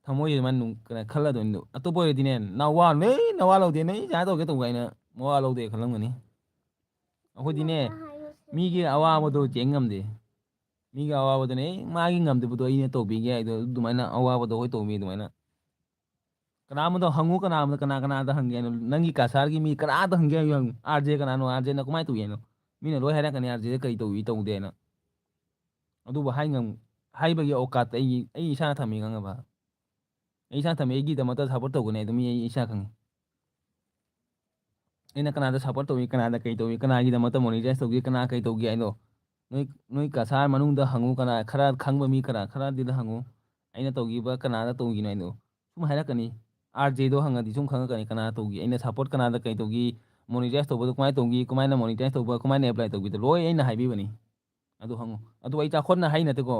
ꯊꯃꯣꯏꯁꯦ ꯑꯗꯨꯃꯥꯏꯅ ꯅꯨꯡ-, ꯀꯩꯅꯣ ꯈꯜꯂꯗꯣꯏꯅꯤ꯫ ꯑꯇꯣꯞꯄ ꯑꯣꯏꯔꯗꯤꯅꯦ ꯅꯋꯥ ꯂꯧ-, ꯑꯦ ꯅꯋꯥ ꯂꯧꯗꯦ ꯅ ꯑꯩ ꯁꯨꯃꯥꯏꯅ ꯇꯧꯒꯦ ꯇꯧꯕ ꯍꯥꯏꯅ ꯃꯋꯥ ꯂꯧꯗꯦ ꯈꯜꯂꯝꯒꯅꯤ꯫ ꯑꯩꯈꯣꯏꯗꯤꯅꯦ ꯃꯤꯒꯤ ꯑꯋꯥꯕꯗꯣ ꯆꯦꯟ ꯉꯝꯗꯦ꯫ ꯃꯤꯒꯤ ꯑꯋꯥꯕꯗꯨꯅꯦ ꯑꯦ ꯃꯥꯒꯤ ꯉꯝꯗꯕꯗꯣ ꯑꯩꯅ ꯇꯧꯕꯤꯒꯦ ꯍꯥꯏꯗꯣ ꯑꯗꯨꯃꯥꯏꯅ ꯑꯋꯥꯕꯗꯣ ꯑꯩꯈꯣꯏ ꯇꯧꯕꯤ ꯑꯗꯨꯃꯥꯏꯅ꯫ ꯀꯅꯥ ꯑꯃꯗ ꯍꯪꯉꯨ, ꯀꯅꯥ ꯑꯃꯗ, ꯀꯅꯥ ꯀꯅꯥꯗ ꯍꯪꯒꯦ ꯍꯥꯏꯅꯣ? ꯅꯪꯒꯤ ꯀꯁꯥꯔꯒꯤ ꯃꯤ ꯀꯅꯥꯗ ꯍꯪꯒꯦ ꯍꯥꯏꯌꯨ, ꯍꯪꯉꯨ꯫ RJ ꯀꯅꯥꯅꯣ? RJꯅ ꯀꯃꯥꯏꯅ ꯇꯧꯏ ꯍꯥꯏꯅꯣ? ꯃꯤꯅ ꯂꯣꯏ ꯍꯥꯏꯔꯛꯀꯅꯤ RJꯗ ꯀꯔꯤ ꯇꯧꯏ ꯇꯧꯗꯦꯅ꯫ ꯑꯗꯨꯕꯨ ꯍꯥꯏ ꯉꯝ-, ꯍꯥꯏꯕꯒꯤ ꯑꯣꯀꯥꯠ ꯑꯩ, ꯑꯩ ꯏꯁꯥꯅ ꯊꯝꯃꯤ ꯈꯪꯉꯕ? ꯑꯩ ꯏꯁꯥꯅ ꯊꯝꯃꯤ, ꯑꯩꯒꯤꯗꯃꯛꯇ support ꯇꯧꯒꯅꯤ ꯑꯗꯨ ꯃꯤ ꯑꯩ ꯏꯁꯥ ꯈꯪꯉꯤ꯫ ꯑꯩꯅ ꯀꯅꯥꯗ support ꯇꯧꯏ, ꯀꯅꯥꯗ ꯀꯩ ꯇꯧꯏ, ꯀꯅꯥꯒꯤꯗꯃꯛꯇ monetize ꯇꯧꯒꯦ, ꯀꯅꯥ ꯀꯩ ꯇꯧꯒꯦ ꯍꯥꯏꯗꯣ ꯅꯣꯏ, ꯅꯣꯏ ꯀꯁꯥꯔ ꯃꯅꯨꯡꯗ ꯍꯪꯉꯨ, ꯀꯅꯥ ꯈꯔ ꯈꯪꯕ ꯃꯤ ꯈꯔ, ꯈꯔꯗꯤꯗ ꯍꯪꯉꯨ꯫ ꯑꯩꯅ ꯇꯧꯈꯤꯕ ꯀꯅꯥꯗ ꯇꯧꯈꯤꯅꯣ ꯍꯥꯏꯗꯣ ꯁꯨꯝ ꯍꯥꯏꯔꯛꯀꯅꯤ꯫ RJꯗꯣ ꯍꯪꯉꯗꯤ ꯁꯨꯝ ꯈꯪꯉꯛꯀꯅꯤ ꯀꯅꯥ ꯇꯧꯈꯤ, ꯑꯩꯅ support ꯀꯅꯥꯗ ꯀꯩ ꯇꯧꯈꯤ, monetize ꯇꯧꯕꯗꯣ ꯀꯃꯥꯏꯅ ꯇꯧꯈꯤ, ꯀꯃꯥꯏꯅ monetize ꯇꯧꯕ, ꯀꯃꯥꯏꯅ apply ꯇꯧꯈꯤꯗꯣ ꯂꯣꯏ ꯑꯩꯅ ꯍꯥꯏꯕꯤꯕꯅꯤ꯫ ꯑꯗꯨ ꯍꯪꯉꯨ꯫ ꯑꯗꯨ ꯑꯩ ꯆꯥꯎꯈꯠꯅ ꯍꯥꯏ ꯅꯠꯇꯦꯀꯣ꯫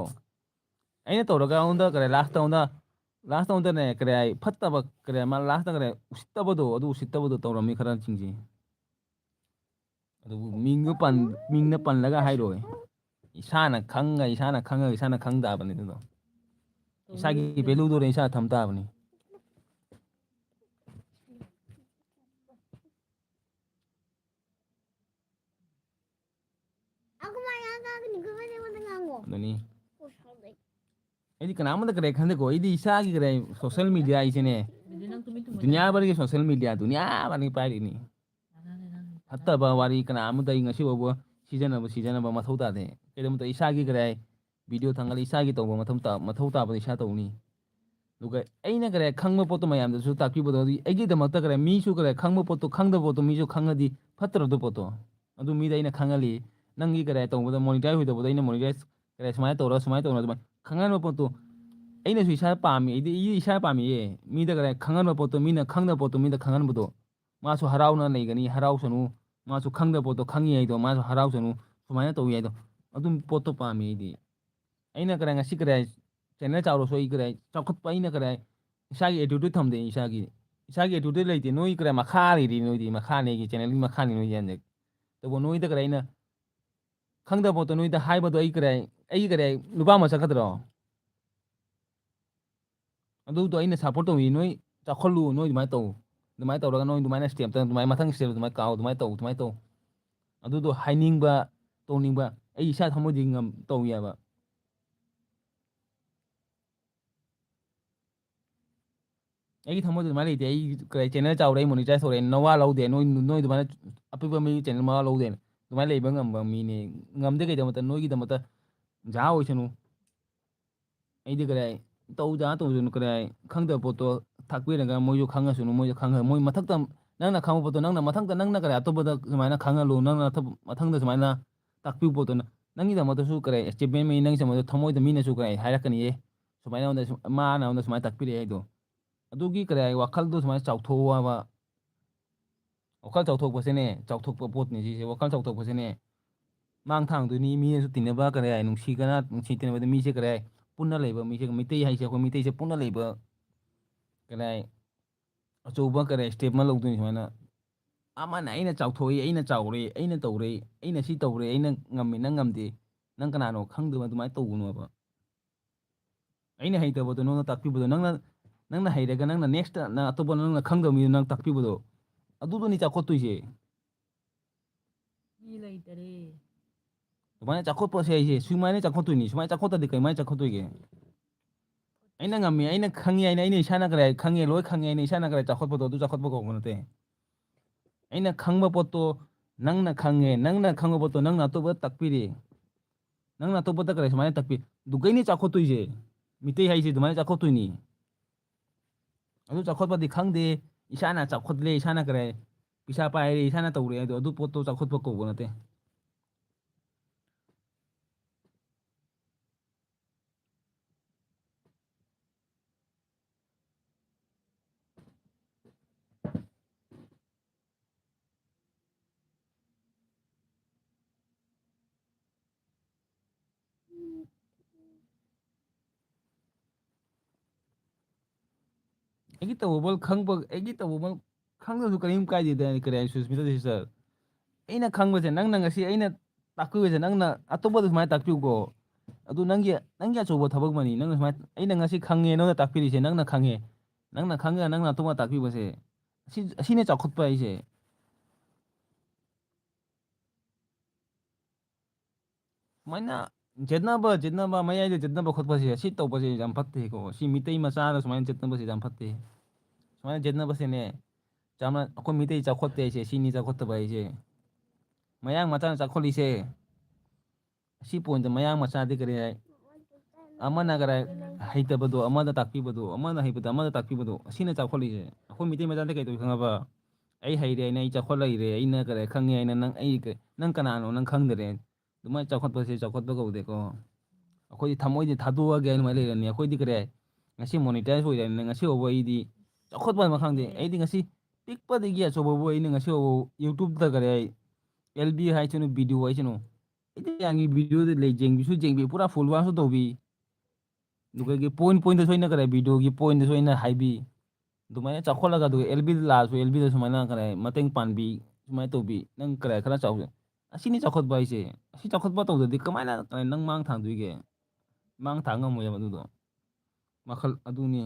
ꯑꯩꯅ ꯇꯧꯔꯒ ꯑꯩꯉꯣꯟꯗ ꯀꯔꯤ last ꯑꯩꯉꯣꯟꯗ, last ꯑꯩꯉꯣꯟꯗꯅꯦ ꯀꯔꯤ ꯍꯥꯏ, ꯐꯠꯇꯕ ꯀꯔꯤ ꯍꯥꯏ, ꯃꯥ lastꯇ ꯀꯔꯤ ꯍꯥꯏ, ꯎꯁꯤꯠꯇꯕꯗꯣ, ꯑꯗꯨ ꯎꯁꯤꯠꯇꯕꯗꯣ ꯇꯧꯔꯝꯃꯤ ꯈꯔꯁꯤꯡꯁꯦ꯫ ꯑꯗꯨꯕꯨ ꯃꯤꯡꯗꯣ ꯄꯟ-, ꯃꯤꯡꯅ ꯄꯜꯂꯒ ꯍꯥꯏꯔꯣꯏ꯫ ꯏꯁꯥꯅ ꯈꯪꯉ, ꯏꯁꯥꯅ ꯈꯪꯉꯒ ꯏꯁꯥꯅ ꯈꯪ ꯇꯥꯕꯅꯤ ꯑꯗꯨꯗꯣ꯫ ꯏꯁꯥꯒꯤ valueꯗꯨꯗ ꯏꯁꯥ ꯊꯝ ꯇꯥꯕꯅꯤ꯫ ꯑꯗꯨꯅꯤ꯫ ꯑꯩꯗꯤ ꯀꯅꯥꯝꯇ ꯀꯔꯤ ꯈꯟꯗꯦꯀꯣ꯫ ꯑꯩꯗꯤ ꯏꯁꯥꯒꯤ ꯀꯔꯤ social media ꯍꯥꯏꯁꯤꯅꯦ꯫ ꯗꯨꯅꯤꯌꯥ ꯚꯔꯒꯤ social media ꯗꯨꯅꯤꯌꯥ ꯚꯔꯒꯤ ꯄꯥꯏꯔꯤꯅꯤ꯫ ꯐꯠꯇꯕ ꯋꯥꯔꯤ ꯀꯅꯥ ꯑꯃꯇ ꯑꯩ ꯉꯁꯤ ꯐꯥꯎꯕ ꯁꯤꯖꯤꯟꯅꯕ, ꯁꯤꯖꯤꯟꯅꯕ ꯃꯊꯧ ꯇꯥꯗꯦ꯫ ꯀꯩꯗꯧꯃꯇ ꯏꯁꯥꯒꯤ ꯀꯔꯤ ꯍꯥꯏ, video ꯊꯥꯡꯒꯠꯂ ꯏꯁꯥꯒꯤ ꯇꯧꯕ ꯃꯊꯧ ꯇꯥ-, ꯃꯊꯧ ꯇꯥꯕꯗ ꯏꯁꯥ ꯇꯧꯅꯤ꯫ ꯑꯗꯨꯒ ꯑꯩꯅ ꯀꯔꯤ ꯈꯪꯕ ꯄꯣꯠꯇꯣ ꯃꯌꯥꯝꯗꯁꯨ ꯇꯥꯛꯄꯤꯕꯗꯣ, ꯑꯗꯨꯒꯤ ꯑꯩꯒꯤꯗꯃꯛꯇ ꯀꯔꯤ ꯃꯤꯁꯨ ꯀꯔꯤ ꯈꯪꯕ ꯄꯣꯠꯇꯣ, ꯈꯪꯗꯕ ꯄꯣꯠꯇꯣ ꯃꯤꯁꯨ ꯈꯪꯉꯗꯤ ꯐꯠꯇ꯭ꯔꯣ ꯑꯗꯨ ꯄꯣꯠꯇꯣ? ꯑꯗꯨ ꯃꯤꯗ ꯑꯩꯅ ꯈꯪꯍꯜꯂꯤ, ꯅꯪꯒꯤ ꯀꯔꯤ ꯇꯧꯕꯗ ꯃꯣꯅꯤꯇꯥꯏꯖ ꯑꯣꯏꯗꯕꯗꯣ ꯑꯩꯅ ꯃꯣꯅꯤꯇꯥꯏꯖ ꯀꯔꯤ ꯁꯨꯃꯥꯏꯅ ꯇꯧꯔ ꯁꯨꯃꯥꯏꯅ ꯇꯧꯔ ꯑꯗꯨꯃꯥꯏꯅ ꯈꯪꯍꯟꯕ ꯄꯣꯠꯇꯣ ꯑꯩꯅꯁꯨ ꯏꯁꯥ ꯄꯥꯝꯃꯤ, ꯑꯩꯗꯤ ꯑꯩ ꯏꯁꯥ ꯄꯥꯝꯃꯤꯌꯦ꯫ ꯃꯤꯗ ꯀꯔꯤ ꯈꯪꯍꯟꯕ ꯄꯣꯠꯇꯣ, ꯃꯤꯅ ꯈꯪꯗꯕ ꯄꯣꯠꯇꯣ ꯃꯤꯗ ꯈꯪꯍꯟꯕꯗꯣ, ꯃꯥꯁꯨ ꯍꯔꯥꯎꯅ ꯂꯩꯒꯅꯤ, ꯍꯔꯥꯎꯁꯅꯨ, ꯃꯥꯁꯨ ꯈꯪꯗꯕ ꯄꯣꯠꯇꯣ ꯈꯪꯉꯤ ꯍꯥꯏꯗꯣ, ꯃꯥꯁꯨ ꯍꯔꯥꯎꯁꯅꯨ, ꯁꯨꯃꯥꯏꯅ ꯇꯧꯏ ꯍꯥꯏꯗꯣ, ꯑꯗꯨꯝ ꯄꯣꯠꯇꯣ ꯄꯥꯝꯃꯤ ꯑꯩꯗꯤ꯫ ꯑꯩꯅ ꯀꯔꯤ ꯉꯁꯤ ꯀꯔꯤ ꯆꯦꯅꯦꯜ ꯆꯥꯎꯔꯁꯨ ꯑꯩ ꯀꯔꯤ ꯆꯥꯎꯈꯠꯄ, ꯑꯩꯅ ꯀꯔꯤ ꯏꯁꯥꯒꯤ ꯑꯦꯇꯤꯇ꯭ꯌꯨꯠ ꯊꯝꯗꯦ, ꯏꯁꯥꯒꯤ, ꯏꯁꯥꯒꯤ ꯑꯦꯇꯤꯇ꯭ꯌꯨꯠ ꯂꯩꯇꯦ꯫ ꯅꯣꯏ ꯀꯔꯤ ꯃꯈꯥ ꯂꯩꯔꯤ, ꯅꯣꯏꯗꯤ ꯃꯈꯥꯅꯦ, ꯑꯩꯒꯤ ꯆꯦꯅꯦꯜꯒꯤ ꯃꯈꯥꯅꯤ ꯅꯣꯏꯗꯤ ꯍꯟꯗꯛ꯫ ꯇꯧꯕ ꯅꯣꯏꯗ ꯀꯔꯤ ꯑꯩꯅ ꯈꯪꯗꯕ ꯄꯣꯠꯇꯣ ꯅꯣꯏꯗ ꯍꯥꯏꯕꯗꯣ ꯑꯩ ꯀꯔꯤ, ꯑꯩ ꯀꯔꯤ ꯅꯨꯄꯥ ꯑꯃ ꯆꯠꯀꯗ꯭ꯔꯣ? ꯑꯗꯨꯗꯣ ꯑꯩꯅ ꯁꯞꯄꯣꯔꯠ ꯇꯧꯏ, ꯅꯣꯏ ꯆꯥꯎꯈꯠꯂꯨ, ꯅꯣꯏ ꯑꯗꯨꯃꯥꯏꯅ ꯇꯧ, ꯑꯗꯨꯃꯥꯏꯅ ꯇꯧꯔꯒ ꯅꯣꯏ ꯑꯗꯨꯃꯥꯏꯅ ꯁ꯭ꯇꯦꯞꯇ ꯑꯗꯨꯃꯥꯏꯅ ꯃꯊꯪ ꯁ꯭ꯇꯦꯞ ꯑꯗꯨꯃꯥꯏꯅ ꯀꯥꯎ, ꯑꯗꯨꯃꯥꯏꯅ ꯇꯧ, ꯑꯗꯨꯃꯥꯏꯅ ꯇꯧ꯫ ꯑꯗꯨꯗꯣ ꯍꯥꯏꯅꯤꯡꯕ, ꯇꯧꯅꯤꯡꯕ ꯑꯩ ꯏꯁꯥ ꯊꯃꯣꯏꯗꯒꯤ ꯉꯝ ꯇꯧꯏ ꯍꯥꯏꯕ꯫ ꯑꯩꯒꯤ ꯊꯃꯣꯏꯗ ꯑꯗꯨꯃꯥꯏꯅ ꯂꯩꯇꯦ꯫ ꯑꯩ ꯀꯔꯤ ꯆꯦꯅꯦꯜ ꯆꯥꯎꯔꯦ, ꯑꯩ ꯃꯣꯅꯤꯇꯥꯏꯖ ꯇꯧꯔꯦ, ꯅꯋꯥ ꯂꯧꯗꯦ꯫ ꯅꯣꯏ, ꯅꯣꯏ ꯑꯗꯨꯃꯥꯏꯅ ꯑꯄꯤꯛꯄ ꯃꯤ ꯆꯦꯅꯦꯜ ꯃꯋꯥ ꯂꯧꯗꯦ꯫ ꯑꯗꯨꯃꯥꯏꯅ ꯂꯩꯕ ꯉꯝꯕ ꯃꯤꯅꯦ꯫ ꯉꯝꯗꯦ ꯀꯩꯗꯧꯕꯗ? ꯅꯣꯏꯒꯤꯗꯃꯛꯇ ꯖꯥ ꯑꯣꯏꯁꯅꯨ꯫ ꯑꯩꯗꯤ ꯀꯔꯤ ꯇꯧ ꯖꯥ ꯇꯧꯁꯅꯨ, ꯀꯔꯤ ꯈꯪꯗꯕ ꯄꯣꯠꯇꯣ ꯇꯥꯛꯄꯤꯔꯒ ꯃꯣꯏꯁꯨ ꯈꯪꯉꯁꯅꯨ, ꯃꯣꯏꯁꯨ ꯈꯪꯉ-, ꯃꯣꯏ ꯃꯊꯛꯇ ꯅꯪꯅ ꯈꯪꯕ ꯄꯣꯠꯇꯣ ꯅꯪꯅ ꯃꯊꯪꯗ ꯅꯪꯅ ꯀꯔꯤ ꯑꯇꯣꯞꯄꯗ ꯁꯨꯃꯥꯏꯅ ꯈꯪꯍꯜꯂꯨ, ꯅꯪꯅ ꯑꯇꯣꯞ-, ꯃꯊꯪꯗ ꯁꯨꯃꯥꯏꯅ ꯇꯥꯛꯄꯤꯌꯨ ꯄꯣꯠꯇꯣ ꯅ-, ꯅꯪꯒꯤꯗꯃꯛꯇꯁꯨ ꯀꯔꯤ ꯑꯦꯆꯤꯞꯃꯦꯟ ꯃꯤ ꯅꯪꯒꯤꯗꯃꯛꯇ ꯊꯃꯣꯏꯗ ꯃꯤꯅꯁꯨ ꯀꯔꯤ ꯍꯥꯏꯔꯛꯀꯅꯤꯌꯦ, ꯁꯨꯃꯥꯏꯅ ꯑꯩꯉꯣꯟꯗ ꯁꯨꯝ-, ꯃꯥꯅ ꯑꯩꯉꯣꯟꯗ ꯁꯨꯃꯥꯏꯅ ꯇꯥꯛꯄꯤꯔꯛꯑꯦ ꯍꯥꯏꯗꯣ꯫ ꯑꯗꯨꯒꯤ ꯀꯔꯤ ꯍꯥꯏ ꯋꯥꯈꯜꯗꯣ ꯁꯨꯃꯥꯏꯅ ꯆꯥꯎꯊꯣꯛꯑꯣ ꯍꯥꯏꯕ꯫ ꯋꯥꯈꯜ ꯆꯥꯎꯊꯣꯛꯄꯁꯤꯅꯦ, ꯆꯥꯎꯊꯣꯛꯄ ꯄꯣꯠꯅꯤ ꯁꯤꯁꯦ꯫ ꯋꯥꯈꯜ ꯆꯥꯎꯊꯣꯛꯄꯁꯤꯅꯦ ꯃꯥꯡ ꯊꯥꯡꯗꯣꯏꯅꯤ, ꯃꯤꯅꯁꯨ ꯇꯤꯟꯅꯕ ꯀꯔꯤ ꯍꯥꯏ, ꯅꯨꯡꯁꯤ ꯀꯅꯥ, ꯅꯨꯡꯁꯤ ꯇꯤꯟꯅꯕꯗ ꯃꯤꯁꯦ ꯀꯔꯤ ꯍꯥꯏ, ꯄꯨꯟꯅ ꯂꯩꯕ ꯃꯤꯁꯦ, ꯃꯩꯇꯩ ꯍꯥꯏꯁꯦ ꯑꯩꯈꯣꯏ ꯃꯩꯇꯩꯁꯦ ꯄꯨꯟꯅ ꯂꯩꯕ ꯀꯔꯤ ꯍꯥꯏ, ꯑꯆꯧꯕ ꯀꯔꯤ ꯍꯥꯏ, ꯁ꯭ꯇꯦꯞ ꯑꯃ ꯂꯧꯗꯣꯏꯅꯤ ꯁꯨꯃꯥꯏꯅ꯫ ꯑꯃꯅ ꯑꯩꯅ ꯆꯥꯎꯊꯣꯛꯏ, ꯑꯩꯅ ꯆꯥꯎꯔꯦ, ꯑꯩꯅ ꯇꯧꯔꯦ, ꯑꯩꯅ ꯁꯤ ꯇꯧꯔꯦ, ꯑꯩꯅ ꯉꯝꯃꯤ, ꯅꯪ ꯉꯝꯗꯦ, ꯅꯪ ꯀꯅꯥꯅꯣ ꯈꯪꯗꯕ ꯑꯗꯨꯃꯥꯏꯅ ꯇꯧꯒꯅꯣꯕ꯫ ꯑꯩꯅ ꯍꯩꯇꯕꯗꯣ ꯅꯉꯣꯟꯗ ꯇꯥꯛꯄꯤꯕꯗꯣ, ꯅꯪꯅ, ꯅꯪꯅ ꯍꯩꯔꯒ ꯅꯪꯅ ꯅꯦꯛꯁꯇ ꯅꯪ ꯑꯇꯣꯞꯄ ꯅꯪꯅ ꯈꯪꯗꯕ ꯃꯤꯗꯣ ꯅꯪ ꯇꯥꯛꯄꯤꯕꯗꯣ, ꯑꯗꯨꯗꯨꯅꯤ ꯆꯥꯎꯈꯠꯇꯣꯏꯁꯦ꯫ ꯃꯤ ꯂꯩꯇꯔꯦ꯫ ꯑꯗꯨꯃꯥꯏꯅ ꯆꯥꯎꯈꯠꯄꯁꯦ ꯑꯩꯁꯦ ꯁꯨꯃꯥꯏꯅ ꯆꯥꯎꯈꯠꯇꯣꯏꯅꯤ꯫ ꯁꯨꯃꯥꯏꯅ ꯆꯥꯎꯈꯠꯇꯗꯤ ꯀꯃꯥꯏꯅ ꯆꯥꯎꯈꯠꯇꯣꯏꯒꯦ? ꯑꯩꯅ ꯉꯝꯃꯤ, ꯑꯩꯅ ꯈꯪꯉꯤ ꯍꯥꯏꯅ, ꯑꯩꯅ ꯏꯁꯥꯅ ꯀꯔꯤ ꯈꯪꯉꯦ, ꯂꯣꯏ ꯈꯪꯉꯦ ꯍꯥꯏꯅ ꯏꯁꯥꯅ ꯀꯔꯤ ꯆꯥꯎꯈꯠꯄꯗꯣ ꯑꯗꯨ ꯆꯥꯎꯈꯠꯄ ꯀꯧꯕ ꯅꯠꯇꯦ꯫ ꯑꯩꯅ ꯈꯪꯕ ꯄꯣꯠꯇꯣ ꯅꯪꯅ ꯈꯪꯉꯦ, ꯅꯪꯅ ꯈꯪꯕ ꯄꯣꯠꯇꯣ ꯅꯪꯅ ꯑꯇꯣꯞꯄꯗ ꯇꯥꯛꯄꯤꯔꯦ, ꯅꯪꯅ ꯑꯇꯣꯞꯄꯗ ꯀꯔꯤ ꯁꯨꯃꯥꯏꯅ ꯇꯥꯛꯄꯤ? ꯑꯗꯨꯒꯩꯅꯤ ꯆꯥꯎꯈꯠꯇꯣꯏꯁꯦ꯫ ꯃꯤꯇꯩ ꯍꯥꯏꯁꯦ ꯑꯗꯨꯃꯥꯏꯅ ꯆꯥꯎꯈꯠꯇꯣꯏꯅꯤ꯫ ꯑꯗꯨ ꯆꯥꯎꯈꯠꯄꯗꯤ ꯈꯪꯗꯦ꯫ ꯏꯁꯥꯅ ꯆꯥꯎꯈꯠꯂꯦ, ꯏꯁꯥꯅ ꯀꯔꯤ, ꯄꯩꯁꯥ ꯄꯥꯏꯔꯦ, ꯏꯁꯥꯅ ꯇꯧꯔꯦ ꯍꯥꯏꯗꯣ, ꯑꯗꯨ ꯄꯣꯠꯇꯣ ꯆꯥꯎꯈꯠꯄ ꯀꯧꯕ ꯅꯠꯇꯦ꯫ ꯑꯩꯒꯤ ꯇꯧꯕ ꯈꯪꯕ, ꯑꯩꯒꯤ ꯇꯧꯕ ꯈꯪꯗꯕꯁꯨ ꯀꯔꯤꯝ ꯀꯥꯏꯗꯦꯗ, ꯀꯔꯤ ꯍꯥꯏ, ꯁꯨꯁꯃꯤꯇꯥ ꯁꯤꯁꯇꯔ? ꯑꯩꯅ ꯈꯪꯕꯁꯦ ꯅꯪꯅ ꯉꯁꯤ ꯑꯩꯅ ꯇꯥꯛꯄꯤꯕꯁꯦ, ꯅꯪꯅ ꯑꯇꯣꯞꯄꯗ ꯁꯨꯃꯥꯏꯅ ꯇꯥꯛꯄꯤꯌꯨꯀꯣ꯫ ꯑꯗꯨ ꯅꯪꯒꯤ, ꯅꯪꯒꯤ ꯑꯆꯧꯕ ꯊꯕꯛ ꯑꯃꯅꯤ꯫ ꯅꯪꯅ ꯁꯨꯃꯥꯏꯅ, ꯑꯩꯅ ꯉꯁꯤ ꯈꯪꯉꯦ, ꯅꯪꯅ ꯇꯥꯛꯄꯤꯔꯤꯁꯦ, ꯅꯪꯅ ꯈꯪꯉꯦ, ꯅꯪꯅ ꯈꯪꯉꯒ ꯅꯪꯅ ꯑꯇꯣꯞꯄ ꯇꯥꯛꯄꯤꯕꯁꯦ, ꯑꯁꯤ, ꯑꯁꯤꯅꯦ ꯆꯥꯎꯈꯠꯄ ꯍꯥꯏꯁꯦ꯫ ꯁꯨꯃꯥꯏꯅ ꯖꯦꯠꯅꯕ, ꯖꯦꯠꯅꯕ, ꯃꯌꯥꯏꯗ ꯖꯦꯠꯅꯕ ꯈꯣꯠꯄꯁꯦ, ꯁꯤ ꯇꯧꯕꯁꯦ ꯌꯥꯝ ꯐꯠꯇꯦꯀꯣ꯫ ꯁꯤ ꯃꯤꯇꯩ ꯃꯆꯥꯗ ꯁꯨꯃꯥꯏꯅ ꯖꯦꯠꯅꯕꯁꯦ ꯌꯥꯝ ꯐꯠꯇꯦ꯫ ꯁꯨꯃꯥꯏꯅ ꯖꯦꯠꯅꯕꯁꯤꯅꯦ, ꯌꯥꯝꯅ ꯑꯩꯈꯣꯏ ꯃꯤꯇꯩ ꯆꯥꯎꯈꯠꯇꯦ ꯍꯥꯏꯁꯦ, ꯁꯤꯅꯤ ꯆꯥꯎꯈꯠꯇꯕ ꯍꯥꯏꯁꯦ꯫ ꯃꯌꯥꯡ ꯃꯆꯥꯅ ꯆꯥꯎꯈꯠꯂꯤꯁꯦ꯫ ꯑꯁꯤ ꯄꯣꯏꯟꯠꯇ ꯃꯌꯥꯡ ꯃꯆꯥꯗꯤ ꯀꯔꯤ ꯍꯥꯏ? ꯑꯃꯅ ꯀꯔꯤ ꯍꯩꯇꯕꯗꯣ ꯑꯃꯗ ꯇꯥꯛꯄꯤꯕꯗꯣ, ꯑꯃꯅ ꯍꯩꯕꯗꯣ ꯑꯃꯗ ꯇꯥꯛꯄꯤꯕꯗꯣ, ꯑꯁꯤꯅ ꯆꯥꯎꯈꯠꯂꯤꯁꯦ꯫ ꯑꯩꯈꯣꯏ ꯃꯤꯇꯩ ꯃꯆꯥꯗꯤ ꯀꯩ ꯇꯧꯏ ꯈꯪꯉꯕ? "ꯑꯩ ꯍꯩꯔꯦ, ꯑꯩꯅ, ꯑꯩ ꯆꯥꯎꯈꯠꯂꯛꯏꯔꯦ, ꯑꯩꯅ ꯀꯔꯤ ꯈꯪꯉꯦ" ꯍꯥꯏꯅ, ꯅꯪ, ꯑꯩ ꯀ-, "ꯅꯪ ꯀꯅꯥꯅꯣ? ꯅꯪ ꯈꯪꯗꯔꯦ"꯫ ꯑꯗꯨꯃꯥꯏꯅ ꯆꯥꯎꯈꯠꯄꯁꯦ ꯆꯥꯎꯈꯠꯄ ꯀꯧꯗꯦꯀꯣ꯫ ꯑꯩꯈꯣꯏꯗꯤ ꯊꯃꯣꯏꯗꯤ ꯊꯥꯗꯣꯛꯑꯒꯦ ꯍꯥꯏꯅ ꯑꯗꯨꯃꯥꯏꯅ ꯂꯩꯔꯅꯤ꯫ ꯑꯩꯈꯣꯏꯗꯤ ꯀꯔꯤ ꯍꯥꯏ? ꯉꯁꯤ ꯃꯣꯅꯤꯇꯥꯏꯖ ꯑꯣꯏꯔꯕꯅꯤꯅ ꯉꯁꯤ ꯐꯥꯎꯕ ꯑꯩꯗꯤ ꯆꯥꯎꯈꯠꯄ ꯑꯃ ꯈꯪꯗꯦ꯫ ꯑꯩꯗꯤ ꯉꯁꯤ ꯄꯤꯛꯄꯗꯒꯤ ꯑꯆꯧꯕꯕꯨ ꯑꯩꯅ ꯉꯁꯤ ꯐꯥꯎꯕ YouTube-ꯇ ꯀꯔꯤ ꯍꯥꯏ? ꯑꯦꯜ ꯕꯤ ꯍꯥꯏꯁꯅꯨ, ꯚꯤꯗꯤꯑꯣ ꯍꯥꯏꯁꯅꯨ, ꯑꯩꯗꯤ ꯌꯥꯡꯒꯤ ꯚꯤꯗꯤꯑꯣꯗ ꯂꯩ, ꯌꯦꯡꯕꯤꯁꯨ ꯌꯦꯡꯕꯤ, ꯄꯨꯔꯥ ꯐꯣꯂꯣꯋꯥꯔꯁꯨ ꯇꯧꯕꯤ꯫ ꯑꯗꯨꯒ ꯄꯣꯏꯟ ꯄꯣꯏꯟꯗꯁꯨ ꯑꯩꯅ ꯀꯔꯤ ꯚꯤꯗꯤꯑꯣꯒꯤ ꯄꯣꯏꯟꯗꯁꯨ ꯑꯩꯅ ꯍꯥꯏꯕꯤ꯫ ꯑꯗꯨꯃꯥꯏꯅ ꯆꯥꯎꯈꯠꯂꯒ, ꯑꯗꯨꯒ ꯑꯦꯜ ꯕꯤꯗ ꯂꯥꯛꯑꯁꯨ ꯑꯦꯜ ꯕꯤꯗ ꯁꯨꯃꯥꯏꯅ ꯀꯔꯤ ꯃꯇꯦꯡ ꯄꯥꯡꯕꯤ, ꯁꯨꯃꯥꯏꯅ ꯇꯧꯕꯤ꯫ ꯅꯪ ꯀꯔꯤ ꯈꯔ ꯆꯥꯎ-, ꯑꯁꯤꯅꯤ ꯆꯥꯎꯈꯠꯄ ꯍꯥꯏꯁꯦ꯫ ꯑꯁꯤ ꯆꯥꯎꯈꯠꯄ ꯇꯧꯗ꯭ꯔꯗꯤ ꯀꯃꯥꯏꯅ ꯀꯔꯤ ꯅꯪ ꯃꯥꯡ ꯊꯥꯡꯗꯣꯏꯒꯦ? ꯃꯥꯡ ꯊꯥꯡ ꯉꯝꯃꯣꯏꯕ ꯑꯗꯨꯗꯣ꯫ ꯃꯈꯜ ꯑꯗꯨꯅꯤ꯫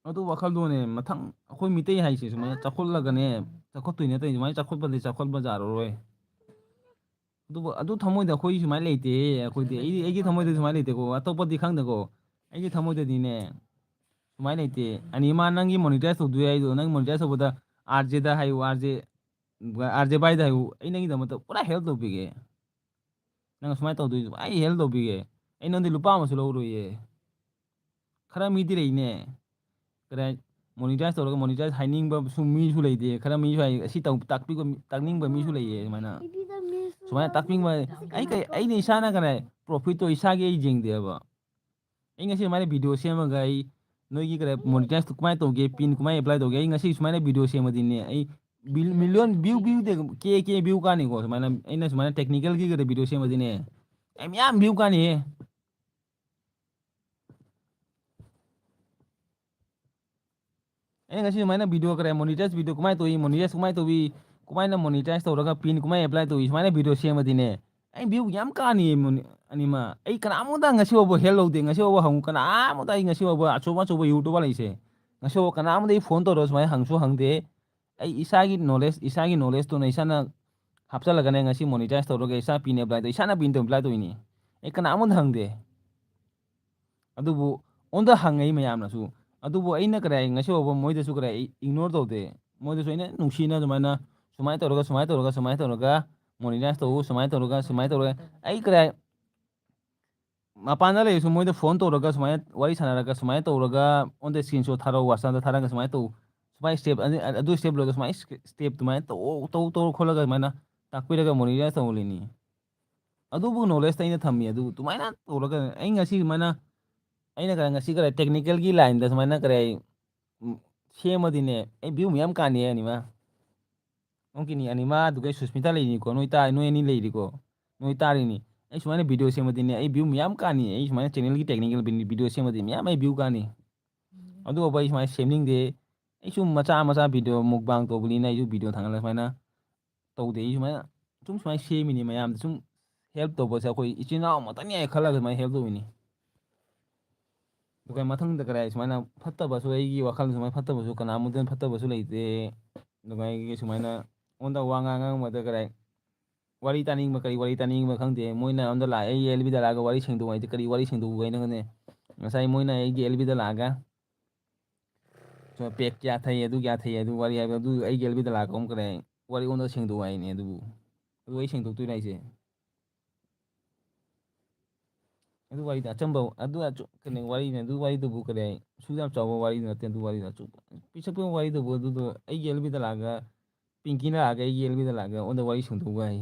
ꯑꯗꯨ ꯋꯥꯈꯜꯗꯨꯅꯦ, ꯃꯊꯪ ꯑꯩꯈꯣꯏ ꯃꯤꯇꯩ ꯍꯥꯏꯁꯦ ꯁꯨꯃꯥꯏꯅ ꯆꯥꯎꯈꯠꯂꯒꯅꯦ, ꯆꯥꯎꯈꯠꯇꯣꯏ ꯅꯠꯇ꯭ꯔꯗꯤ ꯁꯨꯃꯥꯏꯅ ꯆꯥꯎꯈꯠꯄꯗꯤ ꯆꯥꯎꯈꯠꯄ ꯌꯥꯔꯔꯣꯏ꯫ ꯑꯗꯨꯕꯨ ꯑꯗꯨ ꯊꯃꯣꯏꯗ ꯑꯩꯈꯣꯏ ꯁꯨꯃꯥꯏꯅ ꯂꯩꯇꯦ꯫ ꯑꯩꯈꯣꯏꯗꯤ, ꯑꯩꯗꯤ, ꯑꯩꯒꯤ ꯊꯃꯣꯏꯗꯗꯤ ꯁꯨꯃꯥꯏꯅ ꯂꯩꯇꯦꯀꯣ, ꯑꯇꯣꯞꯄꯗꯤ ꯈꯪꯗꯦꯀꯣ, ꯑꯩꯒꯤ ꯊꯃꯣꯏꯗꯗꯤꯅꯦ ꯁꯨꯃꯥꯏꯅ ꯂꯩꯇꯦ꯫ ꯑꯅꯤ ꯃꯥ ꯅꯪꯒꯤ ꯃꯣꯅꯤꯇꯥꯏꯖ ꯇꯧꯗꯣꯏ ꯍꯥꯏꯗꯣ, ꯅꯪ ꯃꯣꯅꯤꯇꯥꯏꯖ ꯇꯧꯕꯗ ꯑꯥꯔ ꯖꯦꯗ ꯍꯥꯏꯌꯨ, ꯑꯥꯔ ꯖꯦ, ꯑꯥꯔ ꯖꯦ ꯚꯥꯏꯗ ꯍꯥꯏꯌꯨ, ꯑꯩ ꯅꯪꯒꯤꯗꯃꯛꯇ ꯄꯨꯔꯥ ꯍꯦꯜꯞ ꯇꯧꯕꯤꯒꯦ꯫ ꯅꯪ ꯁꯨꯃꯥꯏꯅ ꯇꯧꯗꯣꯏꯁꯨ ꯑꯩ ꯍꯦꯜꯞ ꯇꯧꯕꯤꯒꯦ꯫ ꯑꯩ ꯅꯉꯣꯟꯗ ꯂꯨꯄꯥ ꯑꯃꯁꯨ ꯂꯧꯔꯣꯏꯌꯦ꯫ ꯈꯔ ꯃꯤꯗꯤ ꯂꯩꯅꯦ, ꯀꯗꯥꯏ, ꯃꯣꯅꯤꯇꯥꯏꯁ ꯇꯧꯔꯒ ꯃꯣꯅꯤꯇꯥꯏꯁ ꯍꯥꯏꯅꯤꯡꯕꯁꯨ ꯃꯤꯁꯨ ꯂꯩꯇꯦ꯫ ꯈꯔ ꯃꯤꯁꯨ ꯍꯥꯏ, ꯑꯁꯤ ꯇꯧ-, ꯇꯥꯛꯄꯤꯕ ꯃꯤ-, ꯇꯥꯛꯅꯤꯡꯕ ꯃꯤꯁꯨ ꯂꯩꯌꯦ꯫ ꯁꯨꯃꯥꯏꯅ, ꯁꯨꯃꯥꯏꯅ ꯇꯥꯛꯄꯤꯕ, ꯑꯩ ꯀꯩ, ꯑꯩꯅ ꯏꯁꯥꯅ ꯀꯗꯥꯏ ꯄ꯭ꯔꯣꯐꯤꯠꯇꯣ ꯏꯁꯥꯒꯤ ꯑꯩ ꯌꯦꯡꯗꯦꯕ꯫ ꯑꯩ ꯉꯁꯤ ꯁꯨꯃꯥꯏꯅ ꯚꯤꯗꯤꯑꯣ ꯁꯦꯝꯃꯒ ꯑꯩ ꯅꯣꯏꯒꯤ ꯀꯗꯥꯏ ꯃꯣꯅꯤꯇꯥꯏꯁ ꯀꯃꯥꯏꯅ ꯇꯧꯒꯦ, ꯄꯤꯟ ꯀꯃꯥꯏꯅ ꯑꯦꯄ꯭ꯂꯥꯏ ꯇꯧꯒꯦ, ꯑꯩ ꯉꯁꯤ ꯁꯨꯃꯥꯏꯅ ꯚꯤꯗꯤꯑꯣ ꯁꯦꯝꯃꯗꯤꯅꯦ, ꯑꯩ ꯕꯤꯜ-, ꯃꯤꯂꯤꯌꯟ ꯚ꯭ꯌꯨ, ꯚ꯭ꯌꯨꯗ ꯀꯦ, ꯀꯦ ꯚ꯭ꯌꯨ ꯀꯥꯅꯤꯀꯣ꯫ ꯁꯨꯃꯥꯏꯅ ꯑꯩꯅ ꯁꯨꯃꯥꯏꯅ ꯇꯦꯛꯅꯤꯀꯦꯜꯒꯤ ꯀꯗꯥꯏ ꯚꯤꯗꯤꯑꯣ ꯁꯦꯝꯃꯗꯤꯅꯦ, ꯑꯩ ꯃꯌꯥꯝ ꯚ꯭ꯌꯨ ꯀꯥꯅꯤꯍꯦ꯫ ꯑꯩꯅ ꯉꯁꯤ ꯁꯨꯃꯥꯏꯅ ꯚꯤꯗꯤꯑꯣ ꯀꯔꯦ, ꯃꯣꯅꯤꯇꯥꯏꯁ ꯚꯤꯗꯤꯑꯣ ꯀꯃꯥꯏꯅ ꯇꯧꯏ, ꯃꯣꯅꯤꯇꯥꯏꯁ ꯀꯃꯥꯏꯅ ꯇꯧꯏ, ꯀꯃꯥꯏꯅ ꯃꯣꯅꯤꯇꯥꯏꯁ ꯇꯧꯔꯒ ꯄꯤꯟ ꯀꯃꯥꯏꯅ ꯑꯦꯄ꯭ꯂꯥꯏ ꯇꯧꯏ, ꯁꯨꯃꯥꯏꯅ ꯚꯤꯗꯤꯑꯣ ꯁꯦꯝꯃꯗꯤꯅꯦ, ꯑꯩ ꯚ꯭ꯌꯨ ꯌꯥꯝ ꯀꯥꯅꯤꯌꯦ ꯃꯣꯅꯤ-, ꯑꯅꯤꯃꯛ꯫ ꯑꯩ ꯀꯅꯥꯃꯗ ꯉꯁꯤ ꯐꯥꯎꯕ ꯍꯦꯜꯞ ꯂꯧꯗꯦ, ꯉꯁꯤ ꯐꯥꯎꯕ ꯍꯪꯉꯨ, ꯀꯅꯥꯃꯗ ꯑꯩ ꯉꯁꯤ ꯐꯥꯎꯕ ꯑꯆꯧꯕ ꯑꯆꯧꯕ ꯌꯨꯇꯨꯕꯔ ꯂꯩꯁꯦ, ꯉꯁꯤ ꯐꯥꯎꯕ ꯀꯅꯥꯃꯗ ꯑꯩ ꯐꯣꯟ ꯇꯧꯔꯒ ꯁꯨꯃꯥꯏꯅ ꯍꯪꯁꯨ ꯍꯪꯗꯦ꯫ ꯑꯩ ꯏꯁꯥꯒꯤ ꯅꯣꯂꯦꯖ, ꯏꯁꯥꯒꯤ ꯅꯣꯂꯦꯖꯇꯨꯅ ꯏꯁꯥꯅ ꯍꯥꯞꯆꯜꯂꯒꯅꯦ ꯉꯁꯤ ꯃꯣꯅꯤꯇꯥꯏꯁ ꯇꯧꯔꯒ ꯏꯁꯥ ꯄꯤꯟ ꯑꯦꯄ꯭ꯂꯥꯏ ꯇꯧ-, ꯏꯁꯥꯅ ꯄꯤꯟ ꯇꯧ ꯑꯦꯄ꯭ꯂꯥꯏ ꯇꯧꯏꯅꯤ꯫ ꯑꯩ ꯀꯅꯥꯃꯗ ꯍꯪꯗꯦ꯫ ꯑꯗꯨꯕꯨ ꯑꯣꯟꯗ ꯍꯪꯉꯛꯏ ꯃꯌꯥꯝꯅꯁꯨ꯫ ꯑꯗꯨꯕꯨ ꯑꯩꯅ ꯀꯗꯥꯏ ꯉꯁꯤ ꯐꯥꯎꯕ ꯃꯣꯏꯗꯁꯨ ꯀꯗꯥꯏ ꯏꯒꯅꯣꯔ ꯇꯧꯗꯦ꯫ ꯃꯣꯏꯗꯁꯨ ꯑꯩꯅ ꯅꯨꯡꯁꯤꯅ ꯑꯗꯨꯃꯥꯏꯅ, "ꯁꯨꯃꯥꯏꯅ ꯇꯧꯔꯒ, ꯁꯨꯃꯥꯏꯅ ꯇꯧꯔꯒ, ꯁꯨꯃꯥꯏꯅ ꯇꯧꯔꯒ ꯃꯣꯅꯤꯇꯥꯏꯁ ꯇꯧꯎ, ꯁꯨꯃꯥꯏꯅ ꯇꯧꯔꯒ, ꯁꯨꯃꯥꯏꯅ ꯇꯧꯔꯒ", ꯑꯩ ꯀꯗꯥꯏ ꯃꯄꯥꯟꯗ ꯂꯩꯔꯁꯨ ꯃꯣꯏꯗ ꯐꯣꯟ ꯇꯧꯔꯒ, ꯁꯨꯃꯥꯏꯅ ꯋꯥꯔꯤ ꯁꯥꯟꯅꯔꯒ, ꯁꯨꯃꯥꯏꯅ ꯇꯧꯔꯒ, ꯑꯣꯟꯗ ꯁ꯭ꯀꯔꯤꯟ ꯁꯣꯠ ꯊꯥꯔꯛꯑꯣ, ꯋꯥꯆꯞꯇ ꯊꯥꯔꯒ, ꯁꯨꯃꯥꯏꯅ ꯇꯧ, ꯁꯨꯃꯥꯏꯅ ꯁ꯭ꯇꯦꯞ ꯑꯗꯨ, ꯑꯗꯨ ꯁ꯭ꯇꯦꯞ ꯂꯣꯏꯔꯒ ꯁꯨꯃꯥꯏꯅ ꯁ꯭ꯇꯦꯞ ꯑꯗꯨꯃꯥꯏꯅ ꯇꯧ, ꯇꯧ, ꯇꯧꯔ ꯈꯣꯠꯂꯒ ꯑꯗꯨꯃꯥꯏꯅ ꯇꯥꯛꯄꯤꯔꯒ ꯃꯣꯅꯤꯇꯥꯏꯁ ꯇꯧꯍꯜꯂꯤꯅꯤ꯫ ꯑꯗꯨꯕꯨ ꯅꯣꯂꯦꯖꯇ ꯑꯩꯅ ꯊꯝꯃꯤ꯫ ꯑꯗꯨ ꯑꯗꯨꯃꯥꯏꯅ ꯇꯧꯔꯒ ꯑꯩ ꯉꯁꯤ ꯁꯨꯃꯥꯏꯅ, ꯑꯩꯅ ꯀ-, ꯉꯁꯤ ꯀꯔꯤ ꯇꯦꯛꯅꯤꯀꯦꯜꯒꯤ ꯂꯥꯏꯟꯗ ꯁꯨꯃꯥꯏꯅ ꯀꯔꯤ, ꯎꯝ, ꯁꯦꯝꯃꯗꯤꯅꯦ, ꯑꯩ ꯚ꯭ꯌꯨ ꯃꯌꯥꯝ ꯀꯥꯟꯅꯤ ꯑꯅꯤꯃ꯫ ꯑꯣꯀꯦꯅꯤ, ꯑꯅꯤꯃ, ꯑꯗꯨꯒ ꯑꯩ ꯁꯨꯁꯃꯤꯇꯥ ꯂꯩꯔꯤꯅꯤꯀꯣ, ꯅꯣꯏ ꯇꯥ-, ꯅꯣꯏ ꯑꯅꯤ ꯂꯩꯔꯤꯀꯣ, ꯅꯣꯏ ꯇꯥꯔꯤꯅꯤ꯫ ꯑꯩ ꯁꯨꯃꯥꯏꯅ ꯚꯤꯗꯤꯑꯣ ꯁꯦꯝꯃꯗꯤꯅꯦ, ꯑꯩ ꯚ꯭ꯌꯨ ꯃꯌꯥꯝ ꯀꯥꯟꯅꯤ꯫ ꯑꯩ ꯁꯨꯃꯥꯏꯅ ꯆꯦꯅꯦꯜꯒꯤ ꯇꯦꯛꯅꯤꯀꯦꯜ ꯚꯤ-, ꯚꯤꯗꯤꯑꯣ ꯁꯦꯝꯃꯗꯤ ꯃꯌꯥꯝ ꯑꯩ ꯚ꯭ꯌꯨ ꯀꯥꯟꯅꯤ꯫ ꯑꯗꯨ ꯐꯥꯎꯕ ꯑꯩ ꯁꯨꯃꯥꯏꯅ ꯁꯦꯝꯅꯤꯡꯗꯦ꯫ ꯑꯩ ꯁꯨꯝ ꯃꯆꯥ ꯃꯆꯥ ꯚꯤꯗꯤꯑꯣ ꯃꯨꯛꯕꯥꯡ ꯇꯧꯕꯅꯤꯅ ꯑꯩꯁꯨ ꯚꯤꯗꯤꯑꯣ ꯊꯥꯡꯒꯠꯂꯒ ꯁꯨꯃꯥꯏꯅ ꯇꯧꯗꯦ꯫ ꯑꯩ ꯁꯨꯃꯥꯏꯅ ꯁꯨꯝ ꯁꯨꯃꯥꯏꯅ ꯁꯦꯝꯃꯤꯅꯤ, ꯃꯌꯥꯝꯗ ꯁꯨꯝ ꯍꯦꯜꯞ ꯇꯧꯕꯁꯦ ꯑꯩꯈꯣꯏ ꯏꯆꯤꯟ ꯏꯅꯥꯎ ꯑꯃꯇꯅꯤ ꯍꯥꯏꯅ ꯈꯜꯂꯒ ꯁꯨꯃꯥꯏꯅ ꯍꯦꯜꯞ ꯇꯧꯕꯤꯅꯤ꯫ ꯑꯗꯨꯒ ꯃꯊꯪꯗ ꯀꯔꯥꯏ ꯁꯨꯃꯥꯏꯅ ꯐꯠꯇꯕꯁꯨ, ꯑꯩꯒꯤ ꯋꯥꯈꯜ ꯁꯨꯃꯥꯏꯅ ꯐꯠꯇꯕꯁꯨ ꯀꯅꯥꯃꯠꯇꯅ ꯐꯠꯇꯕꯁꯨ ꯂꯩꯇꯦ꯫ ꯑꯗꯨꯃꯥꯏꯅ ꯁꯨꯃꯥꯏꯅ ꯑꯩꯉꯣꯟꯗ ꯋꯥ ꯉꯥꯡ ꯉꯥꯡꯕꯗ ꯀꯔꯥꯏ ꯋꯥꯔꯤ ꯇꯥꯅꯤꯡꯕ, ꯀꯔꯤ ꯋꯥꯔꯤ ꯇꯥꯅꯤꯡꯕ ꯈꯪꯗꯦ꯫ ꯃꯣꯏꯅ ꯑꯩꯉꯣꯟꯗ ꯂꯥꯛꯑꯦ, ꯑꯩꯒꯤ ꯑꯦꯜ ꯕꯤꯗ ꯂꯥꯛꯑꯒ ꯋꯥꯔꯤ ꯁꯦꯡꯗꯣꯛꯑꯣ ꯍꯥꯏꯗꯤ ꯀꯔꯤ ꯋꯥꯔꯤ ꯁꯦꯡꯗꯣꯛꯎꯒꯦ ꯍꯥꯏꯅꯣꯅꯦ? ꯉꯁꯥꯏ ꯃꯣꯏꯅ ꯑꯩꯒꯤ ꯑꯦꯜ ꯕꯤꯗ ꯂꯥꯛꯑꯒ ꯁꯣ ꯄꯦꯛ ꯀꯌꯥ ꯊꯩ, ꯑꯗꯨ ꯀꯌꯥ ꯊꯩ, ꯑꯗꯨ ꯋꯥꯔꯤ ꯍꯥꯏꯕ, ꯑꯗꯨ ꯑꯩꯒꯤ ꯑꯦꯜ ꯕꯤꯗ ꯂꯥꯛꯑꯒ ꯑꯃꯨꯛ ꯀꯔꯤ ꯋꯥꯔꯤ ꯑꯣꯟꯗ ꯁꯦꯡꯗꯣꯛꯑꯣ ꯍꯥꯏꯅꯦ꯫ ꯑꯗꯨꯕꯨ ꯑꯗꯨ ꯑꯩ ꯁꯦꯡꯗꯣꯛꯇꯣꯏꯅꯦ ꯍꯥꯏꯁꯦ꯫ ꯑꯗꯨ ꯋꯥꯔꯤꯗꯣ ꯑꯆꯝꯕ, ꯑꯗꯨ ꯑꯆꯨ-, ꯀꯩꯅꯣ ꯋꯥꯔꯤꯅꯦ꯫ ꯑꯗꯨ ꯋꯥꯔꯤꯗꯨꯕꯨ ꯀꯔꯤ ꯍꯥꯏ? ꯁꯨ ꯌꯥꯝ ꯆꯥꯎꯕ ꯋꯥꯔꯤꯗꯨ ꯅꯠꯇꯦ꯫ ꯑꯗꯨ ꯋꯥꯔꯤꯗꯣ ꯑꯆꯨꯝꯕ ꯄꯤꯁꯛ ꯄꯤꯛꯄ ꯋꯥꯔꯤꯗꯨꯕꯨ꯫ ꯑꯗꯨꯗꯣ ꯑꯩꯒꯤ ꯑꯦꯜ ꯕꯤꯗ ꯂꯥꯛꯑꯒ, ꯄꯤꯡꯀꯤꯅ ꯂꯥꯛꯑꯒ, ꯑꯩꯒꯤ ꯑꯦꯜ ꯕꯤꯗ ꯂꯥꯛꯑꯒ ꯑꯩꯉꯣꯟꯗ ꯋꯥꯔꯤ ꯁꯦꯡꯗꯣꯛꯎ ꯍꯥꯏ꯫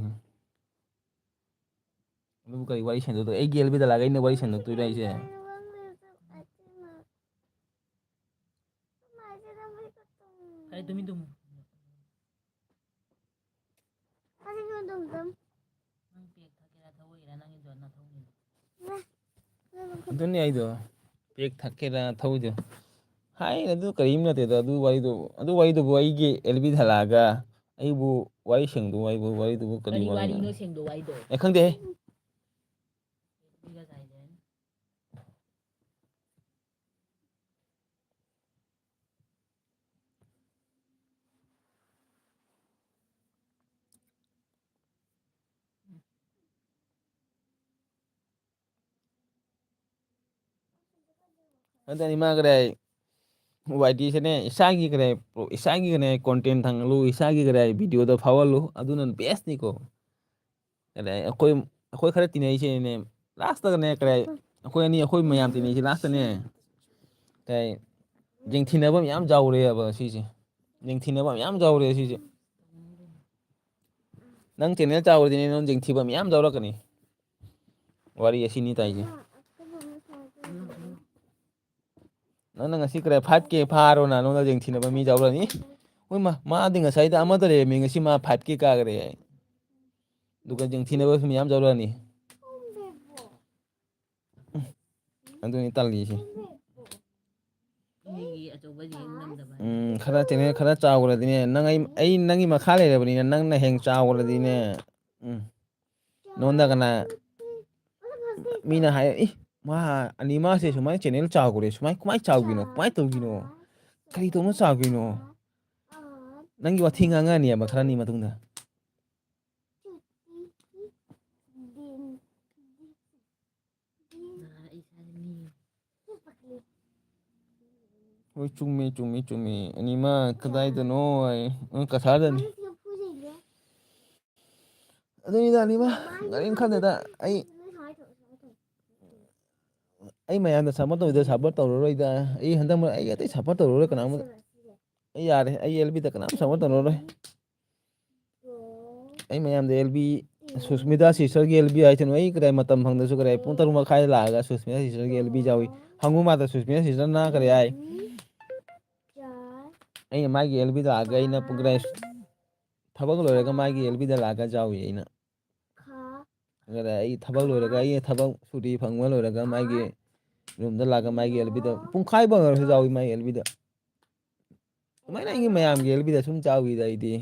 ꯑꯗꯨꯕꯨ ꯀꯔꯤ ꯋꯥꯔꯤ ꯁꯦꯡꯗꯣꯛꯇꯣꯏ? ꯑꯩꯒꯤ ꯑꯦꯜ ꯕꯤꯗ ꯂꯥꯛꯑꯒ ꯑꯩꯅ ꯋꯥꯔꯤ ꯁꯦꯡꯗꯣꯛꯇꯣꯏꯔꯣ ꯑꯩꯁꯦ? ꯐꯔꯦ, ꯇꯨꯃꯤꯟ ꯇꯨꯝꯃꯨ꯫ ꯅꯪ ꯄꯦꯛ ꯊꯛꯀꯦꯔꯥ ꯊꯛꯑꯣꯏꯔꯥ? ꯅꯪꯒꯤꯗꯣ ꯅꯊꯧꯅꯤꯅꯦ꯫ ꯑꯗꯨꯅꯤ ꯑꯩꯗꯣ꯫ ꯄꯦꯛ ꯊꯛꯀꯦꯔꯥ ꯊꯛꯑꯣꯏꯗꯣ? ꯍꯥꯏ, ꯑꯗꯨ ꯀꯔꯤꯝ ꯅꯠꯇꯦꯗ꯫ ꯑꯗꯨ ꯋꯥꯔꯤꯗꯨ, ꯑꯗꯨ ꯋꯥꯔꯤꯗꯨꯕꯨ ꯑꯩꯒꯤ ꯑꯦꯜ ꯕꯤꯗ ꯍꯜꯂꯛꯑꯒ ꯑꯩꯕꯨ ꯋꯥꯔꯤ ꯁꯦꯡꯗꯣꯛꯎ ꯍꯥꯏꯕꯨ, ꯋꯥꯔꯤꯗꯨꯕꯨ ꯀꯔꯤ ꯀꯔꯤ ꯋꯥꯔꯤꯅꯣ? ꯋꯥꯔꯤꯅꯣ ꯁꯦꯡꯗꯣꯛꯎ ꯍꯥꯏꯗꯣ? ꯑꯦ, ꯈꯪꯗꯦꯍꯦ꯫ ꯑꯦꯜ ꯕꯤꯒ ꯁꯥꯏꯗꯦ꯫ ꯑꯗꯨꯅꯤ ꯃꯥ ꯀꯗꯥꯏ ꯋꯥꯏ ꯇꯤꯁꯤꯅꯦ, ꯏꯁꯥꯒꯤ ꯀꯗꯥꯏ, ꯏꯁꯥꯒꯤ ꯀꯗꯥꯏ content ꯊꯥꯡꯒꯠꯂꯨ, ꯏꯁꯥꯒꯤ ꯀꯗꯥꯏ videoꯗ ꯐꯥꯎꯍꯜꯂꯨ, ꯑꯗꯨꯅ bestꯅꯤꯀꯣ꯫ ꯀꯗꯥꯏ ꯑꯩꯈꯣꯏ, ꯑꯩꯈꯣꯏ ꯈꯔ ꯇꯤꯟꯅꯩꯁꯦꯅꯦ, lastꯇꯒꯅꯦ ꯀꯗꯥꯏ ꯑꯩꯈꯣꯏ ꯑꯅꯤ, ꯑꯩꯈꯣꯏ ꯃꯌꯥꯝ ꯇꯤꯟꯅꯩꯁꯦ lastꯇꯅꯦ ꯀꯗꯥꯏ ꯌꯦꯡꯊꯤꯅꯕ ꯃꯌꯥꯝ ꯌꯥꯎꯔꯦꯕ ꯁꯤꯁꯦ꯫ ꯌꯦꯡꯊꯤꯅꯕ ꯃꯌꯥꯝ ꯌꯥꯎꯔꯦ ꯁꯤꯁꯦ꯫ ꯅꯪ channel ꯆꯥꯎꯔꯗꯤꯅꯦ ꯅꯪ ꯌꯦꯡꯊꯤꯕ ꯃꯌꯥꯝ ꯌꯥꯎꯔꯛꯀꯅꯤ꯫ ꯋꯥꯔꯤ ꯑꯁꯤꯅꯤ ꯇꯥꯏꯁꯦ꯫ ꯅꯪꯅ ꯉꯁꯤ ꯀꯔꯥꯏ five K ꯐꯥꯔꯣꯅ ꯅꯉꯣꯟꯗ ꯌꯦꯡꯊꯤꯅꯕ ꯃꯤ ꯌꯥꯎꯔꯅꯤ꯫ ꯍꯣꯏ ꯃꯥ, ꯃꯥꯗꯤ ꯉꯁꯥꯏꯗ ꯑꯃꯗ ꯂꯩꯔꯝꯃꯤ, ꯉꯁꯤ ꯃꯥ five K ꯀꯥꯈ꯭ꯔꯦ ꯍꯥꯏ꯫ ꯑꯗꯨꯒ ꯌꯦꯡꯊꯤꯅꯕꯁꯨ ꯃꯌꯥꯝ ꯌꯥꯎꯔꯛꯑꯅꯤ꯫ ꯎꯝ, ꯑꯗꯨꯅꯤ ꯇꯜꯂꯤꯁꯦ꯫ ꯃꯤꯒꯤ ꯑꯆꯧꯕ ꯌꯦꯡ ꯉꯝꯗꯕ ꯍꯥꯏ꯫ ꯎꯝ, ꯈꯔ channel ꯈꯔ ꯆꯥꯎꯈ꯭ꯔꯗꯤꯅꯦ, ꯅꯪ ꯑꯩ, ꯑꯩ ꯅꯪꯒꯤ ꯃꯈꯥ ꯂꯩꯔꯕꯅꯤꯅ ꯅꯪꯅ ꯍꯦꯟꯅ ꯆꯥꯎꯈ꯭ꯔꯗꯤꯅꯦ, ꯎꯝ, ꯅꯉꯣꯟꯗ ꯀꯅꯥ ꯃꯤꯅ ꯍꯥꯏ, "ꯏ, ꯃꯥ ꯑꯅꯤ ꯃꯥꯁꯦ ꯁꯨꯃꯥꯏꯅ channel ꯆꯥꯎꯈ꯭ꯔꯦ, ꯁꯨꯃꯥꯏ ꯀꯃꯥꯏꯅ ꯆꯥꯎꯈꯤꯅꯣ? ꯀꯃꯥꯏꯅ ꯇꯧꯈꯤꯅꯣ? ꯀꯔꯤ ꯇꯧꯅ ꯆꯥꯎꯈꯤꯅꯣ?" ꯅꯪꯒꯤ ꯋꯥꯊꯤ ꯉꯥꯡꯉꯛꯑꯅꯤꯕ ꯈꯔꯅꯤ ꯃꯇꯨꯡꯗ꯫ ꯍꯣꯏ, ꯆꯨꯝꯃꯤ, ꯆꯨꯝꯃꯤ, ꯆꯨꯝꯃꯤ꯫ ꯑꯅꯤꯃꯛ ꯀꯗꯥꯏꯗꯅꯣ ꯍꯥꯏ꯫ ꯎꯝ, ꯀꯁꯥꯔꯗꯅꯤ꯫ ꯑꯗꯨꯅꯤꯗ, ꯑꯅꯤꯃꯛ ꯀꯔꯤꯝ ꯈꯟꯗꯦꯗ꯫ ꯑꯩ ꯑꯩ ꯃꯌꯥꯝꯗ ꯁꯞꯄꯣꯔꯠ ꯇꯧꯗ ꯁꯞꯄꯣꯔꯠ ꯇꯧꯔꯔꯣꯏꯗ꯫ ꯑꯩ ꯍꯟꯗꯛ ꯃꯔꯛ ꯑꯩ ꯑꯇꯩ ꯁꯞꯄꯣꯔꯠ ꯇꯧꯔꯔꯣꯏ ꯀꯅꯥꯝ꯫ ꯑꯩ ꯌꯥꯔꯦ, ꯑꯩ ꯑꯦꯜ ꯕꯤꯗ ꯀꯅꯥꯝ ꯁꯞꯄꯣꯔꯠ ꯇꯧꯔꯔꯣꯏ꯫ ꯑꯩ ꯃꯌꯥꯝꯗ ꯑꯦꯜ ꯕꯤ, ꯁꯨꯁꯃꯤꯇꯥ ꯁꯤꯁꯇꯔꯒꯤ ꯑꯦꯜ ꯕꯤ ꯍꯥꯏꯁꯅꯨ꯫ ꯑꯩ ꯀꯗꯥꯏ ꯃꯇꯝ ꯐꯪꯗꯁꯨ ꯀꯗꯥꯏ ꯄꯨꯡ ꯇꯔꯨꯛ ꯃꯈꯥꯏꯗ ꯂꯥꯛꯑꯒ ꯁꯨꯁꯃꯤꯇꯥ ꯁꯤꯁꯇꯔꯒꯤ ꯑꯦꯜ ꯕꯤ ꯌꯥꯎꯏ꯫ ꯍꯪꯉꯨ ꯃꯥꯗ ꯁꯨꯁꯃꯤꯇꯥ ꯁꯤꯁꯇꯔꯅ ꯀꯔꯤ ꯍꯥꯏ? ꯑꯩꯅ ꯃꯥꯒꯤ ꯑꯦꯜ ꯕꯤꯗ ꯂꯥꯛꯑꯒ ꯑꯩꯅ ꯄꯨꯡ ꯀꯗꯥꯏ ꯊꯕꯛ ꯂꯣꯏꯔꯒ ꯃꯥꯒꯤ ꯑꯦꯜ ꯕꯤꯗ ꯂꯥꯛꯑꯒ ꯌꯥꯎꯏ ꯑꯩꯅ꯫ ꯑꯗ ꯑꯩ ꯊꯕꯛ ꯂꯣꯏꯔꯒ, ꯑꯩ ꯊꯕꯛ ꯁꯨꯇꯤ ꯐꯪꯕ ꯂꯣꯏꯔꯒ ꯃꯥꯒꯤ ꯔꯨꯝꯗ ꯂꯥꯛꯑꯒ ꯃꯥꯒꯤ ꯑꯦꯜ ꯕꯤꯗ ꯄꯨꯡꯈꯥꯏ ꯐꯪꯉꯁꯨ ꯌꯥꯎꯏ ꯃꯥꯒꯤ ꯑꯦꯜ ꯕꯤꯗ꯫ ꯑꯗꯨꯃꯥꯏꯅ ꯑꯩꯒꯤ ꯃꯌꯥꯝꯒꯤ ꯑꯦꯜ ꯕꯤꯗ ꯁꯨꯝ ꯆꯥꯎꯏꯗ ꯑꯩꯗꯤ꯫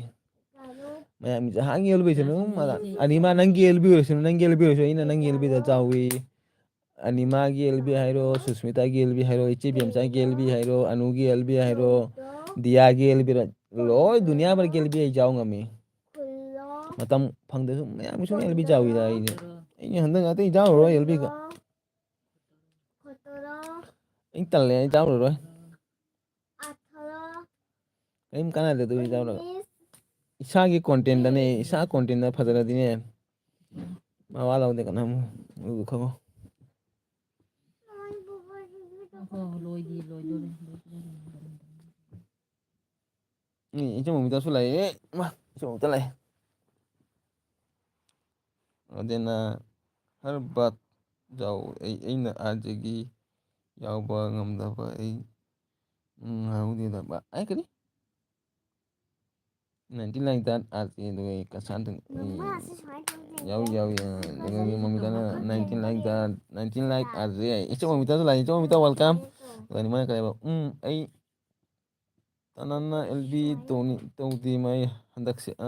ꯃꯌꯥꯝꯒꯤ ꯖꯍꯥꯟꯒꯤ ꯑꯦꯜ ꯕꯤꯁꯦ ꯑꯗꯨꯝ ꯑꯅꯤꯃ ꯅꯪꯒꯤ ꯑꯦꯜ ꯕꯤ ꯑꯣꯏꯔꯁꯅꯨ, ꯅꯪꯒꯤ ꯑꯦꯜ ꯕꯤ ꯑꯣꯏꯔꯁꯨ ꯑꯩꯅ ꯅꯪꯒꯤ ꯑꯦꯜ ꯕꯤꯗ ꯆꯥꯎꯏ꯫ ꯑꯅꯤꯃꯥꯒꯤ ꯑꯦꯜ ꯕꯤ ꯍꯥꯏꯔꯣ, ꯁꯨꯁꯃꯤꯇꯥꯒꯤ ꯑꯦꯜ ꯕꯤ ꯍꯥꯏꯔꯣ, ꯏꯆꯦ ꯕꯦꯝꯆꯥꯒꯤ ꯑꯦꯜ ꯕꯤ ꯍꯥꯏꯔꯣ, ꯑꯅꯨꯒꯤ ꯑꯦꯜ ꯕꯤ ꯍꯥꯏꯔꯣ, ꯗꯤꯌꯥꯒꯤ ꯑꯦꯜ ꯕꯤ ꯍꯥꯏꯔꯣ, ꯂꯣꯏ ꯗꯨꯅꯤꯌꯥ ꯚꯔꯒꯤ ꯑꯦꯜ ꯕꯤ ꯑꯩ ꯆꯥꯎ ꯉꯝꯃꯤ꯫ ꯃꯇꯝ ꯐꯪꯗꯁꯨ ꯃꯌꯥꯝꯒꯤ ꯁꯨꯝ ꯑꯦꯜ ꯕꯤ ꯆꯥꯎꯏꯗ ꯑꯩꯗꯤ꯫ ꯑꯩꯅ ꯍꯟꯗꯛ ꯑꯇꯩ ꯆꯥꯎꯔꯔꯣꯏ ꯑꯦꯜ ꯕꯤꯒ꯫ ꯑꯩ ꯇꯜꯂꯦ, ꯑꯩ ꯆꯥꯎꯔꯔꯣꯏ꯫ ꯀꯔꯤꯝ ꯀꯥꯟꯅꯗꯦ ꯑꯗꯨ ꯆꯥꯎꯔꯒ꯫ ꯏꯁꯥꯒꯤ ꯀꯣꯟꯇꯦꯟꯗꯅꯦ, ꯏꯁꯥ ꯀꯣꯟꯇꯦꯟꯗ ꯐꯖꯔꯗꯤꯅꯦ, ꯃꯋꯥ ꯂꯧꯗꯦ ꯀꯅꯥꯝ꯫ ꯑꯗꯨ ꯈꯪꯉꯣ꯫ ꯑꯣ, ꯂꯣꯏꯗꯤ ꯂꯣꯏꯗꯣꯔꯦ꯫ ꯎꯝ, ꯏꯆꯦ ꯃꯣꯃꯤꯇꯥꯁꯨ ꯂꯥꯛꯑꯦ꯫ ꯃꯥ, ꯏꯆꯦ ꯃꯣꯃꯤꯇꯥ ꯂꯥꯛꯑꯦ꯫ ꯑꯗꯨꯅ ꯍꯔ ꯕꯥꯠ ꯖꯥꯎ, ꯑꯩ, ꯑꯩꯅ ꯑꯥꯖꯒꯤ ꯌꯥꯎꯕ ꯉꯝꯗꯕ ꯑꯩ, ꯎꯝ, ꯍꯥꯏꯍꯧꯗꯦꯗ꯫ ꯕꯥ-, ꯑꯩ ꯀꯔꯤ? ꯅꯥꯏꯟꯇꯤꯟ ꯂꯥꯏꯛ ꯗꯥꯠ ꯑꯥꯔ ꯖꯦ ꯑꯗꯨꯒ ꯑꯩ ꯀꯁꯥꯟꯗꯅꯤ꯫ ꯃꯃꯥ, ꯁꯤ ꯁꯨꯃꯥꯏꯅ ꯇꯧꯗꯣꯏꯅꯦ꯫ ꯌꯥꯎꯏ, ꯌꯥꯎꯏ, ꯑ, ꯑꯗꯨꯒ ꯃꯃꯤꯇꯥꯅ ninety like that, ninety like R J ꯍꯥꯏ꯫ ꯏꯆꯦ ꯃꯃꯤꯇꯥꯁꯨ ꯂꯥꯛꯑꯦ, ꯏꯆꯦ ꯃꯃꯤꯇꯥ welcome꯫ ꯑꯗꯨꯒ ꯑꯅꯤꯃꯅ ꯀꯔꯤ ꯍꯥꯏꯕ? ꯎꯝ, ꯑꯩ ꯇꯅꯟꯅ ꯑꯦꯜ ꯕꯤ ꯇꯧꯅꯤ, ꯇꯧꯗꯦ ꯃꯥꯏ ꯍꯟꯗꯛꯁꯦ, ꯑ,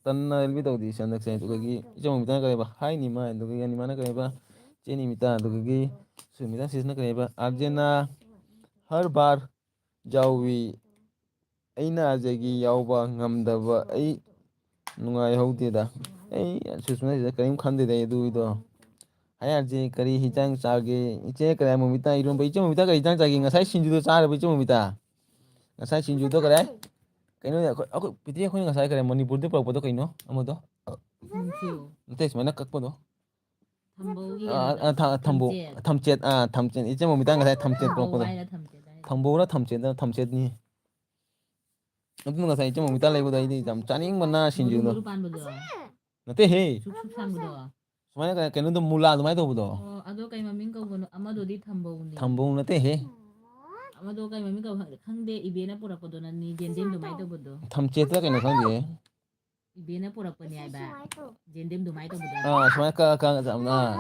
ꯇꯟꯅ ꯑꯦꯜ ꯕꯤ ꯇꯧꯗꯦ ꯁꯤ ꯍꯟꯗꯛꯁꯦ꯫ ꯑꯗꯨꯗꯒꯤ ꯏꯆꯦ ꯃꯃꯤꯇꯥꯅ ꯀꯔꯤ ꯍꯥꯏꯕ? ꯍꯥꯏ ꯅꯤꯃꯥ, ꯑꯗꯨꯗꯒꯤ ꯑꯅꯤꯃꯥꯅ ꯀꯔꯤ ꯍꯥꯏꯕ? ꯆꯦ ꯅꯤꯃꯤꯇꯥ, ꯑꯗꯨꯗꯒꯤ ꯁꯨꯃꯤꯇꯥ ꯁꯤꯁꯅ ꯀꯔꯤ ꯍꯥꯏꯕ? ꯑꯥꯔ ꯖꯦꯅ ꯍꯔ ꯕꯥꯔ ꯌꯥꯎꯏ꯫ ꯑꯩꯅ ꯑꯥꯔ ꯖꯦꯒꯤ ꯌꯥꯎꯕ ꯉꯝꯗꯕ ꯑꯩ ꯅꯨꯡꯉꯥꯏꯍꯧꯗꯦꯗ꯫ ꯑꯩ ꯁꯨꯁꯃꯤꯇꯥ ꯁꯤꯁꯇꯔ ꯀꯔꯤꯝ ꯈꯟꯗꯦꯗ ꯑꯩ ꯑꯗꯨꯒꯤꯗꯣ꯫ ꯍꯥꯏ ꯑꯥꯔ ꯖꯦ ꯀꯔꯤ ꯍꯤꯟꯖꯥꯡ ꯆꯥꯒꯦ? ꯏꯆꯦ ꯀꯔꯤ ꯃꯣꯃꯤꯇꯥ ꯏꯔꯣꯝꯕ꯫ ꯏꯆꯦ ꯃꯣꯃꯤꯇꯥ ꯀꯔꯤ ꯍꯤꯟꯖꯥꯡ ꯆꯥꯒꯦ? ꯉꯁꯥꯏ ꯁꯤꯡꯖꯨꯗꯣ ꯆꯥꯔꯕ ꯏꯆꯦ ꯃꯣꯃꯤꯇꯥ? ꯉꯁꯥꯏ ꯁꯤꯡꯖꯨꯗꯣ ꯀꯔꯤ? ꯀꯩꯅꯣꯅꯦ, ꯑꯩꯈꯣꯏ, ꯑꯩꯈꯣꯏ ꯄꯤꯇꯤ ꯑꯩꯈꯣꯏꯅ ꯉꯁꯥꯏ ꯀꯔꯤ ꯃꯅꯤꯄꯨꯔꯗ ꯄꯨꯔꯛꯄꯗꯣ ꯀꯩꯅꯣ ꯑꯃꯗꯣ? ꯅꯠꯇꯦ, ꯁꯨꯃꯥꯏꯅ ꯀꯛꯄꯗꯣ꯫ ꯊꯝꯕꯧꯒꯤ ꯑꯥ, ꯀꯩꯅꯣꯗꯣ, ꯑꯥ, ꯊ-, ꯊꯝꯕꯧ, ꯊꯝꯆꯦꯠ꯫ ꯊꯝꯆꯦꯠ, ꯑꯥ, ꯊꯝꯆꯦꯠ꯫ ꯏꯆꯦ ꯃꯣꯃꯤꯇꯥ ꯉꯁꯥꯏ ꯊꯝꯆꯦꯠ ꯊꯝꯕꯧ ꯄꯨꯔꯛꯄꯗꯣ꯫ ꯍꯥꯏꯔ ꯊꯝꯆꯦꯠ ꯍꯥꯏꯔ꯫ ꯊꯝꯕꯧꯔ ꯊꯝꯆꯦꯠꯔ? ꯊꯝꯆꯦꯠꯅꯤ꯫ ꯑꯗꯨꯅ ꯉꯁꯥꯏ ꯏꯆꯦ ꯃꯣꯃꯤꯇꯥ ꯂꯩꯕꯗꯣ ꯑꯩꯗꯤ ꯌꯥꯝ ꯆꯥꯅꯤꯡꯕꯅ ꯃꯔꯨ ꯁꯤꯡꯖꯨꯗꯣ꯫ ꯃꯔꯨ ꯄꯥꯟꯕꯗꯣ꯫ ꯅꯠꯇꯦꯍꯦ꯫ ꯁꯨꯛ ꯁꯨꯛ ꯁꯥꯡꯕꯗꯣ꯫ ꯁꯨꯃꯥꯏꯅ ꯀꯩ-, ꯀꯩꯅꯣꯗꯣ ꯃꯨꯂꯥ ꯑꯗꯨꯃꯥꯏꯅ ꯇꯧꯕꯗꯣ꯫ ꯑꯣ, ꯑꯗꯣ ꯀꯩ ꯃꯃꯤꯡ ꯀꯧꯕꯅꯣ? ꯑꯃꯗꯨꯗꯤ ꯊꯝꯕꯧꯅꯦ꯫ ꯊꯝꯕꯧ ꯅꯠꯇꯦꯍꯦ꯫ ꯑꯃꯗꯣ ꯀꯩ ꯃꯃꯤꯡ ꯀꯧꯕꯅꯣ ꯈꯪꯗꯦ, ꯈꯪꯗꯦ, ꯏꯕꯦꯅ ꯄꯨꯔꯛꯄꯗꯣ ꯅꯅꯤ, ꯌꯦꯟꯗꯦꯝ ꯑꯗꯨꯃꯥꯏꯅ ꯇꯧꯕꯗꯣ꯫ ꯊꯝꯆꯦꯠꯇ ꯀꯩꯅꯣ ꯈꯪꯗꯦ꯫ ꯏꯕꯦꯅ ꯄꯨꯔꯛꯄꯅꯦ ꯍꯥꯏꯕ꯫ ꯌꯦꯟꯗꯦꯝ ꯑꯗꯨꯃꯥꯏꯅ ꯇꯧꯕꯗꯣ꯫ ꯑꯥ, ꯁꯨꯃꯥꯏꯅ ꯀꯛꯑ ꯀꯛꯑ ꯆꯥꯕꯗꯣ꯫ ꯑꯥ꯫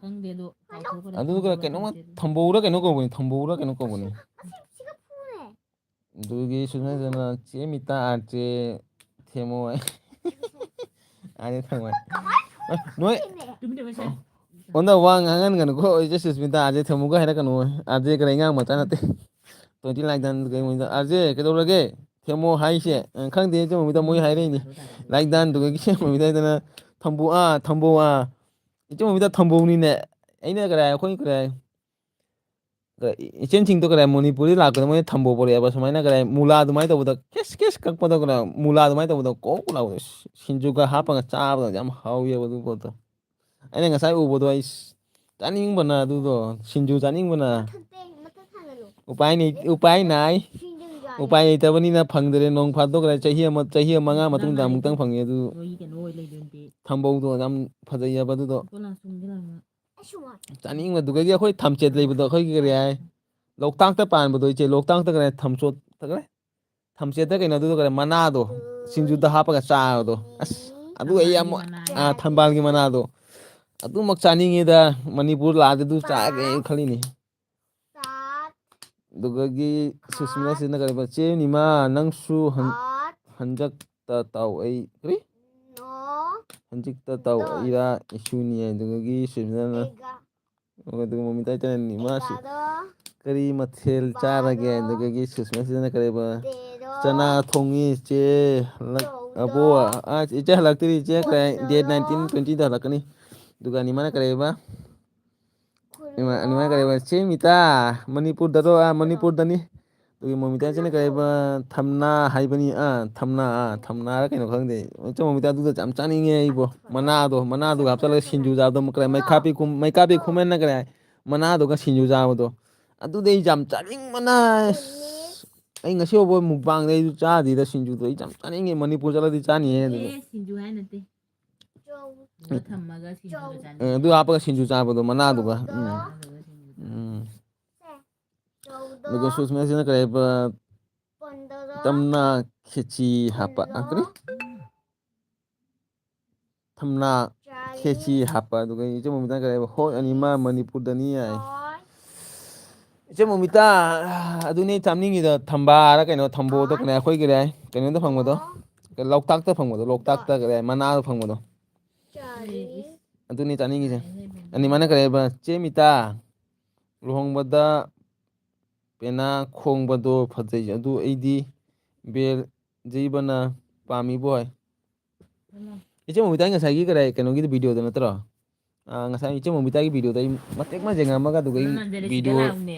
ꯈꯪꯗꯦ ꯑꯗꯣ, ꯀꯥꯎꯊꯣꯛꯈ꯭ꯔꯦ, ꯑꯗꯨꯒ ꯊꯝꯕꯧꯔ ꯀꯩꯅꯣꯝꯃ ꯊꯝꯆꯦꯠ꯫ ꯊꯝꯕꯧꯔ ꯀꯩꯅꯣ ꯀꯧꯕꯅꯤ, ꯊꯝꯕꯧꯔ ꯀꯩꯅꯣ ꯀꯧꯕꯅꯤ꯫ ꯑꯗꯨꯒꯤ ꯁꯨꯃꯥꯏꯅ ꯆꯦ ꯃꯤꯇꯥ ꯑꯥꯔ ꯖꯦ ꯊꯦꯃꯣ ꯍꯥꯏ꯫ ꯑꯥꯔ ꯖꯦ ꯊꯦꯃꯣ ꯍꯥꯏ꯫ ꯅꯣꯏ ꯑꯣꯟꯗ ꯋꯥ ꯉꯥꯡꯍꯟꯒꯅꯨꯀꯣ, ꯏꯆꯦ ꯁꯨꯁꯃꯤꯇꯥ, ꯑꯥꯔ ꯖꯦ ꯊꯦꯃꯣꯒ ꯍꯥꯏꯔꯛꯀꯅꯨ꯫ ꯑꯥꯔ ꯖꯦ ꯀꯔꯤ ꯑꯉꯥꯡ ꯃꯆꯥ ꯅꯠꯇꯦ꯫ ꯇ꯭ꯋꯦꯟꯇꯤ ꯂꯥꯏꯛ ꯗꯟ ꯀꯩꯅꯣꯗ, "ꯑꯥꯔ ꯖꯦ ꯀꯩꯗꯧꯔꯒꯦ? ꯊꯦꯝꯃꯣ ꯍꯥꯏꯁꯦ?" ꯑ, ꯈꯪꯗꯦ, ꯏꯆꯦ ꯃꯣꯃꯤꯇꯥ ꯃꯣꯏ ꯍꯥꯏꯔꯛꯏꯅꯤ꯫ ꯂꯥꯏꯛ ꯗꯟꯗꯨꯒ ꯏꯆꯦ ꯃꯣꯃꯤꯇꯥꯗꯅ ꯊꯝꯕꯧ ꯑꯥ, ꯊꯝꯕꯧ ꯑꯥ꯫ ꯏꯆꯦ ꯃꯣꯃꯤꯇꯥ ꯊꯝꯕꯧꯅꯤꯅꯦ꯫ ꯑꯩꯅ ꯀꯔꯥꯏ, ꯑꯩꯈꯣꯏ ꯀꯔꯥꯏ, ꯀ-, ꯏꯆꯦꯟꯁꯤꯡꯗꯣ ꯀꯔꯥꯏ ꯃꯅꯤꯄꯨꯔꯗ ꯂꯥꯛꯄꯗ ꯃꯣꯏꯅ ꯊꯝꯕꯧ ꯄꯣꯔꯛꯑꯦꯕ, ꯁꯨꯃꯥꯏꯅ ꯀꯔꯥꯏ ꯃꯨꯂꯥ ꯑꯗꯨꯃꯥꯏꯅ ꯇꯧꯕꯗ ꯀꯦꯁ ꯀꯦꯁ ꯀꯛꯄꯗꯣ ꯀꯔꯥꯏ ꯃꯨꯂꯥ ꯑꯗꯨꯃꯥꯏꯅ ꯇꯧꯕꯗꯣ ꯀꯣꯛ ꯂꯥꯎꯕꯗꯣ ꯁꯤꯡꯖꯨꯒ ꯍꯥꯞꯄꯒ ꯆꯥꯕꯗꯣ ꯌꯥꯝ ꯍꯥꯎꯋꯦꯕ ꯑꯗꯨ ꯄꯣꯠꯇꯣ꯫ ꯑꯩꯅ ꯉꯁꯥꯏ ꯎꯕꯗꯣ ꯑꯩ ꯆꯥꯅꯤꯡꯕꯅ ꯑꯗꯨꯗꯣ, ꯁꯤꯡꯖꯨ ꯆꯥꯅꯤꯡꯕꯅ꯫ ꯃꯊꯛꯇ, ꯃꯊꯛ ꯊꯥꯡꯒꯠꯂꯣ꯫ ꯎꯄꯥꯏ ꯅꯩ-, ꯎꯄꯥꯏ ꯅꯥꯏ꯫ ꯁꯤꯡꯖꯨ ꯆꯥꯅꯤ꯫ ꯎꯄꯥꯏ ꯂꯩꯇꯕꯅꯤꯅ ꯐꯪꯗ꯭ꯔꯦ꯫ ꯅꯣꯡ ꯐꯥꯗꯣꯛ ꯂꯩ, ꯆꯍꯤ ꯑꯃ, ꯆꯍꯤ ꯑꯃ ꯃꯉꯥ ꯃꯇꯨꯡꯗ ꯑꯃꯨꯛꯇꯪ ꯐꯪꯉꯦ ꯑꯗꯨ꯫ ꯅꯣꯏꯒꯤ ꯀꯩꯅꯣ ꯑꯣꯏ ꯂꯩꯗꯣꯏꯅꯗꯤ꯫ ꯊꯝꯕꯧꯗꯣ ꯌꯥꯝ ꯐꯖꯩꯌꯦꯕ ꯑꯗꯨꯗꯣ꯫ ꯀꯣꯂꯥ ꯁꯨꯝꯒꯤ ꯂꯥꯡꯅ꯫ ꯆꯥꯅꯤꯡꯕꯗꯨꯒꯤ ꯑꯩꯈꯣꯏ ꯊꯝꯆꯦꯠ ꯂꯩꯕꯗꯣ, ꯑꯩꯈꯣꯏꯒꯤ ꯀꯔꯤ ꯍꯥꯏ? ꯂꯣꯛꯇꯥꯛꯇ ꯄꯥꯟꯕꯗꯣ, ꯏꯆꯦ, ꯂꯣꯛꯇꯥꯛꯇ ꯀꯔꯤ ꯊꯝꯆꯣꯠ-, ꯀꯔꯤ? ꯊꯝꯆꯦꯠꯇ ꯀꯩꯅꯣꯗꯨꯗ ꯀꯔꯤ ꯃꯅꯥꯗꯣ, ꯁꯤꯡꯖꯨꯗ ꯍꯥꯞꯄꯒ ꯆꯥꯕꯗꯣ꯫ ꯑꯁ, ꯑꯗꯨ ꯑꯩ ꯌꯥꯝ, ꯊꯝꯕꯥꯜꯒꯤ ꯃꯅꯥ꯫ ꯑꯥ, ꯊꯝꯕꯥꯜꯒꯤ ꯃꯅꯥꯗꯣ꯫ ꯑꯗꯨꯃꯛ ꯆꯥꯅꯤꯡꯉꯤꯗ, ꯃꯅꯤꯄꯨꯔ ꯂꯥꯛꯑꯗꯤ ꯑꯗꯨ ꯆꯥꯒꯦ ꯍꯥꯏꯅ ꯈꯜꯂꯤꯅꯤ꯫ ꯑꯗꯨꯗꯒꯤ ꯁꯨꯁꯃꯤꯇꯥ ꯁꯤꯅ ꯀꯔꯤ, "ꯆꯦ ꯅꯤꯃꯥ, ꯅꯪꯁꯨ ꯍꯟ-, ꯍꯟꯗꯛꯇ ꯇꯥꯎ ꯑꯩ", ꯀꯔꯤ? "ꯍꯟꯗꯛꯇ ꯇꯥꯎ ꯑꯩꯔꯥ ꯏꯁꯨꯅꯤ", ꯑꯗꯨꯗꯒꯤ ꯁꯨꯁꯃꯤꯇꯥꯅ ꯑꯗꯨꯒ ꯃꯃꯤꯇꯥ ꯏꯆꯟ ꯅꯤꯃꯥꯁꯤ ꯀꯔꯤ ꯃꯊꯦꯜ ꯆꯥꯔꯒꯦ? ꯑꯗꯨꯗꯒꯤ ꯁꯨꯁꯃꯥ ꯁꯤꯅ ꯀꯔꯤꯕ? ꯆꯅꯥ ꯊꯣꯡꯉꯤ ꯏꯆꯦ꯫ ꯍꯜꯂꯛ-, ꯑꯕꯣ, ꯑ, ꯏꯆꯦ ꯍꯜꯂꯛꯇ꯭ꯔꯤ, ꯏꯆꯦ ꯀꯔꯤ date nineteen twenty ꯗ ꯍꯜꯂꯛꯀꯅꯤ꯫ ꯑꯗꯨꯒ ꯅꯤꯃꯥꯅ ꯀꯔꯤꯕ? ꯅꯤꯃꯥ, ꯅꯤꯃꯥꯅ ꯀꯔꯤꯕ? ꯆꯦ ꯃꯤꯇꯥ, ꯃꯅꯤꯄꯨꯔꯗꯔꯣ? ꯑ, ꯃꯅꯤꯄꯨꯔꯗꯅꯤ꯫ ꯑꯗꯨꯒꯤ ꯃꯣꯃꯤꯇꯥꯁꯤꯅ ꯀꯔꯤꯕ, ꯊꯝꯅꯥ ꯍꯥꯏꯕꯅꯤ, ꯑꯥ, ꯊꯝꯅꯥ, ꯑꯥ, ꯊꯝꯅꯥꯔ ꯀꯩꯅꯣ ꯈꯪꯗꯦ꯫ ꯏꯆꯦ ꯃꯣꯃꯤꯇꯥ, ꯑꯗꯨꯗꯣ ꯌꯥꯝ ꯆꯥꯅꯤꯡꯉꯦ ꯑꯩꯕꯣ꯫ ꯃꯅꯥꯗꯣ, ꯃꯅꯥꯗꯨꯒ ꯍꯥꯞꯆꯜꯂꯒ ꯁꯤꯡꯖꯨ ꯆꯥꯕꯗꯣ, ꯀꯔꯤ, ꯃꯩꯈꯥ ꯄꯦꯛꯈꯨꯝ, ꯃꯩꯈꯥ ꯄꯦꯛꯈꯨꯝ ꯍꯥꯏꯅ ꯀꯔꯤ ꯍꯥꯏ? ꯃꯅꯥꯗꯨꯒ ꯁꯤꯡꯖꯨ ꯆꯥꯕꯗꯣ꯫ ꯑꯗꯨꯗꯤ ꯑꯩ ꯌꯥꯝ ꯆꯥꯅꯤꯡꯕꯅ, ꯑꯁ, ꯑꯩ ꯉꯁꯤ ꯐꯥꯎꯕ ꯃꯨꯛꯕꯥꯡꯗ ꯑꯩꯁꯨ ꯆꯥꯗ꯭ꯔꯤꯗ ꯁꯤꯡꯖꯨꯗꯣ꯫ ꯑꯩ ꯌꯥꯝ ꯆꯥꯅꯤꯡꯉꯦ꯫ ꯃꯅꯤꯄꯨꯔ ꯆꯠꯂꯗꯤ ꯆꯥꯅꯤꯍꯦ ꯑꯗꯨꯗꯤ꯫ ꯑꯦ, ꯁꯤꯡꯖꯨ ꯍꯥꯏ ꯅꯠꯇꯦ꯫ ꯆꯧ꯫ ꯑꯗꯨꯒ ꯊꯝꯃꯒ ꯁꯤꯡꯖꯨꯗ ꯆꯥꯅꯤꯡꯉꯦ꯫ ꯑꯦ, ꯑꯗꯨ ꯍꯥꯞꯄꯒ ꯁꯤꯡꯖꯨ ꯆꯥꯕꯗꯣ, ꯃꯅꯥꯗꯨꯒ꯫ ꯎꯝ꯫ ꯆꯧꯗꯣ꯫ ꯎꯝ꯫ ꯆꯧꯗꯣ꯫ ꯑꯗꯨꯒ ꯁꯨꯁꯃꯥꯁꯤꯅ ꯀꯔꯤ ꯍꯥꯏꯕ? ꯄꯟꯗ꯭ꯔꯣ꯫ ꯇꯝꯅ ꯈꯦꯆꯤ ꯍꯥꯞꯄ꯫ ꯑ, ꯀꯔꯤ? ꯊꯝꯅꯥ ꯈꯦꯆꯤ ꯍꯥꯞꯄ, ꯑꯗꯨꯒ ꯏꯆꯦ ꯃꯣꯃꯤꯇꯥꯅ ꯀꯔꯤ ꯍꯥꯏꯕ? ꯍꯣꯏ, ꯑꯅꯤꯃꯛ ꯃꯅꯤꯄꯨꯔꯗꯅꯤ ꯍꯥꯏ꯫ ꯏꯆꯦ ꯃꯣꯃꯤꯇꯥ, ꯑꯗꯨꯅꯦ ꯆꯥꯅꯤꯡꯉꯤꯗꯣ, ꯊꯝꯕꯥꯔ ꯀꯩꯅꯣ, ꯊꯝꯕꯣꯗ ꯀꯩꯅꯣ, ꯑꯩꯈꯣꯏꯒꯤ ꯀꯩꯅꯣꯗ ꯐꯪꯕꯗꯣ, ꯂꯣꯛꯇꯥꯛꯇ ꯐꯪꯕꯗꯣ, ꯂꯣꯛꯇꯥꯛꯇ ꯀꯔꯤ ꯃꯅꯥꯗ ꯐꯪꯕꯗꯣ꯫ ꯑꯗꯨꯅꯦ ꯆꯥꯅꯤꯡꯉꯤꯁꯦ꯫ ꯑꯅꯤꯃꯛꯅ ꯀꯔꯤ ꯍꯥꯏꯕ? ꯆꯦ ꯃꯤꯇꯥ, ꯂꯨꯍꯣꯡꯕꯗ ꯄꯦꯅꯥ ꯈꯣꯡꯕꯗꯣ ꯐꯖꯩ, ꯑꯗꯨ ꯑꯩꯗꯤ ꯕꯦꯜ ꯖꯤꯕꯅ ꯄꯥꯝꯃꯤꯕꯣ ꯍꯥꯏ꯫ ꯏꯆꯦ ꯃꯣꯃꯤꯇꯥꯒꯤ ꯉꯁꯥꯏꯒꯤ ꯀꯗꯥꯏ ꯀꯩꯅꯣꯒꯤꯗꯤ videoꯗ ꯅꯠꯇ꯭ꯔꯣ? ꯑꯥ, ꯉꯁꯥꯏ ꯏꯆꯦ ꯃꯣꯃꯤꯇꯥꯒꯤ videoꯗ ꯑꯩ ꯃꯇꯦꯛ ꯑꯃ ꯌꯦꯡꯉꯝꯃꯒ ꯑꯗꯨꯒ ꯑꯩ ꯅꯪ ꯅꯟꯖꯔꯤꯁꯤꯗ video, ꯂꯥꯛꯎꯅꯦ꯫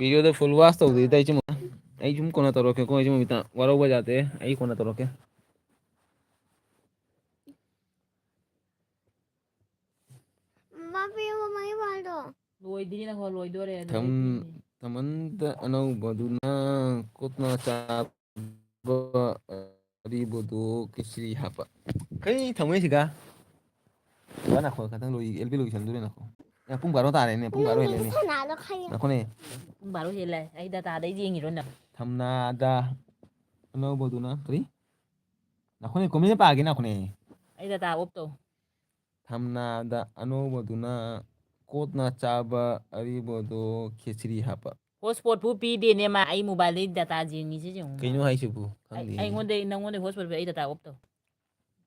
Videoꯗ full watch ꯇꯧꯗ꯭ꯔꯤꯗ ꯏꯆꯦ ꯃꯣꯃꯤꯇꯥ꯫ ꯑꯩ ꯁꯨꯝ ꯀꯣꯟꯅ ꯇꯧꯔꯛꯀꯦꯀꯣ ꯏꯆꯦ ꯃꯣꯃꯤꯇꯥ꯫ ꯋꯥꯔꯧꯕ ꯌꯥꯗꯦ꯫ ꯑꯩ ꯀꯣꯟꯅ ꯇꯧꯔꯛꯀꯦ꯫ ꯃꯃꯥ ꯄꯤꯌꯣ, ꯃꯃꯥꯒꯤ ꯕꯣꯜꯗꯣ꯫ ꯂꯣꯏꯗ꯭ꯔꯤ ꯅꯈꯣ, ꯂꯣꯏꯗꯣꯔꯦ ꯑꯗꯨ ꯊꯝ-, ꯂꯣꯏꯗ꯭ꯔꯤꯅꯦ꯫ ꯊꯝꯃꯟꯗ ꯑꯅꯧꯕꯗꯨꯅ ꯀꯨꯞꯅ ꯆꯥꯕ ꯑꯔꯤꯕꯗꯨ ꯀꯤꯁ꯭ꯔꯤ ꯍꯥꯞꯄ꯫ ꯀꯩ ꯊꯝꯃꯣꯏꯁꯤꯒ? ꯋꯥ ꯅꯥꯈꯣ, ꯈꯇꯪ ꯂꯣꯏ-, ꯑꯦꯜ ꯄꯤ ꯂꯣꯏꯁꯟꯗꯣꯔꯦ ꯅꯥꯈꯣ꯫ ꯑꯦ, ꯄꯨꯡ ꯕꯥꯔꯣ ꯇꯥꯔꯦꯅꯦ, ꯄꯨꯡ ꯕꯥꯔꯣ ꯍꯦꯜꯂꯦꯅꯦ꯫ ꯁꯅꯥꯗꯣ ꯈꯥꯏꯌꯣ꯫ ꯅꯥꯈꯣꯅꯦ꯫ ꯄꯨꯡ ꯕꯥꯔꯣ ꯍꯦꯜꯂꯦ꯫ ꯑꯩ dataꯗꯩ ꯌꯦꯡꯉꯤꯔꯣ ꯅꯪ? ꯊꯝꯅꯥꯗ ꯑꯅꯧꯕꯗꯨꯅ ꯀꯔꯤ? ꯅꯥꯈꯣꯅꯦ, comment ꯄꯥꯒꯦ ꯅꯥꯈꯣꯅꯦ꯫ ꯑꯩ data off ꯇꯧ꯫ ꯊꯝꯅꯥꯗ ꯑꯅꯧꯕꯗꯨꯅ ꯀꯣꯠꯅ ꯆꯥꯕ ꯑꯔꯤꯕꯗꯣ ꯈꯦꯆ꯭ꯔꯤ ꯍꯥꯞꯄ꯫ Hotspotꯄꯨ ꯄꯤꯗꯦꯅꯦ ꯃꯥ, ꯑꯩ mobileꯗꯩ data ꯌꯦꯡꯉꯤꯁꯦ ꯌꯦꯡꯉꯨ ꯃꯥ꯫ ꯀꯩꯅꯣ ꯍꯥꯏꯁꯤꯕꯨ? ꯑꯩ, ꯈꯪꯗꯦ꯫ ꯑꯩꯉꯣꯟꯗꯩ, ꯅꯪꯉꯣꯟꯗꯩ hotspot ꯄꯤ, ꯑꯩ data off ꯇꯧ꯫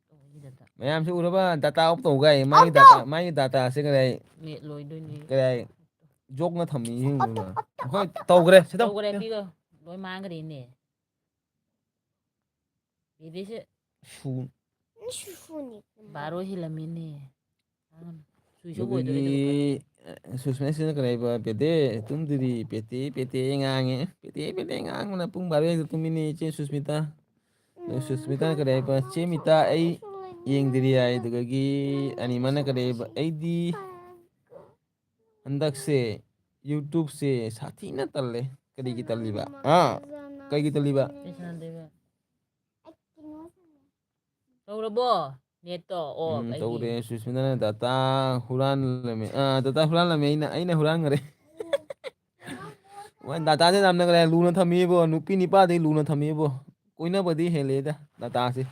ꯇꯧ, ꯑꯩ data꯫ ꯃꯌꯥꯝꯁꯦ ꯎꯔꯕ? Data off ꯇꯧꯒꯥꯏ꯫ ꯃꯥꯒꯤ off ꯇꯧ! Data, ꯃꯥꯒꯤ dataꯁꯦ ꯀꯗꯥꯏ? Net ꯂꯣꯏꯗꯣꯏꯅꯦ꯫ ꯀꯗꯥꯏ? ꯖꯣꯛꯅ ꯊꯝꯃꯤ ꯌꯦꯡꯉꯨ꯫ Off ꯇꯧ, off ꯇꯧ, ꯍꯣꯏ, off ꯇꯧ! ꯇꯧꯈ꯭ꯔꯦ꯫ ꯁꯤ ꯇꯧ꯫ ꯇꯧꯈ꯭ꯔꯦ, ꯄꯤꯈꯣ꯫ ꯂꯣꯏ ꯃꯥꯡꯈ꯭ꯔꯦꯅꯦ꯫ ꯕꯦꯕꯤꯁꯦ꯫ ꯁꯨ-, ꯁꯨꯅꯤ꯫ ꯕꯥꯔꯣ ꯍꯦꯜꯂꯝꯃꯦꯅꯦ꯫ ꯁꯨꯏꯁꯨ ꯑꯣꯏꯗꯣꯔꯦ ꯑꯗꯨꯒ꯫ ꯑꯗꯨꯒꯤ ꯁꯨꯁꯃꯤꯇꯥꯁꯤꯅ ꯀꯔꯤ ꯍꯥꯏꯕ? "ꯄꯦꯇꯦ, ꯇꯨꯝꯗ꯭ꯔꯤ?" "ꯄꯦꯇꯦ, ꯄꯦꯇꯦ ꯉꯥꯡꯉꯦ꯫ ꯄꯦꯇꯦ, ꯄꯦꯇꯦ ꯉꯥꯡꯕꯅ ꯄꯨꯡ ꯕꯥꯔꯣ ꯍꯦꯛꯇ ꯇꯨꯝꯃꯤꯅꯦ ꯏꯆꯦ ꯁꯨꯁꯃꯤꯇꯥ"꯫ ꯑꯗꯣ ꯁꯨꯁꯃꯤꯇꯥꯅ ꯀꯔꯤ ꯍꯥꯏꯕ? "ꯆꯦ ꯃꯤꯇꯥ, ꯑꯩ ꯌꯦꯡꯗ꯭ꯔꯤ" ꯍꯥꯏ꯫ ꯑꯗꯨꯗꯒꯤ ꯑꯅꯤꯃꯅ ꯀꯔꯤ ꯍꯥꯏꯕ? "ꯑꯩꯗꯤ ꯍꯟꯗꯛꯁꯦ YouTubeꯁꯦ ꯁꯥꯊꯤꯅ ꯇꯜꯂꯦ"꯫ ꯀꯔꯤꯒꯤ ꯇꯜꯂꯤꯕ? ꯑꯥ? ꯀꯩꯒꯤ ꯇꯜꯂꯤꯕ? ꯀꯩ ꯁꯥꯟꯅꯗꯣꯏꯕ? ꯇꯧꯔꯕꯣ? ꯅꯦꯠꯇꯣ ꯑꯣꯐ ꯎꯝ, ꯑꯩꯒꯤ꯫ ꯇꯧꯔꯦ꯫ ꯁꯨꯁꯃꯤꯇꯥꯅ ꯗꯥꯇꯥ ꯍꯨꯔꯥꯟꯂꯝꯃꯦ꯫ ꯑꯥ, ꯗꯥꯇꯥ ꯍꯨꯔꯥꯟꯂꯝꯃꯦ꯫ ꯑꯩꯅ, ꯑꯩꯅ ꯍꯨꯔꯥꯟꯈꯔꯦ꯫ ꯃꯣꯏ ꯗꯥꯇꯥꯁꯦ ꯌꯥꯝꯅ ꯀꯔꯤ ꯂꯨꯅ ꯊꯝꯃꯤꯕꯣ, ꯅꯨꯄꯤ ꯅꯤꯄꯥꯗꯩ ꯂꯨꯅ ꯊꯝꯃꯤꯕꯣ꯫ ꯀꯣꯏꯅꯕꯗꯤ ꯍꯦꯜꯂꯦꯗ ꯗꯥꯇꯥꯁꯦ꯫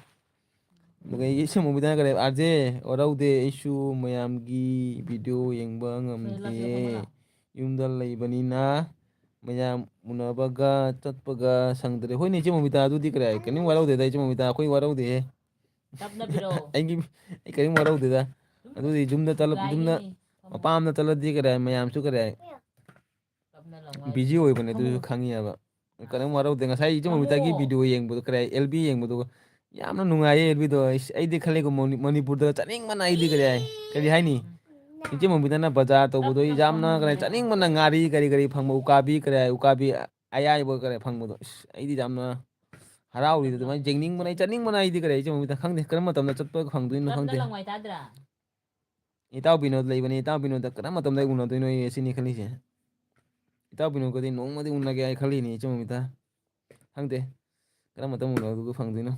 ꯑꯗꯨꯒ ꯑꯩꯒꯤ ꯏꯁꯩ ꯃꯨꯚꯤꯗꯅ ꯀꯔꯤ, "ꯑꯥꯔꯖꯦ, ꯋꯥꯔꯧꯗꯦ, ꯑꯩꯁꯨ ꯃꯌꯥꯝꯒꯤ ꯚꯤꯗꯤꯑꯣ ꯌꯦꯡꯕ ꯉꯝꯗꯦ꯫ ꯌꯨꯝꯗ ꯂꯩꯕꯅꯤꯅ ꯃꯌꯥꯝ ꯎꯅꯕꯒ ꯆꯠꯄꯒ ꯁꯪꯗ꯭ꯔꯦ"꯫ ꯍꯣꯏꯅꯦ, ꯏꯆꯦ ꯃꯣꯃꯤꯇꯥ, ꯑꯗꯨꯗꯤ ꯀꯔꯤ, ꯀꯔꯤꯝ ꯋꯥꯔꯧꯗꯦꯗ, ꯏꯆꯦ ꯃꯣꯃꯤꯇꯥ, ꯑꯩꯈꯣꯏ ꯋꯥꯔꯧꯗꯦꯍꯦ꯫ ꯇꯞꯅ ꯄꯤꯔꯛꯑꯣ꯫ ꯑꯩꯒꯤ, ꯑꯩ ꯀꯔꯤꯝ ꯋꯥꯔꯧꯗꯦꯗ꯫ ꯑꯗꯨꯗꯤ ꯌꯨꯝꯗ ꯇꯂꯞ-, ꯌꯨꯝꯗ ꯒꯥꯔꯤꯅꯤ꯫ ꯃꯄꯥꯝ ꯑꯃꯗ ꯆꯠꯂꯗꯤ ꯀꯔꯤ, ꯃꯌꯥꯝꯁꯨ ꯀꯔꯤ, ꯇꯞꯅ ꯂꯥꯎ ꯍꯥꯏ꯫ ꯕꯤꯖꯤ ꯑꯣꯏꯕꯅꯦ, ꯑꯗꯨꯁꯨ ꯊꯝꯃꯣ꯫ ꯈꯪꯉꯤꯑꯕ꯫ ꯀꯔꯤꯝ ꯊꯝꯃꯣ꯫ ꯋꯥꯔꯧꯗꯦ꯫ ꯉꯁꯥꯏ ꯏꯆꯦ ꯃꯣꯃꯤꯇꯥꯒꯤ ꯊꯝꯃꯣ꯫ ꯚꯤꯗꯤꯑꯣ ꯌꯦꯡꯕꯗꯣ, ꯀꯔꯤ, ꯑꯦꯜ ꯕꯤ ꯌꯦꯡꯕꯗꯣ ꯌꯥꯝꯅ ꯅꯨꯡꯉꯥꯏꯌꯦ꯫ ꯑꯦꯜ ꯕꯤꯗꯣ ꯑꯩꯁ, ꯑꯩꯗꯤ ꯈꯜꯂꯦꯀꯣ, ꯃꯅꯤ-, ꯃꯅꯤꯄꯨꯔꯗ ꯆꯠꯅꯤꯡꯕꯅ ꯑꯩꯗꯤ ꯀꯔꯤ ꯍꯥꯏ, ꯀꯔꯤ ꯍꯥꯏꯅꯤ? ꯏꯆꯦ ꯃꯣꯃꯤꯇꯥꯅ ꯕꯖꯥꯔ ꯇꯧꯕꯗꯣ ꯑꯩ ꯌꯥꯝꯅ ꯀꯔꯤ, ꯆꯠꯅꯤꯡꯕꯅ, ꯉꯥꯔꯤ ꯀꯔꯤ ꯀꯔꯤ ꯐꯪꯕ, ꯎꯀꯥꯕꯤ ꯀꯔꯤ ꯍꯥꯏ, ꯎꯀꯥꯕꯤ ꯑꯌꯥꯏꯕ ꯀꯔꯤ ꯐꯪꯕꯗꯣ, ꯏꯁ, ꯑꯩꯗꯤ ꯌꯥꯝꯅ ꯍꯔꯥꯎꯔꯤꯗ, ꯑꯗꯨꯃꯥꯏꯅ ꯌꯦꯡꯅꯤꯡꯕꯅ, ꯑꯩ ꯆꯠꯅꯤꯡꯕꯅ ꯑꯩꯗꯤ ꯀꯔꯤ, ꯏꯆꯦ ꯃꯣꯃꯤꯇꯥ, ꯈꯪꯗꯦ ꯀꯔꯝꯕ ꯃꯇꯝꯗ ꯆꯠꯄ ꯐꯪꯗꯣꯏꯅꯣ ꯇꯞꯅ ꯈꯪꯗꯦ꯫ ꯂꯪꯋꯥꯏ ꯇꯥꯗ꯭ꯔꯥ? ꯏꯇꯥꯎ ꯕꯤꯅꯣꯗ ꯂꯩꯕꯅꯤ, ꯏꯇꯥꯎ ꯕꯤꯅꯣꯗ ꯀꯔꯝꯕ ꯃꯇꯝꯗ ꯑꯩ ꯎꯅꯗꯣꯏꯅꯣ ꯑꯩ ꯁꯤꯅꯤ ꯈꯜꯂꯤꯁꯦ꯫ ꯏꯇꯥꯎ ꯕꯤꯅꯣꯗꯀꯗꯤ ꯅꯣꯡꯃꯗꯤ ꯎꯅꯒꯦ ꯍꯥꯏ ꯈꯜꯂꯤꯅꯤ ꯏꯆꯦ ꯃꯣꯃꯤꯇꯥ꯫ ꯈꯪꯗꯦ ꯀꯔꯝꯕ ꯃꯇꯝ ꯎꯅꯕ ꯐꯪꯗꯣꯏꯅꯣ꯫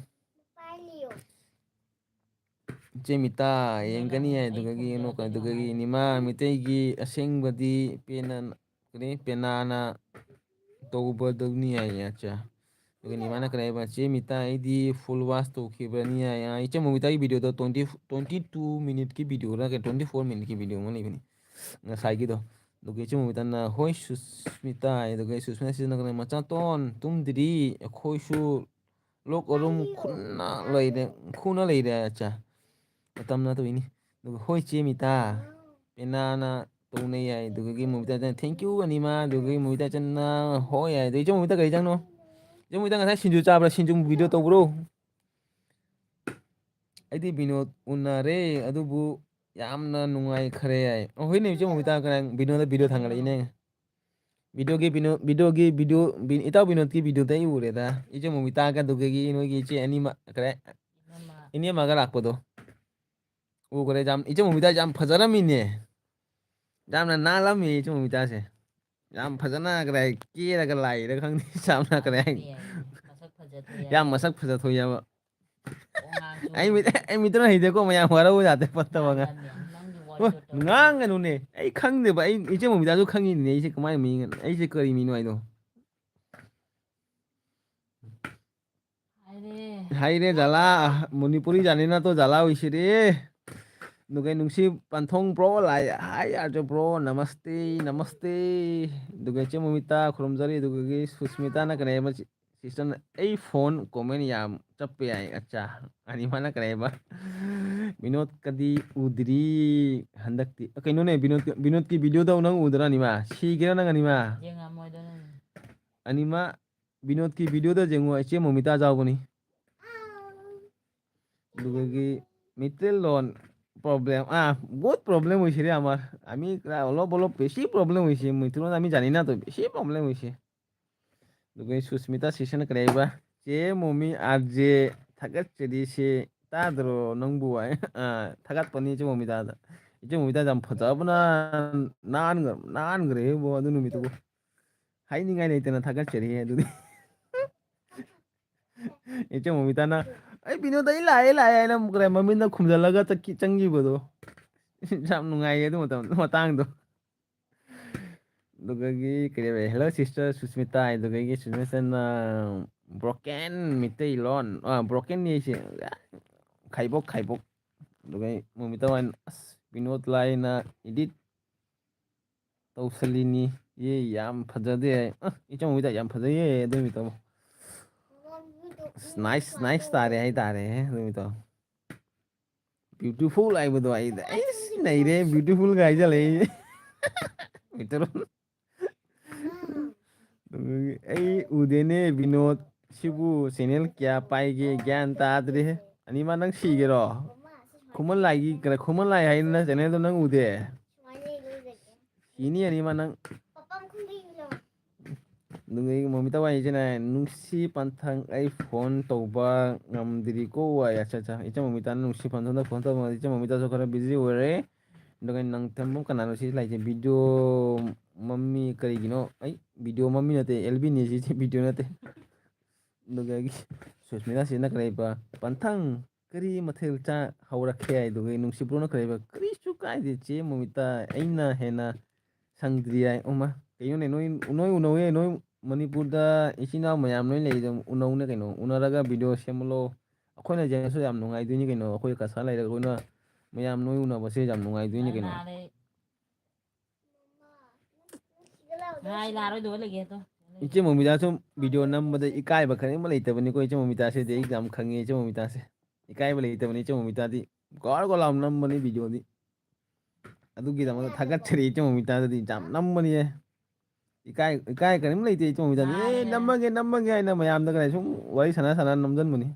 ꯏꯆꯦ ꯃꯤꯇꯥ ꯌꯦꯡꯒꯅꯤ ꯍꯥꯏ, ꯑꯗꯨꯒꯒꯤ ꯅꯣꯛꯀꯅꯤ, ꯑꯗꯨꯒꯒꯤ ꯅꯤꯃꯥ ꯃꯤꯇꯩꯒꯤ ꯑꯁꯦꯡꯕꯗꯤ ꯄꯦꯟꯅ ꯀꯔꯤ ꯄꯦꯅꯥꯅ ꯇꯧꯕꯗꯧꯅꯤ ꯍꯥꯏꯌꯦ꯫ ꯑꯠꯆꯥ꯫ ꯑꯗꯨꯒ ꯅꯤꯃꯥꯅ ꯀꯔꯤ ꯍꯥꯏꯕ? "ꯆꯦ ꯃꯤꯇꯥ, ꯑꯩꯗꯤ full watch ꯇꯧꯈꯤꯕꯅꯤ" ꯍꯥꯏꯌꯦ꯫ ꯑꯥ, ꯏꯆꯦ ꯃꯣꯃꯤꯇꯥꯒꯤ ꯚꯤꯗꯤꯑꯣꯗꯣ twenty, twenty two ꯃꯤꯅꯤꯠꯀꯤ ꯚꯤꯗꯤꯑꯣꯔ ꯀꯩ, twenty four ꯃꯤꯅꯤꯠꯀꯤ ꯚꯤꯗꯤꯑꯣ ꯑꯃ ꯂꯩꯕꯅꯤ ꯉꯁꯥꯏꯒꯤꯗꯣ꯫ ꯑꯗꯨꯒ ꯏꯆꯦ ꯃꯣꯃꯤꯇꯥꯅ, "ꯍꯣꯏ ꯁꯨꯁꯃꯤꯇꯥ" ꯍꯥꯏ꯫ ꯑꯗꯨꯒ ꯁꯨꯁꯃꯤꯇꯥ ꯁꯤꯖꯤꯟꯅ ꯀꯔꯤ, "ꯃꯆꯥꯇꯣꯟ, ꯇꯨꯝꯗ꯭ꯔꯤ, ꯑꯩꯈꯣꯏꯁꯨ ꯂꯣꯛ ꯑꯔꯨꯝ ꯈꯨꯅ ꯂꯩꯔꯦ, ꯈꯨꯅ ꯂꯩꯔꯦ" ꯍꯥꯏ꯫ ꯑꯠꯆꯥ꯫ ꯃꯇꯝꯅ ꯇꯧꯏꯅꯤ꯫ ꯑꯗꯨꯒ, "ꯍꯣꯏ ꯆꯦ ꯃꯤꯇꯥ, ꯄꯦꯅꯥꯅ ꯇꯧꯅꯩ" ꯍꯥꯏ꯫ ꯑꯗꯨꯗꯒꯤ ꯃꯣꯃꯤꯇꯥꯆꯟ, "Thank you ꯑꯅꯤꯃ"꯫ ꯑꯗꯨꯗꯒꯤ ꯃꯣꯃꯤꯇꯥꯆꯟꯅ, "ꯍꯣꯏ" ꯍꯥꯏ꯫ ꯑꯗꯨ ꯏꯆꯦ ꯃꯣꯃꯤꯇꯥ ꯀꯔꯤ ꯆꯪꯅꯣ? ꯏꯆꯦ ꯃꯣꯃꯤꯇꯥ ꯉꯁꯥꯏ ꯁꯤꯡꯖꯨ ꯆꯥꯕ꯭ꯔꯥ? ꯁꯤꯡꯖꯨ ꯚꯤꯗꯤꯑꯣ ꯇꯧꯕ꯭ꯔꯣ? ꯑꯩꯗꯤ ꯕꯤꯅꯣꯗ ꯎꯅꯔꯦ, ꯑꯗꯨꯕꯨ ꯌꯥꯝꯅ ꯅꯨꯡꯉꯥꯏꯈ꯭ꯔꯦ ꯍꯥꯏ꯫ ꯑꯣ, ꯍꯣꯏꯅꯦ, ꯏꯆꯦ ꯃꯣꯃꯤꯇꯥ ꯀꯅꯥ ꯕꯤꯅꯣꯗ ꯚꯤꯗꯤꯑꯣ ꯊꯥꯡꯒꯠꯂꯛꯏꯅꯦ꯫ ꯚꯤꯗꯤꯑꯣꯒꯤ ꯕꯤꯅꯣ-, ꯚꯤꯗꯤꯑꯣꯒꯤ ꯚꯤꯗꯤꯑꯣ ꯕꯤ-, ꯏꯇꯥꯎ ꯕꯤꯅꯣꯗꯀꯤ ꯚꯤꯗꯤꯑꯣꯗ ꯑꯩ ꯎꯔꯦꯗ꯫ ꯏꯆꯦ ꯃꯣꯃꯤꯇꯥꯒ ꯑꯗꯨꯗꯒꯤ ꯅꯣꯏꯒꯤ ꯏꯆꯦ ꯑꯅꯤꯃꯛ ꯀꯔꯦ? ꯏꯅꯝꯃ꯫ ꯏꯅꯦꯝꯃꯒ ꯂꯥꯛꯄꯗꯣ꯫ ꯎꯈ꯭ꯔꯦ꯫ ꯌꯥꯝ, ꯏꯆꯦ ꯃꯣꯃꯤꯇꯥꯁꯦ ꯌꯥꯝ ꯐꯖꯔꯝꯃꯤꯅꯦ꯫ ꯌꯥꯝꯅ ꯅꯥꯜꯂꯝꯃꯤ ꯏꯆꯦ ꯃꯣꯃꯤꯇꯥꯁꯦ꯫ ꯌꯥꯝ ꯐꯖꯅ ꯀꯗꯥꯏ ꯀꯦꯔꯒ ꯂꯥꯛꯏꯔ ꯈꯪꯗꯦ꯫ ꯌꯥꯝꯅ ꯀꯗꯥꯏ ꯌꯥꯝ ꯃꯁꯛ ꯐꯖꯊꯣꯛꯑꯦ ꯌꯥꯝ ꯍꯥꯏꯕ꯫ ꯃꯁꯛ ꯐꯖꯊꯣꯛꯑꯦꯕ꯫ ꯑꯩ ꯃꯤꯠ-, ꯑꯩ ꯃꯤꯠꯇꯅ ꯍꯩꯗꯦꯀꯣ, ꯃꯌꯥꯝ ꯋꯥꯔꯧꯕ ꯌꯥꯗꯦ ꯐꯠꯇꯕ ꯉꯥꯡ-, ꯅꯪꯒꯤ ꯍꯣꯏ, ꯋꯥꯔꯤꯗꯣ ꯇꯧꯔꯛꯀꯅꯨ꯫ ꯉꯥꯡꯒꯅꯨꯅꯦ꯫ ꯑꯩ ꯈꯪꯗꯦꯕ, ꯑꯩ ꯏꯆꯦ ꯃꯣꯃꯤꯇꯥꯁꯨ ꯈꯪꯉꯤꯅꯦ, ꯑꯩꯁꯦ ꯀꯃꯥꯏꯅ ꯃꯤ, ꯑꯩꯁꯦ ꯀꯔꯤ ꯃꯤꯅꯣ ꯍꯥꯏꯗꯣ꯫ ꯍꯥꯏꯔꯦ꯫ ꯍꯥꯏꯔꯦ ꯖꯥꯂꯥ, ꯃꯅꯤꯄꯨꯔꯤ ꯖꯥꯅꯤꯅ ꯇꯣ ꯖꯥꯂꯥ ꯑꯣꯏꯁꯤꯔꯦ꯫ ꯑꯗꯨꯒ ꯅꯨꯡꯁꯤ ꯄꯟꯊꯣꯡ ꯕ꯭ꯔꯣ ꯂꯥꯏ, ꯍꯥꯏ ꯑꯥꯔꯖ ꯕ꯭ꯔꯣ, ꯅꯃꯁꯇꯦ, ꯅꯃꯁꯇꯦ꯫ ꯑꯗꯨꯒ ꯏꯆꯦ ꯃꯣꯃꯤꯇꯥ ꯈꯨꯔꯨꯝꯖꯔꯤ, ꯑꯗꯨꯒ ꯁꯨꯁꯃꯤꯇꯥꯅ ꯀꯔꯤ ꯍꯥꯏꯕ? ꯁꯤꯁꯇꯔꯅ ꯑꯩ ꯐꯣꯟ ꯀꯣꯃꯦꯟ ꯌꯥꯝ ꯆꯞꯄꯦ ꯍꯥꯏ꯫ ꯑꯠꯆꯥ, ꯑꯅꯤꯃꯅ ꯀꯔꯤ ꯍꯥꯏꯕ? ꯕꯤꯅꯣꯗꯀꯗꯤ ꯎꯗ꯭ꯔꯤ ꯍꯟꯗꯛꯇꯤ꯫ ꯀꯩꯅꯣꯅꯦ, ꯕꯤꯅꯣꯗ, ꯕꯤꯅꯣꯗꯀꯤ ꯚꯤꯗꯤꯑꯣꯗꯣ ꯅꯪ ꯎꯗ꯭ꯔꯥ ꯑꯅꯤꯃ? ꯁꯤꯒꯦꯔꯥ ꯅꯪ ꯑꯅꯤꯃ? ꯌꯦꯡꯉꯝꯃꯣꯏꯗ ꯅꯪ꯫ ꯑꯅꯤꯃ, ꯕꯤꯅꯣꯗꯀꯤ ꯚꯤꯗꯤꯑꯣꯗ ꯌꯦꯡꯉꯣ, ꯏꯆꯦ ꯃꯣꯃꯤꯇꯥ ꯌꯥꯎꯕꯅꯤ꯫ ꯑꯗꯨꯗꯒꯤ ꯃꯤꯇꯩꯂꯣꯟ ꯄ꯭ꯔꯣꯕ꯭ꯂꯦꯝ, ꯑꯥ, বহুত ꯄ꯭ꯔꯣꯕ꯭ꯂꯦꯝ হৈছে ৰে আমাৰ। আমি অলপ অলপ বেছি প্ৰব্লেম হৈছে, মিথুনত আমি জানি না তো, বেছি প্ৰব্লেম হৈছে꯫ ꯑꯗꯨꯒ ꯁꯨꯁꯃꯤꯇꯥ ꯁꯤꯁꯟꯅ ꯀꯔꯤ ꯍꯥꯏꯕ? ꯆꯦ ꯃꯣꯃꯤ ꯑꯥꯔ ꯖꯦ ꯊꯥꯒꯠꯆꯔꯤꯁꯦ ꯇꯥꯗ꯭ꯔꯣ ꯅꯪꯕꯨ? ꯑꯥ, ꯊꯥꯒꯠꯄꯅꯤ ꯏꯆꯦ ꯃꯣꯃꯤꯇꯥꯗ꯫ ꯏꯆꯦ ꯃꯣꯃꯤꯇꯥ ꯌꯥꯝ ꯐꯖꯕꯅ ꯅꯥꯟꯈ꯭ꯔ-, ꯅꯥꯟꯈ꯭ꯔꯦꯕꯣ ꯑꯗꯨ ꯅꯨꯃꯤꯠꯇꯨꯕꯨ꯫ ꯍꯥꯏꯅꯤꯡꯉꯥꯏ ꯂꯩꯇꯅ ꯊꯥꯒꯠꯆꯔꯤ ꯑꯗꯨꯗꯤ꯫ ꯏꯆꯦ ꯃꯣꯃꯤꯇꯥꯅ, "ꯑꯩ ꯕꯤꯅꯣꯗ ꯑꯩ ꯂꯥꯛꯑꯦ, ꯂꯥꯛꯑꯦ" ꯍꯥꯏꯅ ꯑꯃꯨꯛ ꯀꯔꯤ ꯃꯃꯤꯡꯗ ꯈꯨꯝꯖꯤꯜꯂꯒ ꯆꯠꯈꯤ-, ꯆꯪꯈꯤꯕꯗꯣ꯫ ꯌꯥꯝ ꯅꯨꯡꯉꯥꯏꯌꯦ ꯑꯗꯨ ꯃꯇꯝ-, ꯃꯇꯥꯡꯗꯣ꯫ ꯑꯗꯨꯗꯒꯤ ꯀꯔꯤ ꯍꯥꯏꯕ, "Hello sister Susmita" ꯍꯥꯏꯗꯨꯗꯒꯤ ꯁꯨꯁꯃꯤꯇꯥꯅ broken Meiteilon, ꯑ, broken ꯅꯤ ꯑꯩꯁꯦ꯫ ꯈꯥꯏꯕꯣꯛ, ꯈꯥꯏꯕꯣꯛ꯫ ꯑꯗꯨꯒ ꯃꯣꯃꯤꯇꯥ ꯍꯣꯏꯅ, "ꯑꯁ, ꯕꯤꯅꯣꯗ ꯂꯥꯏꯅ edit ꯇꯧꯁꯜꯂꯤꯅꯤ꯫ ꯌꯦ, ꯌꯥꯝ ꯐꯖꯗꯦ" ꯍꯥꯏ꯫ ꯑ, ꯏꯆꯝ ꯍꯣꯏꯗ ꯌꯥꯝ ꯐꯖꯩꯌꯦ ꯑꯗꯨ ꯅꯨꯃꯤꯠꯇꯣ꯫ ꯑꯁ, nice, nice ꯇꯥꯔꯦ ꯍꯥꯏꯇꯥꯔꯦ ꯑꯗꯨ ꯅꯨꯃꯤꯠꯇꯣ꯫ Beautiful ꯍꯥꯏꯕꯗꯣ ꯑꯩꯗ, ꯑꯩꯁ, ꯅꯩꯔꯦ, beautiful ꯒ ꯍꯥꯏꯖꯜꯂꯛꯏ꯫ ꯃꯤꯇꯔꯣꯟ꯫ ꯑꯗꯨꯒꯤ ꯑꯩ ꯎꯗꯦꯅꯦ, ꯕꯤꯅꯣꯗ꯫ ꯁꯤꯕꯨ channel ꯀꯌꯥ ꯄꯥꯏꯒꯦ? ꯒ꯭ꯌꯥꯟ ꯇꯥꯗ꯭ꯔꯦꯍꯦ꯫ ꯑꯅꯤꯃ, ꯅꯪ ꯁꯤꯒꯦꯔꯣ? ꯈꯨꯃꯟ ꯂꯥꯏꯒꯤ ꯀꯩꯅꯣ, ꯈꯨꯃꯟ ꯂꯥꯏ ꯍꯥꯏꯅ ꯆꯦꯅꯦꯜꯗꯣ ꯅꯪ ꯎꯗꯦ? ꯁꯤꯅꯤ ꯑꯅꯤ ꯃꯥ ꯅꯪ꯫ ꯑꯗꯨꯒ ꯑꯩꯒꯤ ꯃꯃꯤꯇꯥ ꯋꯥꯏꯁꯤꯅ ꯅꯨꯡꯁꯤ ꯄꯟꯊꯪ ꯑꯩ ꯐꯣꯟ ꯇꯧꯕ ꯉꯝꯗ꯭ꯔꯤꯀꯣ꯫ ꯋꯥꯏ, ꯑꯠꯆꯥ, ꯑꯠꯆꯥ꯫ ꯏꯆꯝ ꯃꯃꯤꯇꯥꯅ ꯅꯨꯡꯁꯤ ꯄꯟꯊꯪꯗ ꯐꯣꯟ ꯇꯧꯕ ꯉꯝꯗ꯭ꯔꯤ꯫ ꯏꯆꯝ ꯃꯃꯤꯇꯥꯁꯨ ꯈꯔ ꯕꯤꯖꯤ ꯑꯣꯏꯔꯦ꯫ ꯑꯗꯨꯒ ꯅꯪ ꯊꯝꯕ ꯀꯅꯥꯅꯣ ꯁꯤ ꯂꯥꯛꯏꯁꯦ? ꯚꯤꯗꯤꯑꯣ ꯃꯝꯃꯤ ꯀꯔꯤꯒꯤꯅꯣ? ꯑꯩ ꯚꯤꯗꯤꯑꯣ ꯃꯝꯃꯤ ꯅꯠꯇꯦ, ꯑꯦꯜ ꯕꯤꯅꯤ ꯁꯤꯁꯦ, ꯚꯤꯗꯤꯑꯣ ꯅꯠꯇꯦ꯫ ꯑꯗꯨꯒ ꯑꯩꯒꯤ ꯁꯨꯁꯃꯤꯇꯥꯁꯤꯅ ꯀꯔꯤꯕ? ꯄꯟꯊꯪ ꯀꯔꯤ ꯃꯊꯦꯜ ꯆꯥ ꯍꯧꯔꯛꯀꯦ ꯍꯥꯏꯗꯨꯒ ꯅꯨꯡꯁꯤꯕ꯭ꯔꯣꯅ ꯀꯔꯤꯕ? ꯀꯔꯤꯁꯨ ꯀꯥꯏꯗꯦ ꯆꯦ ꯃꯣꯃꯤꯇꯥ, ꯑꯩꯅ ꯍꯦꯟꯅ ꯁꯪꯗ꯭ꯔꯤ ꯍꯥꯏ꯫ ꯑꯣꯃ, ꯀꯩꯅꯣꯅꯦ, ꯅꯣꯏ, ꯅꯣꯏ ꯎꯅꯧꯌꯦ, ꯅꯣꯏ ꯃꯅꯤꯄꯨꯔꯗ ꯏꯆꯤꯟ ꯏꯅꯥꯎ ꯃꯌꯥꯝ ꯂꯣꯏ ꯂꯩꯔꯤꯗꯣ ꯎꯅꯧꯅꯦ ꯀꯩꯅꯣ, ꯎꯅꯔꯒ ꯚꯤꯗꯤꯑꯣ ꯁꯦꯝꯍꯜꯂꯣ꯫ ꯑꯩꯈꯣꯏꯅ ꯌꯦꯡꯉꯁꯨ ꯌꯥꯝ ꯅꯨꯡꯉꯥꯏꯗꯣꯏꯅꯤ ꯀꯩꯅꯣ, ꯑꯩꯈꯣꯏ ꯀꯁꯥꯔ ꯂꯩꯔꯒ ꯑꯩꯈꯣꯏꯅ ꯃꯌꯥꯝ ꯅꯣꯏ ꯎꯅꯕꯁꯦ ꯌꯥꯝ ꯅꯨꯡꯉꯥꯏꯗꯣꯏꯅꯤ ꯀꯩꯅꯣ꯫ ꯏꯆꯦ ꯃꯣꯃꯤꯇꯥꯁꯨ ꯚꯤꯗꯤꯑꯣ ꯅꯝꯕꯗ ꯏꯀꯥꯏꯕ ꯀꯔꯤꯝ ꯂꯩꯇꯕꯅꯤꯀꯣ, ꯏꯆꯦ ꯃꯣꯃꯤꯇꯥꯁꯤꯗꯤ ꯑꯩ ꯌꯥꯝ ꯈꯪꯉꯦ, ꯏꯆꯦ ꯃꯣꯃꯤꯇꯥꯁꯦ꯫ ꯏꯀꯥꯏꯕ ꯂꯩꯇꯕꯅꯤ ꯏꯆꯦ ꯃꯣꯃꯤꯇꯥꯗꯤ꯫ ꯒꯣꯔ ꯒꯣꯔ ꯂꯥꯎ ꯅꯝꯕꯅꯤ ꯚꯤꯗꯤꯑꯣꯗꯤ꯫ ꯑꯗꯨꯒꯤꯗꯃꯛꯇ ꯊꯥꯒꯠꯆꯔꯤ ꯏꯆꯦ ꯃꯣꯃꯤꯇꯥꯗꯗꯤ, ꯌꯥꯝ ꯅꯝꯕꯅꯤꯍꯦ꯫ ꯏꯀꯥꯏ, ꯏꯀꯥꯏ ꯀꯔꯤꯝ ꯂꯩꯇꯦ ꯏꯆꯦ ꯃꯣꯃꯤꯇꯥꯗꯤ꯫ "ꯑꯦ, ꯅꯝꯃꯒꯦ, ꯅꯝꯃꯒꯦ" ꯍꯥꯏꯅ ꯃꯌꯥꯝꯗ ꯀꯔꯤ ꯁꯨꯝ ꯋꯥꯔꯤ ꯁꯥꯟꯅ ꯁꯥꯟꯅ ꯅꯝꯖꯟꯕꯅꯤ꯫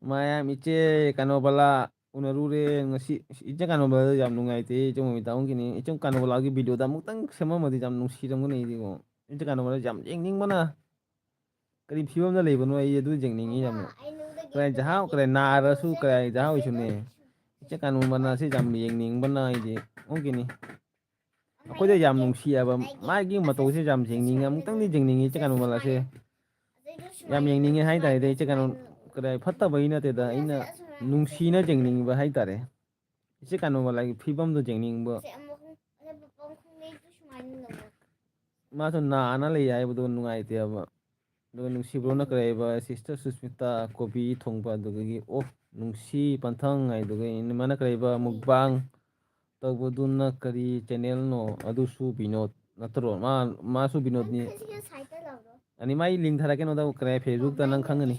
ꯃꯌꯥꯝ ꯏꯆꯦ ꯀꯩꯅꯣꯕꯂꯥ ꯎꯅꯔꯨꯔꯦ ꯉꯁꯤ꯫ ꯏꯆꯦ ꯀꯩꯅꯣꯕꯂꯥꯗ ꯌꯥꯝ ꯅꯨꯡꯉꯥꯏꯇꯦ ꯏꯆꯦ ꯃꯣꯃꯤꯇꯥ꯫ ꯑꯃꯨꯛꯀꯤꯅꯤ ꯏꯆꯦ ꯀꯩꯅꯣꯕꯂꯥꯒꯤ ꯚꯤꯗꯤꯑꯣꯗ ꯑꯃꯨꯛꯇꯪ ꯁꯦꯝꯃꯝꯃꯗꯤ ꯌꯥꯝ ꯅꯨꯡꯁꯤꯔꯝꯒꯅꯤ ꯑꯩꯗꯤꯀꯣ꯫ ꯏꯆꯦ ꯀꯩꯅꯣꯕꯂꯥ ꯌꯥꯝ ꯌꯦꯡꯅꯤꯡꯕꯅ ꯀꯔꯤ ꯐꯤꯕꯝꯗ ꯂꯩꯕꯅꯣ ꯑꯩ ꯑꯗꯨ ꯌꯦꯡꯅꯤꯡꯉꯤ ꯌꯥꯝꯅ꯫ ꯀꯔꯥꯏ ꯖꯍꯥꯎ, ꯀꯔꯥꯏ ꯅꯥꯔꯁꯨ, ꯀꯔꯥꯏ ꯖꯍꯥꯎ ꯏꯁꯨꯅꯦ꯫ ꯏꯆꯦ ꯀꯩꯅꯣꯕꯂꯥꯁꯦ ꯌꯥꯝ ꯌꯦꯡꯅꯤꯡꯕꯅ ꯑꯩꯗꯤ꯫ ꯑꯃꯨꯛꯀꯤꯅꯤ꯫ ꯑꯩꯈꯣꯏꯗ ꯌꯥꯝ ꯅꯨꯡꯁꯤꯑꯕ, ꯃꯥꯒꯤ ꯃꯇꯧꯁꯦ ꯌꯥꯝ ꯌꯦꯡꯅꯤꯡꯉꯦ, ꯑꯃꯨꯛꯇꯪꯗꯤ ꯌꯦꯡꯅꯤꯡꯉꯤ ꯏꯆꯦ ꯀꯩꯅꯣꯕꯂꯥꯁꯦ꯫ ꯌꯥꯝ ꯌꯦꯡꯅꯤꯡꯉꯦ ꯍꯥꯏꯇꯥꯔꯦ ꯏꯆꯦ ꯀꯩꯅꯣ, ꯀꯗꯥꯏ ꯐꯠꯇꯕꯒꯤ ꯅꯠꯇꯦꯗ, ꯑꯩꯅ ꯅꯨꯡꯁꯤꯅ ꯌꯦꯡꯅꯤꯡꯕ ꯍꯥꯏꯇꯥꯔꯦ꯫ ꯏꯆꯦ ꯀꯩꯅꯣꯕꯂꯥꯒꯤ ꯐꯤꯕꯝꯗꯣ ꯌꯦꯡꯅꯤꯡꯕ꯫ ꯃꯥꯁꯨ ꯅꯥꯅ ꯂꯩ ꯍꯥꯏꯕꯗꯣ ꯅꯨꯡꯉꯥꯏꯇꯦꯕ꯫ ꯑꯗꯨꯒ ꯅꯨꯡꯁꯤꯕ꯭ꯔꯣꯅ ꯀꯔꯤ ꯍꯥꯏꯕ, ꯁꯤꯁꯇꯔ ꯁꯨꯁꯃꯤꯇꯥ ꯀꯣꯕꯤ ꯊꯣꯡꯕ, ꯑꯗꯨꯗꯒꯤ ꯑꯣ ꯅꯨꯡꯁꯤ ꯄꯟꯊꯪ ꯍꯥꯏꯗꯨꯒ ꯃꯥꯅ ꯀꯔꯤ ꯍꯥꯏꯕ, ꯃꯨꯛꯕꯥꯡ ꯇꯧꯕꯗꯨꯅ ꯀꯔꯤ ꯆꯦꯅꯦꯜꯅꯣ? ꯑꯗꯨꯁꯨ ꯕꯤꯅꯣꯗ ꯅꯠꯇ꯭ꯔꯣ? ꯃꯥ, ꯃꯥꯁꯨ ꯕꯤꯅꯣꯗꯅꯤ꯫ ꯑꯅꯤ ꯃꯥꯏ ꯂꯤꯡ ꯊꯥꯔꯛꯀꯦ ꯅꯣꯗ, ꯀꯔꯤ ꯐꯦꯁꯕꯨꯛꯇ ꯅꯪ ꯈꯪꯒꯅꯤ꯫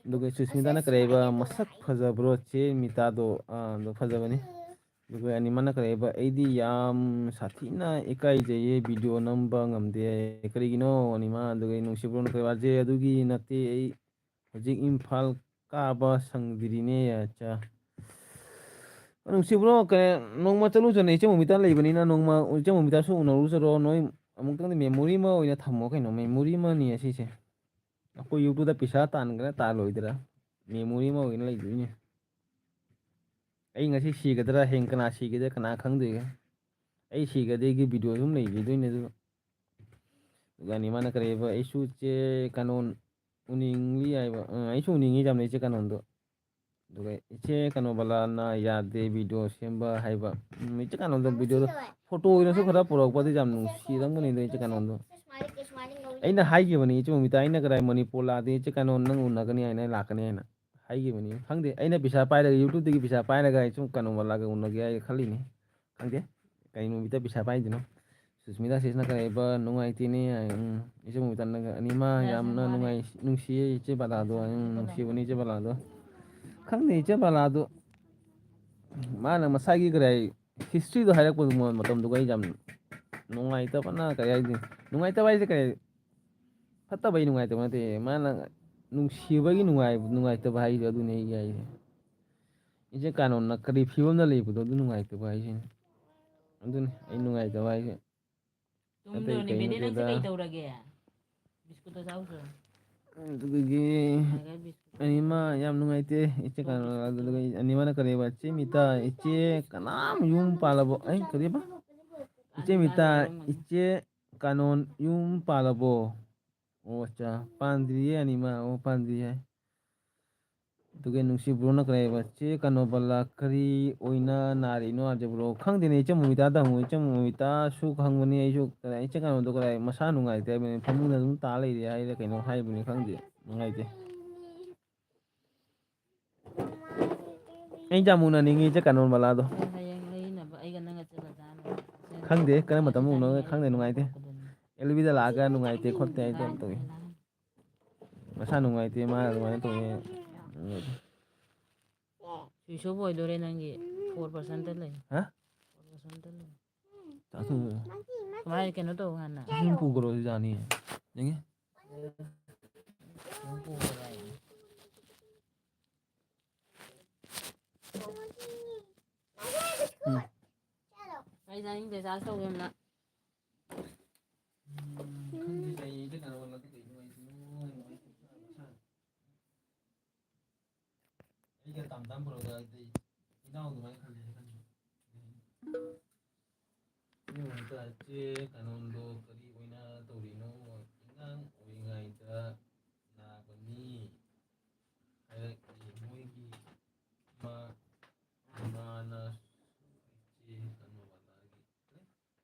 ꯑꯗꯨꯒ ꯁꯨꯁꯃꯤꯇꯥꯅ ꯀꯔꯤ ꯍꯥꯏꯕ, "ꯃꯁꯛ ꯐꯖꯕ꯭ꯔꯣ ꯆꯦ ꯃꯤꯇꯥꯗꯣ?" ꯑꯥ, ꯑꯗꯣ ꯐꯖꯕꯅꯤ꯫ ꯑꯗꯨꯒ ꯑꯅꯤꯃꯅ ꯀꯔꯤ ꯍꯥꯏꯕ, "ꯑꯩꯗꯤ ꯌꯥꯝ ꯁꯥꯊꯤꯅ ꯏꯀꯥꯏꯖꯩꯌꯦ, ꯚꯤꯗꯤꯑꯣ ꯅꯝꯕ ꯉꯝꯗꯦ ꯍꯥꯏꯌꯦ꯫ ꯀꯔꯤꯒꯤꯅꯣ ꯑꯅꯤꯃ?" ꯑꯗꯨꯒ ꯅꯨꯡꯁꯤꯕ꯭ꯔꯣꯅ ꯀꯔꯤ ꯍꯥꯏꯕ, "ꯆꯦ, ꯑꯗꯨꯒꯤ ꯅꯠꯇꯦ, ꯑꯩ ꯍꯧꯖꯤꯛ ꯏꯝꯐꯥꯜ ꯀꯥꯕ ꯁꯪꯗ꯭ꯔꯤꯅꯦ, ꯑꯆꯥ꯫ ꯅꯨꯡꯁꯤꯕ꯭ꯔꯣ? ꯀꯩ, ꯅꯣꯡꯃ ꯆꯠꯂꯨ ꯆꯠꯅ ꯏꯆꯦ ꯃꯣꯃꯤꯇꯥ ꯂꯩꯕꯅꯤꯅ, ꯅꯣꯡꯃ ꯏꯆꯦ ꯃꯣꯃꯤꯇꯥꯁꯨ ꯎꯅꯔꯨ ꯆꯠꯂꯣ꯫ ꯅꯣꯏ ꯑꯃꯨꯛꯇꯪꯗꯤ memory ꯑꯃ ꯑꯣꯏꯅ ꯊꯝꯃꯣ ꯀꯩꯅꯣ, memory ꯑꯃꯅꯤ ꯑꯁꯤꯁꯦ꯫ ꯑꯩꯈꯣꯏ YouTubeꯇ ꯄꯩꯁꯥ ꯇꯥꯟꯒꯗ꯭ꯔꯥ ꯇꯥꯜꯂꯣꯏꯗ꯭ꯔꯥ, memory ꯑꯃ ꯑꯣꯏꯅ ꯂꯩꯗꯣꯏꯅꯦ꯫ ꯑꯩ ꯉꯁꯤ ꯁꯤꯒꯗ꯭ꯔꯥ, ꯍꯌꯦꯡ ꯀꯅꯥ ꯁꯤꯒꯗ꯭ꯔꯥ ꯀꯅꯥ ꯈꯪꯗꯣꯏꯒꯦ? ꯑꯩ ꯁꯤꯒꯗꯦꯒꯤ video ꯑꯗꯨꯝ ꯂꯩꯈꯤꯗꯣꯏꯅꯦ ꯑꯗꯨ꯫ ꯑꯗꯨꯒ ꯑꯅꯤ ꯃꯥꯅ ꯀꯔꯤꯕ, "ꯑꯩꯁꯨ ꯏꯆꯦ ꯀꯥꯅꯣꯟ ꯎꯅꯤꯡꯂꯤ" ꯍꯥꯏꯕ꯫ ꯑ, ꯑꯩꯁꯨ ꯎꯅꯤꯡꯉꯤ ꯌꯥꯝꯅ ꯏꯆꯦ ꯀꯥꯅꯣꯟꯗꯣ꯫ ꯑꯗꯨꯒ ꯏꯆꯦ ꯀꯥꯅꯣꯟꯕꯂꯥꯅ ꯌꯥꯗꯦ video ꯁꯦꯝꯕ ꯍꯥꯏꯕ꯫ ꯎꯝ, ꯏꯆꯦ ꯀꯥꯅꯣꯟꯗꯣ videoꯗꯣ photo ꯑꯣꯏꯅꯁꯨ ꯈꯔ ꯄꯨꯔꯛꯄꯗꯤ ꯌꯥꯝ ꯅꯨꯡꯁꯤꯔꯝꯒꯅꯤꯗ ꯏꯆꯦ ꯀꯥꯅꯣꯟꯗꯣ꯫ ꯑꯩꯅ ꯍꯥꯏꯈꯤꯕꯅꯤ ꯏꯆꯦ ꯃꯣꯃꯤꯇꯥ, ꯑꯩꯅ ꯀꯗꯥꯏ ꯃꯅꯤꯄꯨꯔ ꯂꯥꯛꯑꯗꯤ ꯏꯆꯦ ꯀꯥꯅꯣꯟ ꯅꯪ ꯎꯅꯒꯅꯤ ꯍꯥꯏꯅ, ꯂꯥꯛꯀꯅꯤ ꯍꯥꯏꯅ ꯍꯥꯏꯈꯤꯕꯅꯤ꯫ ꯈꯪꯗꯦ, ꯑꯩꯅ ꯄꯩꯁꯥ ꯄꯥꯏꯔꯒ, YouTubeꯇꯒꯤ ꯄꯩꯁꯥ ꯄꯥꯏꯔꯒ ꯑꯩ ꯁꯨꯝ ꯀꯥꯅꯣꯟꯕꯂꯥꯒ ꯎꯅꯒꯦ ꯍꯥꯏ ꯈꯜꯂꯤꯅꯤ꯫ ꯈꯪꯗꯦ, ꯀꯩ ꯅꯨꯃꯤꯠꯇ ꯄꯩꯁꯥ ꯄꯥꯏꯗꯣꯏꯅꯣ꯫ ꯁꯨꯁꯃꯤꯇꯥ ꯁꯤꯁꯅ ꯀꯔꯤ ꯍꯥꯏꯕ, "ꯅꯨꯡꯉꯥꯏꯇꯦꯅꯦ", ꯍꯥꯏ, ꯎꯝ, ꯏꯆꯦ ꯃꯣꯃꯤꯇꯥꯅꯒ, "ꯑꯅꯤꯃ ꯌꯥꯝꯅ ꯅꯨꯡꯉꯥꯏ-, ꯅꯨꯡꯁꯤꯌꯦ ꯏꯆꯦ ꯕꯂꯥꯗꯣ", ꯍꯥꯏ, ꯎꯝ, ꯅꯨꯡꯁꯤꯕꯅꯤ ꯏꯆꯦ ꯕꯂꯥꯗꯣ꯫ ꯈꯪꯗꯦ, ꯏꯆꯦ ꯕꯂꯥꯗꯣ, ꯃꯥꯅ ꯃꯁꯥꯒꯤ ꯀꯔꯤ ꯍꯥꯏ, historyꯗꯣ ꯍꯥꯏꯔꯛꯄꯗꯣ ꯃ-, ꯃꯇꯝꯗꯨꯒ ꯑꯩ ꯌꯥꯝ ꯅꯨꯡꯉꯥꯏꯇꯕꯅ, ꯀꯔꯤ ꯍꯥꯏꯗꯣꯏꯅꯣ? ꯅꯨꯡꯉꯥꯏꯇꯕ ꯍꯥꯏꯁꯦ ꯀꯔꯤ? ꯐꯠꯇꯕꯩ ꯅꯨꯡꯉꯥꯏꯇꯕ ꯅꯠꯇꯦ꯫ ꯃꯥꯅ ꯅꯨꯡꯁꯤꯕꯒꯤ ꯅꯨꯡꯉꯥꯏ-, ꯅꯨꯡꯉꯥꯏꯇꯕ ꯍꯥꯏꯁꯦ ꯑꯗꯨꯅꯦ ꯑꯩꯒꯤ ꯍꯥꯏꯁꯦ꯫ ꯏꯆꯦ ꯀꯥꯅꯣꯟꯅ ꯀꯔꯤ ꯐꯤꯕꯝꯗ ꯂꯩꯕꯗꯣ ꯑꯗꯨ ꯅꯨꯡꯉꯥꯏꯇꯕ ꯍꯥꯏꯁꯤꯅꯤ꯫ ꯑꯗꯨꯅꯤ ꯑꯩ ꯅꯨꯡꯉꯥꯏꯇꯕ ꯍꯥꯏꯁꯦ꯫ ꯑꯇꯩ ꯇꯨꯝꯗ꯭ꯔꯣ ꯀꯩ ꯅꯤꯕꯦꯗꯤ? ꯅꯪꯁꯦ ꯅꯠꯇꯦꯗ꯫ ꯀꯩ ꯇꯧꯔꯒꯦ? ꯕꯤꯁꯀꯨꯠꯇꯣ ꯆꯥꯎꯆꯣ꯫ ꯑꯗꯨꯗꯒꯤ ꯇꯥꯏꯒꯔ ꯕꯤꯁꯀꯨꯠ꯫ ꯑꯅꯤꯃ ꯌꯥꯝ ꯅꯨꯡꯉꯥꯏꯇꯦ꯫ ꯏꯆꯦ ꯇꯣ ꯀꯥꯅꯣꯟ ꯕꯤꯁꯀꯨꯠꯇꯣ꯫ ꯑꯗꯨꯗꯒꯤ ꯑꯅꯤꯃꯅ ꯀꯔꯤꯕ? "ꯏꯆꯦ ꯃꯤꯇꯥ, ꯏꯆꯦ ꯀꯅꯥꯝ ꯌꯨꯝ ꯄꯥꯜꯂꯕꯣ?" ꯑꯩ ꯀꯔꯤꯕ? "ꯏꯆꯦ ꯑꯅꯤꯃ ꯃꯤꯇꯥ, ꯂꯣꯏꯔꯝꯒꯅꯤ꯫ ꯏꯆꯦ ꯀꯥꯅꯣꯟ ꯌꯨꯝ ꯄꯥꯜꯂꯕꯣ?" ꯑꯣ, ꯑꯠꯆꯥ꯫ ꯄꯥꯟꯗ꯭ꯔꯤꯌꯦ ꯑꯅꯤꯃ꯫ ꯑꯣ, ꯄꯥꯟꯗ꯭ꯔꯤ ꯍꯥꯏ꯫ ꯑꯗꯨꯒ ꯅꯨꯡꯁꯤ ꯕ꯭ꯔꯣꯅ ꯀꯔꯤ ꯍꯥꯏꯕ? "ꯆꯦ ꯀꯥꯅꯣꯟꯕꯂꯥ ꯀꯔꯤ ꯑꯣꯏꯅ ꯅꯥꯔꯤꯅꯣ ꯍꯥꯏꯕ꯭ꯔꯣ?" ꯈꯪꯗꯦꯅꯦ, ꯏꯆꯦ ꯃꯣꯃꯤꯇꯥꯗ ꯍꯪꯉꯨ꯫ ꯏꯆꯦ ꯃꯣꯃꯤꯇꯥꯁꯨ ꯈꯪꯕꯅꯤ, ꯑꯩꯁꯨ ꯀꯗꯥꯏ, ꯏꯆꯦ ꯀꯥꯅꯣꯟꯗꯣ ꯀꯗꯥꯏ ꯃꯁꯥ ꯅꯨꯡꯉꯥꯏꯇꯦ ꯍꯥꯏꯕꯅꯤ, ꯐꯃꯨꯡꯗ ꯑꯗꯨꯝ ꯇꯥ ꯂꯩꯔꯦ ꯍꯥꯏꯔ ꯀꯩꯅꯣ ꯍꯥꯏꯕꯅꯤ, ꯈꯪꯗꯦ, ꯅꯨꯡꯉꯥꯏꯇꯦ꯫ ꯑꯩ ꯌꯥꯝ ꯎꯅꯅꯤꯡꯉꯤ ꯏꯆꯦ ꯀꯥꯅꯣꯟꯕꯂꯥꯗꯣ꯫ ꯍꯌꯦꯡ ꯂꯩꯅꯕ ꯑꯩꯒ ꯅꯪꯒ ꯆꯠꯂ ꯆꯥꯅꯕ꯫ ꯈꯪꯗꯦ, ꯀꯔꯝꯕ ꯃꯇꯝꯗ ꯎꯅꯒꯦ, ꯈꯪꯗꯦ, ꯅꯨꯡꯉꯥꯏꯇꯦ꯫ ꯑꯦꯜꯕꯤꯗ ꯂꯥꯛꯑꯒ ꯅꯨꯡꯉꯥꯏꯇꯦ ꯈꯣꯠꯇꯦ ꯍꯥꯏꯗꯣ ꯇꯧꯏ꯫ ꯃꯁꯥ ꯅꯨꯡꯉꯥꯏꯇꯦ, ꯃꯥ ꯑꯗꯨꯃꯥꯏꯅ ꯇꯧꯋꯦ꯫ Switch off ꯑꯣꯏꯗꯣꯔꯦ ꯅꯪꯒꯤ꯫ Four percentꯇ ꯂꯩ꯫ ꯍꯥ? Four percentꯇ ꯂꯩ꯫ ꯆꯥꯊꯣꯛꯑꯣ꯫ ꯁꯨꯃꯥꯏꯅ ꯀꯩꯅꯣ ꯇꯧ ꯍꯥꯟꯅ꯫ ꯑꯗꯨꯝ ꯄꯨꯈ꯭ꯔꯣ, ꯑꯗꯨ ꯌꯥꯅꯤꯌꯦ꯫ ꯌꯦꯡꯉꯦ꯫ ꯑꯗꯨꯝ ꯄꯨꯈ꯭ꯔꯣ ꯍꯥꯏꯌꯦ꯫ ꯎꯝ꯫ ꯑꯩ ꯆꯥꯅꯤꯡꯗꯦ, ꯆꯥꯔꯖ ꯇꯧꯒꯦ ꯑꯝꯇ꯫ ꯎꯝ, ꯈꯪꯗꯦ, ꯀꯩꯗ ꯀꯩꯅꯣ ꯑꯣꯜꯂꯗꯤ ꯀꯩꯅꯣ ꯑꯩꯁꯨ ꯅꯨꯡꯉꯥꯏꯇꯕ ꯁꯥꯔꯦ꯫ ꯑꯩꯒ ꯇꯝ ꯇꯝ ꯄꯨꯔꯛꯑꯣ ꯑꯗꯨꯗꯤ꯫ ꯏꯅꯥꯎ ꯑꯗꯨꯃꯥꯏꯅ ꯈꯜꯂꯦ ꯈꯜꯂꯦ꯫ ꯁꯤ ꯅꯨꯃꯤꯠꯇ ꯆꯦ ꯀꯥꯅꯣꯟꯗꯣ ꯀꯔꯤ ꯑꯣꯏꯅ ꯇꯧꯔꯤꯅꯣ? ꯑꯉꯥꯡ ꯑꯣꯏꯔꯤꯉꯩꯗ ꯅꯥꯕꯅꯤ ꯍꯥꯏꯔꯛꯏ꯫ ꯃꯣꯏꯒꯤ ꯏꯃꯥ, ꯏꯃꯥꯅ ꯏꯆꯦ ꯀꯥꯅꯣꯕꯂꯥꯒꯤ,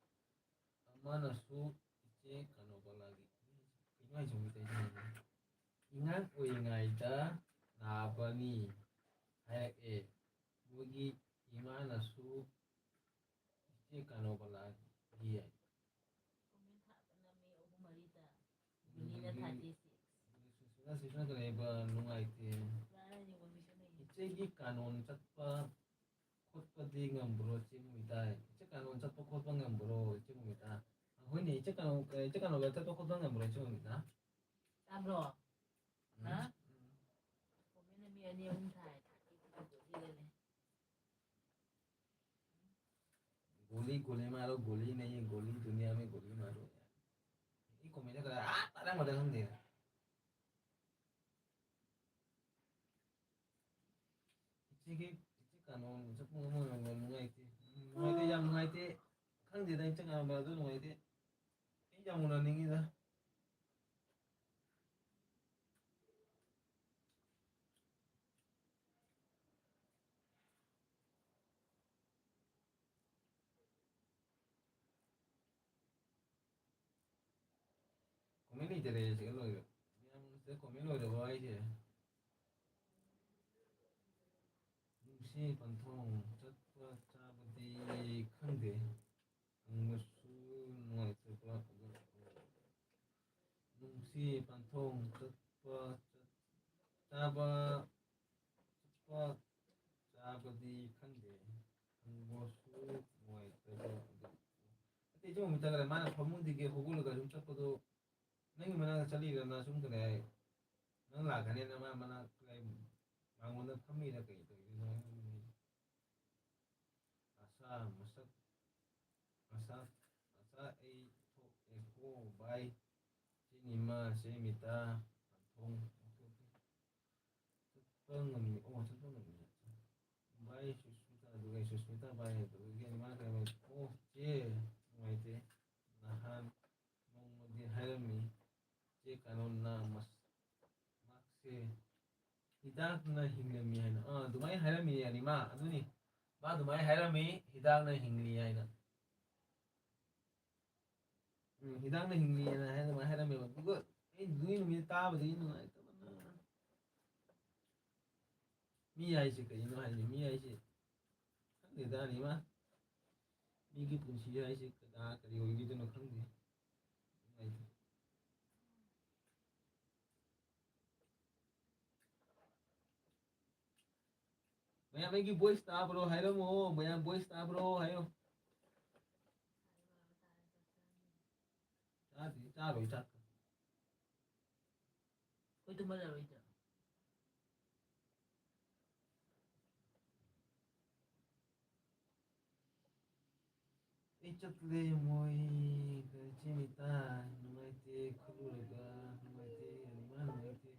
ꯑꯃꯅꯁꯨ ꯏꯆꯦ ꯀꯥꯅꯣꯕꯂꯥꯒꯤ, ꯀꯩꯅꯣ ꯍꯥꯏꯁꯤꯕꯣ ꯃꯩꯇꯩꯂꯣꯟꯁꯦ? ꯑꯉꯥꯡ ꯑꯣꯏꯔꯤꯉꯩꯗ ꯅꯥꯕꯅꯤ ꯍꯥꯏꯔꯛꯑꯦ꯫ ꯃꯣꯏꯒꯤ ꯏꯃꯥꯅꯁꯨ ꯏꯆꯦ ꯀꯥꯅꯣꯕꯂꯥꯒꯤ ꯍꯥꯏ꯫ ꯁꯤꯁꯤꯅ ꯀꯔꯤꯕ ꯅꯨꯡꯉꯥꯏꯇꯦ꯫ ꯏꯆꯦꯒꯤ ꯀꯥꯅꯣꯟ ꯆꯠꯄ ꯈꯣꯠꯄꯗꯤ ꯉꯝꯕ꯭ꯔꯣ, ꯏꯆꯦ ꯃꯣꯃꯤꯇꯥ? ꯏꯆꯦ ꯀꯥꯅꯣꯟ ꯆꯠꯄ ꯈꯣꯠꯄ ꯉꯝꯕ꯭ꯔꯣ, ꯏꯆꯦ ꯃꯣꯃꯤꯇꯥ? ꯑꯩꯈꯣꯏꯅꯦ, ꯏꯆꯦ ꯀꯥꯅꯣꯟ, ꯏꯆꯦ ꯀꯥꯅꯣꯟꯒ ꯆꯠꯄ ꯈꯣꯠꯄ ꯉꯝꯕ꯭ꯔꯣ, ꯏꯆꯦ ꯃꯣꯃꯤꯇꯥ? ꯇꯥꯕ꯭ꯔꯣ? ꯎꯝ, ꯍꯥ? ꯎꯝ꯫ ꯀꯣꯃꯦꯟ ꯃꯤ ꯑꯅꯤ ꯑꯍꯨꯝ ꯊꯥꯏ, ꯊꯥꯔꯇꯤ ꯊꯥꯔꯇꯤ ꯂꯩ꯫ गोली, गोली मारो, गोली नहीं है, गोली दुनिया में गोली मारो। 이 ꯀꯣꯃꯦꯟꯗ ꯈꯔ, ꯑꯥ, ꯇꯥꯔꯝꯒꯗ꯭ꯔꯥ ꯈꯪꯗꯦ꯫ ꯏꯆꯦꯒꯤ, ꯏꯆꯦ ꯀꯥꯅꯣꯟ ꯆꯠꯄ ꯉꯝꯃꯣꯏ, ꯉꯝꯃꯣꯏ, ꯅꯨꯡꯉꯥꯏꯇꯦ꯫ ꯅꯨꯡꯉꯥꯏꯇꯦ, ꯌꯥꯝ ꯅꯨꯡꯉꯥꯏꯇꯦ꯫ ꯈꯪꯗꯦꯗ, ꯏꯆꯦ ꯀꯥꯅꯣꯟ ꯑꯗꯨ ꯅꯨꯡꯉꯥꯏꯇꯦ꯫ ꯑꯩ ꯌꯥꯝ ꯎꯅꯅꯤꯡꯉꯤꯗ꯫ ꯀꯣꯃꯦꯟ ꯂꯩꯇꯔꯦ, ꯁꯤꯒ ꯂꯣꯏꯔꯦ꯫ ꯃꯌꯥꯝꯁꯤꯗ ꯀꯣꯃꯦꯟ ꯂꯣꯏꯔꯕꯣ ꯍꯥꯏꯁꯦ? ꯅꯨꯡꯁꯤ ꯄꯟꯊꯨꯡ ꯆꯠꯄ ꯆꯥꯕꯗꯤ ꯈꯪꯗꯦ꯫ ꯍꯪꯕꯁꯨ ꯅꯨꯡꯉꯥꯏꯇꯕ ꯑꯗꯨ꯫ ꯅꯨꯡꯁꯤ ꯄꯟꯊꯨꯡ ꯆꯠꯄ, ꯆꯠ-, ꯆꯥꯕ, ꯆꯠꯄ ꯆꯥꯕꯗꯤ ꯈꯪꯗꯦ꯫ ꯍꯪꯕꯁꯨ ꯅꯨꯡꯉꯥꯏꯇꯕ ꯑꯗꯨ꯫ ꯅꯠꯇꯦ, ꯏꯆꯦ ꯃꯣꯃꯤꯇꯥ ꯀꯗꯥꯏ? ꯃꯥꯅ ꯐꯃꯨꯡꯗꯒꯤ ꯍꯧꯒꯠꯂꯒ ꯁꯨꯝ ꯆꯠꯄꯗꯣ, ꯅꯪꯒꯤ ꯃꯅꯥꯛꯇ ꯆꯠꯂꯤꯔꯅ ꯁꯨꯝ ꯀꯗꯥꯏ? ꯅꯪ ꯂꯥꯛꯀꯅꯦꯅ ꯃꯥ ꯃꯅꯥꯛ ꯀꯗꯥꯏ ꯃꯉꯣꯟꯗ ꯐꯝꯃꯤꯔ ꯀꯩ ꯇꯧꯔꯤꯅꯣ? ꯑꯁ, ꯃꯁꯛ, ꯃꯁꯥ, ꯃꯁꯥ ꯑꯩ ꯊꯣꯛꯑꯦꯀꯣ ꯚꯥꯏ꯫ ꯆꯦ ꯅꯤꯃꯥ, ꯆꯦ ꯃꯤꯇꯥ, ꯊꯣꯡ, ꯆꯠꯄ ꯉꯝꯃꯤ, ꯑꯣ, ꯆꯠꯄ ꯉꯝꯃꯤ꯫ ꯚꯥꯏ ꯁꯨꯁꯃꯤꯇꯥ, ꯑꯗꯨꯒ ꯑꯩ ꯁꯨꯁꯃꯤꯇꯥ ꯚꯥꯏ, ꯑꯗꯨꯒ ꯅꯤꯃꯥ ꯀꯩꯃ, ꯑꯣ, ꯆꯦ, ꯅꯨꯡꯉꯥꯏꯇꯦ꯫ ꯅꯍꯥꯟ ꯅꯣꯡꯃꯗꯤ ꯍꯥꯏꯔꯝꯃꯤ, ꯆꯦ ꯀꯥꯅꯣꯟꯅ ꯃꯁ-, ꯃꯍꯥꯛꯁꯦ ꯍꯤꯗꯥꯛꯅ ꯍꯤꯡꯂꯝꯃꯤ ꯍꯥꯏꯅ꯫ ꯑꯥ, ꯑꯗꯨꯃꯥꯏꯅ ꯍꯥꯏꯔꯝꯃꯤ, ꯑꯅꯤꯃ꯫ ꯑꯗꯨꯅꯤ, ꯃꯥ ꯑꯗꯨꯃꯥꯏꯅ ꯍꯥꯏꯔꯝꯃꯤ, ꯍꯤꯗꯥꯛꯅ ꯍꯤꯡꯂꯤ ꯍꯥꯏꯅ꯫ ꯎꯝ, ꯍꯤꯗꯥꯛꯅ ꯍꯤꯡꯂꯤ ꯍꯥꯏꯅ ꯍꯥꯏ-, ꯑꯗꯨꯃꯥꯏꯅ ꯍꯥꯏꯔꯝꯃꯦꯕ꯫ ꯑꯗꯨꯒ ꯑꯩ ꯑꯗꯨꯒꯤ ꯅꯨꯃꯤꯠꯇ ꯇꯥꯕꯗꯒꯤ ꯅꯨꯡꯉꯥꯏꯇꯕꯅ꯫ ꯃꯤ ꯍꯥꯏꯁꯦ ꯀꯩꯅꯣ ꯍꯥꯏꯁꯦ? ꯃꯤ ꯍꯥꯏꯁꯦ ꯈꯪꯗꯦꯗ, ꯑꯅꯤꯃ꯫ ꯃꯤꯒꯤ ꯄꯨꯟꯁꯤ ꯍꯥꯏꯁꯦ ꯀꯅꯥ ꯀꯔꯤ ꯑꯣꯏꯈꯤꯗꯣꯏꯅꯣ ꯈꯪꯗꯦ꯫ ꯅꯨꯡꯉꯥꯏꯇꯦ꯫ ꯃꯌꯥꯝ ꯑꯩꯒꯤ voice ꯇꯥꯕ꯭ꯔꯣ ꯍꯥꯏꯔꯝꯃꯣ꯫ ꯃꯌꯥꯝ voice ꯇꯥꯕ꯭ꯔꯣ ꯍꯥꯏꯌꯣ꯫ ꯆꯥꯗ꯭ꯔꯤ, ꯆꯥꯔꯣꯏ ꯆꯥꯛꯀ꯫ ꯑꯩꯈꯣꯏ ꯇꯨꯝꯍꯜꯂꯔꯣꯏꯗ꯭ꯔꯣ? ꯑꯩ ꯆꯠꯂꯦ ꯃꯣꯏ ꯀꯔꯤ ꯆꯦꯃꯤꯇꯥ ꯅꯨꯡꯉꯥꯏꯇꯦ ꯈꯜꯂꯨꯔꯒ ꯅꯨꯡꯉꯥꯏꯇꯦ ꯑꯅꯤꯃ ꯅꯨꯡꯉꯥꯏꯇꯦ꯫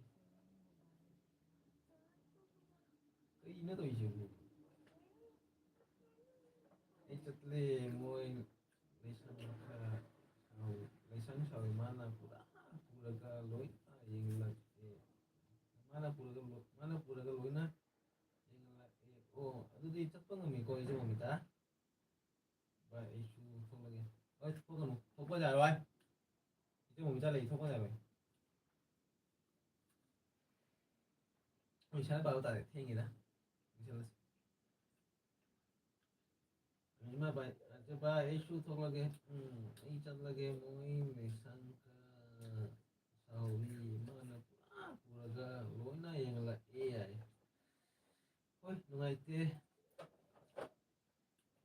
ꯀꯩꯅꯣ ꯇꯧꯔꯤꯁꯤꯕꯨ? ꯑꯩ ꯆꯠꯂꯦ ꯃꯣꯏ ꯂꯩꯁꯪ ꯈꯔ ꯁꯥꯎ-, ꯂꯩꯁꯪ ꯁꯥꯎꯏ ꯃꯥꯅ ꯄꯨꯔꯥ ꯄꯨꯔꯒ ꯂꯣꯏꯅ ꯌꯦꯡꯂꯛꯑꯦ꯫ ꯃꯥꯅ ꯄꯨꯔꯒ ꯂꯣ-, ꯃꯥꯅ ꯄꯨꯔꯒ ꯂꯣꯏꯅ ꯌꯦꯡꯂꯛꯑꯦ꯫ ꯑꯣ, ꯑꯗꯨꯗꯤ ꯆꯠꯄ ꯉꯝꯃꯤꯀꯣ ꯑꯩꯁꯦ ꯃꯣꯃꯤꯇꯥ? ꯚꯥꯏ, ꯑꯩꯁꯨ ꯊꯣꯛꯂꯒꯦ꯫ ꯍꯣꯏ, ꯊꯣꯛꯀꯅꯨ꯫ ꯊꯣꯛꯄ ꯌꯥꯔꯣꯏ꯫ ꯏꯆꯦ ꯃꯣꯃꯤꯇꯥ ꯂꯩ, ꯊꯣꯛꯄ ꯌꯥꯔꯣꯏ꯫ ꯍꯣꯏ, ꯏꯁꯥꯅ ꯄꯥꯕ ꯇꯥꯔꯦ꯫ ꯊꯦꯡꯉꯦꯗ꯫ ꯂꯣꯏꯁꯜꯂꯁꯤ꯫ ꯏꯃꯥ ꯚꯥꯏ, ꯑꯗꯨ ꯚꯥꯏ, ꯑꯩꯁꯨ ꯊꯣꯛꯂꯒꯦ꯫ ꯎꯝ, ꯑꯩ ꯆꯠꯂꯒꯦ꯫ ꯃꯣꯏ ꯃꯦꯁꯟꯒ ꯁꯥꯎꯔꯤ꯫ ꯃꯥꯅ ꯄꯨꯔꯥ ꯄꯨꯔꯒ ꯂꯣꯏꯅ ꯌꯦꯡꯍꯜꯂꯛꯑꯦ ꯍꯥꯏ꯫ ꯍꯣꯏ, ꯅꯨꯡꯉꯥꯏꯇꯦ꯫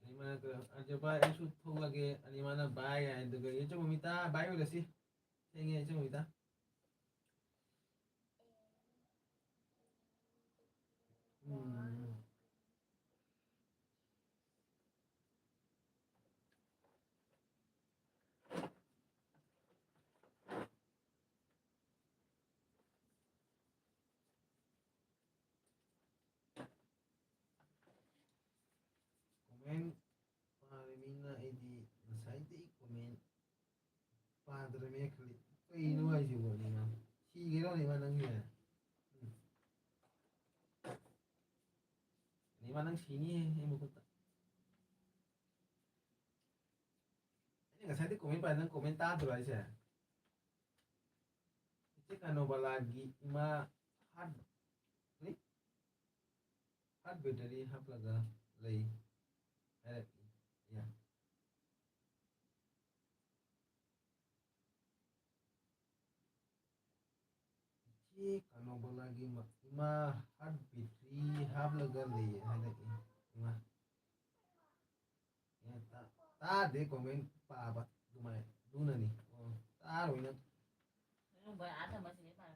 ꯑꯗꯩ ꯃꯥꯅ ꯀꯩꯅꯣ, ꯑꯗꯨ ꯚꯥꯏ, ꯑꯩꯁꯨ ꯊꯣꯛꯂꯒꯦ꯫ ꯑꯗꯩ ꯃꯥꯅ ꯚꯥꯏ ꯍꯥꯏ꯫ ꯑꯗꯨꯒ ꯏꯆꯦ ꯃꯣꯃꯤꯇꯥ, ꯚꯥꯏ ꯑꯣꯏꯔꯁꯤ꯫ ꯊꯦꯡꯉꯦ, ꯏꯆꯦ ꯃꯣꯃꯤꯇꯥ꯫ ꯎꯝ꯫ ꯌꯥꯗ꯭ꯔꯃꯦ ꯈꯜꯂꯤ꯫ ꯀꯩꯅꯣ ꯍꯥꯏꯁꯤꯕꯣ, ꯅꯤꯃꯥ? ꯁꯤꯒꯦꯔꯣ, ꯅꯤꯃꯥ, ꯅꯪꯁꯦ? ꯎꯝ꯫ ꯅꯤꯃꯥ, ꯅꯪ ꯁꯤꯅꯤꯌꯦ ꯑꯩ ꯃꯈꯨꯠꯇ꯫ ꯑꯩꯅ ꯉꯁꯥꯏꯗꯤ comment ꯄꯥꯏ, ꯅꯪ comment ꯇꯥꯗ꯭ꯔꯣ ꯍꯥꯏꯁꯦ? ꯏꯆꯦ ꯀꯥꯅꯣꯕꯂꯥꯒꯤ ꯏꯃꯥ ꯍꯥꯔꯠ, ꯀꯔꯤ? ꯍꯥꯔꯠ ꯕꯦꯇꯔꯤ ꯍꯥꯞꯂꯒ ꯂꯩ ꯍꯥꯏꯔꯛꯏ꯫ ꯌꯥ꯫ ꯏꯆꯦ ꯀꯥꯅꯣꯕꯂꯥꯒꯤ ꯃ-, ꯏꯃꯥ ꯍꯥꯔꯠ ꯕꯦꯇ꯭ꯔꯤ ꯍꯥꯞꯂꯒ ꯂꯩ ꯍꯥꯏꯔꯛꯏ꯫ ꯏꯃꯥ꯫ ꯑꯦ, ꯇꯥ-, ꯇꯥꯗꯦ comment ꯄꯥꯕ꯫ ꯑꯗꯨꯃꯥꯏ-, ꯑꯗꯨꯅꯅꯤ꯫ ꯑꯣ, ꯇꯥꯔꯣꯏ ꯅꯪ꯫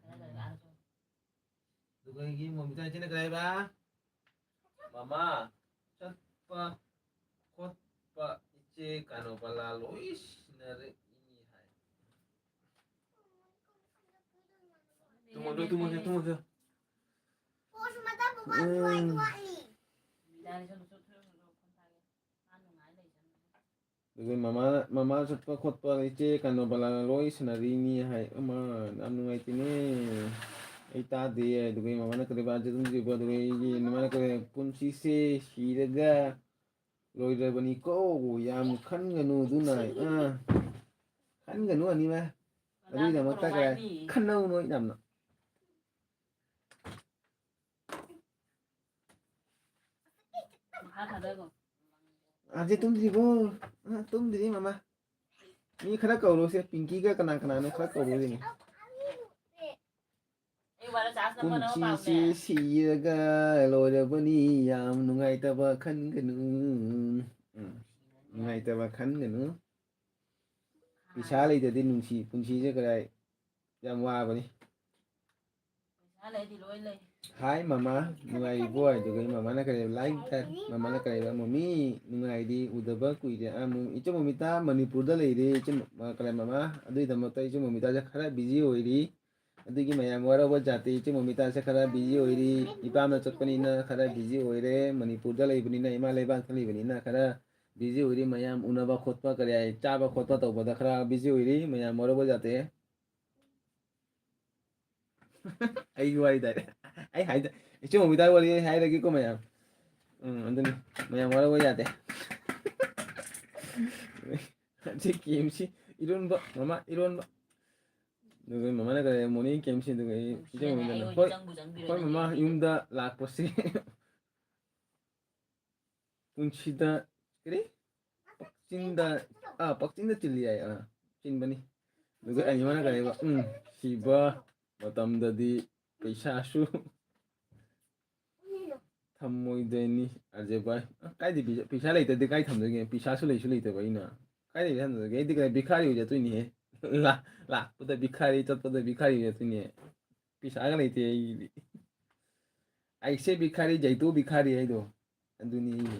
ꯎꯝ꯫ ꯑꯗꯨꯒ ꯑꯩꯒꯤ ꯃꯣꯃꯤꯇꯥ ꯏꯆꯦꯅ ꯀꯔꯤ ꯍꯥꯏꯕ? ꯃꯃꯥ, ꯆꯠꯄ ꯈꯣꯠꯄ ꯏꯆꯦ ꯀꯥꯅꯣꯕꯂꯥ ꯂꯣꯏ ꯁꯤꯟꯅꯔꯛꯏꯅꯤ ꯍꯥꯏ꯫ ꯇꯨꯝꯃꯣ, ꯇꯨꯝꯃꯣ, ꯇꯨꯝꯃꯣ, ꯇꯨꯝꯃꯣ꯫ ꯎꯝ꯫ ꯑꯗꯨꯒ ꯃꯃꯥꯅ, ꯃꯃꯥ ꯆꯠꯄ ꯈꯣꯠꯄ, ꯏꯆꯦ ꯀꯩꯅꯣ ꯕꯂꯥꯅ ꯂꯣꯏ ꯁꯥꯟꯅꯔꯤꯅꯤ ꯍꯥꯏ꯫ ꯑꯃ, ꯌꯥꯝ ꯅꯨꯡꯉꯥꯏꯇꯦꯅꯦ꯫ ꯑꯩ ꯇꯥꯗꯦ꯫ ꯑꯗꯨꯒ ꯃꯃꯥꯅ ꯀꯩꯗꯧꯕ, ꯑꯗꯨꯝ ꯌꯦꯡꯉꯣ꯫ ꯑꯗꯨꯒ ꯑꯩꯒꯤ ꯃꯃꯥꯅ ꯀꯩꯗꯧꯕ, "ꯄꯨꯟꯁꯤꯁꯦ ꯁꯤꯔꯒ ꯂꯣꯏꯔꯕꯅꯤꯀꯣ, ꯌꯥꯝ ꯈꯟꯒꯅꯨ ꯑꯗꯨꯅ"꯫ ꯑꯥ, ꯈꯟꯒꯅꯨ ꯑꯅꯤꯃ꯫ ꯑꯗꯨꯒꯤꯗꯃꯛꯇ ꯀꯩ ꯈꯟꯅꯧ ꯅꯣꯏ ꯌꯥꯝꯅ꯫ ꯃꯈꯥ ꯊꯥꯗꯒꯣ꯫ ꯑꯖꯦ ꯇꯨꯝꯗ꯭ꯔꯤꯕꯣ? ꯑ, ꯇꯨꯝꯗ꯭ꯔꯤ ꯃꯃꯥ꯫ ꯃꯤ ꯈꯔ ꯀꯧꯔꯣꯁꯦ, ꯄꯤꯡꯀꯤꯒ ꯀꯅꯥ ꯀꯅꯥꯅꯣ ꯈꯔ ꯀꯧꯔꯣꯁꯤꯅꯦ꯫ ꯑꯩ ꯋꯥꯔ ꯆꯥꯁ ꯅꯝꯕ ꯅꯝꯕ ꯄꯥꯝꯃꯦ꯫ ꯄꯨꯟꯁꯤꯁꯦ ꯁꯤꯔꯒ ꯂꯣꯏꯔꯕꯅꯤ, ꯌꯥꯝ ꯅꯨꯡꯉꯥꯏꯇꯕ ꯈꯟꯒꯅꯨ꯫ ꯎꯝ, ꯅꯨꯡꯉꯥꯏꯇꯕ ꯈꯟꯒꯅꯨ꯫ ꯄꯩꯁꯥ ꯂꯩꯇꯗꯤ ꯅꯨꯡꯁꯤ ꯄꯨꯟꯁꯤꯁꯦ ꯀꯗꯥꯏ ꯌꯥꯝ ꯋꯥꯕꯅꯤ꯫ ꯄꯩꯁꯥ ꯂꯩꯗꯤ ꯂꯣꯏ ꯂꯩ꯫ ꯍꯥꯏ ꯃꯃꯥ, ꯅꯨꯡꯉꯥꯏꯔꯤꯕꯣ? ꯑꯗꯨꯒ ꯃꯃꯥꯅ ꯀꯔꯤ ꯂꯥꯏꯛ ꯊꯥꯏ? ꯃꯃꯥꯅ ꯀꯔꯤ, "ꯃꯃꯤ ꯅꯨꯡꯉꯥꯏꯔꯤ, ꯎꯗꯕ ꯀꯨꯏꯔꯦ"꯫ ꯑꯥ, ꯃꯨ-, ꯏꯆꯦ ꯃꯣꯃꯤꯇꯥ ꯃꯅꯤꯄꯨꯔꯗ ꯂꯩꯔꯦ, ꯏꯆꯦ ꯃ-, ꯀꯔꯤ ꯃꯃꯥ? ꯑꯗꯨꯒꯤꯗꯃꯛꯇ ꯏꯆꯦ ꯃꯣꯃꯤꯇꯥꯁꯦ ꯈꯔ ꯕꯤꯖꯤ ꯑꯣꯏꯔꯤ꯫ ꯑꯗꯨꯒꯤ ꯃꯌꯥꯝ ꯋꯥꯔꯧꯕ ꯖꯥꯠꯇꯦ, ꯏꯆꯦ ꯃꯣꯃꯤꯇꯥꯁꯦ ꯈꯔ ꯕꯤꯖꯤ ꯑꯣꯏꯔꯤ꯫ ꯏꯄꯥꯝꯗ ꯆꯠꯄꯅꯤꯅ ꯈꯔ ꯕꯤꯖꯤ ꯑꯣꯏꯔꯦ꯫ ꯃꯅꯤꯄꯨꯔꯗ ꯂꯩꯕꯅꯤꯅ, ꯏꯃꯥ ꯂꯩꯕꯥꯛꯇ ꯂꯩꯕꯅꯤꯅ ꯈꯔ ꯕꯤꯖꯤ ꯑꯣꯏꯔꯤ ꯃꯌꯥꯝ, ꯎꯅꯕ ꯈꯣꯠꯄ ꯀꯔꯤ ꯍꯥꯏ, ꯆꯥꯕ ꯈꯣꯠꯄ ꯇꯧꯕꯗ ꯈꯔ ꯕꯤꯖꯤ ꯑꯣꯏꯔꯤ ꯃꯌꯥꯝ, ꯋꯥꯔꯧꯕ ꯌꯥꯗꯦ꯫ ꯑꯩꯒꯤ ꯋꯥꯔꯤ ꯇꯥꯔꯦ꯫ ꯑꯩ ꯍꯥꯏꯗ-, ꯏꯆꯦ ꯃꯣꯃꯤꯇꯥꯒꯤ ꯋꯥꯔꯤ ꯑꯩ ꯍꯥꯏꯔꯒꯦꯀꯣ ꯃꯌꯥꯝ꯫ ꯎꯝ, ꯑꯗꯨꯅꯤ꯫ ꯃꯌꯥꯝ ꯋꯥꯔꯧꯕ ꯌꯥꯗꯦ꯫ ꯁꯤ ꯀꯦ ꯑꯦꯝ ꯁꯤ ꯏꯔꯣꯟꯕ, ꯃꯃꯥ ꯏꯔꯣꯟꯕ꯫ ꯑꯗꯨꯒ ꯃꯃꯥꯅ ꯀꯔꯤ, ꯃꯣꯔꯅꯤꯡ ꯀꯦ ꯑꯦꯝ ꯁꯤ, ꯑꯗꯨꯒ ꯑꯩ ꯏꯆꯦ ꯃꯣꯃꯤꯇꯥꯅ, "ꯍꯣꯏ, ꯍꯣꯏ ꯃꯃꯥ, ꯌꯨꯝꯗ ꯂꯥꯛꯄꯁꯤ ꯄꯨꯟꯁꯤꯗ ꯀꯔꯤ? ꯄꯛꯆꯤꯟꯗ, ꯑꯥ, ꯄꯛꯆꯤꯟꯗ ꯆꯤꯜꯂꯤ ꯍꯥꯏ, ꯑꯥ, ꯆꯤꯟꯕꯅꯤ꯫ ꯑꯗꯨꯒ ꯑꯩ ꯃꯥꯅ ꯀꯔꯤꯕ? ꯎꯝ, ꯁꯤꯕ ꯃꯇꯝꯗꯗꯤ ꯄꯩꯁꯥꯁꯨ ꯊꯝꯃꯣꯏꯗꯣꯏꯅꯤ, ꯑꯖꯦ ꯚꯥꯏ꯫ ꯑ, ꯀꯥꯏꯗꯩ ꯄꯩꯁꯥ, ꯄꯩꯁꯥ ꯂꯩꯇꯗꯤ ꯀꯥꯏ ꯊꯝꯗꯣꯏꯒꯦ? ꯄꯩꯁꯥꯁꯨ ꯂꯩꯁꯨ ꯂꯩꯇꯕ ꯑꯩꯅ꯫ ꯀꯥꯏꯗꯩ ꯄꯩꯁꯥ ꯊꯝꯗꯣꯏꯒꯦ? ꯑꯩꯗꯤ ꯀꯩꯅꯣ ꯚꯤꯈꯥꯔꯤ ꯑꯣꯏ ꯆꯠꯇꯣꯏꯅꯤꯍꯦ꯫ ꯂꯥ-, ꯂꯥꯛꯄꯗ ꯚꯤꯈꯥꯔꯤ, ꯆꯠꯄꯗ ꯚꯤꯈꯥꯔꯤ ꯑꯣꯏ ꯆꯠꯇꯣꯏꯅꯦ꯫ ꯄꯩꯁꯥꯒ ꯂꯩꯇꯦ ꯑꯩꯒꯤꯗꯤ꯫ ꯑꯩꯁꯦ ꯚꯤꯈꯥꯔꯤ, ꯖꯩꯇꯨ ꯚꯤꯈꯥꯔꯤ ꯍꯥꯏꯗꯣ꯫ ꯑꯗꯨꯅꯤ ꯑꯩꯒꯤ꯫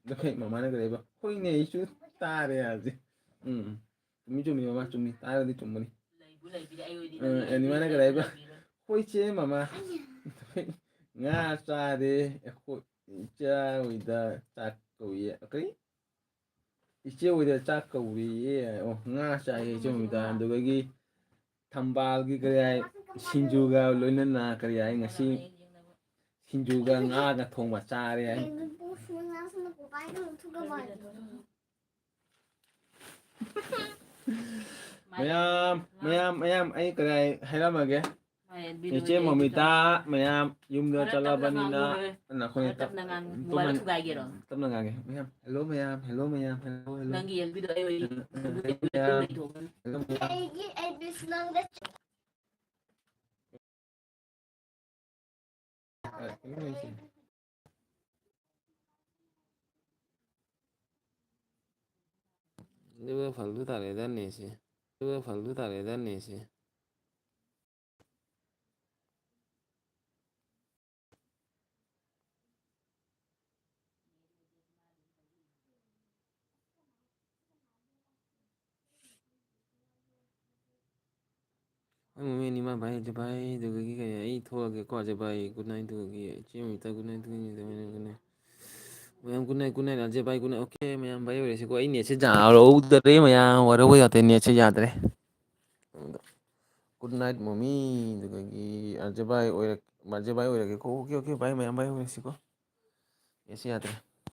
ꯑꯗꯣ ꯑꯩꯈꯣꯏ ꯃꯃꯥꯅ ꯀꯔꯤ ꯍꯥꯏꯕ? "ꯍꯣꯏꯅꯦ, ꯑꯩꯁꯨ ꯇꯥꯔꯦ" ꯍꯥꯏꯕꯁꯦ꯫ ꯎꯝ꯫ ꯆꯨꯝꯃꯤ, ꯆꯨꯝꯃꯤ ꯃꯃꯥ, ꯆꯨꯝꯃꯤ꯫ ꯇꯥꯔꯗꯤ ꯆꯨꯝꯕꯅꯤ꯫ ꯂꯩꯕꯨ ꯂꯩꯕꯤꯔꯦ, ꯑꯩ ꯑꯣꯏꯗꯤ ꯑ, ꯅꯪꯒꯤ ꯑꯦꯅꯤꯃꯥꯅ ꯀꯔꯤ ꯍꯥꯏꯕ? ꯂꯩꯕꯤꯔꯣ꯫ "ꯍꯣꯏ ꯆꯦ ꯃꯃꯥ꯫ ꯉꯥ ꯆꯥꯔꯦ꯫ ꯑꯩꯈꯣꯏ ꯏꯆꯥ ꯍꯣꯏꯗ ꯆꯥꯛ ꯀꯧꯏ"꯫ ꯀꯔꯤ? "ꯏꯆꯦ ꯍꯣꯏꯗ ꯆꯥꯛ ꯀꯧꯔꯤꯌꯦ"꯫ ꯑꯣ, ꯉꯥ ꯆꯥꯏꯌꯦ ꯏꯆꯦ ꯃꯣꯃꯤꯇꯥ꯫ ꯑꯗꯨꯗꯒꯤ ꯊꯝꯕꯥꯜꯒꯤ ꯀꯔꯤ ꯍꯥꯏ, ꯁꯤꯡꯖꯨꯒ ꯂꯣꯏꯅꯅ ꯀꯔꯤ ꯍꯥꯏ, ꯉꯁꯤ ꯁꯤꯡꯖꯨꯒ ꯉꯥꯒ ꯊꯣꯡꯕ ꯆꯥꯔꯦ ꯍꯥꯏ꯫ ꯃꯌꯥꯝ, ꯃꯌꯥꯝ, ꯃꯌꯥꯝ, ꯑꯩ ꯀꯔꯤ ꯍꯥꯏ-, ꯍꯥꯏꯔꯝꯃꯒꯦ꯫ ꯏꯆꯦ ꯃꯣꯃꯤꯇꯥ, ꯃꯌꯥꯝ ꯌꯨꯝꯗ ꯈꯔ ꯇꯞꯅ ꯆꯠꯂꯕꯅꯤꯅ ꯉꯥꯡꯉꯨꯍꯦ꯫ ꯅꯈꯣꯏꯅ ꯈꯔ ꯇꯞ-, ꯇꯞꯅ ꯉꯥꯡꯉꯨ꯫ ꯇꯞꯅ ꯃꯣꯕꯥꯏꯜꯗꯣ ꯊꯨꯒꯥꯏꯒꯦꯔꯣ? ꯇꯞꯅ ꯉꯥꯡꯒꯦ꯫ ꯃꯌꯥꯝ, hello ꯃꯌꯥꯝ, hello, hello꯫ ꯅꯪꯒꯤ ꯑꯦꯜꯕꯤꯗꯣ ꯑꯩ ꯑꯣꯏꯗꯤ ꯑ, ꯑ, ꯃꯌꯥꯝ, hello ꯃꯌꯥꯝ꯫ ꯑꯩꯒꯤ ꯑꯦꯜꯕꯤꯁ ꯅꯪꯗ ꯑ, hello ꯃꯌꯥꯝ꯫ ꯑꯗꯨꯒ ꯐꯜꯗꯨ ꯇꯥꯔꯦꯗꯅꯦ ꯁꯤ꯫ ꯑꯗꯨꯒ ꯐꯜꯗꯨ ꯇꯥꯔꯦꯗꯅꯦ ꯁꯤ꯫ ꯍꯣꯏ, ꯃꯣꯃꯦꯟ ꯏꯃꯥ ꯚꯥꯏ, ꯑꯖꯦ ꯚꯥꯏ, ꯑꯗꯨꯗꯒꯤ ꯀꯩ, ꯑꯩ ꯊꯣꯛꯑꯒꯦꯀꯣ, ꯑꯖꯦ ꯚꯥꯏ, good night, ꯑꯗꯨꯗꯒꯤ ꯏꯆꯦ ꯃꯃꯤꯇꯥ, good night, good night, good night, good night꯫ ꯃꯌꯥꯝ good night, good night, ꯑꯖꯦ ꯚꯥꯏ good night꯫ Okay, ꯃꯌꯥꯝ ꯚꯥꯏ ꯑꯣꯏꯔꯁꯤꯀꯣ꯫ ꯑꯩ ꯅꯦꯠꯁꯦ ꯌꯥꯍꯧꯗꯔꯦ ꯃꯌꯥꯝ, ꯋꯥꯔꯧꯕ ꯌꯥꯗꯦ, ꯅꯦꯠꯁꯦ ꯌꯥꯗ꯭ꯔꯦ꯫ Good night ꯃꯣꯃꯤ, ꯑꯗꯨꯗꯒꯤ ꯑꯖꯦ ꯚꯥꯏ ꯑꯣꯏꯔꯛ-, ꯑꯖꯦ ꯚꯥꯏ ꯑꯣꯏꯔꯒꯦꯀꯣ꯫ Okay, okay, ꯚꯥꯏ, ꯃꯌꯥꯝ ꯚꯥꯏ ꯑꯣꯏꯔꯁꯤꯀꯣ꯫ ꯅꯦꯠꯁꯦ ꯌꯥꯗ꯭ꯔꯦ꯫